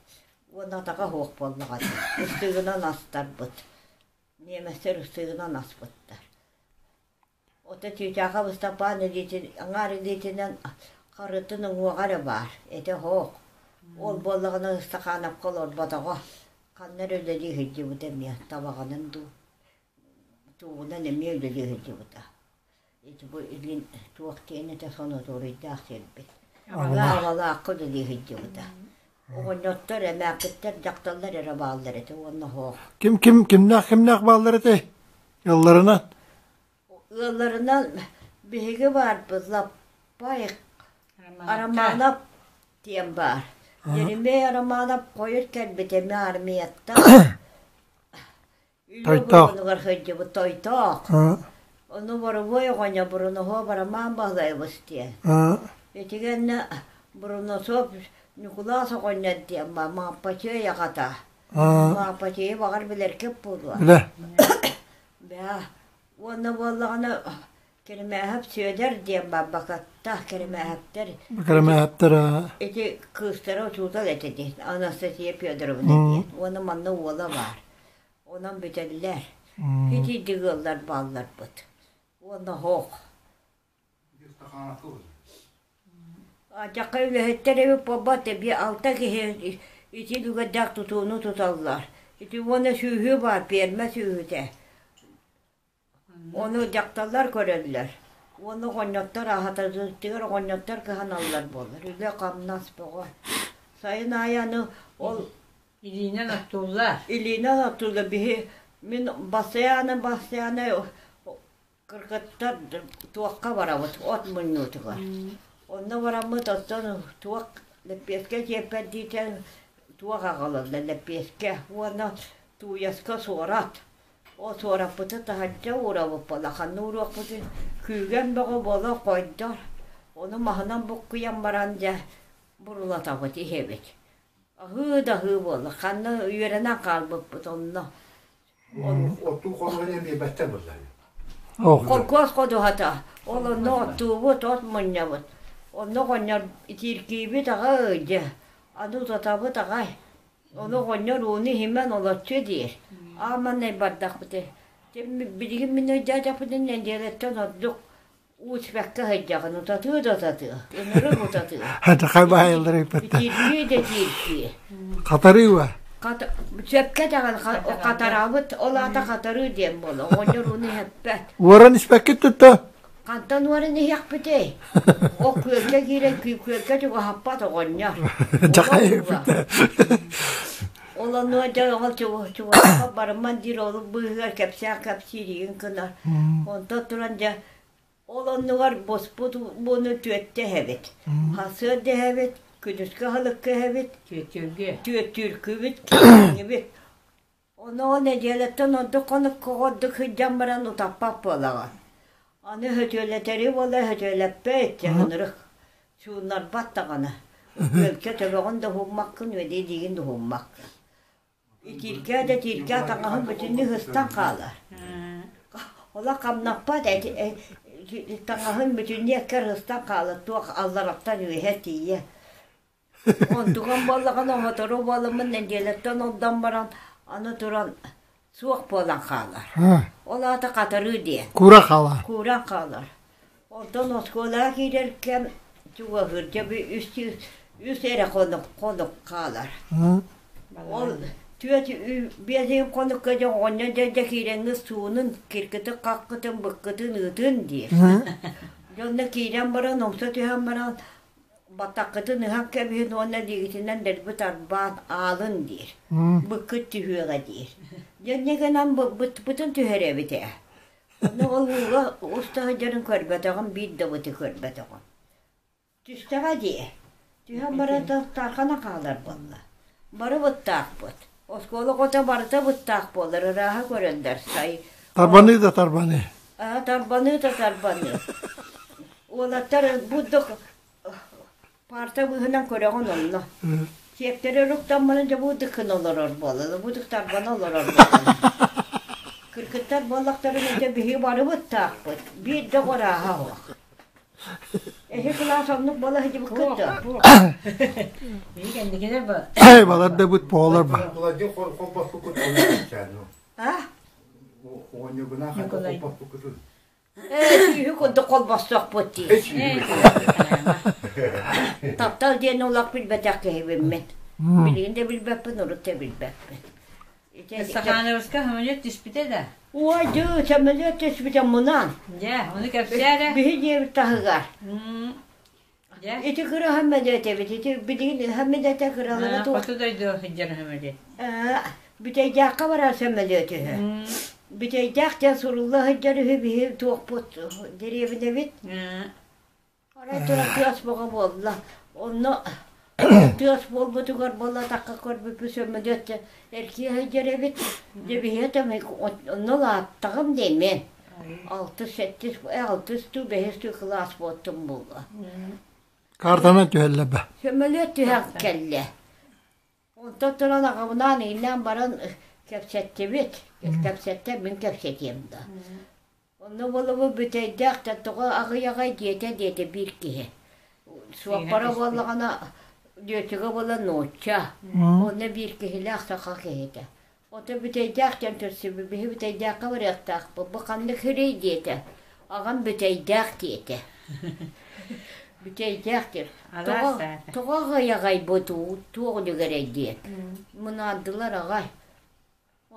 Уонна атаҕа суох буоллаҕа дии. Ыстыыгынан астарбыт. Немецтэр ыстыыгынан аспыттар. Ото чыычаахап Ыстапаан илиитин аҥаар илиитинэн харытын уҥуоҕа эрэ баар, этэ суох. Ол буоллаҕына Ыстахаанапка олорботоҕо. Ханна эрэ үлэлии сылдьыбыта эмиэ, табаҕынан дуу, Тугунан эмиэ үлэлии сылдьыбыта. Ити бу илин туох диэн этэ сонотуоруйдаах сирбит. Абалаахха үлэлии сылдьыбыта. Оҕонньоттор, эмээхситтэр, дьахталлар эрэ бааллар этэ уонна суох. Ким ким кимнээх кимнээх бааллар этэй? Ыалларынан? Ыалларынан биһиги баарбыт Лаппай Романов диэн баар. Еремей Романов хойут кэлбит эмиэ армияттан. Тойтоох. Үлэ сылдьыбыт тойтоох. Ону боробуой оҕонньор Бруноһуоп Роман Баһылайабыс диэн. Итигэннэ Бруносов Ньукулаас оҕонньор диэн Мааппачыай аҕата. Мааппачыайы баҕар билэркит буолуо. Билэ. Бээ. Уонна буоллаҕына Кэримээһэп Сүөдэр диэн Баббакатта Кэримээһэптэр Кэримээһэптэр ити кыыстара учуутал этэ дии Анастасия Федоровна диэн уонна манна уола баар онон бүтэллэр итийдик ыаллар баалларбыт уонна оһох Дьахха үлэһиттэр эбит буолбат эбии алта киһи ити үлүгэрдээх тутууну туталлар ити уонна сүөһү баар пиэрмэ сүөһүтэ Ону дьахталлар көрөллөр уонна оҕонньоттор аһатарбытыгар оҕонньоттор кыһаналлар буоллар, үлэ-хамнас бөҕө. Сайын аайы аны ол Илиинэн оттууллар. Илиинэн оттууллар. Биһи мин бастайааны бастайааны кыргыттар туохха барабыт от мунньуутугар. Онно бараммыт оттон туох лэппиэскэ чиэппэрдиитэ туох аҕалаллар лэппиэскэ уонна тууйаска суорат Ол суораппыты таһырдьа уурабыт балаханны ууруохпутун күүгэн бөҕө буола хойдор, ону маһынан буккуйан баран дьэ бурулатабыт иһэбит. Аһыы да аһыы буолла, ханна үөрэнэн хаалбыппыт онно. Оттуу хонугун биэрбэттэр буоллар. Холкуос ходуһата. Ол онно оттуубут, от мунньабыт. Онно оҕонньор итииркиибит аҕа ыйдьа. Аны утатабыт аҕай. Ону оҕонньор ууну иһимэн олоччу диир. Ааманнай бардахпыт. Билигин мин өйдөөтөхпүнэ нэдиэлэттэн ордук уу испэккэ сылдьаҕын, утатыы да утатыы, ынырык утатыы. Хатахай баайаллар ыйпаттар. Итииркии да итииркии. Хатарыы ба? Сөпкө даҕаны хатарабыт, ол аата хатарыы диэн буолар. Оҕонньор ууну иһэппэт. Уоран испэккит тутта? Хантан уоран иһиэхпитэй? Ол күөлгэ киирэн күөлгэ чугаһаппат оҕонньор. Дьахай Ол онуо дьэ оҕо чугаһаппат барымман диир ол быыһыгар кэпсээн кэпсиир игин гынар. Онтон туран дьэ ол оннугар буспут ууну түөттэ иһэбит. Хасыар да иһэбит, күнүскү аһылыкка иһэбит, түөттүүркүбүт, киэҥҥибит. Ону ол нэдиэлэттэн ордук хонукка ордук сылдьан баран утаппат буолаҕын. Аны сөтүөлэтэри буола сөтүөлэппэт, ынырык сууннарбат даҕаны. Күөлгэ төбөҕүн да уһуммаккын, үөдэй да уһуммаккын. Итииркээ да итииркээ таҥаһын бүтүннүү сыстан хаалар. Ола хамнаппат таҥаһын бүтүннүү эккэр сыстан хаалар, туох аллараттан үөһэ тиийэ. Онтугам буоллаҕына оһотору буоламмын нэдиэлэттэн олдон баран аны туран суох буолан хаалар. Ол аата хатарыы диэн. Куура хаалар. Кууран хаалар. Онтон оскуолаҕа киирэр кэм чугаһыырдьа үс үс эрэ хонук хонук хаалар. Ол түөрт биэс ыйын хонукка дьэ оҕонньор дьэ киирэҥҥит суунун киркитин хаххытын быккытын ыытын диир. Дьонно киирэн баран умса түһэн баран Баттаххытын ыһан кэбиһин уонна илиигитинэн дэлби тарбаан аалын диир. Быккыт түһүөҕэ диир. Дьэ инньэ гынан бытын түһэрэбит ээ. Ону ол ууга уста сылдьарын көрбөтөҕүм, биир да быты көрбөтөҕүм. Түстэҕэ дии. Түһэн баран тархана хаалар буолла. Бары быттаахпыт. Оскуола оҕото барыта быттаах буолар, ырааһа көрөллөр сай. Тарбаныы да тарбаныы. Аа, тарбаныы да тарбаныы. Уолаттар бурдук парта быыһынан көрөҕүн онно. Сиэптэрэ уруктаммынан дьэ бурдук гына олорор буолалар, бурдук тарбана олорор буолалар. Кыргыттар буоллахтарына дьэ биһиги барыбыттаахпыт, биир да орааһа суох. Эһи кылаас оннук буола сылдьыбыккыт дуо? Балар да быт буолар ба. А? Ээ, сүүһү курдук холбоссохпут дии. Таптал диэн олох билбэтэх киһибин мин. Билигин да билбэппин, урут да билбэппин. Стахановска самолет түспүтэ да? Ой, дыы, самолет түспүтэ мунан. Дьэ, ону кэпсээ эрэ. Биһи дьиэбит таһыгар. Ити кыра самолет эбит, ити билигин самолета кыралара туох. Хоту дойду сылдьар самолет. Бүтэйдээххэ барар самолет үһү. Бүтэйдээх диэн сурулла сылдьар үһү биһи туохпут дэриэбинэбит. Арай туран тыас бөҕө буолла. Онно тыас буолбутугар буоллатахха көрбүппүт сөмөлүөт эркийэ сылдьар эбит. Дьэ биһиэхэ онно улааттаҕым диэмиэн. Алтыс, сэттис, алтыс дуу, бэһис дуу кылаас буоттум буолуо. Картанан түһэллэр ба. Сөмөлүөт түһэн кэллэ. Онтон туран аҕабынаан иҥнэн баран кэпсэттибит. Кэпсэттэ мин кэпсэтиэм да. Онно буолабы бүтэйдээх да тоҕо аҕыйаҕай диэтэ диэтэ биир киһи. Суоппара буоллаҕына лүөчүгэ буола нуучча. Онно биир киһилээх саха киһитэ. Ото бүтэйдээх диэн көрсүбүт. Биһи бүтэйдээххэ барыахтаахпыт. Бу ханнык сирий диэтэ. Аҕам бүтэйдээх диэтэ. Бүтэйдээх диир. Тоҕо тоҕо аҕыйаҕай бу туох үлүгэрэй диэн. Мунаардылар аҕай.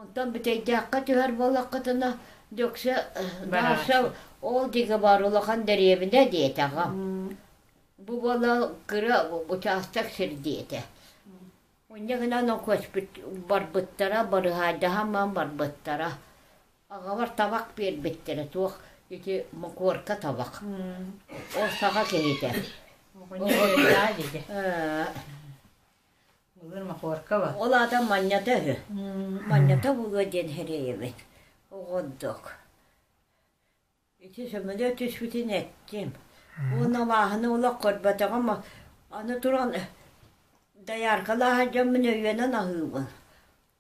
Онтон Бүтэйдээххэ түһэр буоллаххытына, Дьөксө Даша ол диэки баар улахан дэриэбинэ диэтэ аҕам. Бу буола кыра учаастак сир диэтэ. Онньа гынан көспүт барбыттара, барыһаайдаһан барбыттара. Аҕабар табах биэрбиттэрэ туох ити мокуорка табах. Ол саха киһитэ. Былыр мохуорка ба. Ол аата манньата үһү. Манньата буолуо диэн сэрэйэбин. Оҕордук. Ити сөмөлүөт түспүтүн эттим. Уонна абааһыны олох көрбөтөҕүм. Аны туран дояркалааһа дьоммун өйүөнэн аһыыбын.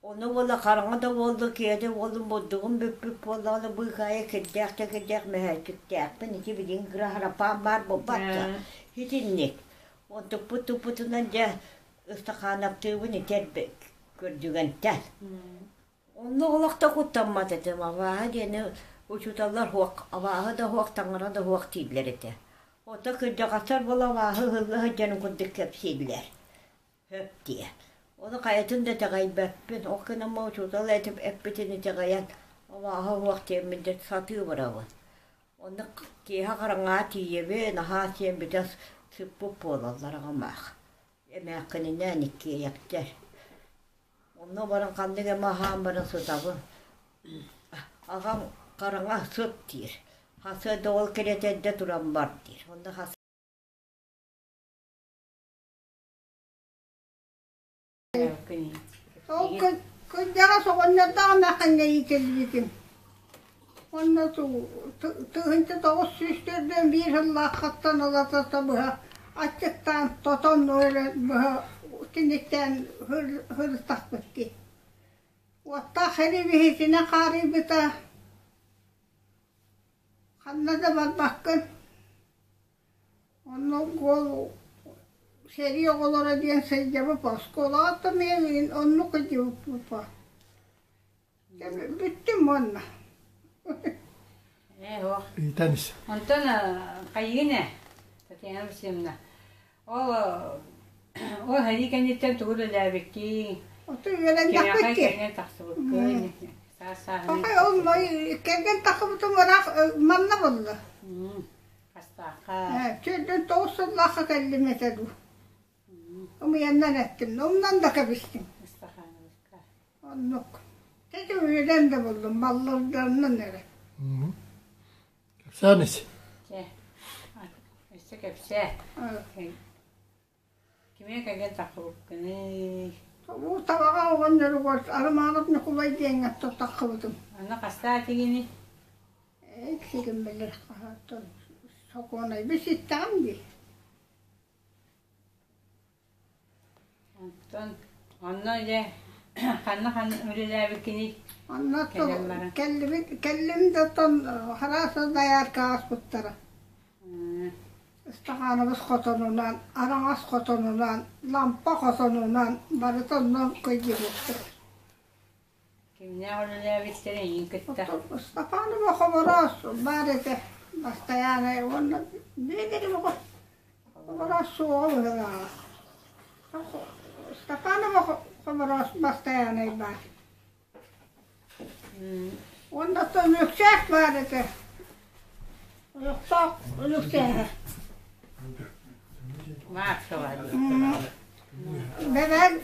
Ону буола хараҥа да буолла, киэһэ буоллун бурдугум бүппүт буоллаҕына быыкаайа кирдээх да кирдээх мөһөөччүктээхпин ити билигин кыра харапаан баар буолбат да итинник. Онтукпут туппутунан дьэ ыстакаанаптыыбын итэр көрдүгэнтэн. Онно олох да куттаммат этим, абааһы диэни учууталлар суох, абааһы да суох, таҥара да суох дииллэр этэ. Оттон кырдьаҕастар буола абааһы ыһылла сылдьарын курдук кэпсииллэр. Сөп диэ. Ону хайатын да итэҕэйбэппин, ол гынан учуутал этим эппитин итэҕэйэн абааһы суох диэммин дьэ сатыы барабын. Онно киэһэ хараҥаҕа тиийэбин, аһаа сиэн бүтэ сыппыт буолаллар аҕамаах. Эмээххининээн иккиэйэхтэр. Онно баран ханнык эмэ аһаан баран сытабын. Аҕам хараҥа сыт диир. Хасыа да ол кэриэтэ эрдэ туран бар диир. Онно хас Ол кырдьаҕас оҕонньордоох эмээххиҥҥэ иитиллибитим. Уонна 1941 сыллааххыттан ылата быһа аччыктаан тотон быһа киниттэн сырыттахпыт дии. Уоттаах сэрии биһитинэ хаарыйбыта. Ханна да барбаккын. Онно уол сэрии оҕолоро диэн сылдьабыт оскуолаҕа да миигин оннук илдьибиппит Бүттүм уонна. Ээ, ох. Ыйтан ис. Онтон хайыгын ээ, Татьяна Васильевна, ол ол сэрии кэнниттэн тугу үлэлээбиккин? Оту үөрэннэхпит Кимиэхэ дии. кэргэн тахсыбыккын? Саас сааһынан. Пахай ол кэргэн тахсыбытым ыраах манна буолла. Хастаахха. 49 сыллаахха кэллим этэ дуу. Ымыйаннан эттим, умнан да кэбистим. Ыстахаанабыска. Оннук. Тэти үөрэн да буллум, балларданнан эрэ. Кэпсээн ис. Чэ, өссө кэпсээ. Кимиэ кэлэн таххыбыккыный? Уу табаҕа оҕонньоругар Арымаанап Ньукулай диэҥҥэ таххыбытым. Аны хастаа тигини? Иксигин билэр хаһааттан сокуонайбы ситтэҕим дии. Онтон онно дьэ ханна ханна үлэлээбиккиний? Онно Кэлэн баран. кэллибит кэллим да оттон хараас дайаарка ааспыттара. Ыстахаанабыс хотонунан, араҥас хотонунан, лампа хотонунан барыта онно кыйдьыбыттар. Кимнээх үлэлээбиттэрэ эйигин кытта? Степанова Хобороос баар этэ бастайаанай уонна биэдэрим оҕо Хобороос суоҕа быһыылааҕа. Степанова Хобороос бастайаанай баар. Уонна оттон Өлөксөөс баар этэ. Олохтоох Өлөксөөһө.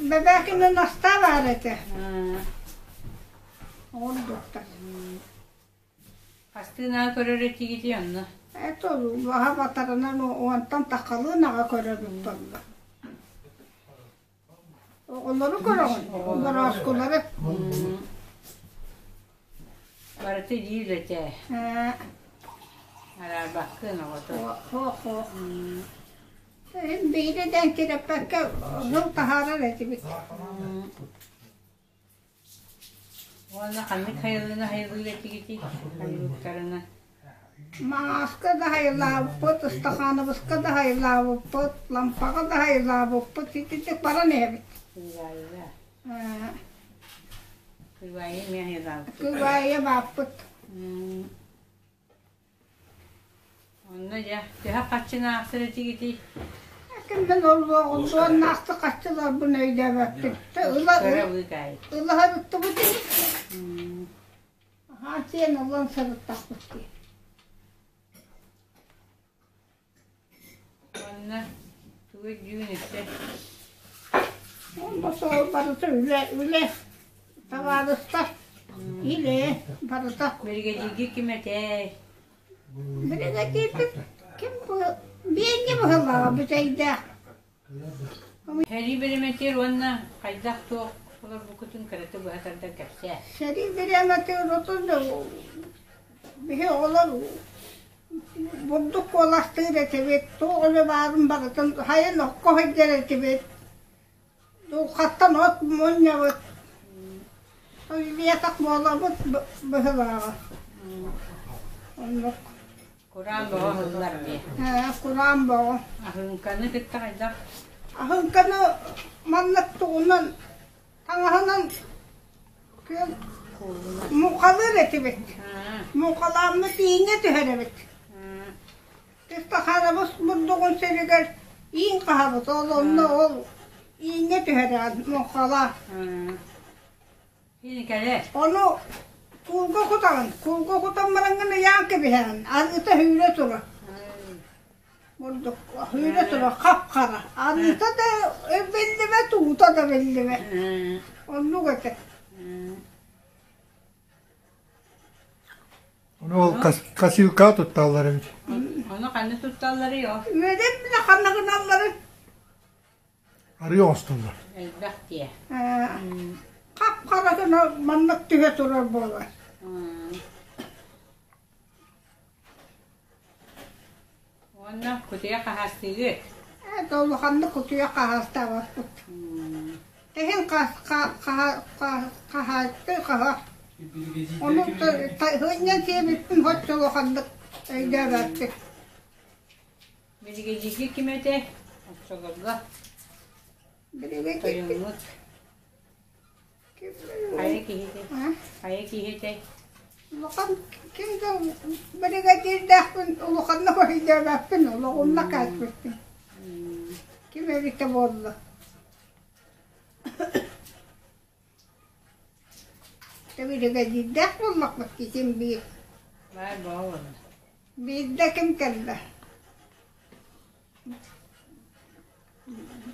Бэбээкинэ Настаа баар этэ. Оҕурдуктар. Хастыынаа көрөр этигитий онно? Это баһа батарынан уонтан тахалыын аҕа көрөрүм толла. Оҕолору көрөҕүн, борооскулары. Барыта биир этэ. Араарбаккын оҕото. Хоох-хоох. Иһин биири дээн кирэппэккэ сыл таһаарар этибит. Уонна ханнык хайылыына хайылыыр этигитий? Хайылыктарына. Мааска да хайылаабыппыт, ыстахаанабыска да хайылаабыппыт, лампаҕа да хайылаабыппыт, итинник баран иһэбит. Кыыбаайыга. Кыыбаайы эмиэ хайылаабыт. Кыыбаайы бааппыт. Онно дьэ, төһө хаччыны аахсар этигитий? Киммин олуоннаахты хаччыларбын өйдөөбөппүн. Ылаһарыттыбыт ини. Аһаан сиэн ылан сырыттахпыт дии. Уонна тугу өйдүүгүн өссө? Онно суол барыта үлэ, үлэ, табаарыстар, илэ барыта. Биригэдьииргэ ким этэй? Биригэдьиирбит ким бу биэнньэ быһылааҕа бүтэйдээх. Сэрии бириэмэтигэр уонна хайдах туох олорбуккутун кыратык быһа тардан кэпсээ. Сэрии бириэмэтигэр отун биһи оҕолор бурдук куоластыыр этибит, туох үлэ баарын барытын сайын окко сылдьар этибит, дулҕаттан от мунньабыт. Үлэлиэтэх буолабыт быһылааҕа. Оннук. Кураан боҕо аһыллар дии. Ээ, кураан боҕо. Аһыҥканы кытта хайдах? Аһыҥканы маннык тугунан таҥаһынан күөл муҥхалыыр этибит. Муҥхалааммыт ииҥҥэ түһэрэбит. Тыстахарабыс бурдугун сиригэр иин хаһабыт, ол онно ол ииҥҥэ түһэрэҕин муҥхалаа. Ону куулга кутаҕын, куулга кутан бараҥҥын ыйаан кэбиһэҕин, арыыта сүүрэ турар. Бурдук сүүрэ турар хап-хара. Арыыта да биллибэт, уута да биллибэт. Оннук этэ. Ону ол косилка тутталлар эбит. Ону ханна тутталларый ол? Үөдэн билэ ханна гыналлары. Арыы оҥостоллор. Элбэх дии. Хап-хара гына маннык түһэ турар буолар. Уонна кутуйа хаһаастыыгыт? Это улаханнык кутуйа хаһаастаабаппыт. Тэһин хаһаатты хаһа. Ону сынньан сиэбиппин соччо улаханнык өйдөөбөппүт. Биригэдьииргэ ким этэ? Оччолорго. Тойоммут. Хайа киһитэ? Хайа киһитэй? Улахан ким да биригэдьиирдээхпин улаханнык өйдөөбөппүн, олоҕумна кээспиппин. Ким эбитэ буолла? Биригэдьиирдээх буоллахпыт китим биир. Баар буолла. Биирдэ ким кэллэ?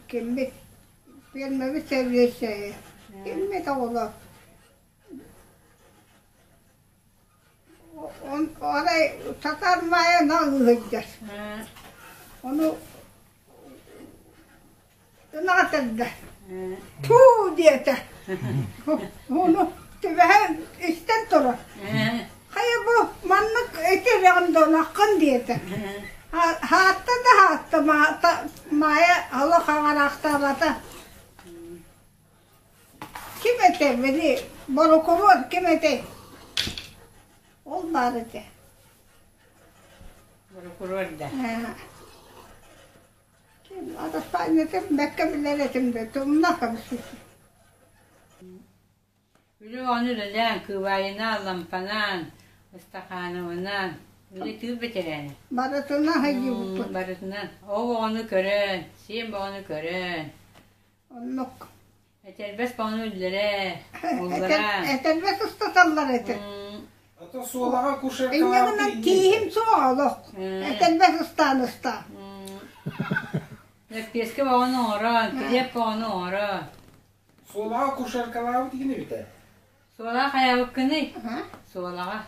Киммит пиэрмэбит сэбиэссэйэ киммит оҕолор арай сатаан Маайа наҕыһыйдар ону ынаатарда туу диэтэ ону түбэһэн истэн турар хайа бу маннык этирэҕин донаххын диэтэ Хаатта да хаатта Маайа олох хаҥараахтаабата. Ким этэ били борокуруор ким этэй? Ол баар этэ. Борокуруор да. Ким араспаанньатын бэккэ билэр этим да тумна кэбиспитим. Үлэ оҕону үлэлээн, кыыбаайынаан, лампанаан, ыстакаанабынаан, үлэ тыыл бэтэрээнэ. Барытынан хайдыыбыппыт. Барытынан. Ол оҕону көрөн, сиэн оҕону көрөн. Оннук. Этэрбэс оҕону үллэрэ, уллара. Этэрбэс устаталлар этэ. Ото суолаҕа кушеркалаах Инньэ гынан тииһим суох олох. Этэрбэс ыстаан ыстаа. Лэппиэскэ оҕону оҥорон, килиэп оҕону оҥорон. Суолаҕа кушеркалаабыт игин эбитэ. Суолаҕа хайаабыккыный? Суолаҕа.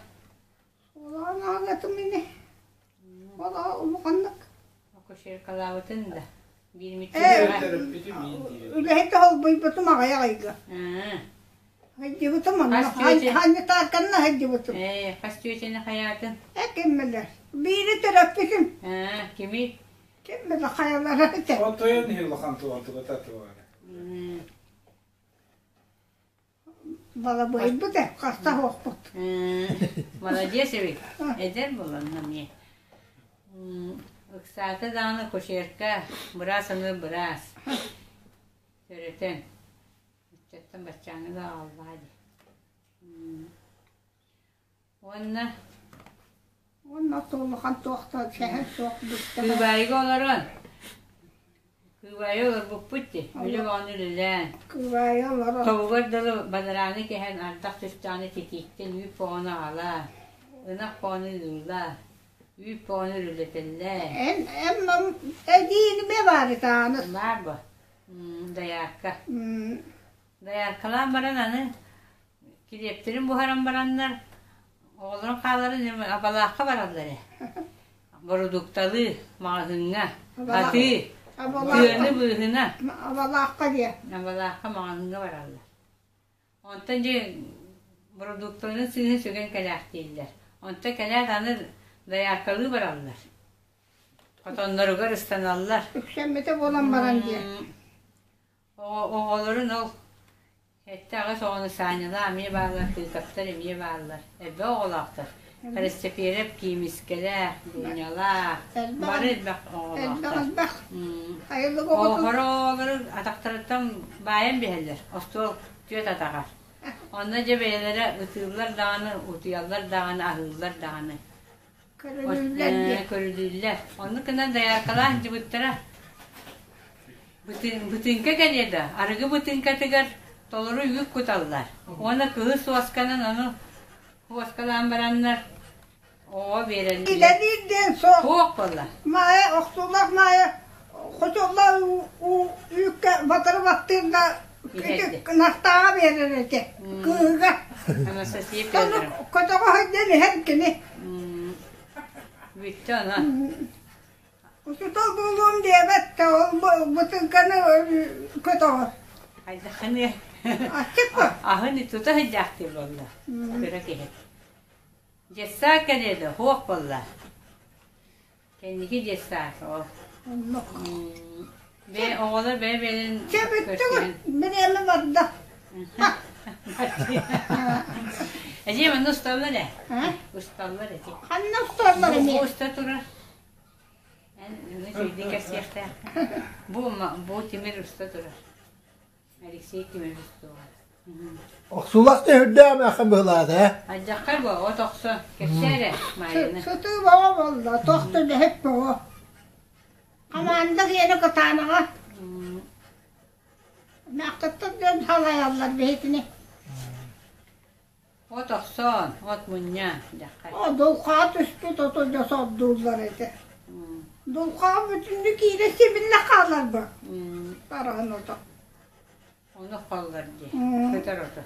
Суолаҕа наагатым ини. Ол улаханнык. Кушеркалаабытын да. Үлэһит холбуйбутум аҕыйах ыйга. Хайдыбытым онно. Ханньытаарканна хайдыбытым. Ээ, хас түөчэни хайаатын? Э, киммилэр. Биири төрөппүтүм. Аа, кими? Ким билэ хайалара этэ. Отойон иһи улахан туонтугата туора. Балабыайбыт э, хаста суохпут. Молодец эбит. Эдэр буолан эмиэ. Ыксаата даҕаны кушерка, быраас аны быраас. Төрөтөн. Ыччаттан баччааҥҥы да аҕаллаа дии. Уонна Уонна улахан туох да сэһэн суох бүттэ. Кыыбаайыга олорон Кыыбаайы олорбуппут дии, үлэ оҕону үлэлээн. Кыыбаайы олорон. Тобугар дылы бадарааны кэһэн ардах түстэҕинэ титииктэн үүт оҕону аҕалаа, ынах оҕону ыыллаа, үүт оҕону үрүлэтэллээ. Эн эн эдиинимэ баар итааны. Баар бо. Доярка. Дояркалаан баран аны Килиэптэрин буһаран бараннар, оҕолорун хааларын Абалаахха бараллар ээ. Бородуукталыы, маҕаһыыҥҥа, атыы, тыаны быыһына. Абалаахха диэ. Абалаахха маҕаһыыҥҥа бараллар. Онтон дьэ бородуукталарын сыыһын сүгэн кэлээхтииллэр. Онтон кэлээт аны дояркалыы бараллар. Хотонноругар ыстаналлар. Үксэммитэ буолан баран диэ. Оҕолорун ол Эттэҕэ соҕону Санялаах эмиэ бааллар, Тыытаптар эмиэ бааллар. Элбэх оҕолоохтор. Хрестопиеров Киимискэлээх, Дунялаах, бары элбэх оҕолоохтор. Элбэх, элбэх. Айыллык оҕотун. Оҕолору атахтарыттан баайан биһэллэр, остуол түөт атаҕар. Онно дьэ бэйэлэрэ ытыыллар даҕаны, утуйаллар даҕаны, аһыыллар даҕаны. Көрүлүүллэр диye. Көрүлүүллэр. Оннук гынан дояркалаах дьыбыттара бытыыҥка кэлиэ да, арыгы бытыыҥкатыгар толору үүт куталлар. Уонна кыһы суосканан ону хуоскалаан бараннар оҕо биэрэллэр. Илэлиир диэн суох. Суох буолла. Маайа, охсуулаах Маайа хочоллоох үүккэ батары баттыыр да настааҕа биэрэр этэ кыыһыга. Анастасия Федоровна. Көтөҕө сылдьан иһэр кини. Бүттэ онон. Учутал буолуом диэбэт да ол бытыыканы көтөҕөр. Хайдаххыны Аччык ба. Аһын тута сылдьаахтыыр буолла. Кыра киһи. Детсад кэлиэ да суох буолла. Кэнники детсад ол. Оннук. Бэйэ оҕолор бэйэ-бэйэлэрин Чэ бүттүгүт. Бириэмэ барда. Эдьиий манна усталлар ээ. Усталлар эти. Ханна усталлар эмиэ? Бу уста турар. Эн ону үчүгэйдик кэпсиэхтээх. Бу бу тимир уста турар. Алексей Тимирович устуоҕа. Охсуулах да үрдээх эмээххин быһылаата ээ. Алдьархай бу от охсо. Кэпсээ эрэ Майяны. Сытыы бөҕө буолла, туох да үлэһит бөҕө. Хамаанда киэнэ кытаанаҕа. Мээхтаттар дьон салайаллар биһитини. От охсон, от мунньа, дьаххай. О, дулхаа түспүт ото дьэ сордууллар этэ. Дулхаа бүтүннүү киирэ сибиллэ хаалар бу. Бараан ото. Ону холлор дии, көтөр ото.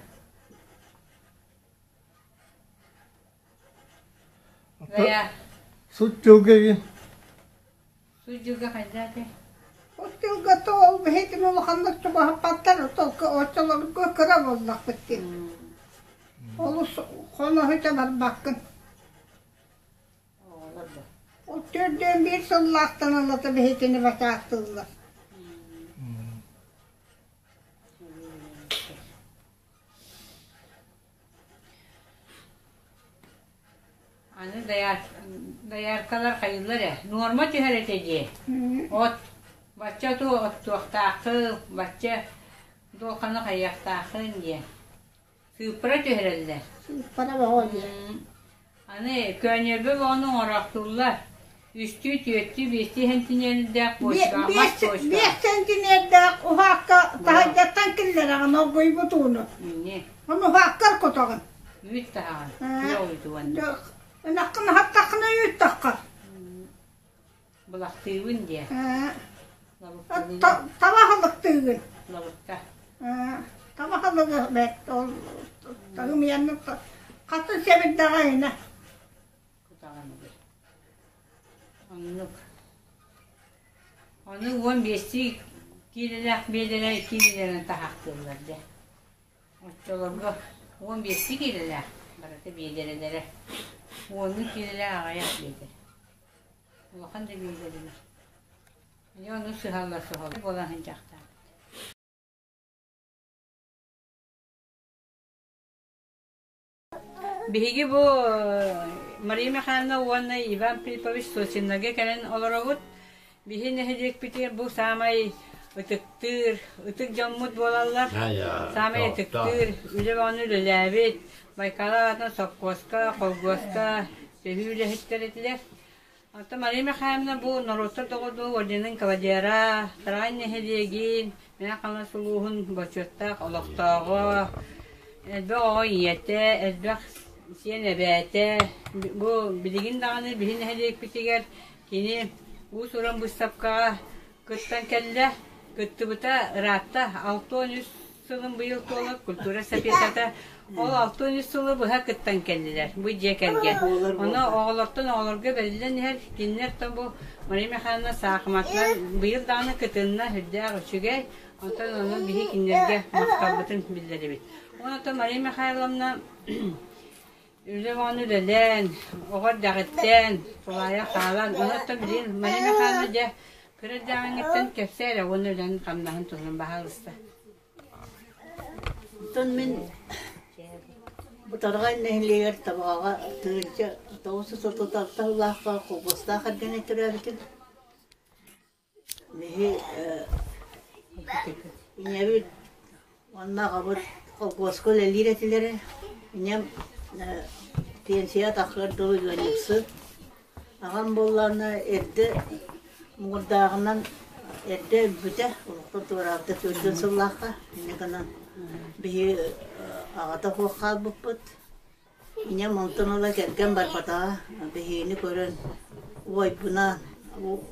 Бэйэ. Сут дьылга игин. Сут дьылга хайда этэй? Сут дьылга то ол биһитин улаханнык чугаһаппаттар, только оччолорго кыра буоллахпыт дии. Олус хоноһута барбаккын. Оҕолор да. Ол төрдүөн биир сыллаахтан ылата биһитини бачаахтыыллар. Аны дояркалар хайыыллар ээ, нуорма түһэр этэ дии. От бачча оту оттуохтааххын, бачча дуолханы хайыахтааххын диэн. Сыыппара түһэрэллэр. Сыыппара бөҕө дии. Аны көөнньөрбө бөҕөнү оҥороохтууллар. Үстүү, түөртүү, биэстии сэнтиниэрдээх почка, мас почка. Биэс сэнтиниэрдээх уһаакка таһырдьаттан киллэрэҕин оргуйбут ууну. Ону уһааккар кутаҕын. Үүт таһаҕын. Күөх үүтү уонна. Ынаххын аһаттаххына үүт таххар. Былахтыыбын диэ. Таба халыктыыгын. Лабыкта. Таба халыгы бэрт ол таһымыйанны хатын сэбирдэҕэ инэ. Кутаҕаныгар. Оннук. Ону уон биэстии киилэлээх биэдэрэ киилэлэрин таһаахтыыллар дьэ. Оччолорго уон биэстии киилэлээх барыта биэдэрэлэрэ. Уоннуу киилэлээх аҕыйах биэдэрэ. Улахан да биэдэрэлэр. Дьэ ону сыһаллар суһал буолан сылдьахтаабыт. Биһиги бу Мария Михайловна уонна Иван Филиппович Сосиннарга кэлэн олоробут. Биһи нэһилиэкпитигэр бу саамай ытыктыыр, ытык дьоммут буолаллар. Саамай ытыктыыр, үлэ бөҕөнү үлэлээбит, Байкал аҕатын сопхуоска, холгуоска төһүү үлэһиттэр этилэр. Оттон Мария Михайловна бу норуоттар доҕордуу орденын кавалера, Тараҕай нэһилиэгин, Мэҥэ Хаҥалас улууһун бочуоттаах олохтооҕо, элбэх оҕо ийэтэ, элбэх сиэн эбээтэ. Бу билигин даҕаны биһи нэһилиэкпитигэр кини уус-уран быыстапкаҕа кыттан кэллэ. Кыттыбыта ыраатта, 63 сылын быйыл туолар культура эстафетата ол 63 сылы быһа кыттан кэллилэр бу дьиэ кэргэн. Ону оҕолортон оҕолорго бэриллэн иһэр кинилэр то бу Мария Михайловна саахыматынан быйыл даҕаны кытынна сүрдээх үчүгэй. Онтон ону биһи кинилэргэ махталбытын биллэрибит. Онон Мария Михайловна Үлэ оҕону үлэлээн, оҕо эрдэҕиттэн тулаайах хаалан, онон билигин Мария Михайловна дьэ кыра эрдэҕиҥҥиттэн кэпсээ эрэ уонна үлэҥ-хамнаһын туһунан баһаалыста. Оттон мин Бытарҕай нэһилиэгэр Табаҕаҕа 1936 сыллаахха холбостаах эргэнэ төрөөбүтүм. Биһи ийэбит уонна аҕабыт холкуоска үлэлиир этилэрэ. Ийэм пенсия тахсыар дылы ыанньыксыт. Аҕам буоллаҕына эрдэ муҥурдааҕынан эрдэ өлбүтэ, олохтон туораабыта 40 сыллаахха. Инньэ гынан биһи аҕата суох хаалбыппыт. Ийэм онтон ыла кэргэн барбатаҕа, биһигини көрөн убайбынаан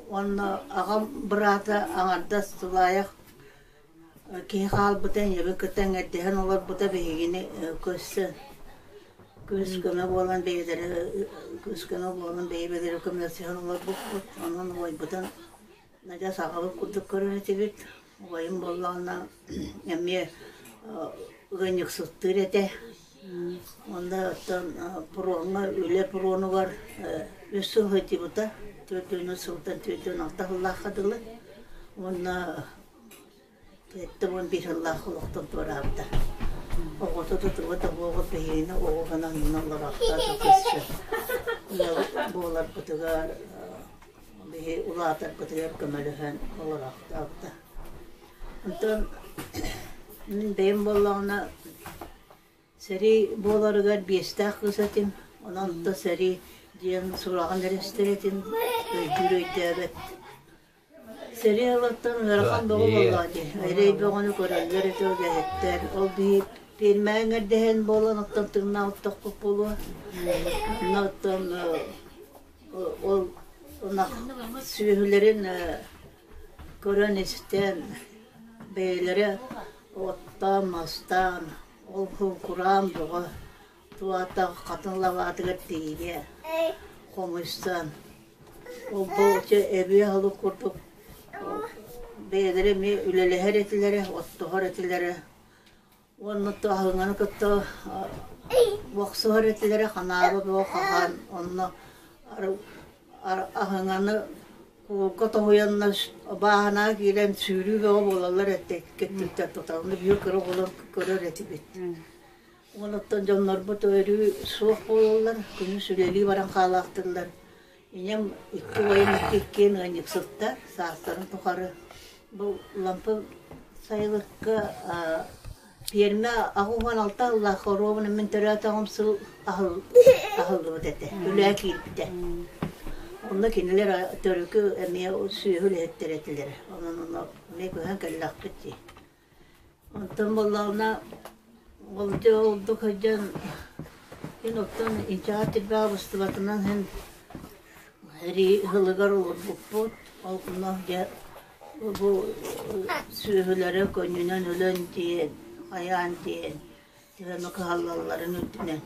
уонна аҕам быраата аҥардас тулаайах киһи хаалбыта, ийэбин кытта эҥэрдэһэн олорбута биһигини көрсөн күүс-көмө буолан бэйэлэрэ күүс-көмө буолан бэйэ-бэйэлэрэ көмөлөсүһэн олорбуппут. Онон убайбытын адьас аҕабыт курдук көрөр этибит. Убайым буоллаҕына эмиэ ыанньыксыттыыр этэ. Онно оттон пуруоҥҥа үлэ пуруонугар үс сыл сылдьыбыта, 43 сылтан 46 сыллаахха дылы. Уонна 71 сыллаах олохтон туораабыта. Оҕото тутуга тобуоҕу биһигини оҕо гынан олороохтоото көссө. Ыал буоларбытыгар биһи улаатарбытыгар көмөлөһөн олороохтообута. Онтон мин бэйэм буоллаҕына сэрии буоларыгар биэстээх кыыс этим. Онон да сэрии диэн сураҕын эрэ истэр этим, өйдүүр өйдөөбөт. Сэрии ылыттан ыарахан бөҕө буоллаҕа дии. Эрэй бөҕөнү көрөллөр этэ үлэһиттэр. Ол биһи пиэрмэҕэ эҥэрдэһэн буолан оттон тыыннаах оттохпут буолуо. Онно оттон ол ынах сүөһүлэрин көрөн-истэн бэйэлэрэ оттоон-мастаан ол кураан бөҕө туата хатыҥ лабаатыгар тиийэ хомуйсан ол бу эбии аһылык курдук бэйэлэрэ эмиэ үлэлэһэр этилэрэ, оттоһор этилэрэ. Уонна аһыҥаны кытта бохсуһар этилэрэ, ханааба бөҕө хаһан онно аһыҥаны куулга тоһуйаннар бааһынаҕа киирэн сүүрүү бөҕө буолаллар этэ икки туталны биир кыра оҕолор көрөр этибит. Онуттан дьоннорбут өрүү суох буолаллар, күнүс үлэлии баран хаалаахтыыллар. Ийэм икки убайым икки иккиэн ыанньыксыттар, саастарын тухары. Бу Лампы сайылыкка пиэрмэ 86 сыллаах хоруобун мин төрөөтөҕүм сыл аһыллыбыт этэ, үлээ киирбитэ. Онно кинилэр төрүкү эмиэ сүөһү үлэһиттэрэ этилэр. Онон онно эмиэ көһөн кэллэхпит дии. Онтон буоллаҕына ол дьэ ордук сылдьан мин оттон инчэҕэй тирбэҕэ быстыбатынан иһин сэрии сылыгар олорбуппут. Ол онно дьэ бу сүөһүлэрэ көнньүнэн өлөн диэн, хайаан диэн төһөнү кыһаллалларын үрдүнэн.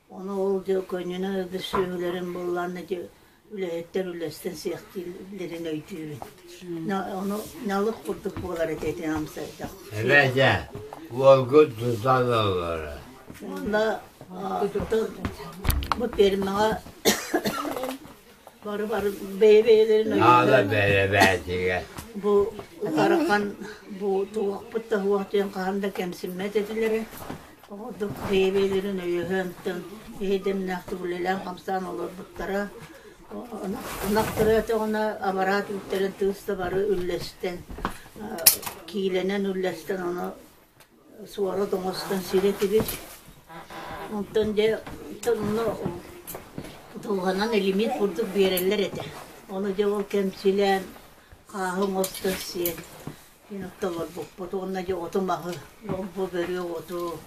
Ону ол дьэ көнньүнэн өлбүт сүөһүлэрин буоллаҕына дьэ үлэһиттэр үлэстэн сиэхтииллэрин өйдүүбүн. Ону налык курдук буолар этэ ити амсайдах. Эбэтэ, уолгут тутан олорор. Уонна бу пиэрмэҕэ бары бары бэйэ-бэйэлэрин Наада бэрэбээтигэ. Бу ыарахан бу туохпут да суох диэн хаһан да кэмсиммэт этилэрэ. Ордук бэйэ-бэйэлэрин өйөһөн, эһэйдэмнээхтик үлэлээн-хамсаан олорбуттара. Ынах төрөөтөҕүнэ абараат үүттэрин тыыс да бары үллэстэн, киилэнэн үллэстэн ону суорат оҥостон сир этибит. Онтон дьэ онно дулҕанан лимит курдук биэрэллэр этэ. Ону дьэ ол кэмчилээн хааһы оҥостон сиэн Мин оттолорбуппут уонна дьэ оту-маһы, бу бөрүө оту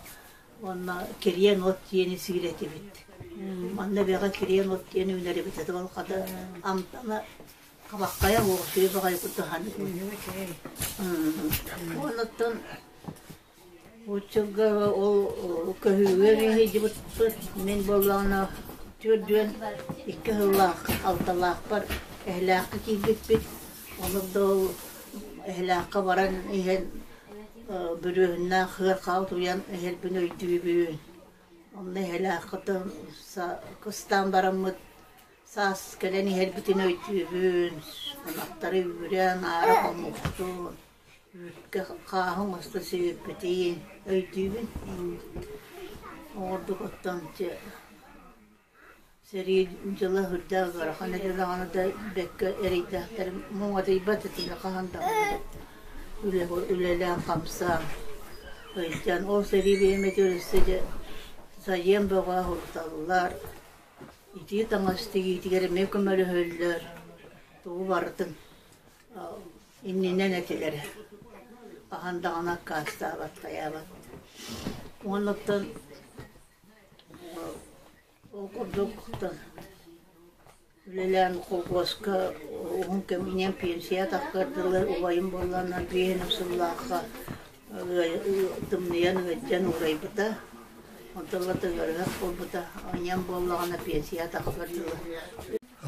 уонна кириэн от диэни сиир этибит. Манна бэҕэ кириэн от диэн үүнэр эбит этэ, ол хата амтана хабаххайа уохсуйа баҕайы курдук Оннуттан Оччолго ол көһүүгэ сылдьыбыппыт. Мин буоллаҕына 42 сыллаах алталаахпар Эһэлээххэ киирбиппит. Ону да ол Эһэлээххэ баран иһэн бүрүөһүннээх сыархаҕа утуйан иһэрбин өйдүүбүн. Онно Эһэлээххэ кыстаан бараммыт саас кэлэн иһэрбитин өйдүүбүн. Ынахтары үүрэн, аара хоммуппутун. Үүккэ хааһы оҥосто сүүрпүтүн өйдүүбүн. Оҕордук оттон чэ сэрии дьыла үрдээх ыарахан этэ даҕаны да бэккэ эрэйдээхтэр муҥатыйбат этилэр хаһан даҕаны үлэлээн-хамсаан өйдөөн ол сэрии бириэмэтигэр өссө дьэ сайыан бөҕө аһылыталлар итии таҥас тигиитигэр эмиэ көмөлөһөллөр тугу барытын Иннинэн этилэрэ. Хаһан даҕаны аккаастаабат, хайаабат. Уоннаттан ол курдук үлэлээн холкуоска уһун кэминэн пенсия тахсар дылы убайым буоллаҕына биэһин сыллаахха тымныйан ыалдьан уурайбыта. Онтон ыла ыарыһах буолбута. Ийэм буоллаҕына пенсия тахсар дылы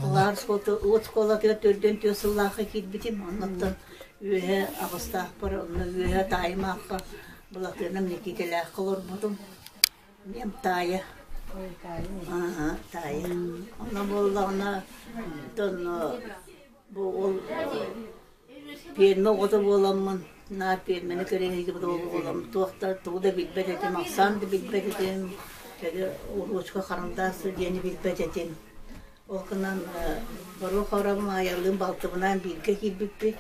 Улахан уот оскуолатыгар төрдүөн түөрт сыллаахха киирбитим. Оннуттан үөһэ аҕыстаахпар, онно үөһэ таайым аахха Былатыанам Никитэлээххэ олорбутум. Ийэм таайа. Ааһа, таайа. Онно буоллаҕына, оттон бу ол пиэрмэ оҕото буоламмын, наар пиэрмэни көрө сылдьыбыт буолан, туох да тугу да билбэт этим, ахсаан да билбэт этим, уруучка харандаас диэни билбэт этим. Ол гынан Боруок Хоробун Аайалыын балтыбынаан бииргэ киирбиппит.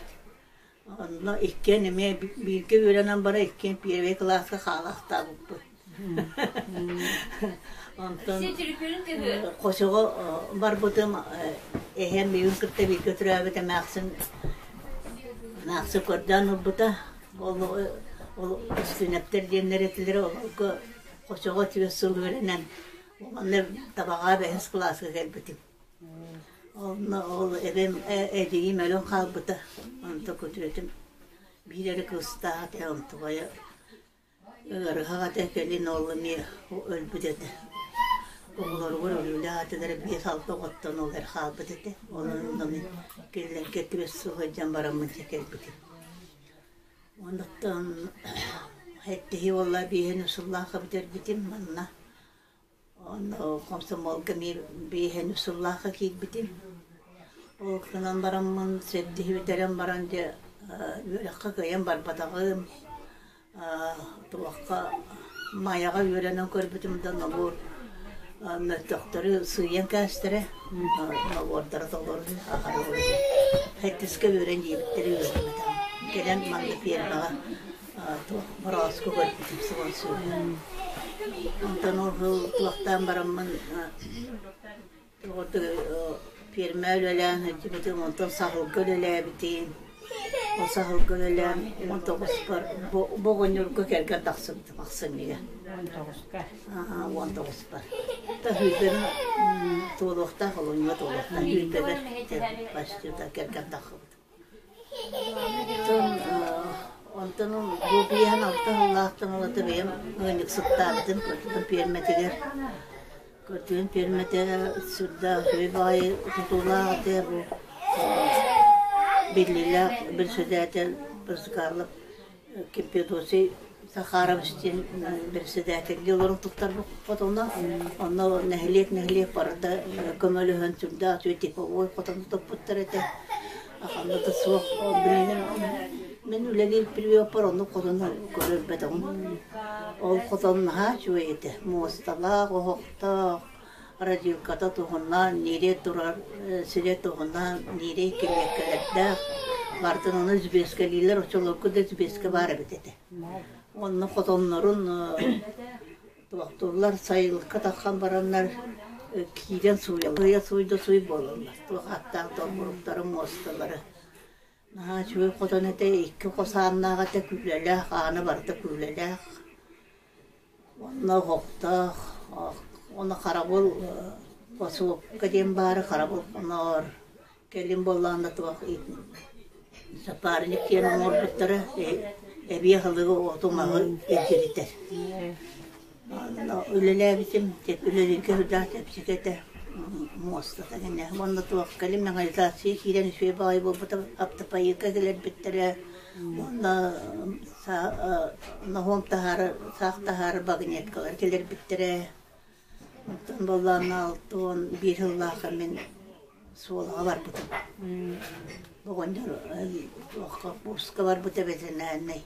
Онно иккиэн эмиэ бииргэ үөрэнэн баран иккиэн первый кылааска хаалаахтаабыппыт. Онтон Хочоҕо барбытым эһэм миигин кытта бииргэ төрөөбүт эмээхсин эмээхсин көрдөөн ылбыта. Ол ол Үстүүнэптэр диэннэр этилэрэ олорго Хочоҕо түөрт сыл үөрэнэн Манна Табаҕа бэһис кылааска кэлбитим. Онно ол эбэм эдьиийим өлөн хаалбыта. Онто күтүөтүм биир эрэ кыыстаах этэ, онтубайа ыарыһах этэ, кэлин ол эмиэ өлбүт этэ. Оҕолоругар өлүүлээх этилэр, биэс-алта оҕоттон ол эр хаалбыт этэ. Онон онно мин кинилэргэ түөрт сыл сылдьан бараммын дьэ кэлбитим. Онуттан сэттиһи уолла биэһин сыллаахха бүтэрбитим манна. Онно комсомолга эмиэ биэһин сыллаахха киирбитим. Ол гынан бараммын сэттиһи бүтэрэн баран дьэ үөрэххэ кыайан барбатаҕым. Туохха Майаҕа үөрэнэн көрбүтүм да нобуор мөлтөхтөрү сыыйан кээстэрэ, нобуордара толору аһары Сэттискэ үөрэн диэбиттэрэ үөрэммэтэҕим. Кэлэн манна пиэрмэҕэ туох борооску көрбүтүм суон сыыһа. Онтон ол сыл туохтаан бараммын Пиэрмэ үлэлээн сылдьыбытым, онтон саһылга үлэлээбитим. Ол саһылга үлэлээн уон тоҕуспар бу оҕонньорго кэргэн тахсыбытым ахсынньыга. Уон тоҕуска? Аа, уон тоҕуспар. Сүүрбэбин туолуохтаах, олунньуга туолуохтаах. Сүүрбэбэр почти кэргэн тахсыбытым. Онтон бу биэһэн алта сыллаахтан ылата бэйэм ыанньыксыттаабытым Көртүгэн пиэрмэтигэр. Көртүгэн пиэрмэтэ сүрдээх үчүгэй баҕайы тутуулаах этэ бу биллиилээх председатель Брызгалов Киппедосий Захарович диэн председателгэ олорон туттарбыт хотоно. Онно нэһилиэк-нэһилиэк барыта көмөлөһөн сүрдээх үчүгэй типовой хотону туппуттар этэ. Ханна да суох билигин мин үлэлиир периодпар оннук хотону көрбөтөҕүм. Ол хотон наһаа үчүгэй этэ. Муосталаах, оһохтоох, родилката туһунан, ньирэй турар сирэ туһунан, ньирэй килиэккэлэрдээх. Барытын ону избиэскэлииллэр, оччолорго да избиэскэ баар эбит этэ. Онно хотоннорун туохтууллар, сайылыкка тахсан бараннар киирэн сууйаллар, сууйда сууй буолаллар. Туох ааттаах долбуруктары, муосталары. Наһаа үчүгэй хотон этэ, икки хос ааннаах этэ, күүлэлээх, аана барыта күүлэлээх. Онно оһохтоох, онно харабыл посылка диэн баара, харабыл хоноор. Кэлин буоллаҕына туох сапарник диэн оҥорбуттара, эбии аһылыгы оту-маһы илдьиритэр. Онно үлэлээбитим, үлэлииргэ сүрдээх чэпчэки этэ, муостата гинэ. Уонна туох кэлин механизация киирэн үчүгэй баҕайы буолбута, автопайка кэлэрбиттэрэ, Уонна ноһуом таһаары, саах таһаары багнеткалар кэлэрбиттэрэ. Онтон буоллаҕына 61 сыллаахха мин Суолаҕа барбытым. Оҕонньор туохха курска барбыта бэтэринээрнэй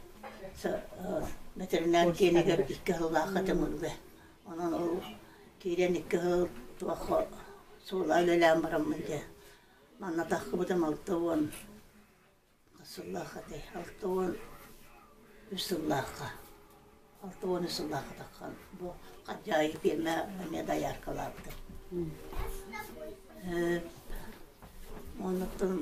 бэтэринээр киэнигэр икки сыллаахха Төҥүлүгэ. Онон ол киирэн икки сыл туохха суола үлэлээн бараммын дьэ манна таххыбытым 60 сыллаах этэй 63 сыллаахха 63 сыллаахха таххан бу Хадьаайы пиэрмэ эмиэ дояркалаабытым. Оннуктан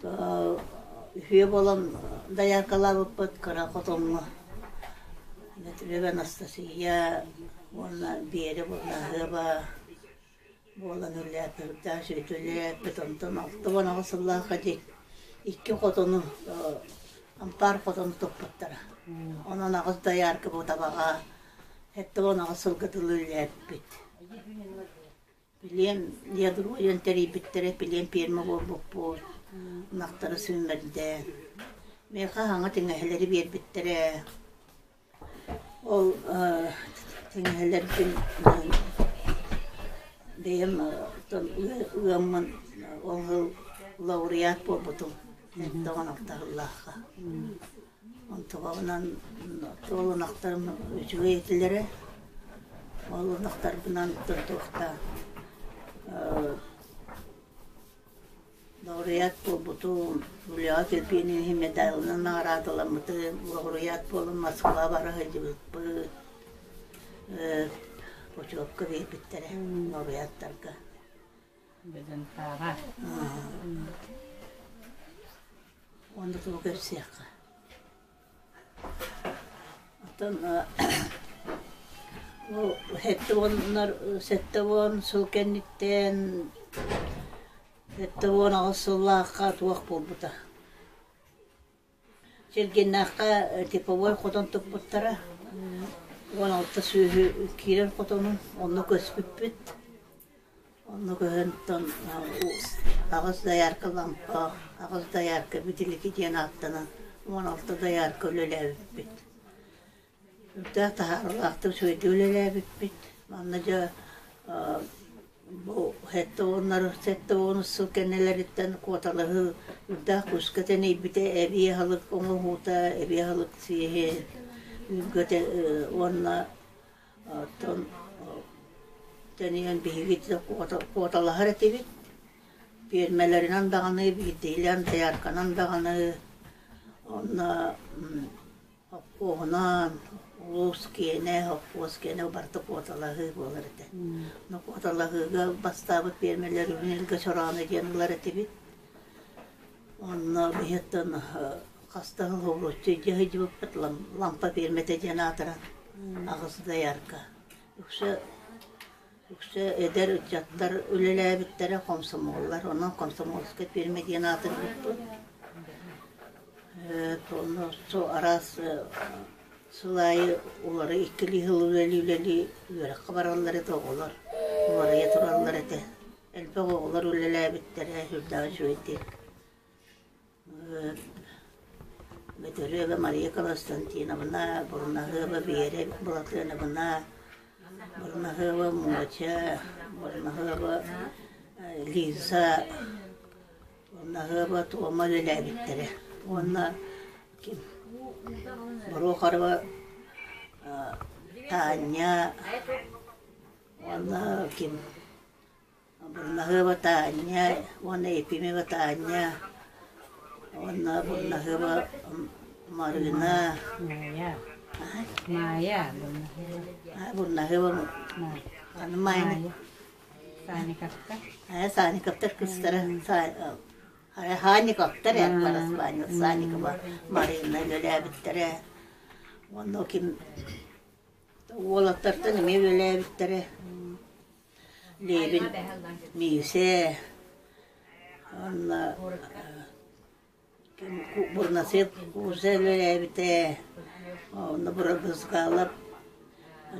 үһүө буолан дояркалаабыппыт кыра хотоҥҥо Дмитриева Анастасия уонна Биэрэ Бурнаһыаба буолан үлэлээппит, сүөтүлээппит, онтон 68 сыллаахха дии икки хотону ампаар хотону туппуттара. Онон аҕыс доярка бу табаҕа 78 сылга дылы үлэлээппит. Билиэн ядро диэн тэрийбиттэрэ, билиэн пиэрмэ буолбуппут, ынахтары сүүмэрдээн. Миэхэ саҥа тиҥэһэлэри биэрбиттэрэ. Ол тиҥэһэлэрбин бэйэм ыаммын ол сыл лауреат буолбутум 76 сыллаахха. Онтубабынан ол ынахтарым үчүгэй этилэрэ. Ол ынахтарбынан туохта Лауреат буолбутум, үлэҕэ кирбиэнин иһин медалынан наҕараадаламмытым, лауреат буолан Москва бара сылдьыбыппыт, путевка биэрбиттэрэ лауреаттарга. Бөдөҥтааҕа. Уонна тугу кэпсиэххэ? Оттон ол 70 сыл кэнниттэн 78 сыллаахха туох буолбута. Чэлгиэннээххэ типовой хотон туппуттара. 16 сүөһү киирэр хотонун онно көспүппүт. Онно көһөн аҕыс доярка лампа, аҕыс доярка Бүтүлүкү диэн ааттанан 16 доярка үлэлээбиппит. Үрдээх таһаарыылаахтык үчүгэйдик үлэлээбиппит. Манна дьэ бу сэттэ уоннар сэттэ уонус сыл кэннилэриттэн куоталаһыы үрдээх күүскэ тэнийбитэ, эбии аһылык оҥоһуута, эбии аһылык сиэһин үргэтэ уонна оттон тэнийэн биһиги куоталаһар этибит. Пиэрмэлэринэн даҕаны, биирдиилээн доярканан даҕаны уонна Хоппуоһунан, улуус киэнэ, хоппуос киэнэ барыта куоталаһыы буолар этэ. Но куоталаһыыга бастаабыт пиэрмэлэр Үнүлгэ Чороону диэн ылар этибит. Онно биһиттэн хаста уһулуччу илдьэ сылдьыбыппыт Лампа пиэрмэтэ диэн аатыран аҕыс доярка. Үксэ үксэ эдэр ыччаттар үлэлээбиттэрэ комсомоллар, онон комсомольскай пиэрмэ диэн аатырбыппыт. Онно араас сыл аайы улары иккилии сыл үлэлии-үлэлии үөрэххэ бараллар этэ оҕолор, уларыйа тураллар этэ. Элбэх оҕолор үлэлээбиттэрэ сүрдээх үчүгэйдик. Бөтөрүөбэ Мария Константиновна, Бурнаһыаба Биэрэ Былатыановна, Бурнаһыаба Муоча, Бурнаһыаба Лиза, Бурнаһыаба Туома үлэлээбиттэрэ. Уонна ким Борохорова Таня уонна ким Бурнаһыаба Таня уонна Ефимова Таня уонна Бурнаһыаба Марыына Майя Майя Бурнаһыаба Майя Саниковтар Саниковтар кыыстара Ханиковтар Саникова Марина үлэлээбиттэрэ уонна ким уолаттартан эмиэ үлэлээбиттэрэ Левин Миисэ уонна Бурнасев Кузя үлэлээбитэ, онно Бырабыысыкаалап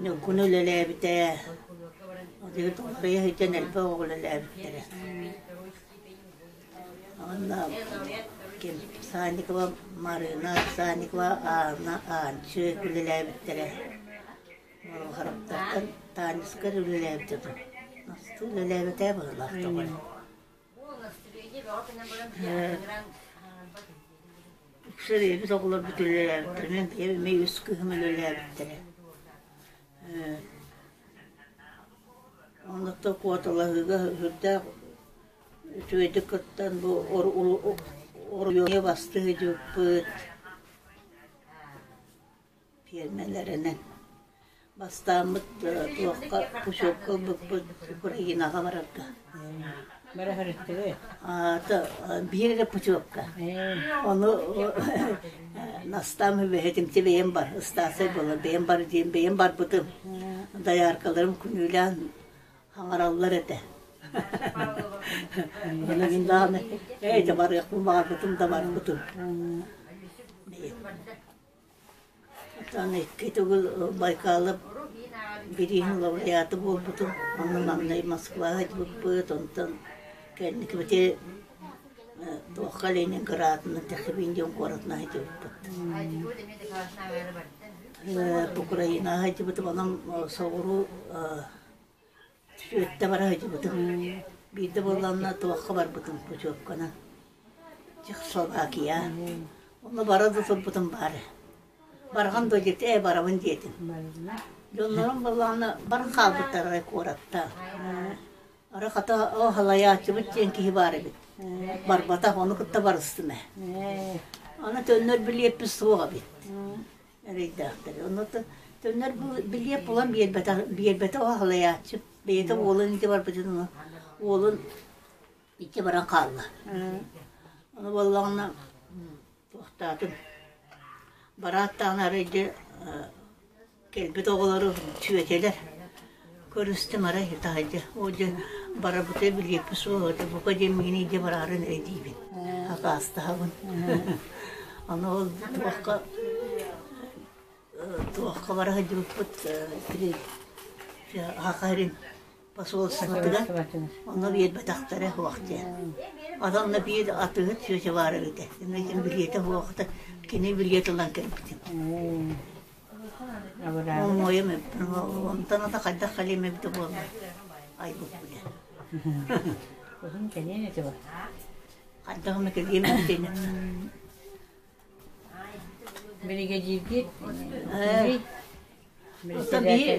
Ньургун үлэлээбитэ, уларыйа сылдьан элбэх оҕо үлэлээбиттэрэ. Уонна ким Санникова Марыына, Санникова Анна Аанчык үлэлээбиттэрэ. Харахтартан Таанньыскар үлэлээбитэ дуу? Настыы үлэлээбэтэ быһыылаах тоҕо эрэ. Үксэ бэйэбит оҕолорбут үлэлээбиттэрэ, мин бэйэм эмиэ үс кыыһым үлэлээбиттэрэ. Оннуктан куоталаһыыга сүрдээх үчүгэйдик кыттан бу оройуоҥҥа бастыы сылдьыбыппыт пиэрмэлэринэн. Бастааммыт туохха путевка ылбыппыт Украинаҕа барарга. Бара сырыттыгыт? Аата биир эрэ путевка. Ону Настаам үбэһитимти бэйэм бар, ыстаарсай буолан бэйэм бар диэн бэйэм барбытым. Дояркаларым күнүүлээн хаҥараллар этэ. Ону мин даҕаны ээ дьэ барыахпын баҕарбытым да барбытым. Оттон икки төгүл Байкалы бирииһин лауреаты буолбутум. Онно маҥнай Москваҕа сылдьыбыппыт, онтон кэнникибити туохха Ленинградынан Тэхибин диэн куоратынан сылдьыбыппыт. Украинаҕа сылдьыбытым, онон соҕуруу Сүөттэ бара сылдьыбытым. Биирдэ буоллаҕына туохха барбытым путевканан. Чехословакия. Онно бара да турбутум баар. Барҕан дуо диэбит, ээ барабын диэтим. Дьоннорум буоллаҕына баран хаалбыттар арай куораттаан. Арай хата оо халайааччыбыт диэн киһи баар эбит. Барбатах, ону кытта барыстым ээ. Аны төннөр билиэппит суох эбит. Эрэйдээхтэр. Онно төннөр билиэп булан биэрбэтэх биэрбэтэх аһылайааччы. Бэйэтэ уолун ити барбытын ону уолун ити баран хаалла. Ону буоллаҕына туохтаатым барааттаан арай дьэ кэлбит оҕолору сүөтэлэр көрүстүм арай таһырдьа ол дьэ барабыта билиэппит суох этэ бука диэн миигин илдьэ бараарын эрэ диибин акаастаһабын Аны ол туохха туохха бара сылдьыбыппыт Саха посольствотыгар онно биэрбэтэхтэрэ суох диэн. Аны онно биир атыыһыт сүөчэ баар эбитэ. Мин билиэтэ суохта кини билиэт ылан кэлбитим. Оҥойум онтон ата хайдах кэлиэм эбитэ буолла айбыт билэ. Уһун кэлиэн этэ ба. Хайдах эмэ кэлиэм эбитэ Биригэдьииргит Оттон биһи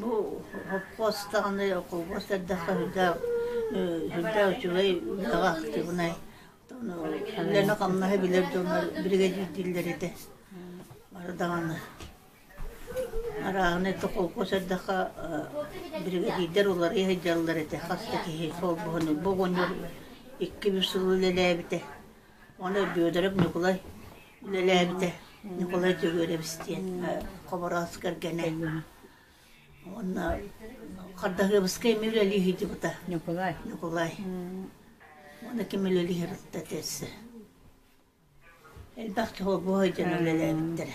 бу хопхуос даҕаны колхуос эрдэххэ сүрдээх сүрдээх үчүгэй үлэҕэ актыыбынай үлэни-хамнаһы билэр дьоннор биригэдьиирдииллэр этэ. Бары даҕаны Арааһынай холкуос эрдэххэ биригэдьиирдэр уларыйа сылдьаллар этэ, хас да киһи холбоһон. Бу оҕонньор икки-үс сыл үлэлээбитэ. Уонна Бүөдэрэп Ньукулай үлэлээбитэ. Ньукулай Дьөгүөрэбис диэн Хобороос кэргэнэ. Уонна Хардаһыабыска эмиэ үлэлии сылдьыбыта. Ньукулай. Ньукулай. Уонна ким үлэлии сырытта этэ Элбэх холбоһо дьон үлэлээбиттэрэ.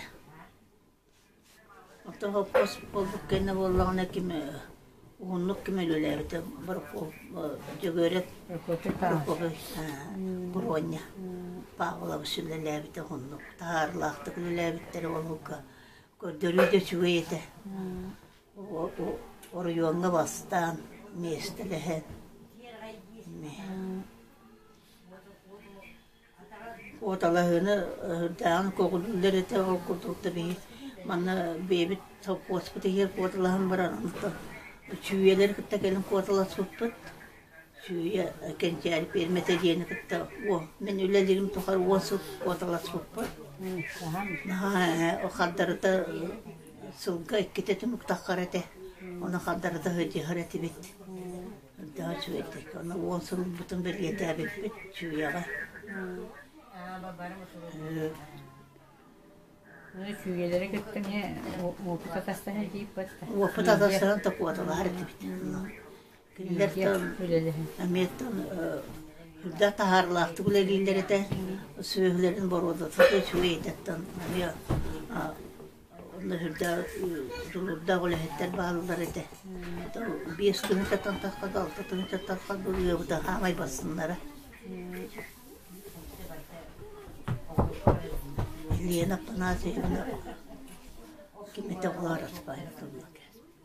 Оттон холкуос буолбут кэннэ буоллаҕына ким уһуннук ким үлэлээбитэ Дьөгүөрэп Прокопий Буруонньа Павлович үлэлээбитэ уһуннук таһаарыылаахтык үлэлээбиттэрэ ол көрдөрүү да үчүгэй этэ. Оройуоҥҥа бастаан миэстэлэһэн Куоталаһыыны үрдээҕин көҕүлүүллэр этэ, ол курдук да биһи манна бэйэбит сопхуоспут иһигэр куоталаһан баран онтон Чүүйэлэри кытта кэлин куоталаспыппыт. Чүүйэ Кэнчээри пиэрмэтэ диэни кытта мин үлэлиирим тухары 10 сыл куоталаспыппыт. Наһаа хардарыта сылга иккитэ түмүк таххар этэ. Ону хардарыта сылдьыһар этибит. Үрдээх үчүгэйдик. Ону 10 сылбытын бэлиэтээбиппит Чүүйэҕэ. Чүүйэлэри кытта эмиэ уопут атастаһан тиийбэт. Уопут атастаһан токуоталаһар этибит. Кинилэр эмиэ үрдээх таһаарыылаахтык үлэлииллэр этэ. Сүөһүлэрин боруодата үчүгэй этэттэн эмиэ Онно сүрдээх дьулуурдаах үлэһиттэр бааллар этэ. 5 тыһыынчаттан тахха да, 6 тыһыынчаттан тахха да ыабыта хаамай барсыннара. Лена Афанасьевна ким этэ оҕолоор аспаайа тылла кээспит.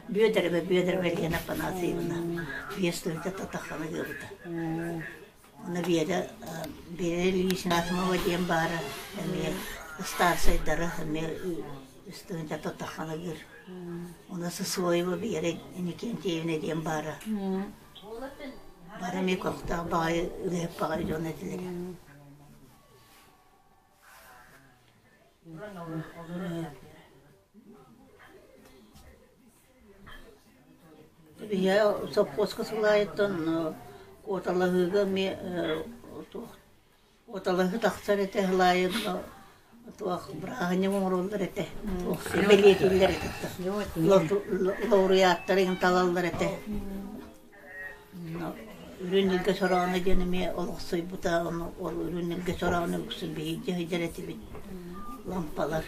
Бүөдэрэбэ, Бүөдэрэбэ Лена Афанасьевна 5 татаххана ыабыта. Онно Вера, Вера Ильинична Атымова диэн баара, эмиэ ыстаарсайдара эмиэ үстүнчэ татаххана ыыр. Онно Сысоева Вера Иннокентьевна диэн баара. Бары эмиэ көхтөөх баҕайы, үлэһит баҕайы дьон этилэрэ. Биһиэ сопхуоска сылаайыттан куоталаһыыга эмиэ туох куоталаһыы тахсар этэ сылаайын туох бырааһынньык оҥороллор этэ туох бэлиэтииллэр этэ лауреаттары талаллар этэ Үрүн илгэ сорооно диэн эмиэ олохсуйбута, ону ол үрүн илгэ сорооно үксүн биһиги сылдьар этибит. Лампалар.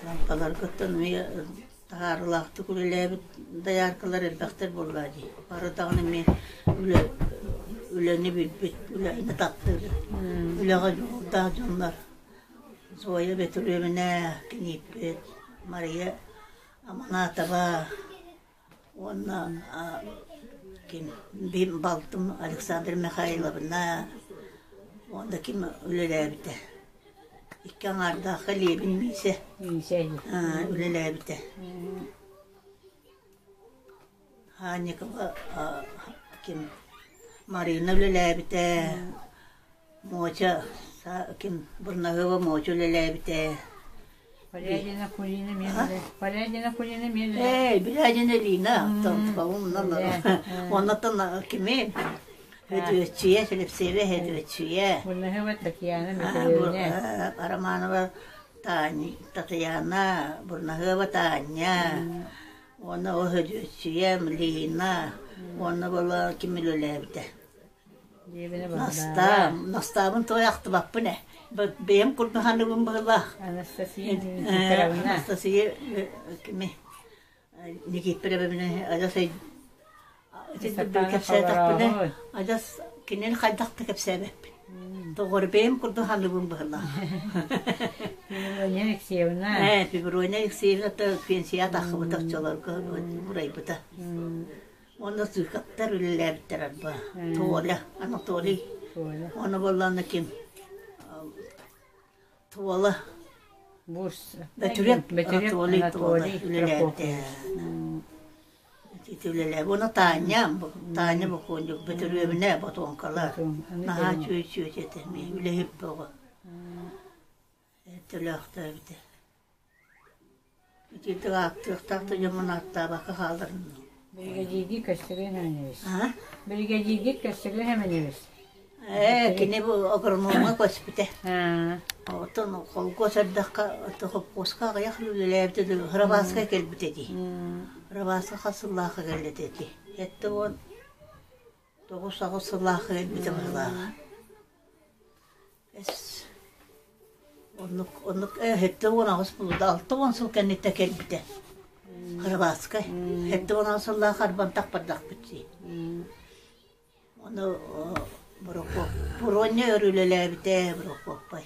Лампаларгыттан эмиэ таһаарыылаахтык үлэлээбит дояркалар элбэхтэр буоллаа дии. Бары даҕаны эмиэ үлэ үлэни билбит, үлэни таптыыр, үлэҕэ дьоҕурдаах дьоннор. Зоя Бөтүрүөбүнэ кинииппит, Мария Аманатова уонна ким бим балтым Александра Михайловна уонна ким үлэлээбитэ икки аҥаардаахха Лиэбин Миисэ үлэлээбитэ Хаанньыкова ким Марина үлэлээбитэ Муоча ким Бурнаһыба Муоча үлэлээбитэ. Полядина Кулина Полядина Кулина Ээ, Билядина Лина, Оннотон кими? Хөдүөччүйэ, Филипсева Хөдүөччүйэ. Бурнаһыба Татьяна Михайловна. Романова Татьяна, Бурнаһыба Таня, уонна о Хөдүөччүйэ, Лина, уонна была ким үлэлээбитэ. Настаа, Настаабын той ахтыбаппын ээ. Бэйэм курдук саныыбын быһыылаах. Анастасия Никифоровна. Анастасия кими Никифоровна адьас кэпсээтэхпинэ адьас кинини хайдах да кэпсээбэппин. Тоҕор бэйэм курдук саныыбын быһыылаах. Феврония Алексеевна. Ээ, Феврония Алексеевна пенсия тахсыбыта оччолорго бурайбыта. Уонна Зыкаптар үлэлээбиттэр арба. Толя, Анатолий. Ону буоллаҕына ким? Туола. Бөтүрүөп Анатолий Туола үлэлээбитэ. Ити үлэлээбит. Уонна Таня, Таня бокуонньук Бөтүрүөбүнэ ботуоҥкалар. Наһаа үчүгэй үчүгэй этэ. Үлэһит бөҕө. Төлөөхтөөбүтэ. Итиитик ааттыахтаах да дьоммун ааттаабакка хааларым. Биригэдьииргит Көстөгөй Хэмэнэбис. Биригэдьииргит Көстөгөй Хэмэнэбис. Ээ, кини бу агрономҥа көспүтэ. Оттон холкуос эрдэххэ, холкуоска аҕыйах үлэлээбитэ дуу, Рабааска кэлбитэ дии. Рабааска хас сыллаахха кэллэ дии. 79 сыллаахха кэлбитэ быһыылааҕа. Эс оннук оннук ээ 78 буолбута 60 сыл кэнниттэн кэлбитэ Храбатскай 78 сыллаах арбантах бардахпыт дии ону Борокуоп Буруонньа өр үлэлээбитэ Борокуоппай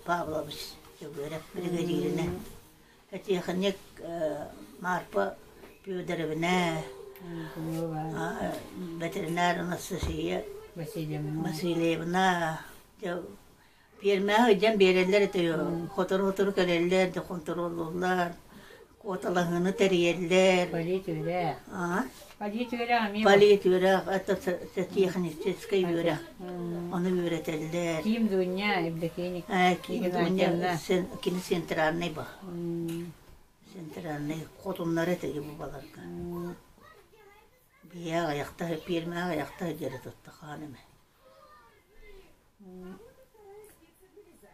Павлович Дьөгүөрэп биригэдьииринэн тиэхиньик Марфа Федоровна ветеринар Анастасия Васильевна пиэрмэҕэ сылдьан биэрэллэр этэ сотору-сотору кэлэллэр да хонтуруоллууллар куоталаһыыны тэрийэллэр Полит үөрэх Полит үөрэх эмиэ Полит үөрэх это техническэй үөрэх ону үөрэтэллэр Ким Дуня Евдокия Ким Дуня кини центральный ба центральный хотуннары этэ бу баларга Биһиэхэ аҕыйахта пиэрмэҕэ аҕыйахта сылдьара тутта хаан эмэ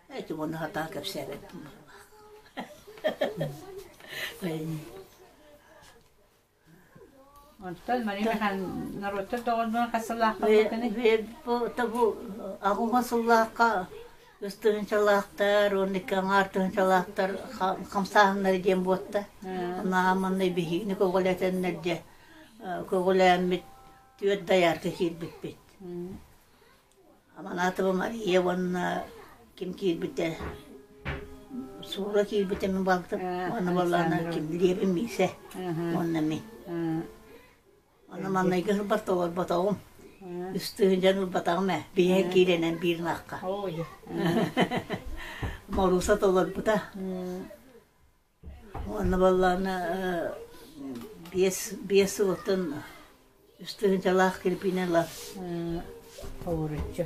Эти уонна сатаан кэпсээбэппин быһыылаах. Онтон Мария Михайловна норуоттар доҕордоһон хас сыллаахха буолбутуный? Бу аҕыһа сыллаахха үс тыһыынчалаахтар, 12 аҥаар тыһыынчалаахтар хамсааһыннара диэн буотта. Нааманнай биһигини көҕүлэтэннэр дьэ көҕүлээммит түөрт доярка киирбиппит. Аманатова Мария уонна ким киирбитэ? Суура киирбитэ мин балтым. Уонна буоллаҕына ким Лиэбин Миисэ. Уонна мин. Аны маннайгы сылбар толорботоҕум. Үс тыһыынчан ылбатаҕым ээ. Биһиэхэ киирэнэн биир ынахха. Моруса толорбута. Уонна буоллаҕына биэс биэс сылыттан үс тыһыынчалаах кирпиини ылан Толоруччу.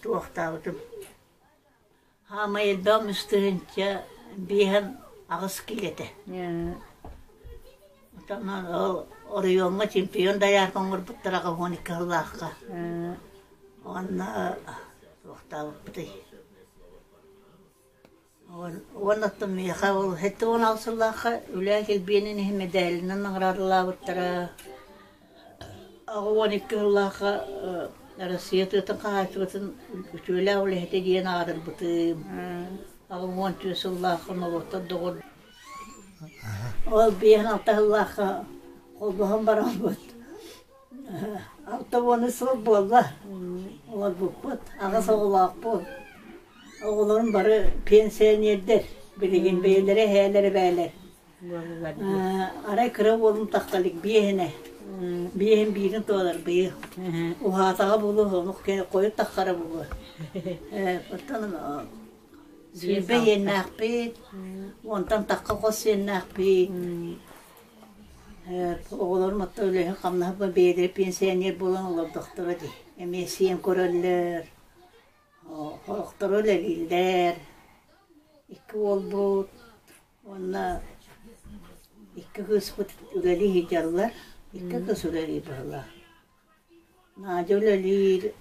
туохтаабытым. Хаамай элбэҕим үс тыһыынча биэһэн аҕыс киилэтэ. Оттон ол оройуоҥҥа чемпион доярка оҥорбуттара 12 сыллаахха. Уонна туохтаабыппытый? Уонна оттон миэхэ ол 76 сыллаахха үлэ килбиэнин иһин мэдээлинэн наҕараадалаабыттара. 82 сыллаахха Россия тыатын хаһаайыстыбатын үтүөлээх үлэһитэ диэн аатырбытым. 84 сыллаахха норуоттар доҕор Ол 56 сыллаахха холбоһон бараммыт. 60 сыл буолла. Олорбуппут. Аҕыс оҕолоохпут. Оҕолорум бары пенсионердэр. Билигин бэйэлэрэ эһээлэр эбээлэр. Арай кыра уолум тахталык биэһинэ. Биэһин биирин туолар быйыл. Уһаатаҕа буолуо, омук хойут таххара буолуо. Оттон сүүрбэ иэннээхпит, уонтан тахха хос сиэннээхпит. Оҕолорум оттон үлэһит хамнаһа бэйэлэрэ пенсионер буолан олордохторо дии. Эмиэ сиэн көрөллөр. Сорохторо үлэлииллэр. Икки уолбут уонна икки кыыспыт үлэлии сылдьаллар. Икки кыыс үлэлиир быһыылаах. Надя үлэлиир,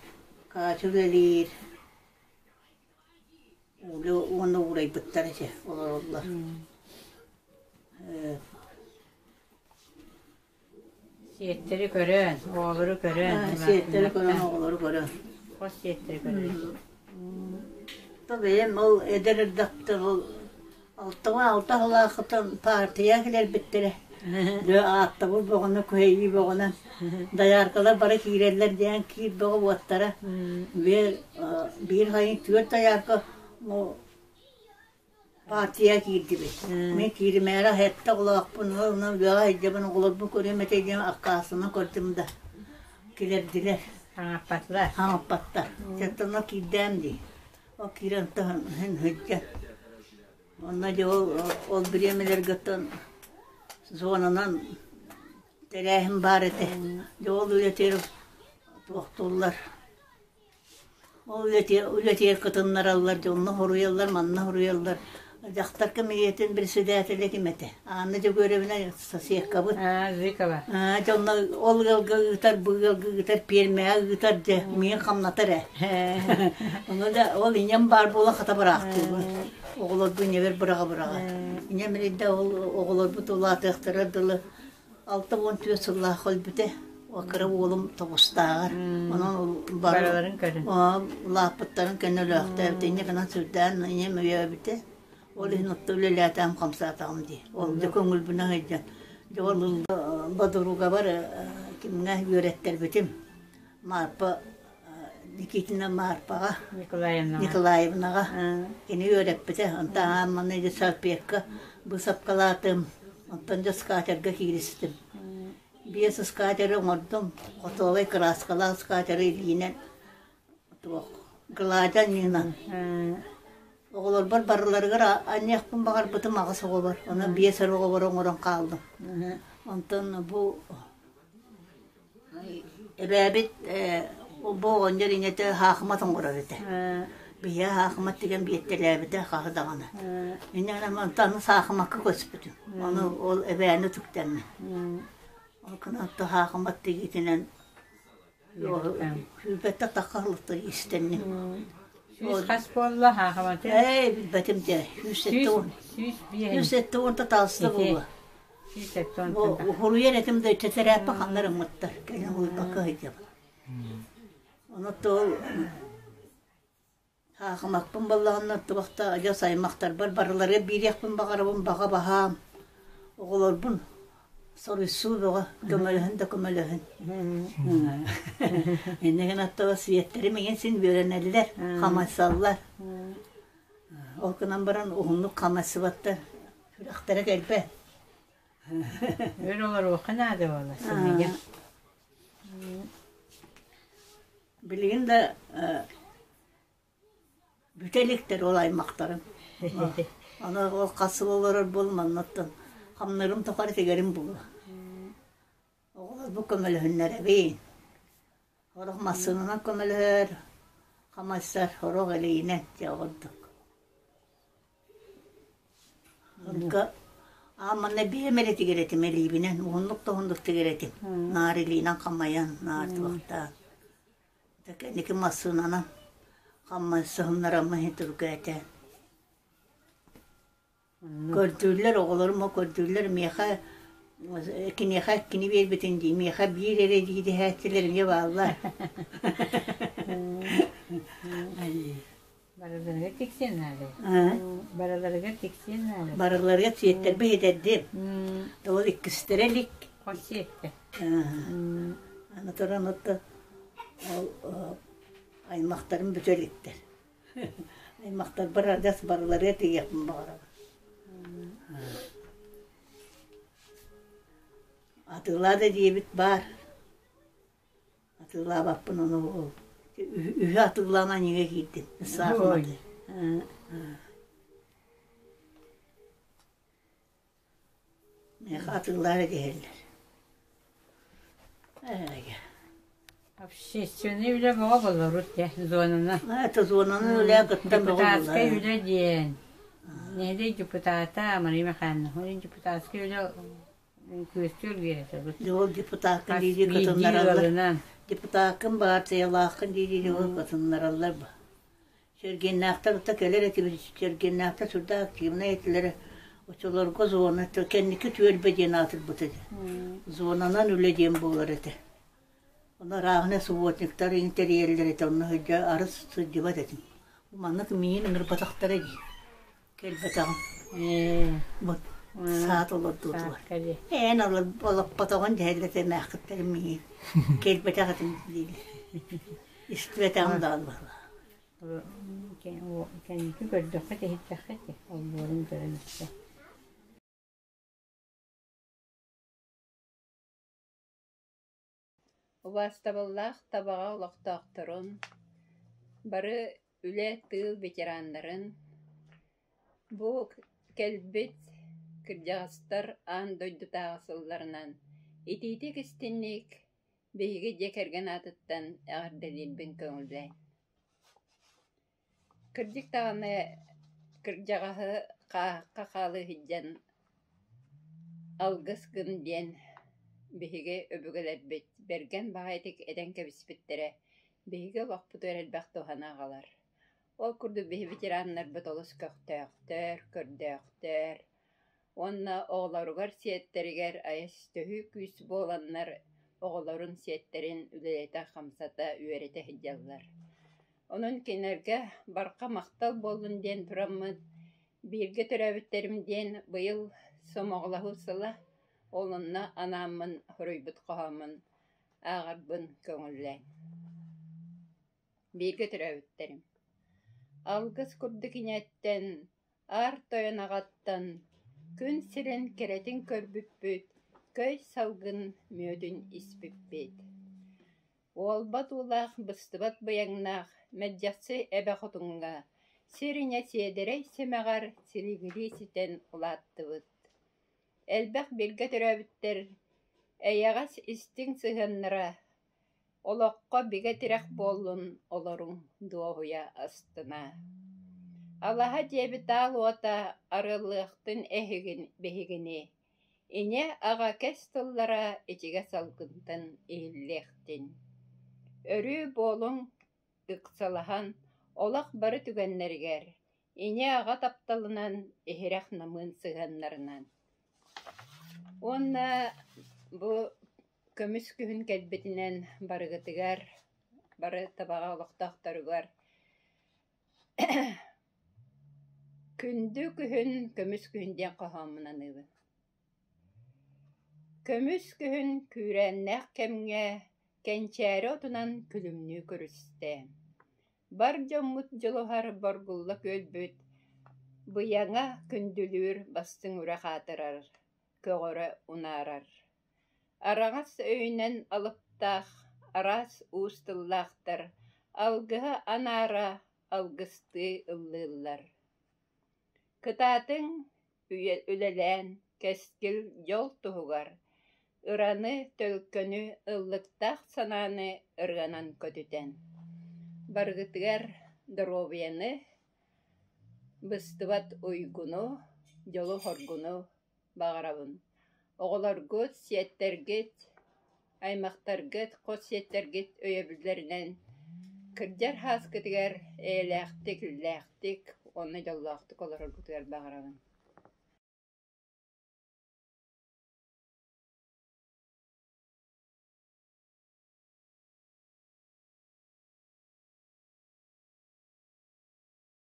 Катя үлэлиир. Үлэ уонна уурайбыттар этэ олороллор. Сиэттэри көрөн, оҕолору көрөн. Сиэттэри көрөн, оҕолору көрөн. Хос сиэттэри көрөн. То бэйэм ол эдэр эрдэхтэн ол 66 сылаахытан партия кэлэрбиттэрэ. Дьэ ааттабыл бөҕөнө, күһэйии бөҕөнө. Дояркалар бары киирэллэр диэн киир бөҕө уоттара. Биир биир хайын түөрт доярка Партия киирдибит. Мин кииримээри сэттэ оҕолоохпун, онон үлэҕэ сылдьабын, оҕолорбун көрүөм этэ диэн аккаастанан көрдүм да, килэрдилэр. Хаҥаппатылар. Хаҥаппаттар. Сэттэ киирдээм дии. Ол киирэн таһын сылдьан. Онно дьэ ол, ол бириэмэлэргэ оттон зонанан тэрээһин баар этэ. Дьэ ол үлэтигэр туохтууллар. Ол үлэтигэр кытыннараллар, дьонно хоруйаллар, манна хоруйаллар. Дьахтар кэмитиэтин председателэ ким этэ? Анна Дьөгүөрэбинэ соседкабыт. Зыкова. Дьонно ол ыалга ыытар, бу ыалга ыытар, пиэрмэҕэ ыытар дьэ, миин хамнатар ээ. Ону да ол иньэм баар буола хата быраахтыыбын. Оҕолорбун иньэбэр быраҕа-быраҕа. Иньэм эрийдэ ол оҕолорбут улаатыахтара дылы 64 сыллаах өлбүтэ. Кыра уолум тобустааҕар. Онон барыларын көрөн. Улааппыттарын кэннэ өлөөхтөөбүт. Инньэ гынан сүрдээн ийэм өйөөбүтэ. Ол иһин отто үлэлээтэҕим, хамсаатаҕым дии. Ол дьэ көҥүлбүнэн сылдьан. Дьэ ол бодоругабар кимҥэ үөрэттэрбитим. Марпа Никитина Марпаҕа Николаевнаҕа кини үөрэппитэ. Онтон аан маҥнай салфетка быысапкалаатым. Онтон дьэ скатерга кииристим. Биэс скатеры оҥордум. Хотуолай кырааскалаах скатеры илиинэн туох гладя анньыынан. Оҕолорбор барыларыгар анньыахпын баҕарбытым аҕыс оҕобор. Онон биэс эрэ оҕобор оҥорон хааллым. Онтон бу Эбээбит бу оҕонньор ийэтэ хаахымат оҥорор этэ. Биһиэхэ хаахымат тигэн биэртэлээбитэ хаһы даҕаны. Инньэ гынан онтон аны саахымакка көспүтүм. Ону ол эбээни үтүктэммин. Ол гынан хаахымат тигиитинэн сүүрбэттэ тахха сылыттар иистэнним. Сүүс хас буолла хаахыматы? Ээ билбэтим дьэ. 170. 170 таалыста буолуо. Уһуруйар этим да тэтэрээппэ ханна ыммыттар, кэлин уһуйбакка сылдьабын. Ону ол хаахымаппын буоллаҕына туох да адьас аймахтарбар барыларыгар биэриэхпин баҕарабын, баҕа баһаам. Оҕолорбун соруйсуу бөҕө, көмөлөһүн да көмөлөһүн. Иннигин аттыга сиэттэрим иҥин син үөрэнэллэр, хамайсаллар. Ол гынан баран уһуннук хамасыбаттар, сүрэхтэрэ кэлбэт. Өр олоруохха наада буолла сыныйа. Билигин да бүтэ иликтэр ол аймахтарым. Аны ол хас сыл олорор буоллум аннаттан хамнарым тухары тигэрим буолуо. Оҕолор бу көмөлөһүннэрэбин. Сорох массыынанан көмөлөһөр, хамайсар, сорох илиинэн дьэ ордук. Онко аан манна биэм эрэ тигэр этим илиибинэн, уһуннук да уһуннук тигэр этим. Наар илиинэн хамайан, наар туохтаан. Кэнники массыынанан хамайсыһыннараммын иһин түргээтэ. Көрдүүллэр, оҕолорум ол көрдүүллэр миэхэ киниэхэ кини биэрбитин дии, миэхэ биир эрэ дии дэһээччилэр эмиэ бааллар. Барыларыгар тиксиэн наада. Барыларыгар тиксиэн наада. Барыларыгар сиэттэрбэ иһитэрдим. Ол иккистэрэ илик. Хос сиэттэ. Аны туран оттон ол аймахтарым бүтэ иликтэр. Аймахтарбар адьас барыларыгар тиийиэхпин баҕарабын. Атыылаа да диэбит баар. Атыылаабаппын ону ол үһү атыылаан аньыыга киирдим. Саахымат. Миэхэ атыылаары диһэллэр. Общественный үлэ бөҕө болорут дьэ, зонаны. Это зонаны үлэ кыттан бөҕө Депутатскай үлэ диэн. Нэһилиэк депутата Мария Михайловна. Ол депутатскай үлэ күөстүү биэрэтэ. Ол депутаккын дии кытыннараллар. Депутаккын баартыйалааххын дии ол кытыннараллар. Сэргиэннээхтэр ытта кэлэр этибит, Сэргиэннээхтэр сүрдээх активнай этилэрэ. Оччолорго зона кэнники түөлбэ диэн аатырбыт этэ. Зонанан үлэ диэн буолар этэ. Онно арааһынай субботниктар тэрийэллэр этэ, онно сылдьа арыс сылдьыбат этим. Маннык миигин ыҥырбатахтара дии. Кэлбэтэҕим. Вот саат олордуутугар. Эн олоппотоҕун дьэһэллэр эмээххиттэрим миигин. Кэлбэтэх этим дииллэр. Истибэтэҕим даҕаны баһылаа. Кэнники көрдөххө иһиттэххэ олбуорун көрөн истэ. Убаастабыллаах Табаҕа олохтоохторун, бары үлэ, тыыл ветераннарын, бу кэлбит кырдьаҕастар аан дойдутааҕы сылларынан итиитик-истиҥник биһиги дьиэ кэргэн аатыттан эҕэрдэлиирбин көҥүллээҥ. Кырдьык даҕаны кырдьаҕаһы хааһахха хаалыы сылдьан алгыс гын диэн биһиги өбүгэлэрбит бэргэн баҕайытык этэн кэбиспиттэрэ биһиги олохпутугар элбэх туһаны аҕалар. Ол курдук биһи ветераннарбыт олус көхтөөхтөр, көрдөөхтөр уонна оҕолоругар, сиэттэригэр айас төһүү күүс буоланнар оҕолорун, сиэттэрин үлэлэтэ-хамсата, үөрэтэ сылдьаллар. Онон кинилэргэ барҕа махтал буоллун диэн тураммын, бииргэ төрөөбүттэрим диэн быйыл сомоҕолоһуу сыла, ол онно анааммын суруйбут хоһооммун ааҕарбын көҥүллээн. Бииргэ төрөөбүттэрим Алгыс курдук ийэттэн, аар тойон аҕаттан күн сирин кэрэтин көрбүппүт, көй салгын мүөтүн испиппит. Уолбат уулаах быстыбат быйаҥнаах Мэлдьэхси эбэ хотуҥҥа сир ийэ сиэдэрэй симэҕэр силигилии ситэн улааттыбыт. Элбэх бииргэ төрөөбүттэр эйэҕэс истиҥ сыһыаннара Олоххо бигэ тирэх буоллун олоруҥ дуоһуйа астына. Алаһа дьиэбит аал уота арыаллыахтын эһигин биһигини, Ийэ аҕа кэс тыллара ичигэс салгынтан иһиллиэхтин. Өрүү буолуҥ ыксалаһан олох бары түгэннэригэр, ийэ-аҕа тапталынан, иһирэх намыын сыһыаннарынан. Уонна бу көмүс күһүн кэлбитинэн барыгытыгар, бары Табаҕа олохтоохторугар Күндү күһүн, көмүс күһүн диэн хоһооммун аныыбын. Көмүс күһүн күүрээннээх кэмҥэ кэнчээри отунан күлүмнүү көрүстэ. Бар дьоммут дьулуһар боргулла күөлбүт. Быйаҥа күндүлүүр бастыҥ үрэх аатырар, көҕөрө унаарар. Араҥас өйүнэн алыптаах, араас уус тыллаахтар алгыһы анаара алгыстыы ыллыыллар. Кытаатыҥ, үлэлээн, кэскил, дьол туһугар ыраны, төлкөнү, ыллыктаах санааны ырыанан көтүтэн. Барыгытыгар доруобуйаны, быстыбат уйгуну, дьолу-соргуну баҕарабын. Оҕолоргут, сиэттэргит, аймахтаргыт, хос сиэттэргит өйөбүллэринэн кырдьар сааскытыгар эйэлээхтик, иллээхтик уонна дьоллоохтук олороргутугар баҕарабын.